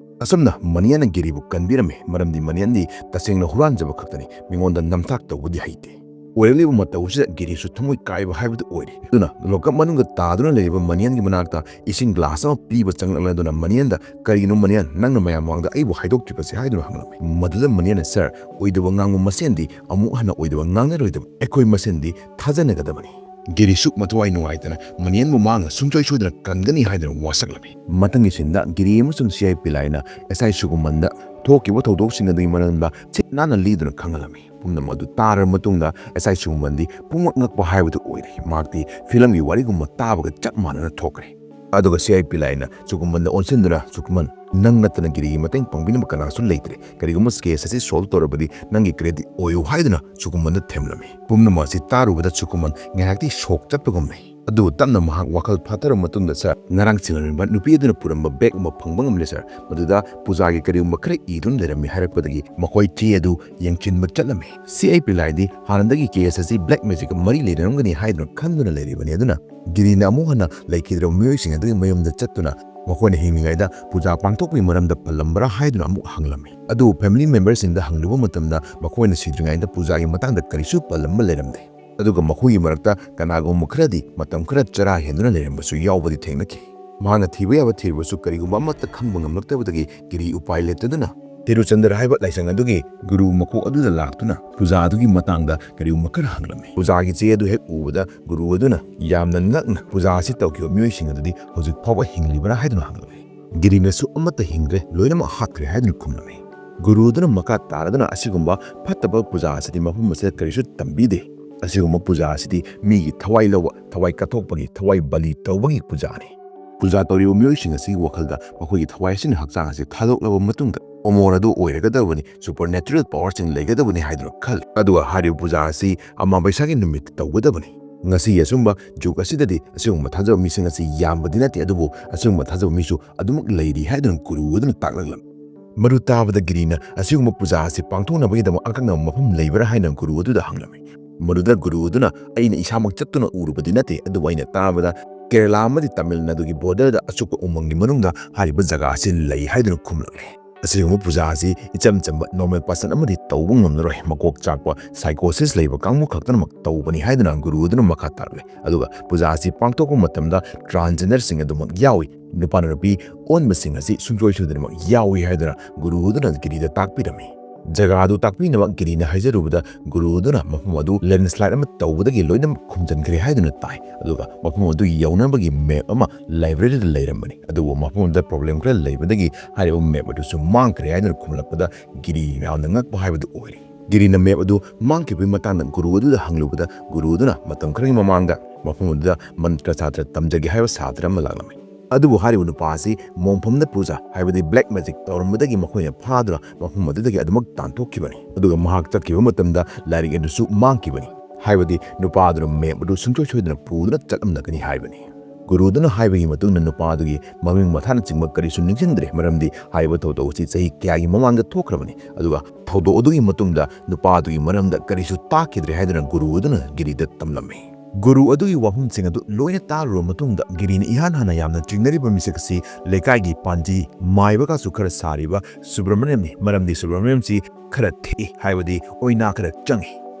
ꯑꯁꯨꯝꯅ ꯃꯅꯦꯟꯅ ꯒꯤꯔꯤꯕꯨ ꯀꯟꯕꯤꯔꯝꯃꯤ, ꯃꯔꯝꯗꯤ ꯃꯅꯦꯟꯗꯤ ꯇꯁꯦꯡꯅ ꯍꯨꯔꯥꯟꯖꯕ ꯈꯛꯇꯅꯤ, ꯃꯤꯉꯣꯟꯗ ꯅꯝꯊꯥꯛ ꯇꯧꯕꯗꯤ ꯍꯩꯇꯦ꯫ ꯑꯣꯏꯔꯛꯂꯤꯕ ꯃꯇꯧ ꯑꯁꯤꯗ ꯒꯤꯔꯤꯁꯨ ꯊꯃꯣꯏ ꯀꯥꯏꯕ ꯍꯥꯏꯕꯗꯨ ꯑꯣꯏꯔꯦ꯫ ꯑꯗꯨꯅ ꯂꯣꯀꯞ ꯃꯅꯨꯡꯗ ꯇꯥꯗꯨꯅ ꯂꯩꯔꯤꯕ ꯃꯅꯦꯟꯒꯤ ꯃꯅꯥꯛꯇ ꯏꯁꯤꯡ glass ꯑꯃ ꯄꯤꯕ ꯆꯪꯂꯛꯂꯗꯨꯅ ꯃꯅꯦꯟꯗ "ꯀꯔꯤꯒꯤꯅꯣ ꯃꯅꯦꯟ, ꯅꯪꯅ ꯃꯌꯥꯝ ꯃꯃꯥꯡꯗ ꯑꯩꯕꯨ ꯍꯥꯏꯗꯣꯛꯇ꯭ꯔꯤꯕꯁꯦ?" ꯍꯥꯏꯗꯨꯅ ꯍꯪꯂꯝꯃꯤ꯫ ꯃꯗꯨꯗ ꯃꯅꯦꯟꯅ, "Sir, ꯑꯣꯏꯗꯕ ꯉꯥꯡꯕ ꯃꯁꯦꯟꯗꯤ ꯑꯃꯨꯛ ꯍꯟꯅ ꯑꯣꯏꯗꯕ ꯉꯥꯡꯅꯔꯣꯏꯗꯕ, ꯑꯩꯈꯣꯏ ꯃꯁꯦꯟꯗꯤ ꯊꯥꯖꯅꯒꯗꯕꯅꯤ"꯫ ꯒꯤꯔꯤꯁꯨ ꯃꯊꯋꯥꯏ ꯅꯨꯡꯉꯥꯏꯇꯅ ꯃꯅꯦꯟꯕꯨ ꯃꯥꯅ ꯁꯨꯡꯁꯣꯏ ꯁꯣꯏꯗꯅ ꯀꯟꯒꯅꯤ ꯍꯥꯏꯗꯨꯅ ꯋꯥꯁꯛꯂꯝꯃꯤ꯫ ꯃꯊꯪꯒꯤ sceneꯗ ꯒꯤꯔꯤ ꯑꯃꯁꯨꯡ C I ꯄꯤꯂꯥꯏꯅ S I ꯁꯨꯒꯨꯃꯟꯗ ꯊꯣꯛꯈꯤꯕ ꯊꯧꯗꯣꯛꯁꯤꯡ ꯑꯗꯨꯒꯤ ꯃꯔꯝꯗ ꯁꯤꯠ ꯅꯥꯟꯅ ꯂꯤꯗꯨꯅ ꯈꯪꯍꯜꯂꯝꯃꯤ꯫ ꯄꯨꯝꯅꯃꯛ ꯑꯗꯨ ꯇꯥꯔꯕ ꯃꯇꯨꯡꯗ S I ꯁꯨꯒꯨꯃꯟꯗꯤ ꯄꯨꯡꯉꯛ ꯉꯛꯄ ꯍꯥꯏꯕꯗꯨ ꯑꯣꯏꯔꯦ꯫ ꯃꯍꯥꯛꯇꯤ filmꯒꯤ ꯋꯥꯔꯤꯒꯨꯝꯕ ꯇꯥꯕꯒ ꯆꯞ ꯃꯥꯟꯅꯅ ꯊꯣꯛꯈ꯭ꯔꯦ꯫ ꯑꯗꯨꯒ C I ꯄꯤꯂꯥꯏꯅ ꯁꯨꯒꯨꯃꯟꯗ ꯑꯣꯟꯁꯤꯟꯗꯨꯅ, "ꯁꯨꯒꯨꯃꯟ, ꯅꯪ ꯅꯠꯇꯅ ꯒꯤꯔꯤꯒꯤ ꯃꯇꯦꯡ ꯄꯥꯡꯕꯤꯅꯕ ꯀꯅꯥꯁꯨ ꯂꯩꯇ꯭ꯔꯦ꯫ ꯀꯔꯤꯒꯨꯝꯕ case ꯑꯁꯤ solve ꯇꯧꯔꯕꯗꯤ ꯅꯪꯒꯤ credit ꯑꯣꯏꯌꯨ" ꯍꯥꯏꯗꯨꯅ ꯁꯨꯒꯨꯃꯟꯗ ꯊꯦꯝꯂꯝꯃꯤ꯫ ꯄꯨꯝꯅꯃꯛ ꯑꯁꯤ ꯇꯥꯔꯨꯕꯗ ꯁꯨꯒꯨꯃꯟ ꯉꯥꯏꯍꯥꯛꯇꯤ shock ꯆꯠꯄꯒꯨꯝꯃꯤ꯫ ꯑꯗꯨꯕꯨ ꯇꯞꯅ ꯃꯍꯥꯛ ꯋꯥꯈꯜ ꯐꯥꯊꯔꯕ ꯃꯇꯨꯡꯗ, "Sir, ꯉꯔꯥꯡ ꯁꯤꯟꯅꯔꯝꯕ ꯅꯨꯄꯤ ꯑꯗꯨꯅ ꯄꯨꯔꯝꯕ bag ꯑꯃ ꯐꯪꯕ ꯉꯝꯂꯦ, sir꯫ ꯃꯗꯨꯗ ꯄꯨꯖꯥꯒꯤ ꯀꯔꯤꯒꯨꯝꯕ ꯈꯔ ꯏꯗꯨꯅ ꯂꯩꯔꯝꯃꯤ" ꯍꯥꯏꯔꯛꯄꯗꯒꯤ ꯃꯈꯣꯏ ꯆꯦ ꯑꯗꯨ ꯌꯦꯡꯁꯤꯟꯕ ꯆꯠꯂꯝꯃꯤ꯫ C I ꯄꯤꯂꯥꯏꯗꯤ ꯍꯥꯟꯅꯗꯒꯤ case ꯑꯁꯤ black magicꯀ ꯃꯔꯤ ꯂꯩꯅꯔꯝꯒꯅꯤ ꯍꯥꯏꯗꯨꯅ ꯈꯟꯗꯨꯅ ꯂꯩꯔꯤꯕꯅꯤ꯫ ꯑꯗꯨꯅ ꯒꯤꯔꯤꯅ ꯑꯃꯨꯛ ꯍꯟꯅ ꯂꯩꯈꯤꯗ꯭ꯔꯕ ꯃꯤꯑꯣꯏꯁꯤꯡ ꯑꯗꯨꯒꯤ ꯃꯌꯨꯝꯗ ꯆꯠꯇꯨꯅ ꯃꯈꯣꯏꯅ ꯍꯤꯡꯂꯤꯉꯩꯗ ꯄꯨꯖꯥ ꯄꯥꯡꯊꯣꯛꯄꯒꯤ ꯃꯔꯝꯗ ꯄꯜꯂꯝꯕ꯭ꯔꯥ ꯍꯥꯏꯗꯨꯅ ꯑꯃꯨꯛ ꯍꯪꯂꯝꯃꯤ꯫ ꯑꯗꯨꯕꯨ family memberꯁꯤꯡꯗ ꯍꯪꯂꯨꯕ ꯃꯇꯝꯗ ꯃꯈꯣꯏꯅ ꯁꯤꯗ꯭ꯔꯤꯉꯩꯗ ꯄꯨꯖꯥꯒꯤ ꯃꯇꯥꯡꯗ ꯀꯔꯤꯁꯨ ꯄꯜꯂꯝꯕ ꯂꯩꯔꯝꯗꯦ꯫ ꯑꯗꯨꯒ ꯃꯈꯣꯏꯒꯤ ꯃꯔꯛꯇ ꯀꯅꯥꯒꯨꯝꯕ ꯈꯔꯗꯤ ꯃꯇꯝ ꯈꯔ ꯆꯔꯥ ꯍꯦꯟꯗꯨꯅ ꯂꯩꯔꯝꯕꯁꯨ ꯌꯥꯎꯕꯗꯤ ꯊꯦꯡꯅꯈꯤ꯫ ꯃꯍꯥꯛꯅ ꯊꯤꯕ ꯌꯥꯕ ꯊꯤꯔꯕꯁꯨ ꯀꯔꯤꯒꯨꯝꯕ ꯑꯃꯠꯇ ꯈꯪꯕ ꯉꯝꯂꯛꯇꯕꯗꯒꯤ ꯒꯤꯔꯤ ꯎꯄꯥꯏ ꯂꯩꯇꯗꯨꯅ ꯇꯤꯔꯨꯆꯟꯗ꯭ꯔ ꯍꯥꯏꯕ ꯂꯥꯏꯁꯪ ꯑꯗꯨꯒꯤ ꯒꯨꯔꯨ ꯃꯀꯣꯛ ꯑꯗꯨꯗ ꯂꯥꯛꯇꯨꯅ ꯄꯨꯖꯥ ꯑꯗꯨꯒꯤ ꯃꯇꯥꯡꯗ ꯀꯔꯤꯒꯨꯝꯕ ꯈꯔ ꯍꯪꯂꯝꯃꯤ꯫ ꯄꯨꯖꯥꯒꯤ ꯆꯦ ꯑꯗꯨ ꯍꯦꯛ ꯎꯕꯗ ꯒꯨꯔꯨ ꯑꯗꯨꯅ ꯌꯥꯝꯅ ꯉꯛꯅ ꯄꯨꯖꯥ ꯑꯁꯤ ꯇꯧꯈꯤꯕ ꯃꯤꯑꯣꯏꯁꯤꯡ ꯑꯗꯨꯗꯤ ꯍꯧꯖꯤꯛ ꯐꯥꯎꯕ ꯍꯤꯡꯂꯤꯕ꯭ꯔꯥ ꯍꯥꯏꯗꯨꯅ ꯍꯪꯂꯝꯃꯤ꯫ ꯒꯤꯔꯤꯅꯁꯨ "ꯑꯃꯠꯇ ꯍꯤꯡꯗ꯭ꯔꯦ, ꯂꯣꯏꯅꯃꯛ ꯍꯥꯠꯈ꯭ꯔꯦ" ꯍꯥꯏꯗꯨꯅ ꯈꯨꯝꯂꯝꯃꯤ꯫ ꯒꯨꯔꯨ ꯑꯗꯨꯅ ꯃꯈꯥ ꯇꯥꯔꯗꯨꯅ ꯑꯁꯤꯒꯨꯝꯕ ꯐꯠꯇꯕ ꯄꯨꯖꯥ ꯑꯁꯤꯗꯤ ꯃꯐꯝ ꯑꯁꯤꯗ ꯀꯔꯤꯁꯨ ꯇꯝꯕꯤꯗꯦ꯫ ꯑꯁꯤꯒꯨꯝꯕ ꯄꯨꯖꯥ ꯑꯁꯤꯗꯤ ꯃꯤꯒꯤ ꯊꯋꯥꯏ ꯂꯧꯕ, ꯊꯋꯥꯏ ꯀꯠꯊꯣꯛꯄꯒꯤ, ꯊꯋꯥꯏ ꯕꯂꯤ ꯇꯧꯕꯒꯤ ꯄꯨꯖꯥꯅꯤ꯫ ꯄꯨꯖꯥ ꯇꯧꯔꯤꯕ ꯃꯤꯑꯣꯏꯁꯤꯡ ꯑꯁꯤꯒꯤ ꯋꯥꯈꯜꯗ ꯃꯈꯣꯏꯒꯤ ꯊꯋꯥꯏ ꯑꯁꯤꯅ ꯍꯛꯆꯥꯡ ꯑꯁꯤ ꯊꯥꯗꯣꯛꯂꯕ ꯃꯇꯨꯡꯗ ꯑꯃꯣꯔ ꯑꯗꯨ ꯑꯣꯏꯔꯒꯗꯕꯅꯤ, supernatural powerꯁꯤꯡ ꯂꯩꯒꯗꯕꯅꯤ ꯍꯥꯏꯗꯨꯅ ꯈꯜꯂꯤ꯫ ꯑꯗꯨꯒ ꯍꯥꯏꯔꯤꯕ ꯄꯨꯖꯥ ꯑꯁꯤ ꯑꯃꯥꯕꯩꯁꯥꯒꯤ ꯅꯨꯃꯤꯠꯇ ꯇꯧꯒꯗꯕꯅꯤ꯫ ꯉꯁꯤꯒꯤ ꯑꯆꯨꯝꯕ ꯖꯨꯒ ꯑꯁꯤꯗꯗꯤ ꯑꯁꯤꯒꯨꯝꯕ ꯊꯥꯖꯕ ꯃꯤꯁꯤꯡ ꯑꯁꯤ ꯌꯥꯝꯕꯗꯤ ꯅꯠꯇꯦ, ꯑꯗꯨꯕꯨ ꯑꯁꯤꯒꯨꯝꯕ ꯊꯥꯖꯕ ꯃꯤꯁꯨ ꯑꯗꯨꯃꯛ ꯂꯩꯔꯤ ꯍꯥꯏꯗꯨꯅ ꯒꯨꯔꯨ ꯑꯗꯨꯅ ꯇꯥꯛꯂꯛꯂꯝꯃꯤ꯫ ꯃꯗꯨ ꯇꯥꯕꯗ ꯒꯤꯔꯤꯅ ꯑꯁꯤꯒꯨꯝꯕ ꯄꯨꯖꯥ ꯑꯁꯤ ꯄꯥꯡꯊꯣꯛꯅꯕꯒꯤꯗꯃꯛ ꯑꯀꯛꯅꯕ ꯃꯐꯝ ꯂꯩꯕ꯭ꯔꯥ ꯍꯥꯏꯅ ꯒꯨꯔꯨ ꯑꯗꯨꯗ ꯍꯪꯂꯝꯃꯤ꯫ ꯃꯗꯨꯗ ꯒꯨꯔꯨ ꯑꯗꯨꯅ "ꯑꯩꯅ ꯏꯁꯥꯃꯛ ꯆꯠꯇꯨꯅ ꯎꯔꯨꯕꯗꯤ ꯅꯠꯇꯦ, ꯑꯗꯨꯕꯨ ꯑꯩꯅ ꯇꯥꯕꯗ ꯀꯦꯔꯂꯥ ꯑꯃꯗꯤ ꯇꯥꯃꯤꯜ ꯅꯥꯗꯨꯒꯤ borderꯗ ꯑꯆꯨꯞꯄ ꯎꯃꯪꯒꯤ ꯃꯅꯨꯡꯗ ꯍꯥꯏꯔꯤꯕ ꯖꯒꯥ ꯑꯁꯤ ꯂꯩ" ꯍꯥꯏꯗꯨꯅ ꯈꯨꯝꯂꯛꯂꯦ꯫ ꯑꯁꯤꯒꯨꯝꯕ ꯄꯨꯖꯥ ꯑꯁꯤ ꯏꯆꯝ ꯆꯝꯕ normal person ꯑꯃꯗꯤ ꯇꯧꯕ ꯉꯝꯂꯔꯣꯏ, ꯃꯀꯣꯛ ꯆꯥꯛꯄ psychosis ꯂꯩꯕ ꯀꯥꯡꯕꯨ ꯈꯛꯇꯅꯃꯛ ꯇꯧꯕꯅꯤ ꯍꯥꯏꯗꯨꯅ ꯒꯨꯔꯨ ꯑꯗꯨꯅ ꯃꯈꯥ ꯇꯥꯔꯛꯂꯦ꯫ ꯑꯗꯨꯒ ꯄꯨꯖꯥ ꯑꯁꯤ ꯄꯥꯡꯊꯣꯛꯄ ꯃꯇꯝꯗ transgenderꯁꯤꯡ ꯑꯗꯨꯃꯛ ꯌꯥꯎꯏ, ꯅꯨꯄꯥꯅ ꯅꯨꯄꯤ ꯑꯣꯟꯕꯁꯤꯡ ꯑꯁꯤ ꯁꯨꯡꯁꯣꯏ ꯁꯣꯏꯗꯅꯃꯛ ꯌꯥꯎꯏ ꯍꯥꯏꯗꯨꯅ ꯒꯨꯔꯨ ꯑꯗꯨꯅ ꯒꯤꯔꯤꯗ ꯇꯥꯛꯄꯤꯔꯝꯃꯤ꯫ ꯖꯒꯥ ꯑꯗꯨ ꯇꯥꯛꯄꯤꯅꯕ ꯒꯤꯔꯤꯅ ꯍꯥꯏꯖꯔꯨꯕꯗ ꯒꯨꯔꯨ ꯑꯗꯨꯅ ꯃꯐꯝ ꯑꯗꯨ landslide ꯑꯃ ꯇꯧꯕꯗꯒꯤ ꯂꯣꯏꯅꯃꯛ ꯈꯨꯝꯖꯤꯟꯈ꯭ꯔꯦ ꯍꯥꯏꯗꯨꯅ ꯇꯥꯏ꯫ ꯑꯗꯨꯒ ꯃꯐꯝ ꯑꯗꯨ ꯌꯧꯅꯕꯒꯤ map ꯑꯃ libraryꯗ ꯂꯩꯔꯝꯕꯅꯤ, ꯑꯗꯨꯕꯨ ꯃꯐꯝ ꯑꯗꯨꯗ problem ꯈꯔ ꯂꯩꯕꯗꯒꯤ ꯍꯥꯏꯔꯤꯕ map ꯑꯗꯨꯁꯨ ꯃꯥꯡꯈ꯭ꯔꯦ ꯍꯥꯏꯗꯨꯅ ꯈꯨꯝꯂꯛꯄꯗ ꯒꯤꯔꯤ ꯌꯥꯝꯅ ꯉꯛꯄ ꯍꯥꯏꯕꯗꯨ ꯑꯣꯏꯔꯦ꯫ ꯒꯤꯔꯤꯅ map ꯑꯗꯨ ꯃꯥꯡꯈꯤꯕꯒꯤ ꯃꯇꯥꯡꯗ ꯒꯨꯔꯨ ꯑꯗꯨꯗ ꯍꯪꯂꯨꯕꯗ ꯒꯨꯔꯨ ꯑꯗꯨꯅ ꯃꯇꯝ ꯈꯔꯒꯤ ꯃꯃꯥꯡꯗ ꯃꯐꯝ ꯑꯗꯨꯗ ꯃꯟꯇ꯭ꯔ ꯁꯥꯇ꯭ꯔ ꯇꯝꯖꯒꯦ ꯍꯥꯏꯕ ꯁꯥꯇ꯭ꯔ ꯑꯃ ꯂꯥꯛꯂꯝꯃꯤ꯫ ꯑꯗꯨꯕꯨ ꯍꯥꯏꯔꯤꯕ ꯅꯨꯄꯥ ꯑꯁꯤ ꯃꯣꯡꯐꯝꯗ ꯄꯨꯖꯥ ꯍꯥꯏꯕꯗꯤ black magic ꯇꯧꯔꯝꯕꯗꯒꯤ ꯃꯈꯣꯏꯅ ꯐꯥꯗꯨꯅ ꯃꯐꯝ ꯑꯗꯨꯗꯒꯤ ꯑꯗꯨꯃꯛ ꯇꯥꯟꯊꯣꯛꯈꯤꯕꯅꯤ꯫ ꯑꯗꯨꯒ ꯃꯍꯥꯛ ꯆꯠꯈꯤꯕ ꯃꯇꯝꯗ ꯂꯥꯏꯔꯤꯛ ꯑꯗꯨꯁꯨ ꯃꯥꯡꯈꯤꯕꯅꯤ꯫ ꯍꯥꯏꯕꯗꯤ ꯅꯨꯄꯥ ꯑꯗꯨꯅ map ꯑꯗꯨ ꯁꯨꯡꯁꯣꯏ ꯁꯣꯏꯗꯅ ꯄꯨꯗꯨꯅ ꯆꯠꯂꯝꯂꯒꯅꯤ ꯍꯥꯏꯕꯅꯤ꯫ ꯒꯨꯔꯨꯗꯨꯅ ꯍꯥꯏꯕꯒꯤ ꯃꯇꯨꯡꯗ ꯅꯨꯄꯥ ꯑꯗꯨꯒꯤ ꯃꯃꯤꯡ ꯃꯊꯥꯅꯆꯤꯡꯕ ꯀꯔꯤꯁꯨ ꯅꯤꯡꯁꯤꯡꯗ꯭ꯔꯦ, ꯃꯔꯝꯗꯤ ꯍꯥꯏꯔꯤꯕ ꯊꯧꯗꯣꯛ ꯑꯁꯤ ꯆꯍꯤ ꯀꯌꯥꯒꯤ ꯃꯃꯥꯡꯗ ꯊꯣꯛꯈ꯭ꯔꯕꯅꯤ꯫ ꯑꯗꯨꯒ ꯊꯧꯗꯣꯛ ꯑꯗꯨꯒꯤ ꯃꯇꯨꯡꯗ ꯅꯨꯄꯥ ꯑꯗꯨꯒꯤ ꯃꯔꯝꯗ ꯀꯔꯤꯁꯨ ꯇꯥꯈꯤꯗ꯭ꯔꯦ ꯍꯥꯏꯗꯨꯅ ꯒꯨꯔꯨ ꯑꯗꯨꯅ ꯒꯤꯔꯤꯗ ꯇꯝꯂꯝꯃꯤ꯫ ꯒꯨꯔꯨ ꯑꯗꯨꯒꯤ ꯋꯥꯐꯝꯁꯤꯡ ꯑꯗꯨ ꯂꯣꯏꯅ ꯇꯥꯔꯨꯔꯕ ꯃꯇꯨꯡꯗ ꯒꯤꯔꯤꯅ ꯏꯍꯥꯟ ꯍꯥꯟꯅ ꯌꯥꯝꯅ ꯆꯤꯡꯅꯔꯤꯕ ꯃꯤꯁꯛ ꯑꯁꯤ ꯂꯩꯀꯥꯏꯒꯤ ꯄꯥꯟꯖꯤ ꯃꯥꯏꯕꯒꯁꯨ ꯈꯔ ꯁꯥꯔꯤꯕ ꯁꯨꯕ꯭ꯔꯃꯅꯤꯌꯝꯅꯤ, ꯃꯔꯝꯗꯤ ꯁꯨꯕ꯭ꯔꯃꯅꯤꯌꯝꯁꯤ ꯈꯔ ꯊꯦꯛꯏ, ꯍꯥꯏꯕꯗꯤ ꯑꯣꯏꯅꯥ ꯈꯔ ꯆꯪꯏ꯫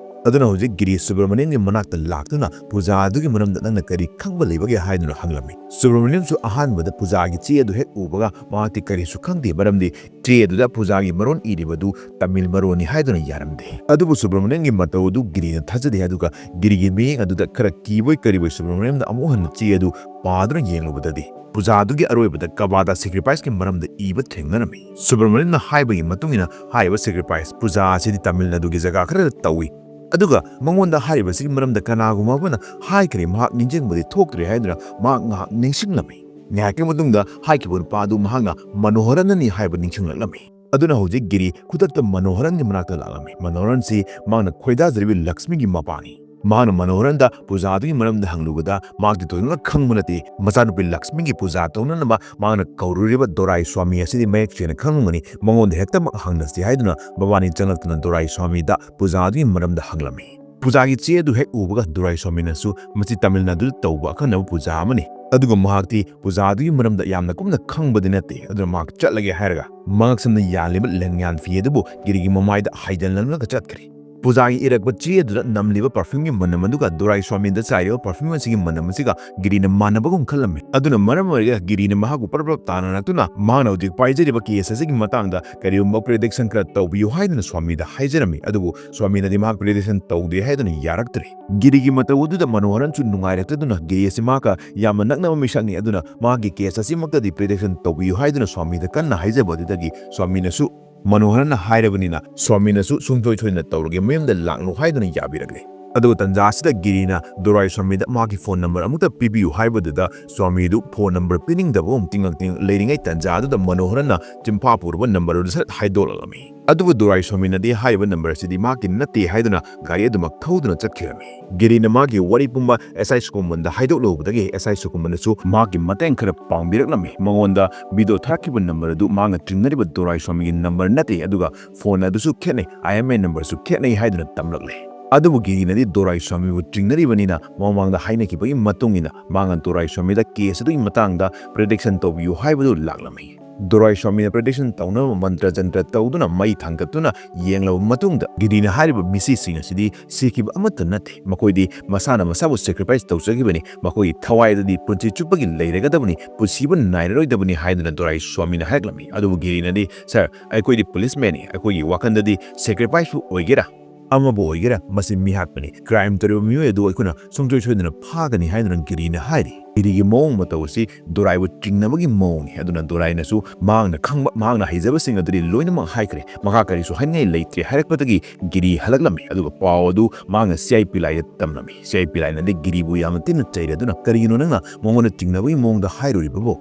ꯑꯗꯨꯅ ꯍꯧꯖꯤꯛ ꯒꯤꯔꯤ ꯁꯨꯕ꯭ꯔꯃꯅꯤꯌꯝꯒꯤ ꯃꯅꯥꯛꯇ ꯂꯥꯛꯇꯨꯅ ꯄꯨꯖꯥ ꯑꯗꯨꯒꯤ ꯃꯔꯝꯗ ꯅꯪꯅ ꯀꯔꯤ ꯈꯪꯕ ꯂꯩꯕꯒꯦ ꯍꯥꯏꯗꯨꯅ ꯍꯪꯂꯝꯃꯤ꯫ ꯁꯨꯕ꯭ꯔꯃꯅꯤꯌꯝꯁꯨ ꯑꯍꯥꯟꯕꯗ ꯄꯨꯖꯥꯒꯤ ꯆꯦ ꯑꯗꯨ ꯍꯦꯛ ꯎꯕꯒ ꯃꯍꯥꯛꯇꯤ ꯀꯔꯤꯁꯨ ꯈꯪꯗꯦ, ꯃꯔꯝꯗꯤ ꯆꯦ ꯑꯗꯨꯗ ꯄꯨꯖꯥꯒꯤ ꯃꯔꯣꯟ ꯏꯔꯤꯕꯗꯨ ꯇꯥꯃꯤꯜ ꯃꯔꯣꯟꯅꯤ ꯍꯥꯏꯗꯨꯅ ꯌꯥꯔꯝꯗꯦ꯫ ꯑꯗꯨꯕꯨ ꯁꯨꯕ꯭ꯔꯃꯅꯤꯌꯝꯒꯤ ꯃꯇꯧ ꯑꯗꯨ ꯒꯤꯔꯤꯅ ꯊꯥꯖꯗꯦ, ꯑꯗꯨꯒ ꯒꯤꯔꯤꯒꯤ ꯃꯤꯠꯌꯦꯡ ꯑꯗꯨꯗ ꯈꯔ ꯀꯤꯕꯣꯏ ꯀꯔꯤꯕꯣꯏ ꯁꯨꯕ꯭ꯔꯃꯅꯤꯌꯝꯅ ꯑꯃꯨꯛ ꯍꯟꯅ ꯆꯦ ꯑꯗꯨ ꯄꯥꯗꯨꯅ ꯌꯦꯡꯂꯨꯕꯗꯗꯤ ꯄꯨꯖꯥ ꯑꯗꯨꯒꯤ ꯑꯔꯣꯏꯕꯗ ꯀꯕꯥꯗ ꯁꯦꯀ꯭ꯔꯤꯐꯥꯏꯁꯀꯤ ꯃꯔꯝꯗ ꯏꯕ ꯊꯦꯡꯅꯔꯝꯃꯤ꯫ ꯁꯨꯕ꯭ꯔꯃꯅꯤꯌꯝꯅ ꯍꯥꯏꯕꯒꯤ ꯃꯇꯨꯡ ꯏꯟꯅ ꯍꯥꯏꯔꯤꯕ ꯁꯦꯀ꯭ꯔꯤꯐꯥꯏꯁ ꯄꯨꯖꯥ ꯑꯁꯤꯗꯤ ꯇꯥꯃꯤꯜ ꯅꯥꯗꯨꯒꯤ ꯖꯒꯥ ꯈꯔꯗ ꯇꯧꯏ, ꯑꯗꯨꯒ ꯃꯉꯣꯟꯗ ꯍꯥꯏꯔꯤꯕꯁꯤꯒꯤ ꯃꯔꯝꯗ ꯀꯅꯥꯒꯨꯝꯕ ꯑꯃꯅ ꯍꯥꯏꯈ꯭ꯔꯦ, ꯃꯍꯥꯛ ꯅꯤꯡꯁꯤꯡꯕꯗꯤ ꯊꯣꯛꯇ꯭ꯔꯦ ꯍꯥꯏꯗꯨꯅ ꯃꯍꯥꯛ ꯉꯥꯏꯍꯥꯛ ꯅꯤꯡꯁꯤꯡꯂꯝꯃꯤ꯫ ꯉꯥꯏꯍꯥꯛꯀꯤ ꯃꯇꯨꯡꯗ ꯍꯥꯏꯈꯤꯕ ꯅꯨꯄꯥ ꯑꯗꯨ ꯃꯍꯥꯛꯅ ꯃꯅꯣꯍꯔꯟꯅꯅꯤ ꯍꯥꯏꯕ ꯅꯤꯡꯁꯤꯡꯂꯛꯂꯝꯃꯤ꯫ ꯑꯗꯨꯅ ꯍꯧꯖꯤꯛ ꯒꯤꯔꯤ ꯈꯨꯗꯛꯇ ꯃꯅꯣꯍꯔꯟꯒꯤ ꯃꯅꯥꯛꯇ ꯂꯥꯛꯂꯝꯃꯤ꯫ ꯃꯅꯣꯍꯔꯟꯁꯤ ꯃꯍꯥꯛꯅ ꯈꯣꯏꯗꯥꯖꯔꯤꯕ ꯂꯛꯁꯃꯤꯒꯤ ꯃꯄꯥꯅꯤ꯫ ꯃꯍꯥꯛꯅ ꯃꯅꯣꯍꯔꯟꯗ ꯄꯨꯖꯥ ꯑꯗꯨꯒꯤ ꯃꯔꯝꯗ ꯍꯪꯂꯨꯕꯗ ꯃꯍꯥꯛꯇꯤ ꯊꯣꯏꯗꯣꯛꯅ ꯈꯪꯕ ꯅꯠꯇꯦ꯫ ꯃꯆꯥꯅꯨꯄꯤ ꯂꯛꯁꯃꯤꯒꯤ ꯄꯨꯖꯥ ꯇꯧꯅꯅꯕ ꯃꯍꯥꯛꯅ ꯀꯧꯔꯨꯔꯤꯕ ꯗꯣꯔꯥꯏ ꯁ꯭ꯋꯥꯃꯤ ꯑꯁꯤꯗꯤ ꯃꯌꯦꯛ ꯁꯦꯡꯅ ꯈꯪꯂꯝꯒꯅꯤ, ꯃꯉꯣꯟꯗ ꯍꯦꯛꯇꯃꯛ ꯍꯪꯅꯁꯤ ꯍꯥꯏꯗꯨꯅ ꯃꯕꯥꯅꯤ ꯆꯪꯂꯛꯇꯨꯅ ꯗꯣꯔꯥꯏ ꯁ꯭ꯋꯥꯃꯤꯗ ꯄꯨꯖꯥ ꯑꯗꯨꯒꯤ ꯃꯔꯝꯗ ꯍꯪꯂꯝꯃꯤ꯫ ꯄꯨꯖꯥꯒꯤ ꯆꯦ ꯑꯗꯨ ꯍꯦꯛ ꯎꯕꯒ ꯗꯣꯔꯥꯏ ꯁ꯭ꯋꯥꯃꯤꯅꯁꯨ ꯃꯁꯤ ꯇꯥꯃꯤꯜ ꯅꯥꯗꯨꯗ ꯇꯧꯕ ꯑꯈꯟꯅꯕ ꯄꯨꯖꯥ ꯑꯃꯅꯤ, ꯑꯗꯨꯒ ꯃꯍꯥꯛꯇꯤ ꯄꯨꯖꯥ ꯑꯗꯨꯒꯤ ꯃꯔꯝꯗ ꯌꯥꯝꯅ ꯀꯨꯞꯅ ꯈꯪꯕꯗꯤ ꯅꯠꯇꯦ, ꯑꯗꯨꯅ ꯃꯍꯥꯛ ꯆꯠꯂꯒꯦ ꯍꯥꯏꯔꯒ ꯃꯉꯛꯁꯝꯅ ꯌꯥꯜꯂꯤꯕ ꯂꯦꯡꯌꯥꯟ ꯐꯤ ꯑꯗꯨꯕꯨ ꯒꯤꯔꯤꯒꯤ ꯃꯃꯥꯏꯗ ꯍꯥꯏꯖꯤꯜꯂꯝꯂꯒ ꯆꯠꯈ꯭ꯔꯦ꯫ ꯄꯨꯖꯥꯒꯤ ꯏꯔꯛꯄ ꯆꯦ ꯑꯗꯨꯗ ꯅꯝꯂꯤꯕ ꯄꯔꯐ꯭ꯌꯨꯝꯒꯤ ꯃꯅꯝ ꯑꯗꯨꯒ ꯗꯣꯔꯥꯏ ꯁ꯭ꯋꯥꯃꯤꯗ ꯆꯥꯏꯔꯤꯕ ꯄꯔꯐ꯭ꯌꯨꯝ ꯑꯁꯤꯒꯤ ꯃꯅꯝ ꯑꯁꯤꯒ ꯒꯤꯔꯤꯅ ꯃꯥꯟꯅꯕꯒꯨꯝ ꯈꯜꯂꯝꯃꯤ꯫ ꯑꯗꯨꯅ ꯃꯔꯝ ꯑꯣꯏꯔꯒ ꯒꯤꯔꯤꯅ ꯃꯍꯥꯛꯄꯨ ꯄ꯭ꯔꯞ ꯄ꯭ꯔꯞ ꯇꯥꯟꯅꯔꯛꯇꯨꯅ ꯃꯍꯥꯛꯅ ꯍꯧꯖꯤꯛ ꯄꯥꯏꯖꯔꯤꯕ ꯀꯦꯁ ꯑꯁꯤꯒꯤ ꯃꯇꯥꯡꯗ ꯀꯔꯤꯒꯨꯝꯕ ꯄ꯭ꯔꯤꯗꯤꯛꯁꯟ ꯈꯔ ꯇꯧꯕꯤꯌꯨ ꯍꯥꯏꯗꯨꯅ ꯁ꯭ꯋꯥꯃꯤꯗ ꯍꯥꯏꯖꯔꯝꯃꯤ꯫ ꯑꯗꯨꯕꯨ ꯁ꯭ꯋꯥꯃꯤꯅꯗꯤ ꯃꯍꯥꯛ ꯄ꯭ꯔꯤꯗꯤꯛꯁꯟ ꯇꯧꯗꯦ ꯍꯥꯏꯗꯨꯅ ꯌꯥꯔꯛꯇ꯭ꯔꯦ꯫ ꯒꯤꯔꯤꯒꯤ ꯃꯇꯧ ꯑꯗꯨꯗ ꯃꯅꯣꯍꯔꯟꯁꯨ ꯅꯨꯡꯉꯥꯏꯔꯛꯇꯗꯨꯅ ꯒꯤꯔꯤ ꯑꯁꯤ ꯃꯍꯥꯛꯀ ꯌꯥꯝꯅ ꯅꯛꯅꯕ ꯃꯤꯁꯛꯅꯤ, ꯑꯗꯨꯅ ꯃꯍꯥꯛꯀꯤ ꯀꯦꯁ ꯑꯁꯤꯃꯛꯇꯗꯤ ꯄ꯭ꯔꯤꯗꯤꯛꯁꯟ ꯇꯧꯕꯤꯌꯨ ꯍꯥꯏꯗꯨꯅ ꯁ꯭ꯋꯥꯃꯤꯗ ꯀꯟꯅ ꯍꯥꯏꯖꯕ ꯑꯗꯨꯗꯒꯤ ꯁ꯭ꯋꯥꯃꯤꯅꯁꯨ ꯃꯅꯣꯍꯔꯟꯅ ꯍꯥꯏꯔꯕꯅꯤꯅ ꯁ꯭ꯋꯥꯃꯤꯅꯁꯨ ꯁꯨꯡꯁꯣꯏ ꯁꯣꯏꯗꯅ ꯇꯧꯔꯒꯦ, ꯃꯌꯨꯝꯗ ꯂꯥꯛꯂꯨ ꯍꯥꯏꯗꯨꯅ ꯌꯥꯕꯤꯔꯛꯂꯦ꯫ ꯑꯗꯨꯒ ꯇꯟꯖꯥ ꯑꯁꯤꯗ ꯒꯤꯔꯤꯅ ꯗꯣꯔꯥꯏ ꯁ꯭ꯋꯥꯃꯤꯗ ꯃꯍꯥꯛꯀꯤ ꯐꯣꯟ ꯅꯝꯕꯔ ꯑꯃꯨꯛꯇ ꯄꯤꯕꯤꯌꯨ ꯍꯥꯏꯕꯗꯨꯗ ꯁ꯭ꯋꯥꯃꯤꯗꯨ ꯐꯣꯟ ꯅꯝꯕꯔ ꯄꯤꯅꯤꯡꯗꯕꯒꯨꯝ ꯇꯤꯡꯂꯛ ꯇꯤꯡꯂꯛ ꯂꯩꯔꯤꯉꯩ ꯇꯟꯖꯥ ꯑꯗꯨꯗ ꯃꯅꯣꯍꯔꯟꯅ ꯆꯤꯟꯐꯥ ꯄꯨꯔꯕ ꯅꯝꯕꯔ ꯑꯗꯨ ꯁꯠ ꯍꯥꯏꯗꯣꯛꯂꯛꯂꯝꯃꯤ꯫ ꯑꯗꯨꯕꯨ ꯗꯣꯔꯥꯏ ꯁ꯭ꯋꯥꯃꯤꯅꯗꯤ ꯍꯥꯏꯔꯤꯕ ꯅꯝꯕꯔ ꯑꯁꯤꯗꯤ ꯃꯍꯥꯛꯀꯤ ꯅꯠꯇꯦ ꯍꯥꯏꯗꯨꯅ ꯒꯥꯔꯤ ꯑꯗꯨꯃꯛ ꯊꯧꯗꯨꯅ ꯆꯠꯈꯤꯔꯝꯃꯤ꯫ ꯒꯤꯔꯤꯅ ꯃꯥꯒꯤ ꯋꯥꯔꯤ ꯄꯨꯝꯕ ꯑꯦꯁ ꯑꯥꯏ ꯁꯨꯀꯨꯝꯕꯟꯗ ꯍꯥꯏꯗꯣꯛꯂꯨꯕꯗꯒꯤ ꯑꯦꯁ ꯑꯥꯏ ꯁꯨꯀꯨꯝꯕꯟꯅꯁꯨ ꯃꯍꯥꯛꯀꯤ ꯃꯇꯦꯡ ꯈꯔ ꯄꯥꯡꯕꯤꯔꯛꯂꯝꯃꯤ꯫ ꯃꯉꯣꯟꯗ ꯚꯤꯗꯤꯑꯣ ꯊꯥꯔꯛꯈꯤꯕ ꯅꯝꯕꯔ ꯑꯗꯨ ꯃꯍꯥꯛꯅ ꯆꯤꯡꯅꯔꯤꯕ ꯗꯣꯔꯥꯏ ꯁ꯭ꯋꯥꯃꯤꯒꯤ ꯅꯝꯕꯔ ꯅꯠꯇꯦ, ꯑꯗꯨꯒ ꯐꯣꯟ ꯑꯗꯨꯁꯨ ꯈꯦꯠꯅꯩ, ꯑꯥꯏ ꯑꯦꯝ ꯑꯥꯏ ꯅꯝꯕꯔꯁꯨ ꯈꯦꯠꯅꯩ ꯍꯥꯏꯗꯨꯅ ꯇꯝꯂꯛꯂꯦ꯫ ꯑꯗꯨꯕꯨ ꯒꯤꯔꯤꯅꯗꯤ ꯗꯣꯔꯥꯏ ꯁ꯭ꯋꯥꯃꯤꯕꯨ ꯆꯤꯡꯅꯔꯤꯕꯅꯤꯅ ꯃꯃꯥꯡꯗ ꯍꯥꯏꯅꯈꯤꯕꯒꯤ ꯃꯇꯨꯡ ꯏꯟꯅ ꯃꯍꯥꯛꯅ ꯗꯣꯔꯥꯏ ꯁ꯭ꯋꯥꯃꯤꯗ ꯀꯦꯁ ꯑꯗꯨꯒꯤ ꯃꯇꯥꯡꯗ ꯄ꯭ꯔꯤꯗꯤꯛꯁꯟ ꯇꯧꯕꯤꯌꯨ ꯍꯥꯏꯕꯗꯨ ꯂꯥꯛꯂꯝꯃꯤ꯫ ꯗꯣꯔꯥꯏ ꯁ꯭ꯋꯥꯃꯤꯅ prediction ꯇꯧꯅꯕ ꯃꯟꯇ꯭ꯔ ꯖꯟꯇ꯭ꯔ ꯇꯧꯗꯨꯅ ꯃꯩ ꯊꯥꯡꯒꯠꯇꯨꯅ ꯌꯦꯡꯂꯕ ꯃꯇꯨꯡꯗ ꯒꯤꯔꯤꯅ ꯍꯥꯏꯔꯤꯕ ꯃꯤꯁꯤꯁꯤꯡ ꯑꯁꯤꯗꯤ ꯁꯤꯈꯤꯕ ꯑꯃꯠꯇ ꯅꯠꯇꯦ꯫ ꯃꯈꯣꯏꯗꯤ ꯃꯁꯥꯅ ꯃꯁꯥꯕꯨ sacrifice ꯇꯧꯖꯈꯤꯕꯅꯤ꯫ ꯃꯈꯣꯏꯒꯤ ꯊꯋꯥꯏ ꯑꯗꯨꯗꯤ ꯄꯨꯟꯁꯤ ꯆꯨꯞꯄꯒꯤ ꯂꯩꯔꯒꯗꯕꯅꯤ, ꯄꯨꯟꯁꯤꯕꯨ ꯅꯥꯏꯔꯔꯣꯏꯗꯕꯅꯤ ꯍꯥꯏꯗꯨꯅ ꯗꯣꯔꯥꯏ ꯁ꯭ꯋꯥꯃꯤꯅ ꯍꯥꯏꯔꯛꯂꯝꯃꯤ꯫ ꯑꯗꯨꯕꯨ ꯒꯤꯔꯤꯅꯗꯤ, "Sir, ꯑꯩꯈꯣꯏꯗꯤ policemanꯅꯤ, ꯑꯩꯈꯣꯏꯒꯤ ꯋꯥꯈꯜꯗꯗꯤ sacrificeꯄꯨ ꯑꯣꯏꯒꯦꯔꯥ, ꯑꯃꯕꯨ ꯑꯣꯏꯒꯦꯔꯥ, ꯃꯁꯤ ꯃꯤꯍꯥꯠꯄꯅꯤ꯫ Crime ꯇꯧꯔꯤꯕ ꯃꯤꯑꯣꯏ ꯑꯗꯨ ꯑꯩꯈꯣꯏꯅ ꯁꯨꯡꯁꯣꯏ ꯁꯣꯏꯗꯅ ꯐꯥꯒꯅꯤ" ꯍꯥꯏꯗꯨꯅ ꯒꯤꯔꯤꯅ ꯍꯥꯏꯔꯤ꯫ ꯒꯤꯔꯤꯒꯤ ꯃꯑꯣꯡ ꯃꯇꯧ ꯑꯁꯤ ꯗꯣꯔꯥꯏꯕꯨ ꯆꯤꯡꯅꯕꯒꯤ ꯃꯑꯣꯡꯅꯤ꯫ ꯑꯗꯨꯅ ꯗꯣꯔꯥꯏꯅꯁꯨ ꯃꯍꯥꯛꯅ ꯈꯪꯕ, ꯃꯍꯥꯛꯅ ꯍꯩꯖꯕꯁꯤꯡ ꯑꯗꯨꯗꯤ ꯂꯣꯏꯅꯃꯛ ꯍꯥꯏꯈ꯭ꯔꯦ꯫ ꯃꯈꯥ ꯀꯔꯤꯁꯨ ꯍꯥꯏꯅꯤꯡꯉꯥꯏ ꯂꯩꯇ꯭ꯔꯦ ꯍꯥꯏꯔꯛꯄꯗꯒꯤ ꯒꯤꯔꯤ ꯍꯜꯂꯛꯂꯝꯃꯤ꯫ ꯑꯗꯨꯒ ꯄꯥꯎ ꯑꯗꯨ ꯃꯍꯥꯛꯅ ꯁꯤ ꯑꯥꯏ ꯄꯤ ꯂꯥꯏꯗ ꯇꯝꯂꯝꯃꯤ꯫ ꯁꯤ ꯑꯥꯏ ꯄꯤ ꯂꯥꯏꯅꯗꯤ ꯒꯤꯔꯤꯕꯨ ꯌꯥꯝꯅ ꯊꯤꯅ ꯆꯩꯔꯗꯨꯅ, "ꯀꯔꯤꯒꯤꯅꯣ ꯅꯪꯅ ꯃꯉꯣꯟꯗ ꯆꯤꯡꯅꯕꯒꯤ ꯃꯑꯣꯡꯗ ꯍꯥꯏꯔꯨꯔꯤꯕꯕꯨ?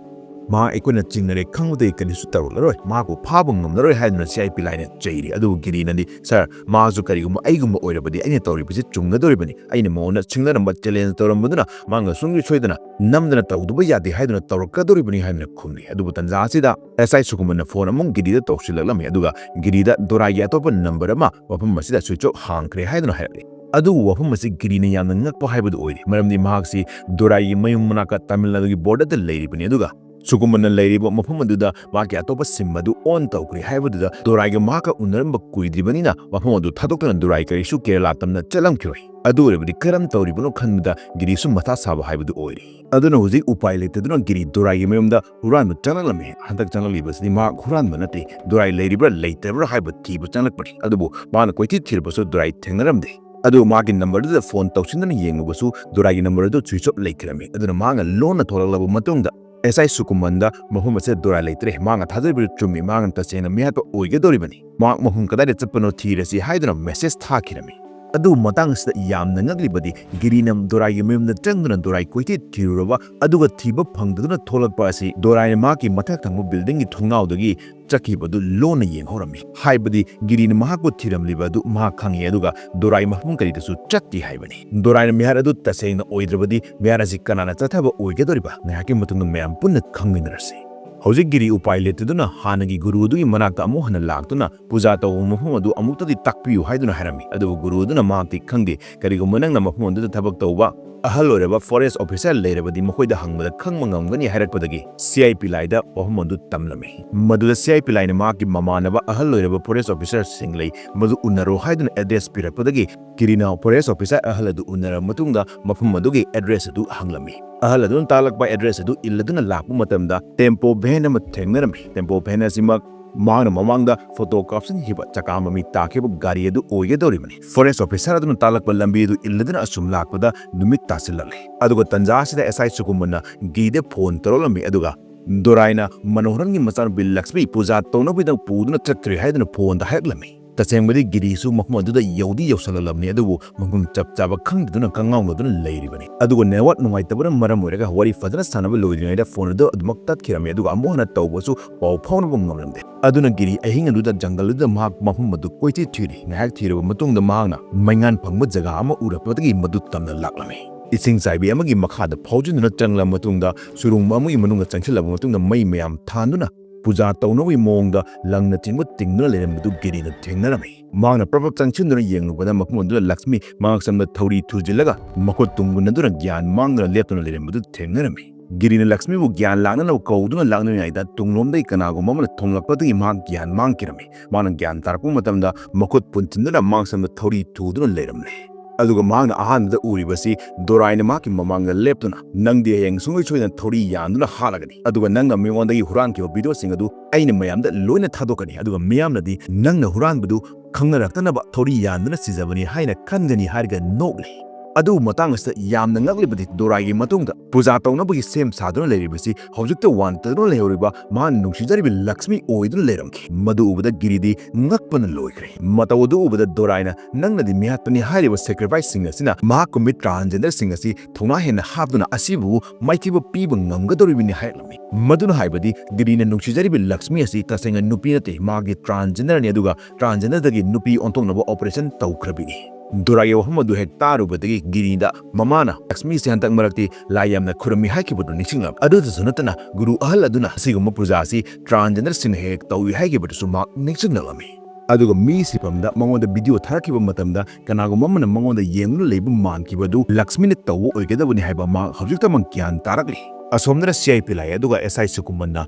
ꯃꯍꯥꯛ ꯑꯩꯈꯣꯏꯅ ꯆꯤꯡꯅꯔꯦ ꯈꯪꯕꯗꯒꯤ ꯀꯔꯤꯁꯨ ꯇꯧꯔꯛꯂꯔꯣꯏ, ꯃꯍꯥꯛꯄꯨ ꯐꯥꯕ ꯉꯝꯂꯔꯣꯏ" ꯍꯥꯏꯗꯨꯅ ꯁꯤ ꯑꯥꯏ ꯄꯤ ꯂꯥꯏꯅ ꯆꯩꯔꯤ꯫ ꯑꯗꯨꯕꯨ ꯒꯤꯔꯤꯅꯗꯤ, "Sir, ꯃꯍꯥꯛꯁꯨ ꯀꯔꯤꯒꯨꯝꯕ ꯑꯩꯒꯨꯝꯕ ꯑꯣꯏꯔꯕꯗꯤ ꯑꯩꯅ ꯇꯧꯔꯤꯕꯁꯤ ꯆꯨꯝꯒꯗꯧꯔꯤꯕꯅꯤ꯫ ꯑꯩꯅ ꯃꯉꯣꯟꯗ ꯁꯤꯡꯅꯔꯝꯕ, challenge ꯇꯧꯔꯝꯕꯗꯨꯅ ꯃꯍꯥꯛꯅ ꯁꯨꯡꯁꯣꯏ ꯁꯣꯏꯗꯅ ꯅꯝꯗꯅ ꯇꯧꯗꯕ ꯌꯥꯗꯦ ꯍꯥꯏꯗꯨꯅ ꯇꯧꯔꯛꯀꯗꯧꯔꯤꯕꯅꯤ" ꯍꯥꯏꯗꯨꯅ ꯈꯨꯝꯂꯤ꯫ ꯑꯗꯨꯕꯨ ꯇꯟꯖꯥ ꯑꯁꯤꯗ ꯑꯦꯁ ꯑꯥꯏ ꯁꯨꯀꯨꯃꯟꯅ phone ꯑꯃꯨꯛ ꯒꯤꯔꯤꯗ ꯇꯧꯁꯤꯜꯂꯛꯂꯝꯃꯤ꯫ ꯑꯗꯨꯒ ꯒꯤꯔꯤꯗ ꯗꯣꯔꯥꯏꯒꯤ ꯑꯇꯣꯞꯄ number ꯑꯃ ꯃꯐꯝ ꯑꯁꯤꯗ switch off ꯍꯥꯡꯈ꯭ꯔꯦ ꯍꯥꯏꯗꯨꯅ ꯍꯥꯏꯔꯛꯂꯤ꯫ ꯑꯗꯨꯕꯨ ꯋꯥꯐꯝ ꯑꯁꯤ ꯒꯤꯔꯤꯅ ꯌꯥꯝꯅ ꯉꯛꯄ ꯍꯥꯏꯕꯗꯨ ꯑꯣꯏꯔꯤ, ꯃꯔꯝꯗꯤ ꯃꯍꯥꯛꯁꯤ ꯗꯣꯔꯥꯏꯒꯤ ꯃꯌꯨꯝ ꯃꯅꯥꯛꯇ ꯇꯥꯃꯤꯜ ꯅꯥꯗꯨꯒꯤ borderꯗ ꯂꯩꯔꯤꯕꯅꯤ꯫ ꯑꯗꯨꯒ ꯁꯨꯀꯨꯃꯟꯅ ꯂꯩꯔꯤꯕ ꯃꯐꯝ ꯑꯗꯨꯗ ꯃꯍꯥꯛꯀꯤ ꯑꯇꯣꯞꯄ SIM ꯑꯗꯨ on ꯇꯧꯈ꯭ꯔꯦ ꯍꯥꯏꯕꯗꯨꯗ ꯗꯣꯔꯥꯏꯒ ꯃꯍꯥꯛꯀ ꯎꯅꯔꯝꯕ ꯀꯨꯏꯗ꯭ꯔꯤꯕꯅꯤꯅ ꯃꯐꯝ ꯑꯗꯨ ꯊꯥꯗꯣꯛꯇꯨꯅ ꯗꯣꯔꯥꯏ ꯀꯔꯤꯁꯨ ꯀꯦꯔꯂꯥ ꯇꯝꯅ ꯆꯠꯂꯝꯈꯤꯔꯣꯏ꯫ ꯑꯗꯨ ꯑꯣꯏꯔꯕꯗꯤ ꯀꯔꯝ ꯇꯧꯔꯤꯕꯅꯣ ꯈꯟꯕꯗ ꯒꯤꯔꯤꯁꯨ ꯃꯊꯥ ꯁꯥꯕ ꯍꯥꯏꯕꯗꯨ ꯑꯣꯏꯔꯦ꯫ ꯑꯗꯨꯅ ꯍꯧꯖꯤꯛ ꯎꯄꯥꯏ ꯂꯩꯇꯗꯨꯅ ꯒꯤꯔꯤ ꯗꯣꯔꯥꯏꯒꯤ ꯃꯌꯨꯝꯗ ꯍꯨꯔꯥꯟꯕ ꯆꯪꯂꯛꯂꯝꯃꯤ꯫ ꯍꯟꯗꯛ ꯆꯪꯂꯛꯂꯤꯕꯁꯤꯗꯤ ꯃꯍꯥꯛ ꯍꯨꯔꯥꯟꯕ ꯅꯠꯇꯦ, ꯗꯣꯔꯥꯏ ꯂꯩꯔꯤꯕ꯭ꯔꯥ ꯂꯩꯇꯕ꯭ꯔꯥ ꯍꯥꯏꯕ ꯊꯤꯕ ꯆꯪꯂꯛꯄꯅꯤ꯫ ꯑꯗꯨꯕꯨ ꯃꯥꯅ ꯀꯣꯏꯊꯤ ꯊꯤꯔꯕꯁꯨ ꯗꯣꯔꯥꯏ ꯊꯦꯡꯅꯔꯝꯗꯦ꯫ ꯑꯗꯨ ꯃꯥꯒꯤ numberꯗꯨꯗ phone ꯇꯧꯁꯤꯟꯗꯨꯅ ꯌꯦꯡꯂꯨꯕꯁꯨ ꯗꯣꯔꯥꯏꯒꯤ number ꯑꯗꯨ switch off ꯂꯩꯈꯤꯔꯝꯃꯤ꯫ ꯑꯗꯨꯅ ꯃꯍꯥꯛꯅ ꯂꯣꯟꯅ ꯊꯣꯛꯂꯛꯂꯕ ꯃꯇꯨꯡꯗ ꯑꯦꯁ ꯑꯥꯏ ꯁꯨꯀꯨꯃꯟꯗ ꯃꯐꯝ ꯑꯁꯤꯗ ꯗꯣꯔꯥꯏ ꯂꯩꯇ꯭ꯔꯦ, ꯃꯍꯥꯛꯅ ꯊꯥꯖꯔꯤꯕꯗꯨ ꯆꯨꯝꯃꯤ, ꯃꯍꯥꯛꯅ ꯇꯁꯦꯡꯅ ꯃꯤꯍꯥꯠꯄ ꯑꯣꯏꯒꯗꯧꯔꯤꯕꯅꯤ, ꯃꯍꯥꯛ ꯃꯐꯝ ꯀꯗꯥꯏꯗ ꯆꯠꯄꯅꯣ ꯊꯤꯔꯁꯤ ꯍꯥꯏꯗꯨꯅ message ꯊꯥꯈꯤꯔꯝꯃꯤ꯫ ꯑꯗꯨꯕꯨ ꯃꯇꯥꯡ ꯑꯁꯤꯗ ꯌꯥꯝꯅ ꯉꯛꯂꯤꯕꯗꯤ ꯒꯤꯔꯤꯅ ꯗꯣꯔꯥꯏꯒꯤ ꯃꯌꯨꯝꯗ ꯆꯪꯗꯨꯅ ꯗꯣꯔꯥꯏ ꯀꯣꯏꯊꯤ ꯊꯤꯔꯨꯔꯕ, ꯑꯗꯨꯒ ꯊꯤꯕ ꯐꯪꯗꯗꯨꯅ ꯊꯣꯛꯂꯛꯄ ꯑꯁꯤ ꯗꯣꯔꯥꯏꯅ ꯃꯍꯥꯛꯀꯤ ꯃꯊꯛ ꯊꯪꯕ buildingꯒꯤ ꯊꯣꯡꯅꯥꯎꯗꯒꯤ ꯆꯠꯈꯤꯕꯗꯨ ꯂꯣꯟꯅ ꯌꯦꯡꯍꯧꯔꯝꯃꯤ꯫ ꯍꯥꯏꯕꯗꯤ ꯒꯤꯔꯤꯅ ꯃꯍꯥꯛꯄꯨ ꯊꯤꯔꯝꯂꯤꯕ ꯑꯗꯨ ꯃꯍꯥꯛ ꯈꯪꯉꯤ, ꯑꯗꯨꯒ ꯗꯣꯔꯥꯏ ꯃꯐꯝ ꯀꯔꯤꯗꯁꯨ ꯆꯠꯇꯦ ꯍꯥꯏꯕꯅꯤ꯫ ꯗꯣꯔꯥꯏꯅ ꯃꯤꯍꯥꯠ ꯑꯗꯨ ꯇꯁꯦꯡꯅ ꯑꯣꯏꯗ꯭ꯔꯕꯗꯤ ꯃꯤꯍꯥꯠ ꯑꯁꯤ ꯀꯅꯥꯅ ꯆꯠꯊꯕ ꯑꯣꯏꯒꯗꯧꯔꯤꯕ? ꯉꯥꯏꯍꯥꯛꯀꯤ ꯃꯇꯨꯡꯗ ꯃꯌꯥꯝ ꯄꯨꯟꯅ ꯈꯪꯃꯤꯟꯅꯔꯁꯤ꯫ ꯍꯧꯖꯤꯛ ꯒꯤꯔꯤ ꯎꯄꯥꯏ ꯂꯩꯇꯗꯨꯅ ꯍꯥꯟꯅꯒꯤ ꯒꯨꯔꯨ ꯑꯗꯨꯒꯤ ꯃꯅꯥꯛꯇ ꯑꯃꯨꯛ ꯍꯟꯅ ꯂꯥꯛꯇꯨꯅ ꯄꯨꯖꯥ ꯇꯧꯕ ꯃꯐꯝ ꯑꯗꯨ ꯑꯃꯨꯛꯇꯗꯤ ꯇꯥꯛꯄꯤꯌꯨ ꯍꯥꯏꯗꯨꯅ ꯍꯥꯏꯔꯝꯃꯤ꯫ ꯑꯗꯨꯕꯨ ꯒꯨꯔꯨ ꯑꯗꯨꯅ ꯃꯍꯥꯛꯇꯤ ꯈꯪꯗꯦ, ꯀꯔꯤꯒꯨꯝꯕ ꯅꯪꯅ ꯃꯐꯝ ꯑꯗꯨꯗ ꯊꯕꯛ ꯇꯧꯕ ꯑꯍꯜ ꯑꯣꯏꯔꯕ forest officer ꯂꯩꯔꯕꯗꯤ ꯃꯈꯣꯏꯗ ꯍꯪꯕꯗ ꯈꯪꯕ ꯉꯝꯒꯅꯤ ꯍꯥꯏꯔꯛꯄꯗꯒꯤ ꯁꯤ ꯑꯥꯏ ꯄꯤꯂꯥꯏꯗ ꯋꯥꯐꯝ ꯑꯗꯨ ꯇꯝꯂꯝꯃꯤ꯫ ꯃꯗꯨꯗ ꯁꯤ ꯑꯥꯏ ꯄꯤꯂꯥꯏꯅ ꯃꯍꯥꯛꯀꯤ ꯃꯃꯥꯟꯅꯕ ꯑꯍꯜ ꯑꯣꯏꯔꯕ forest officerꯁꯤꯡ ꯂꯩ, ꯃꯗꯨ ꯎꯅꯔꯣ ꯍꯥꯏꯗꯨꯅ address ꯄꯤꯔꯛꯄꯗꯒꯤ ꯒꯤꯔꯤꯅ forest officer ꯑꯍꯜ ꯑꯗꯨ ꯎꯅꯔꯕ ꯃꯇꯨꯡꯗ ꯃꯐꯝ ꯑꯗꯨꯒꯤ address ꯑꯗꯨ ꯍꯪꯂꯝꯃꯤ꯫ ꯑꯍꯜ ꯑꯗꯨꯅ ꯇꯥꯛꯂꯛꯄ address ꯑꯗꯨ ꯏꯜꯂꯗꯨꯅ ꯂꯥꯛꯄ ꯃꯇꯝꯗ tempo van ꯑꯃ ꯊꯦꯡꯅꯔꯝꯃꯤ꯫ Tempo van ꯑꯁꯤꯃꯛ ꯃꯍꯥꯛꯅ ꯃꯃꯥꯡꯗ photo ꯀꯥꯞꯁꯤꯟꯈꯤꯕ ꯆꯀꯥ ꯃꯃꯤ ꯇꯥꯈꯤꯕ ꯒꯥꯔꯤ ꯑꯗꯨ ꯑꯣꯏꯒꯗꯧꯔꯤꯕꯅꯤ꯫ Forest officer ꯑꯗꯨꯅ ꯇꯥꯛꯂꯛꯄ ꯂꯝꯕꯤ ꯑꯗꯨ ꯏꯜꯂꯗꯨꯅ ꯑꯁꯨꯝ ꯂꯥꯛꯄꯗ ꯅꯨꯃꯤꯠ ꯇꯥꯁꯤꯜꯂꯛꯂꯦ꯫ ꯑꯗꯨꯒ ꯇꯟꯖꯥ ꯑꯁꯤꯗ S I ꯁꯨꯀꯨꯃꯟꯅ ꯒꯤꯔꯤꯗ phone ꯇꯧꯔꯛꯂꯝꯃꯤ, ꯑꯗꯨꯒ ꯗꯣꯔꯥꯏꯅ ꯃꯅꯣꯍꯔꯟꯒꯤ ꯃꯆꯥꯅꯨꯄꯤ ꯂꯛꯁꯃꯤ ꯄꯨꯖꯥ ꯇꯧꯅꯕꯒꯤꯗꯃꯛ ꯄꯨꯗꯨꯅ ꯆꯠꯈ꯭ꯔꯦ ꯍꯥꯏꯗꯨꯅ phoneꯗ ꯍꯥꯏꯔꯛꯂꯝꯃꯤ꯫ ꯇꯁꯦꯡꯕꯗꯤ ꯒꯤꯔꯤꯁꯨ ꯃꯐꯝ ꯑꯗꯨꯗ ꯌꯧꯗꯤ ꯌꯧꯁꯜꯂꯛꯂꯕꯅꯤ, ꯑꯗꯨꯕꯨ ꯃꯐꯝ ꯆꯞ ꯆꯥꯕ ꯈꯪꯗꯗꯨꯅ ꯀꯪꯉꯥꯎꯅꯗꯨꯅ ꯂꯩꯔꯤꯕꯅꯤ꯫ ꯑꯗꯨꯒ network ꯅꯨꯡꯉꯥꯏꯇꯕꯅ ꯃꯔꯝ ꯑꯣꯏꯔꯒ ꯋꯥꯔꯤ ꯐꯖꯅ ꯁꯥꯟꯅꯕ ꯂꯣꯏꯗ꯭ꯔꯤꯉꯩꯗ phone ꯑꯗꯨ ꯑꯗꯨꯃꯛ ꯇꯠꯈꯤꯔꯝꯃꯤ꯫ ꯑꯗꯨꯒ ꯑꯃꯨꯛ ꯍꯟꯅ ꯇꯧꯕꯁꯨ ꯄꯥꯎ ꯐꯥꯎꯅꯕ ꯉꯝꯂꯝꯗꯦ꯫ ꯑꯗꯨꯅ ꯒꯤꯔꯤ ꯑꯍꯤꯡ ꯑꯗꯨꯗ jungle ꯑꯗꯨꯗ ꯃꯍꯥꯛ ꯃꯐꯝ ꯑꯗꯨ ꯀꯣꯏꯊꯤ ꯊꯤꯔꯤ꯫ ꯉꯥꯏꯍꯥꯛ ꯊꯤꯔꯕ ꯃꯇꯨꯡꯗ ꯃꯍꯥꯛꯅ ꯃꯩꯉꯥꯟ ꯐꯪꯕ ꯖꯒꯥ ꯑꯃ ꯎꯔꯛꯄꯗꯒꯤ ꯃꯗꯨ ꯇꯝꯅ ꯂꯥꯛꯂꯝꯃꯤ꯫ ꯏꯁꯤꯡ ꯆꯥꯏꯕꯤ ꯑꯃꯒꯤ ꯃꯈꯥꯗ ꯐꯥꯎꯖꯤꯟꯗꯨꯅ ꯆꯪꯂꯕ ꯃꯇꯨꯡꯗ, ꯁꯨꯔꯨꯡ ꯑꯃꯒꯤ ꯃꯅꯨꯡꯗ ꯆꯪꯁꯤꯜꯂꯕ ꯃꯇꯨꯡꯗ, ꯃꯩ ꯃꯌꯥꯝ ꯊꯥꯟꯗꯨꯅ ꯄꯨꯖꯥ ꯇꯧꯅꯕꯒꯤ ꯃꯑꯣꯡꯗ ꯂꯪꯅꯆꯤꯡꯕ ꯇꯤꯡꯗꯨꯅ ꯂꯩꯔꯝꯕꯗꯨ ꯒꯤꯔꯤꯅ ꯊꯦꯡꯅꯔꯝꯃꯤ꯫ ꯃꯍꯥꯛꯅ ꯄ꯭ꯔꯞ ꯄ꯭ꯔꯞ ꯆꯪꯁꯤꯟꯗꯨꯅ ꯌꯦꯡꯂꯨꯕꯗ, ꯃꯐꯝ ꯑꯗꯨꯗ ꯂꯛꯁꯃꯤ ꯃꯉꯛꯁꯝꯗ ꯊꯧꯔꯤ ꯊꯨꯖꯤꯜꯂꯒ ꯃꯈꯨꯠ ꯇꯨꯡꯒꯨꯟꯅꯗꯨꯅ ꯒ꯭ꯌꯥꯟ ꯃꯥꯡꯗꯨꯅ ꯂꯦꯞꯇꯨꯅ ꯂꯩꯔꯝꯕꯗꯨ ꯊꯦꯡꯅꯔꯝꯃꯤ꯫ ꯒꯤꯔꯤꯅ ꯂꯛꯁꯃꯤꯕꯨ ꯒ꯭ꯌꯥꯟ ꯂꯥꯛꯅꯅꯕ ꯀꯧꯗꯨꯅ ꯂꯥꯛꯅꯔꯤꯉꯩꯗ, ꯇꯨꯡꯂꯣꯝꯗꯒꯤ ꯀꯅꯥꯒꯨꯝꯕ ꯑꯃꯅ ꯊꯣꯝꯂꯛꯄꯗꯒꯤ ꯃꯍꯥꯛ ꯒ꯭ꯌꯥꯟ ꯃꯥꯡꯈꯤꯔꯝꯃꯤ꯫ ꯃꯥꯅ ꯒ꯭ꯌꯥꯟ ꯇꯥꯔꯛꯄ ꯃꯇꯝꯗ, ꯃꯈꯨꯠ ꯄꯨꯟꯁꯤꯟꯗꯨꯅ ꯃꯉꯛꯁꯝꯗ ꯊꯧꯔꯤ ꯊꯨꯗꯨꯅ ꯂꯩꯔꯝꯂꯦ꯫ ꯑꯗꯨꯒ ꯃꯍꯥꯛꯅ ꯑꯍꯥꯟꯕꯗ ꯎꯔꯤꯕꯁꯤ ꯗꯣꯔꯥꯏꯅ ꯃꯍꯥꯛꯀꯤ ꯃꯃꯥꯡꯗ ꯂꯦꯞꯇꯨꯅ, "ꯅꯪꯗꯤ ꯍꯌꯦꯡ ꯁꯨꯡꯁꯣꯏ ꯁꯣꯏꯗꯅ ꯊꯧꯔꯤ ꯌꯥꯟꯗꯨꯅ ꯍꯥꯠꯂꯒꯅꯤ, ꯑꯗꯨꯒ ꯅꯪꯅ ꯃꯤꯉꯣꯟꯗꯒꯤ ꯍꯨꯔꯥꯟꯈꯤꯕ videoꯁꯤꯡ ꯑꯗꯨ ꯑꯩꯅ ꯃꯌꯥꯝꯗ ꯂꯣꯏꯅ ꯊꯥꯗꯣꯛꯀꯅꯤ, ꯑꯗꯨꯒ ꯃꯤꯌꯥꯝꯅꯗꯤ ꯅꯪꯅ ꯍꯨꯔꯥꯟꯕꯗꯨ ꯈꯪꯅꯔꯛꯇꯅꯕ ꯊꯧꯔꯤ ꯌꯥꯟꯗꯨꯅ ꯁꯤꯖꯕꯅꯤ ꯍꯥꯏꯅ ꯈꯟꯒꯅꯤ" ꯍꯥꯏꯔꯒ ꯅꯣꯛꯂꯤ꯫ ꯑꯗꯨꯕꯨ ꯃꯇꯥꯡ ꯑꯁꯤꯗ ꯌꯥꯝꯅ ꯉꯛꯂꯤꯕꯗꯤ, ꯗꯣꯔꯥꯏꯒꯤ ꯃꯇꯨꯡꯗ ꯄꯨꯖꯥ ꯇꯧꯅꯕꯒꯤ ꯁꯦꯝ ꯁꯥꯗꯨꯅ ꯂꯩꯔꯤꯕꯁꯤ ꯍꯧꯖꯤꯛꯇ ꯋꯥꯟꯇꯗꯨꯅ ꯂꯩꯍꯧꯔꯤꯕ ꯃꯍꯥꯛꯅ ꯅꯨꯡꯁꯤꯖꯔꯤꯕ ꯂꯛꯁꯃꯤ ꯑꯣꯏꯗꯨꯅ ꯂꯩꯔꯝꯈꯤ꯫ ꯃꯗꯨ ꯎꯕꯗ ꯒꯤꯔꯤꯗꯤ ꯉꯛꯄꯅ ꯂꯣꯏꯈ꯭ꯔꯦ꯫ ꯃꯇꯧ ꯑꯗꯨ ꯎꯕꯗ ꯗꯣꯔꯥꯏꯅ, "ꯅꯪꯅꯗꯤ ꯃꯤꯍꯥꯠꯄꯅꯤ ꯍꯥꯏꯔꯤꯕ sacrificeꯁꯤꯡ ꯑꯁꯤꯅ ꯃꯍꯥꯛꯀꯨꯝꯕꯤ transgenderꯁꯤꯡ ꯑꯁꯤ ꯊꯧꯅꯥ ꯍꯦꯟꯅ ꯍꯥꯞꯇꯨꯅ ꯑꯁꯤꯕꯨ ꯃꯥꯏꯊꯤꯕ ꯄꯤꯕ ꯉꯝꯒꯗꯧꯔꯤꯕꯅꯤ" ꯍꯥꯏꯔꯛꯂꯝꯃꯤ꯫ ꯃꯗꯨꯅ ꯍꯥꯏꯕꯗꯤ ꯒꯤꯔꯤꯅ ꯅꯨꯡꯁꯤꯖꯔꯤꯕ ꯂꯛꯁꯃꯤ ꯑꯁꯤ ꯇꯁꯦꯡꯅ ꯅꯨꯄꯤ ꯅꯠꯇꯦ, ꯃꯍꯥꯛꯀꯤ transgenderꯅꯤ, ꯑꯗꯨꯒ transgenderꯗꯒꯤ ꯅꯨꯄꯤ ꯑꯣꯟꯊꯣꯛꯅꯕ operation ꯇꯧꯈ꯭ꯔꯕꯤꯅꯤ꯫ ꯗꯣꯔꯥꯏꯒꯤ ꯋꯥꯐꯝ ꯑꯗꯨ ꯍꯦꯛ ꯇꯥꯔꯨꯕꯗꯒꯤ ꯒꯤꯔꯤꯗ ꯃꯃꯥꯅ ꯂꯛꯁꯃꯤꯁꯦ ꯍꯟꯗꯛ ꯃꯔꯛꯇꯤ ꯂꯥꯏ ꯌꯥꯝꯅ ꯈꯨꯔꯨꯝꯃꯤ ꯍꯥꯏꯈꯤꯕꯗꯨ ꯅꯤꯡꯁꯤꯡꯂꯝꯃꯤ꯫ ꯑꯗꯨꯗꯁꯨ ꯅꯠꯇꯅ ꯒꯨꯔꯨ ꯑꯍꯜ ꯑꯗꯨꯅ ꯑꯁꯤꯒꯨꯝꯕ ꯄꯨꯖꯥ ꯑꯁꯤ transgenderꯁꯤꯡꯅ ꯍꯦꯛ ꯍꯦꯛ ꯇꯧꯏ ꯍꯥꯏꯈꯤꯕꯗꯨꯁꯨ ꯃꯍꯥꯛ ꯅꯤꯡꯁꯤꯡꯂꯝꯃꯤ꯫ ꯑꯗꯨꯒ ꯃꯤ ꯁꯤꯐꯝꯗ ꯃꯉꯣꯟꯗ video ꯊꯥꯔꯛꯈꯤꯕ ꯃꯇꯝꯗ ꯀꯅꯥꯒꯨꯝꯕ ꯑꯃꯅ ꯃꯉꯣꯟꯗ ꯌꯦꯡꯗꯨꯅ ꯂꯩꯕ ꯃꯥꯟꯈꯤꯕ ꯑꯗꯨ ꯂꯛꯁꯃꯤꯅ ꯇꯧꯕ ꯑꯣꯏꯒꯗꯕꯅꯤ ꯍꯥꯏꯕ ꯃꯍꯥꯛ ꯍꯧꯖꯤꯛꯇꯃꯛ ꯒ꯭ꯌꯥꯟ ꯇꯥꯔꯛꯂꯤ꯫ ꯑꯁꯣꯝꯗꯅ C I P ꯂꯥꯛꯏ, ꯑꯗꯨꯒ S I ꯁꯨꯀꯨꯃꯟꯅ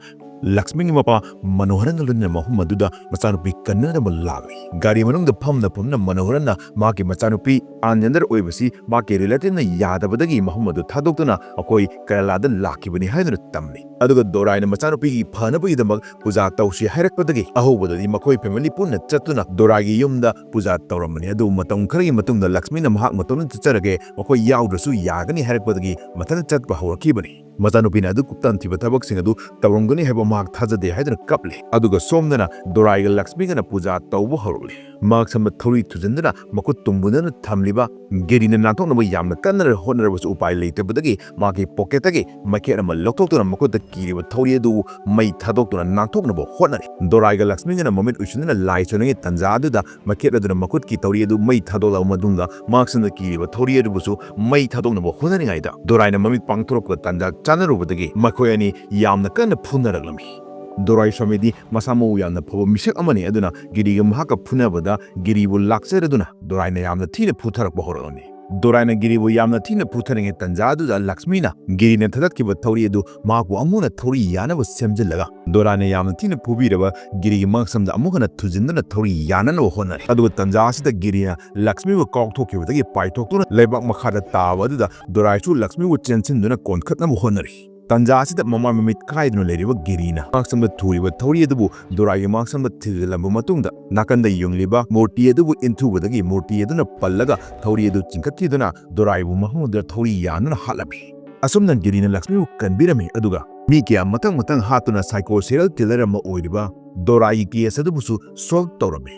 ꯂꯛꯁꯃꯤꯒꯤ ꯃꯄꯥ ꯃꯅꯣꯍꯔꯟꯒ ꯂꯣꯏꯅꯅ ꯃꯐꯝ ꯑꯗꯨꯗ ꯃꯆꯥꯅꯨꯄꯤ ꯀꯟꯅꯅꯕ ꯂꯥꯛꯂꯤ꯫ ꯒꯥꯔꯤ ꯃꯅꯨꯡꯗ ꯐꯝꯅ ꯐꯝꯅ ꯃꯅꯣꯍꯔꯟꯅ ꯃꯍꯥꯛꯀꯤ ꯃꯆꯥꯅꯨꯄꯤ transgender ꯑꯣꯏꯕꯁꯤ ꯃꯍꯥꯛꯀꯤ relativeꯅ ꯌꯥꯗꯕꯗꯒꯤ ꯃꯐꯝ ꯑꯗꯨ ꯊꯥꯗꯣꯛꯇꯨꯅ ꯑꯩꯈꯣꯏ ꯀꯦꯔꯂꯥꯗ ꯂꯥꯛꯈꯤꯕꯅꯤ ꯍꯥꯏꯗꯨꯅ ꯇꯝꯂꯤ꯫ ꯑꯗꯨꯒ ꯗꯣꯔꯥꯏꯅ ꯃꯆꯥꯅꯨꯄꯤꯒꯤ ꯐꯅꯕꯒꯤꯗꯃꯛ ꯄꯨꯖꯥ ꯇꯧꯁꯤ ꯍꯥꯏꯔꯛꯄꯗꯒꯤ ꯑꯍꯧꯕꯗꯗꯤ ꯃꯈꯣꯏ family ꯄꯨꯟꯅ ꯆꯠꯇꯨꯅ ꯗꯣꯔꯥꯏꯒꯤ ꯌꯨꯝꯗ ꯄꯨꯖꯥ ꯇꯧꯔꯝꯕꯅꯤ꯫ ꯑꯗꯨꯕꯨ ꯃꯇꯝ ꯈꯔꯒꯤ ꯃꯇꯨꯡꯗ ꯂꯛꯁꯃꯤꯅ ꯃꯍꯥꯛ ꯃꯇꯣꯝꯇ ꯆꯠꯆꯔꯒꯦ, ꯃꯈꯣꯏ ꯌꯥꯎꯗ꯭ꯔꯁꯨ ꯌꯥꯒꯅꯤ ꯍꯥꯏꯔꯛꯄꯗꯒꯤ ꯃꯊꯟꯇ ꯆꯠꯄ ꯍꯧꯔꯛꯈꯤꯕꯅꯤ꯫ ꯃꯆꯥꯅꯨꯄꯤꯅ ꯑꯗꯨ ꯇꯝꯊꯤꯕ ꯊꯕꯛꯁꯤꯡ ꯑꯗꯨ ꯇꯧꯔꯝꯒꯅꯤ ꯍꯥꯏꯕ ꯃꯍꯥꯛ ꯊꯥꯖꯗꯦ ꯍꯥꯏꯗꯨꯅ ꯀꯞꯂꯤ꯫ ꯑꯗꯨꯒ ꯁꯣꯝꯗꯅ ꯗꯣꯔꯥꯏꯒ ꯂꯛꯁꯃꯤꯒꯅ ꯄꯨꯖꯥ ꯇꯧꯕ ꯍꯧꯔꯛꯂꯤ꯫ ꯃꯍꯥꯛ ꯁꯝꯗ ꯊꯧꯔꯤ ꯊꯨꯖꯤꯟꯗꯨꯅ ꯃꯈꯨꯠ ꯇꯨꯝꯕꯨꯗꯨꯅ ꯊꯝꯂꯤꯕ ꯒꯤꯔꯤꯅ ꯅꯥꯟꯊꯣꯛꯅꯕ ꯌꯥꯝꯅ ꯀꯟꯅ ꯍꯣꯠꯅꯔꯕꯁꯨ ꯎꯄꯥꯏ ꯂꯩꯇꯕꯗꯒꯤ ꯃꯍꯥꯛꯀꯤ pocketꯇꯒꯤ ꯃꯩꯈꯦꯠ ꯑꯃ ꯂꯧꯊꯣꯛꯇꯨꯅ ꯃꯈꯨꯠꯇ ꯀꯤꯔꯤꯕ ꯊꯧꯔꯤ ꯑꯗꯨ ꯃꯩ ꯊꯥꯗꯣꯛꯇꯨꯅ ꯅꯥꯟꯊꯣꯛꯅꯕ ꯍꯣꯠꯅꯔꯤ꯫ ꯗꯣꯔꯥꯏꯒ ꯂꯛꯁꯃꯤꯒꯅ ꯃꯃꯤꯠ ꯎꯏꯁꯤꯟꯗꯨꯅ ꯂꯥꯏ ꯁꯣꯟꯅꯉꯩ ꯇꯟꯖꯥ ꯑꯗꯨꯗ ꯃꯩꯈꯦꯠ ꯑꯗꯨꯅ ꯃꯈꯨꯠꯀꯤ ꯊꯧꯔꯤ ꯑꯗꯨ ꯃꯩ ꯊꯥꯗꯣꯛꯂꯕ ꯃꯇꯨꯡꯗ ꯃꯍꯥꯛ ꯁꯝꯗ ꯀꯤꯔꯤꯕ ꯊꯧꯔꯤ ꯑꯗꯨꯕꯨꯁꯨ ꯃꯩ ꯊꯥꯗꯣꯛꯅꯕ ꯍꯣꯠꯅꯔꯤꯉꯩꯗ ꯗꯣꯔꯥꯏꯅ ꯃꯃꯤꯠ ꯄꯥꯡꯊꯣꯔꯛꯄ ꯇꯟꯖꯥ ꯆꯥꯅꯔꯨꯕꯗꯒꯤ ꯃꯈꯣꯏ ꯑꯅꯤ ꯌꯥꯝꯅ ꯀꯟꯅ ꯐꯨꯅꯔꯛꯂꯝꯃꯤ꯫ ꯗꯣꯔꯥꯏ ꯁ꯭ꯋꯥꯃꯤꯗꯤ ꯃꯁꯥ ꯃꯎ ꯌꯥꯝꯅ ꯐꯕ ꯃꯤꯁꯛ ꯑꯃꯅꯤ, ꯑꯗꯨꯅ ꯒꯤꯔꯤꯒ ꯃꯍꯥꯛꯀ ꯐꯨꯅꯕꯗ ꯒꯤꯔꯤꯕꯨ ꯂꯥꯛꯆꯔꯗꯨꯅ ꯗꯣꯔꯥꯏꯅ ꯌꯥꯝꯅ ꯊꯤꯅ ꯐꯨꯊꯔꯛꯄ ꯍꯧꯔꯛꯂꯝꯃꯤ꯫ ꯗꯣꯔꯥꯏꯅ ꯒꯤꯔꯤꯕꯨ ꯌꯥꯝꯅ ꯊꯤꯅ ꯐꯨꯊꯔꯤꯉꯩ ꯇꯟꯖꯥ ꯑꯗꯨꯗ ꯂꯛꯁꯃꯤꯅ ꯒꯤꯔꯤꯅ ꯊꯥꯗꯠꯈꯤꯕ ꯊꯧꯔꯤ ꯑꯗꯨ ꯃꯍꯥꯛꯄꯨ ꯑꯃꯨꯛ ꯍꯟꯅ ꯊꯧꯔꯤ ꯌꯥꯅꯕ ꯁꯦꯝꯖꯤꯜꯂꯒ ꯗꯣꯔꯥꯏꯅ ꯌꯥꯝꯅ ꯊꯤꯅ ꯐꯨꯕꯤꯔꯕ ꯒꯤꯔꯤꯒꯤ ꯃꯉꯛꯁꯝꯗ ꯑꯃꯨꯛ ꯍꯟꯅ ꯊꯨꯖꯤꯟꯗꯨꯅ ꯊꯧꯔꯤ ꯌꯥꯅꯅꯕ ꯍꯣꯠꯅꯔꯤ꯫ ꯑꯗꯨꯒ ꯇꯟꯖꯥ ꯑꯁꯤꯗ ꯒꯤꯔꯤꯅ ꯂꯛꯁꯃꯤꯕꯨ ꯀꯥꯎꯊꯣꯛꯈꯤꯕꯗꯒꯤ ꯄꯥꯏꯊꯣꯛꯇꯨꯅ ꯂꯩꯕꯥꯛ ꯃꯈꯥꯗ ꯇꯥꯕ ꯑꯗꯨꯗ ꯗꯣꯔꯥꯏꯁꯨ ꯂꯛꯁꯃꯤꯕꯨ ꯆꯦꯟꯁꯤꯟꯗꯨꯅ ꯀꯣꯟꯈꯠꯅꯕ ꯍꯣꯠꯅꯔꯤ꯫ ꯇꯟꯖꯥ ꯑꯁꯤꯗ ꯃꯃꯥꯏ ꯃꯃꯤꯠ ꯀꯥꯏꯗꯨꯅ ꯂꯩꯔꯤꯕ ꯒꯤꯔꯤꯅ ꯃꯉꯛꯁꯝꯗ ꯊꯨꯔꯤꯕ ꯊꯧꯔꯤ ꯑꯗꯨꯕꯨ ꯗꯣꯔꯥꯏꯒꯤ ꯃꯉꯛꯁꯝꯗ ꯊꯤꯖꯤꯜꯂꯝꯕ ꯃꯇꯨꯡꯗ ꯅꯥꯀꯟꯗ ꯌꯨꯡꯂꯤꯕ ꯃꯨꯔꯇꯤ ꯑꯗꯨꯕꯨ ꯏꯟꯊꯨꯕꯗꯒꯤ ꯃꯨꯔꯇꯤ ꯑꯗꯨꯅ ꯄꯜꯂꯒ ꯊꯧꯔꯤ ꯑꯗꯨ ꯆꯤꯡꯈꯠꯈꯤꯗꯨꯅ ꯗꯣꯔꯥꯏꯕꯨ ꯃꯐꯝ ꯑꯗꯨꯗ ꯊꯧꯔꯤ ꯌꯥꯟꯗꯨꯅ ꯍꯥꯠꯂꯝꯃꯤ꯫ ꯑꯁꯨꯝꯅ ꯒꯤꯔꯤꯅ ꯂꯛꯁꯃꯤꯕꯨ ꯀꯟꯕꯤꯔꯝꯃꯤ, ꯑꯗꯨꯒ ꯃꯤ ꯀꯌꯥ ꯃꯊꯪ ꯃꯊꯪ ꯍꯥꯠꯇꯨꯅ psycho serial killer ꯑꯃ ꯑꯣꯏꯔꯤꯕ ꯗꯣꯔꯥꯏꯒꯤ case ꯑꯗꯨꯕꯨꯁꯨ solve ꯇꯧꯔꯝꯃꯤ꯫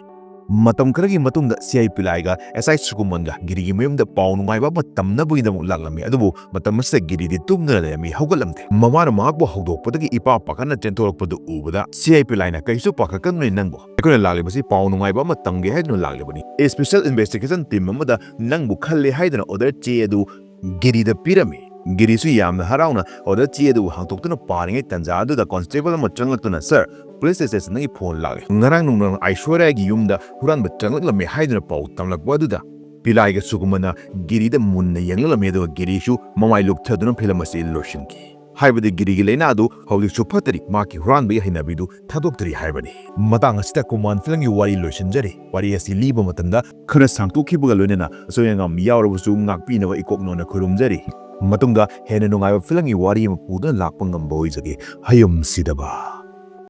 ꯃꯇꯝ ꯈꯔꯒꯤ ꯃꯇꯨꯡꯗ ꯁꯤ ꯑꯥꯏ ꯄꯤꯂꯥꯏꯒ ꯑꯦꯁ ꯑꯥꯏ ꯁꯨꯒꯨꯃꯟꯒ ꯒꯤꯔꯤꯒꯤ ꯃꯌꯨꯝꯗ ꯄꯥꯎ ꯅꯨꯡꯉꯥꯏꯕ ꯑꯃ ꯇꯝꯅꯕꯒꯤꯗꯃꯛ ꯂꯥꯛꯂꯝꯃꯤ꯫ ꯑꯗꯨꯕꯨ ꯃꯇꯝ ꯑꯁꯤꯗ ꯒꯤꯔꯤꯗꯤ ꯇꯨꯝꯗꯨꯅ ꯂꯩꯔꯝꯃꯤ, ꯍꯧꯒꯠꯂꯝꯗꯦ꯫ ꯃꯃꯥꯅ ꯃꯍꯥꯛꯄꯨ ꯍꯧꯗꯣꯛꯄꯗꯒꯤ ꯏꯄꯥ ꯄꯥꯈꯠꯅ ꯆꯦꯟꯊꯣꯔꯛꯄꯗꯨ ꯎꯕꯗ ꯁꯤ ꯑꯥꯏ ꯄꯤꯂꯥꯏꯅ, "ꯀꯩꯁꯨ ꯄꯥꯈꯠꯀꯅꯨꯅꯦ ꯅꯪꯕꯨ꯫ ꯑꯩꯈꯣꯏꯅ ꯂꯥꯛꯂꯤꯕꯁꯤ ꯄꯥꯎ ꯅꯨꯡꯉꯥꯏꯕ ꯑꯃ ꯇꯝꯒꯦ ꯍꯥꯏꯗꯨꯅ ꯂꯥꯛꯂꯤꯕꯅꯤ꯫ Special Investigation Team ꯑꯃꯗ ꯅꯪꯕꯨ ꯈꯜꯂꯦ ꯍꯥꯏꯗꯨꯅ ꯑꯣꯔꯗꯔ ꯆꯦ ꯑꯗꯨ ꯒꯤꯔꯤꯗ ꯄꯤꯔꯝꯃꯤ꯫" ꯒꯤꯔꯤꯁꯨ ꯌꯥꯝꯅ ꯍꯔꯥꯎꯅ ꯑꯣꯔꯗꯔ ꯆꯦ ꯑꯗꯨꯕꯨ ꯍꯥꯡꯗꯣꯛꯇꯨꯅ ꯄꯥꯔꯤꯉꯩ ꯇꯥꯟꯖꯥ ꯑꯗꯨꯗ ꯀꯣꯟꯁꯇꯦꯕꯜ ꯑꯃ ꯆꯪꯂꯛꯇꯨꯅ, "ꯁꯥꯔ, ꯄꯨꯂꯤꯁ ꯁ꯭ꯇꯦꯁꯟꯗꯒꯤ ꯐꯣꯟ ꯂꯥꯛꯂꯦ꯫ ꯉꯔꯥꯡ ꯅꯨꯡꯗꯥꯡ ꯑꯥꯏꯁꯣꯔꯤꯌꯥꯒꯤ ꯌꯨꯝꯗ ꯍꯨꯔꯥꯟꯕ ꯆꯪꯂꯛꯂꯝꯃꯦ" ꯍꯥꯏꯗꯨꯅ ꯄꯥꯎ ꯇꯝꯂꯛꯄ ꯑꯗꯨꯗ ꯄꯤꯂꯥꯏꯒ ꯁꯨꯒꯨꯃꯅ ꯒꯤꯔꯤꯗ ꯃꯨꯟꯅ ꯌꯦꯡꯂꯛꯂꯝꯃꯤ, ꯑꯗꯨꯒ ꯒꯤꯔꯤꯁꯨ ꯃꯃꯥꯏ ꯂꯨꯞꯊꯗꯨꯅ ꯐꯤꯂꯝ ꯑꯁꯤ ꯂꯣꯏꯁꯤꯟꯈꯤ꯫ ꯍꯥꯏꯕꯗꯤ ꯒꯤꯔꯤꯒꯤ ꯂꯥꯏꯅꯥ ꯑꯗꯨ ꯍꯧꯖꯤꯛꯁꯨ ꯐꯠꯇ꯭ꯔꯤ, ꯃꯍꯥꯛꯀꯤ ꯍꯨꯔꯥꯟꯕꯒꯤ ꯍꯩꯅꯕꯤꯗꯨ ꯊꯥꯗꯣꯛꯇ꯭ꯔꯤ ꯍꯥꯏꯕꯅꯤ꯫ ꯃꯇꯥꯡ ꯑꯁꯤꯗ ꯀꯨꯃꯥꯟ ꯐꯤꯂꯝꯒꯤ ꯋꯥꯔꯤ ꯂꯣꯏꯁꯤꯟꯖꯔꯤ꯫ ꯋꯥꯔꯤ ꯑꯁꯤ ꯂꯤꯕ ꯃꯇꯝꯗ ꯈꯔ ꯁꯥꯡꯇꯣꯛꯈꯤꯕꯒ ꯂꯣꯏꯅꯅ ꯑꯁꯣꯏ ꯑꯉꯥꯝ ꯌꯥꯎꯔꯕꯁꯨ ꯉꯥꯛꯄꯤꯅꯕ ꯏꯀꯣꯛ ꯅꯣꯟꯅ ꯈꯨꯔꯨꯝꯖꯔꯤ꯫ ꯃꯇꯨꯡꯗ ꯍꯦꯟꯅ ꯅꯨꯡꯉꯥꯏꯕ ꯐꯤꯂꯝꯒꯤ ꯋꯥꯔꯤ ꯑꯃ ꯄꯨꯗꯨꯅ ꯂꯥꯛꯄ ꯉꯝꯕ ꯑꯣꯏꯖꯒꯦ꯫ ꯍꯌꯨꯝ ꯁꯤꯗꯕ꯫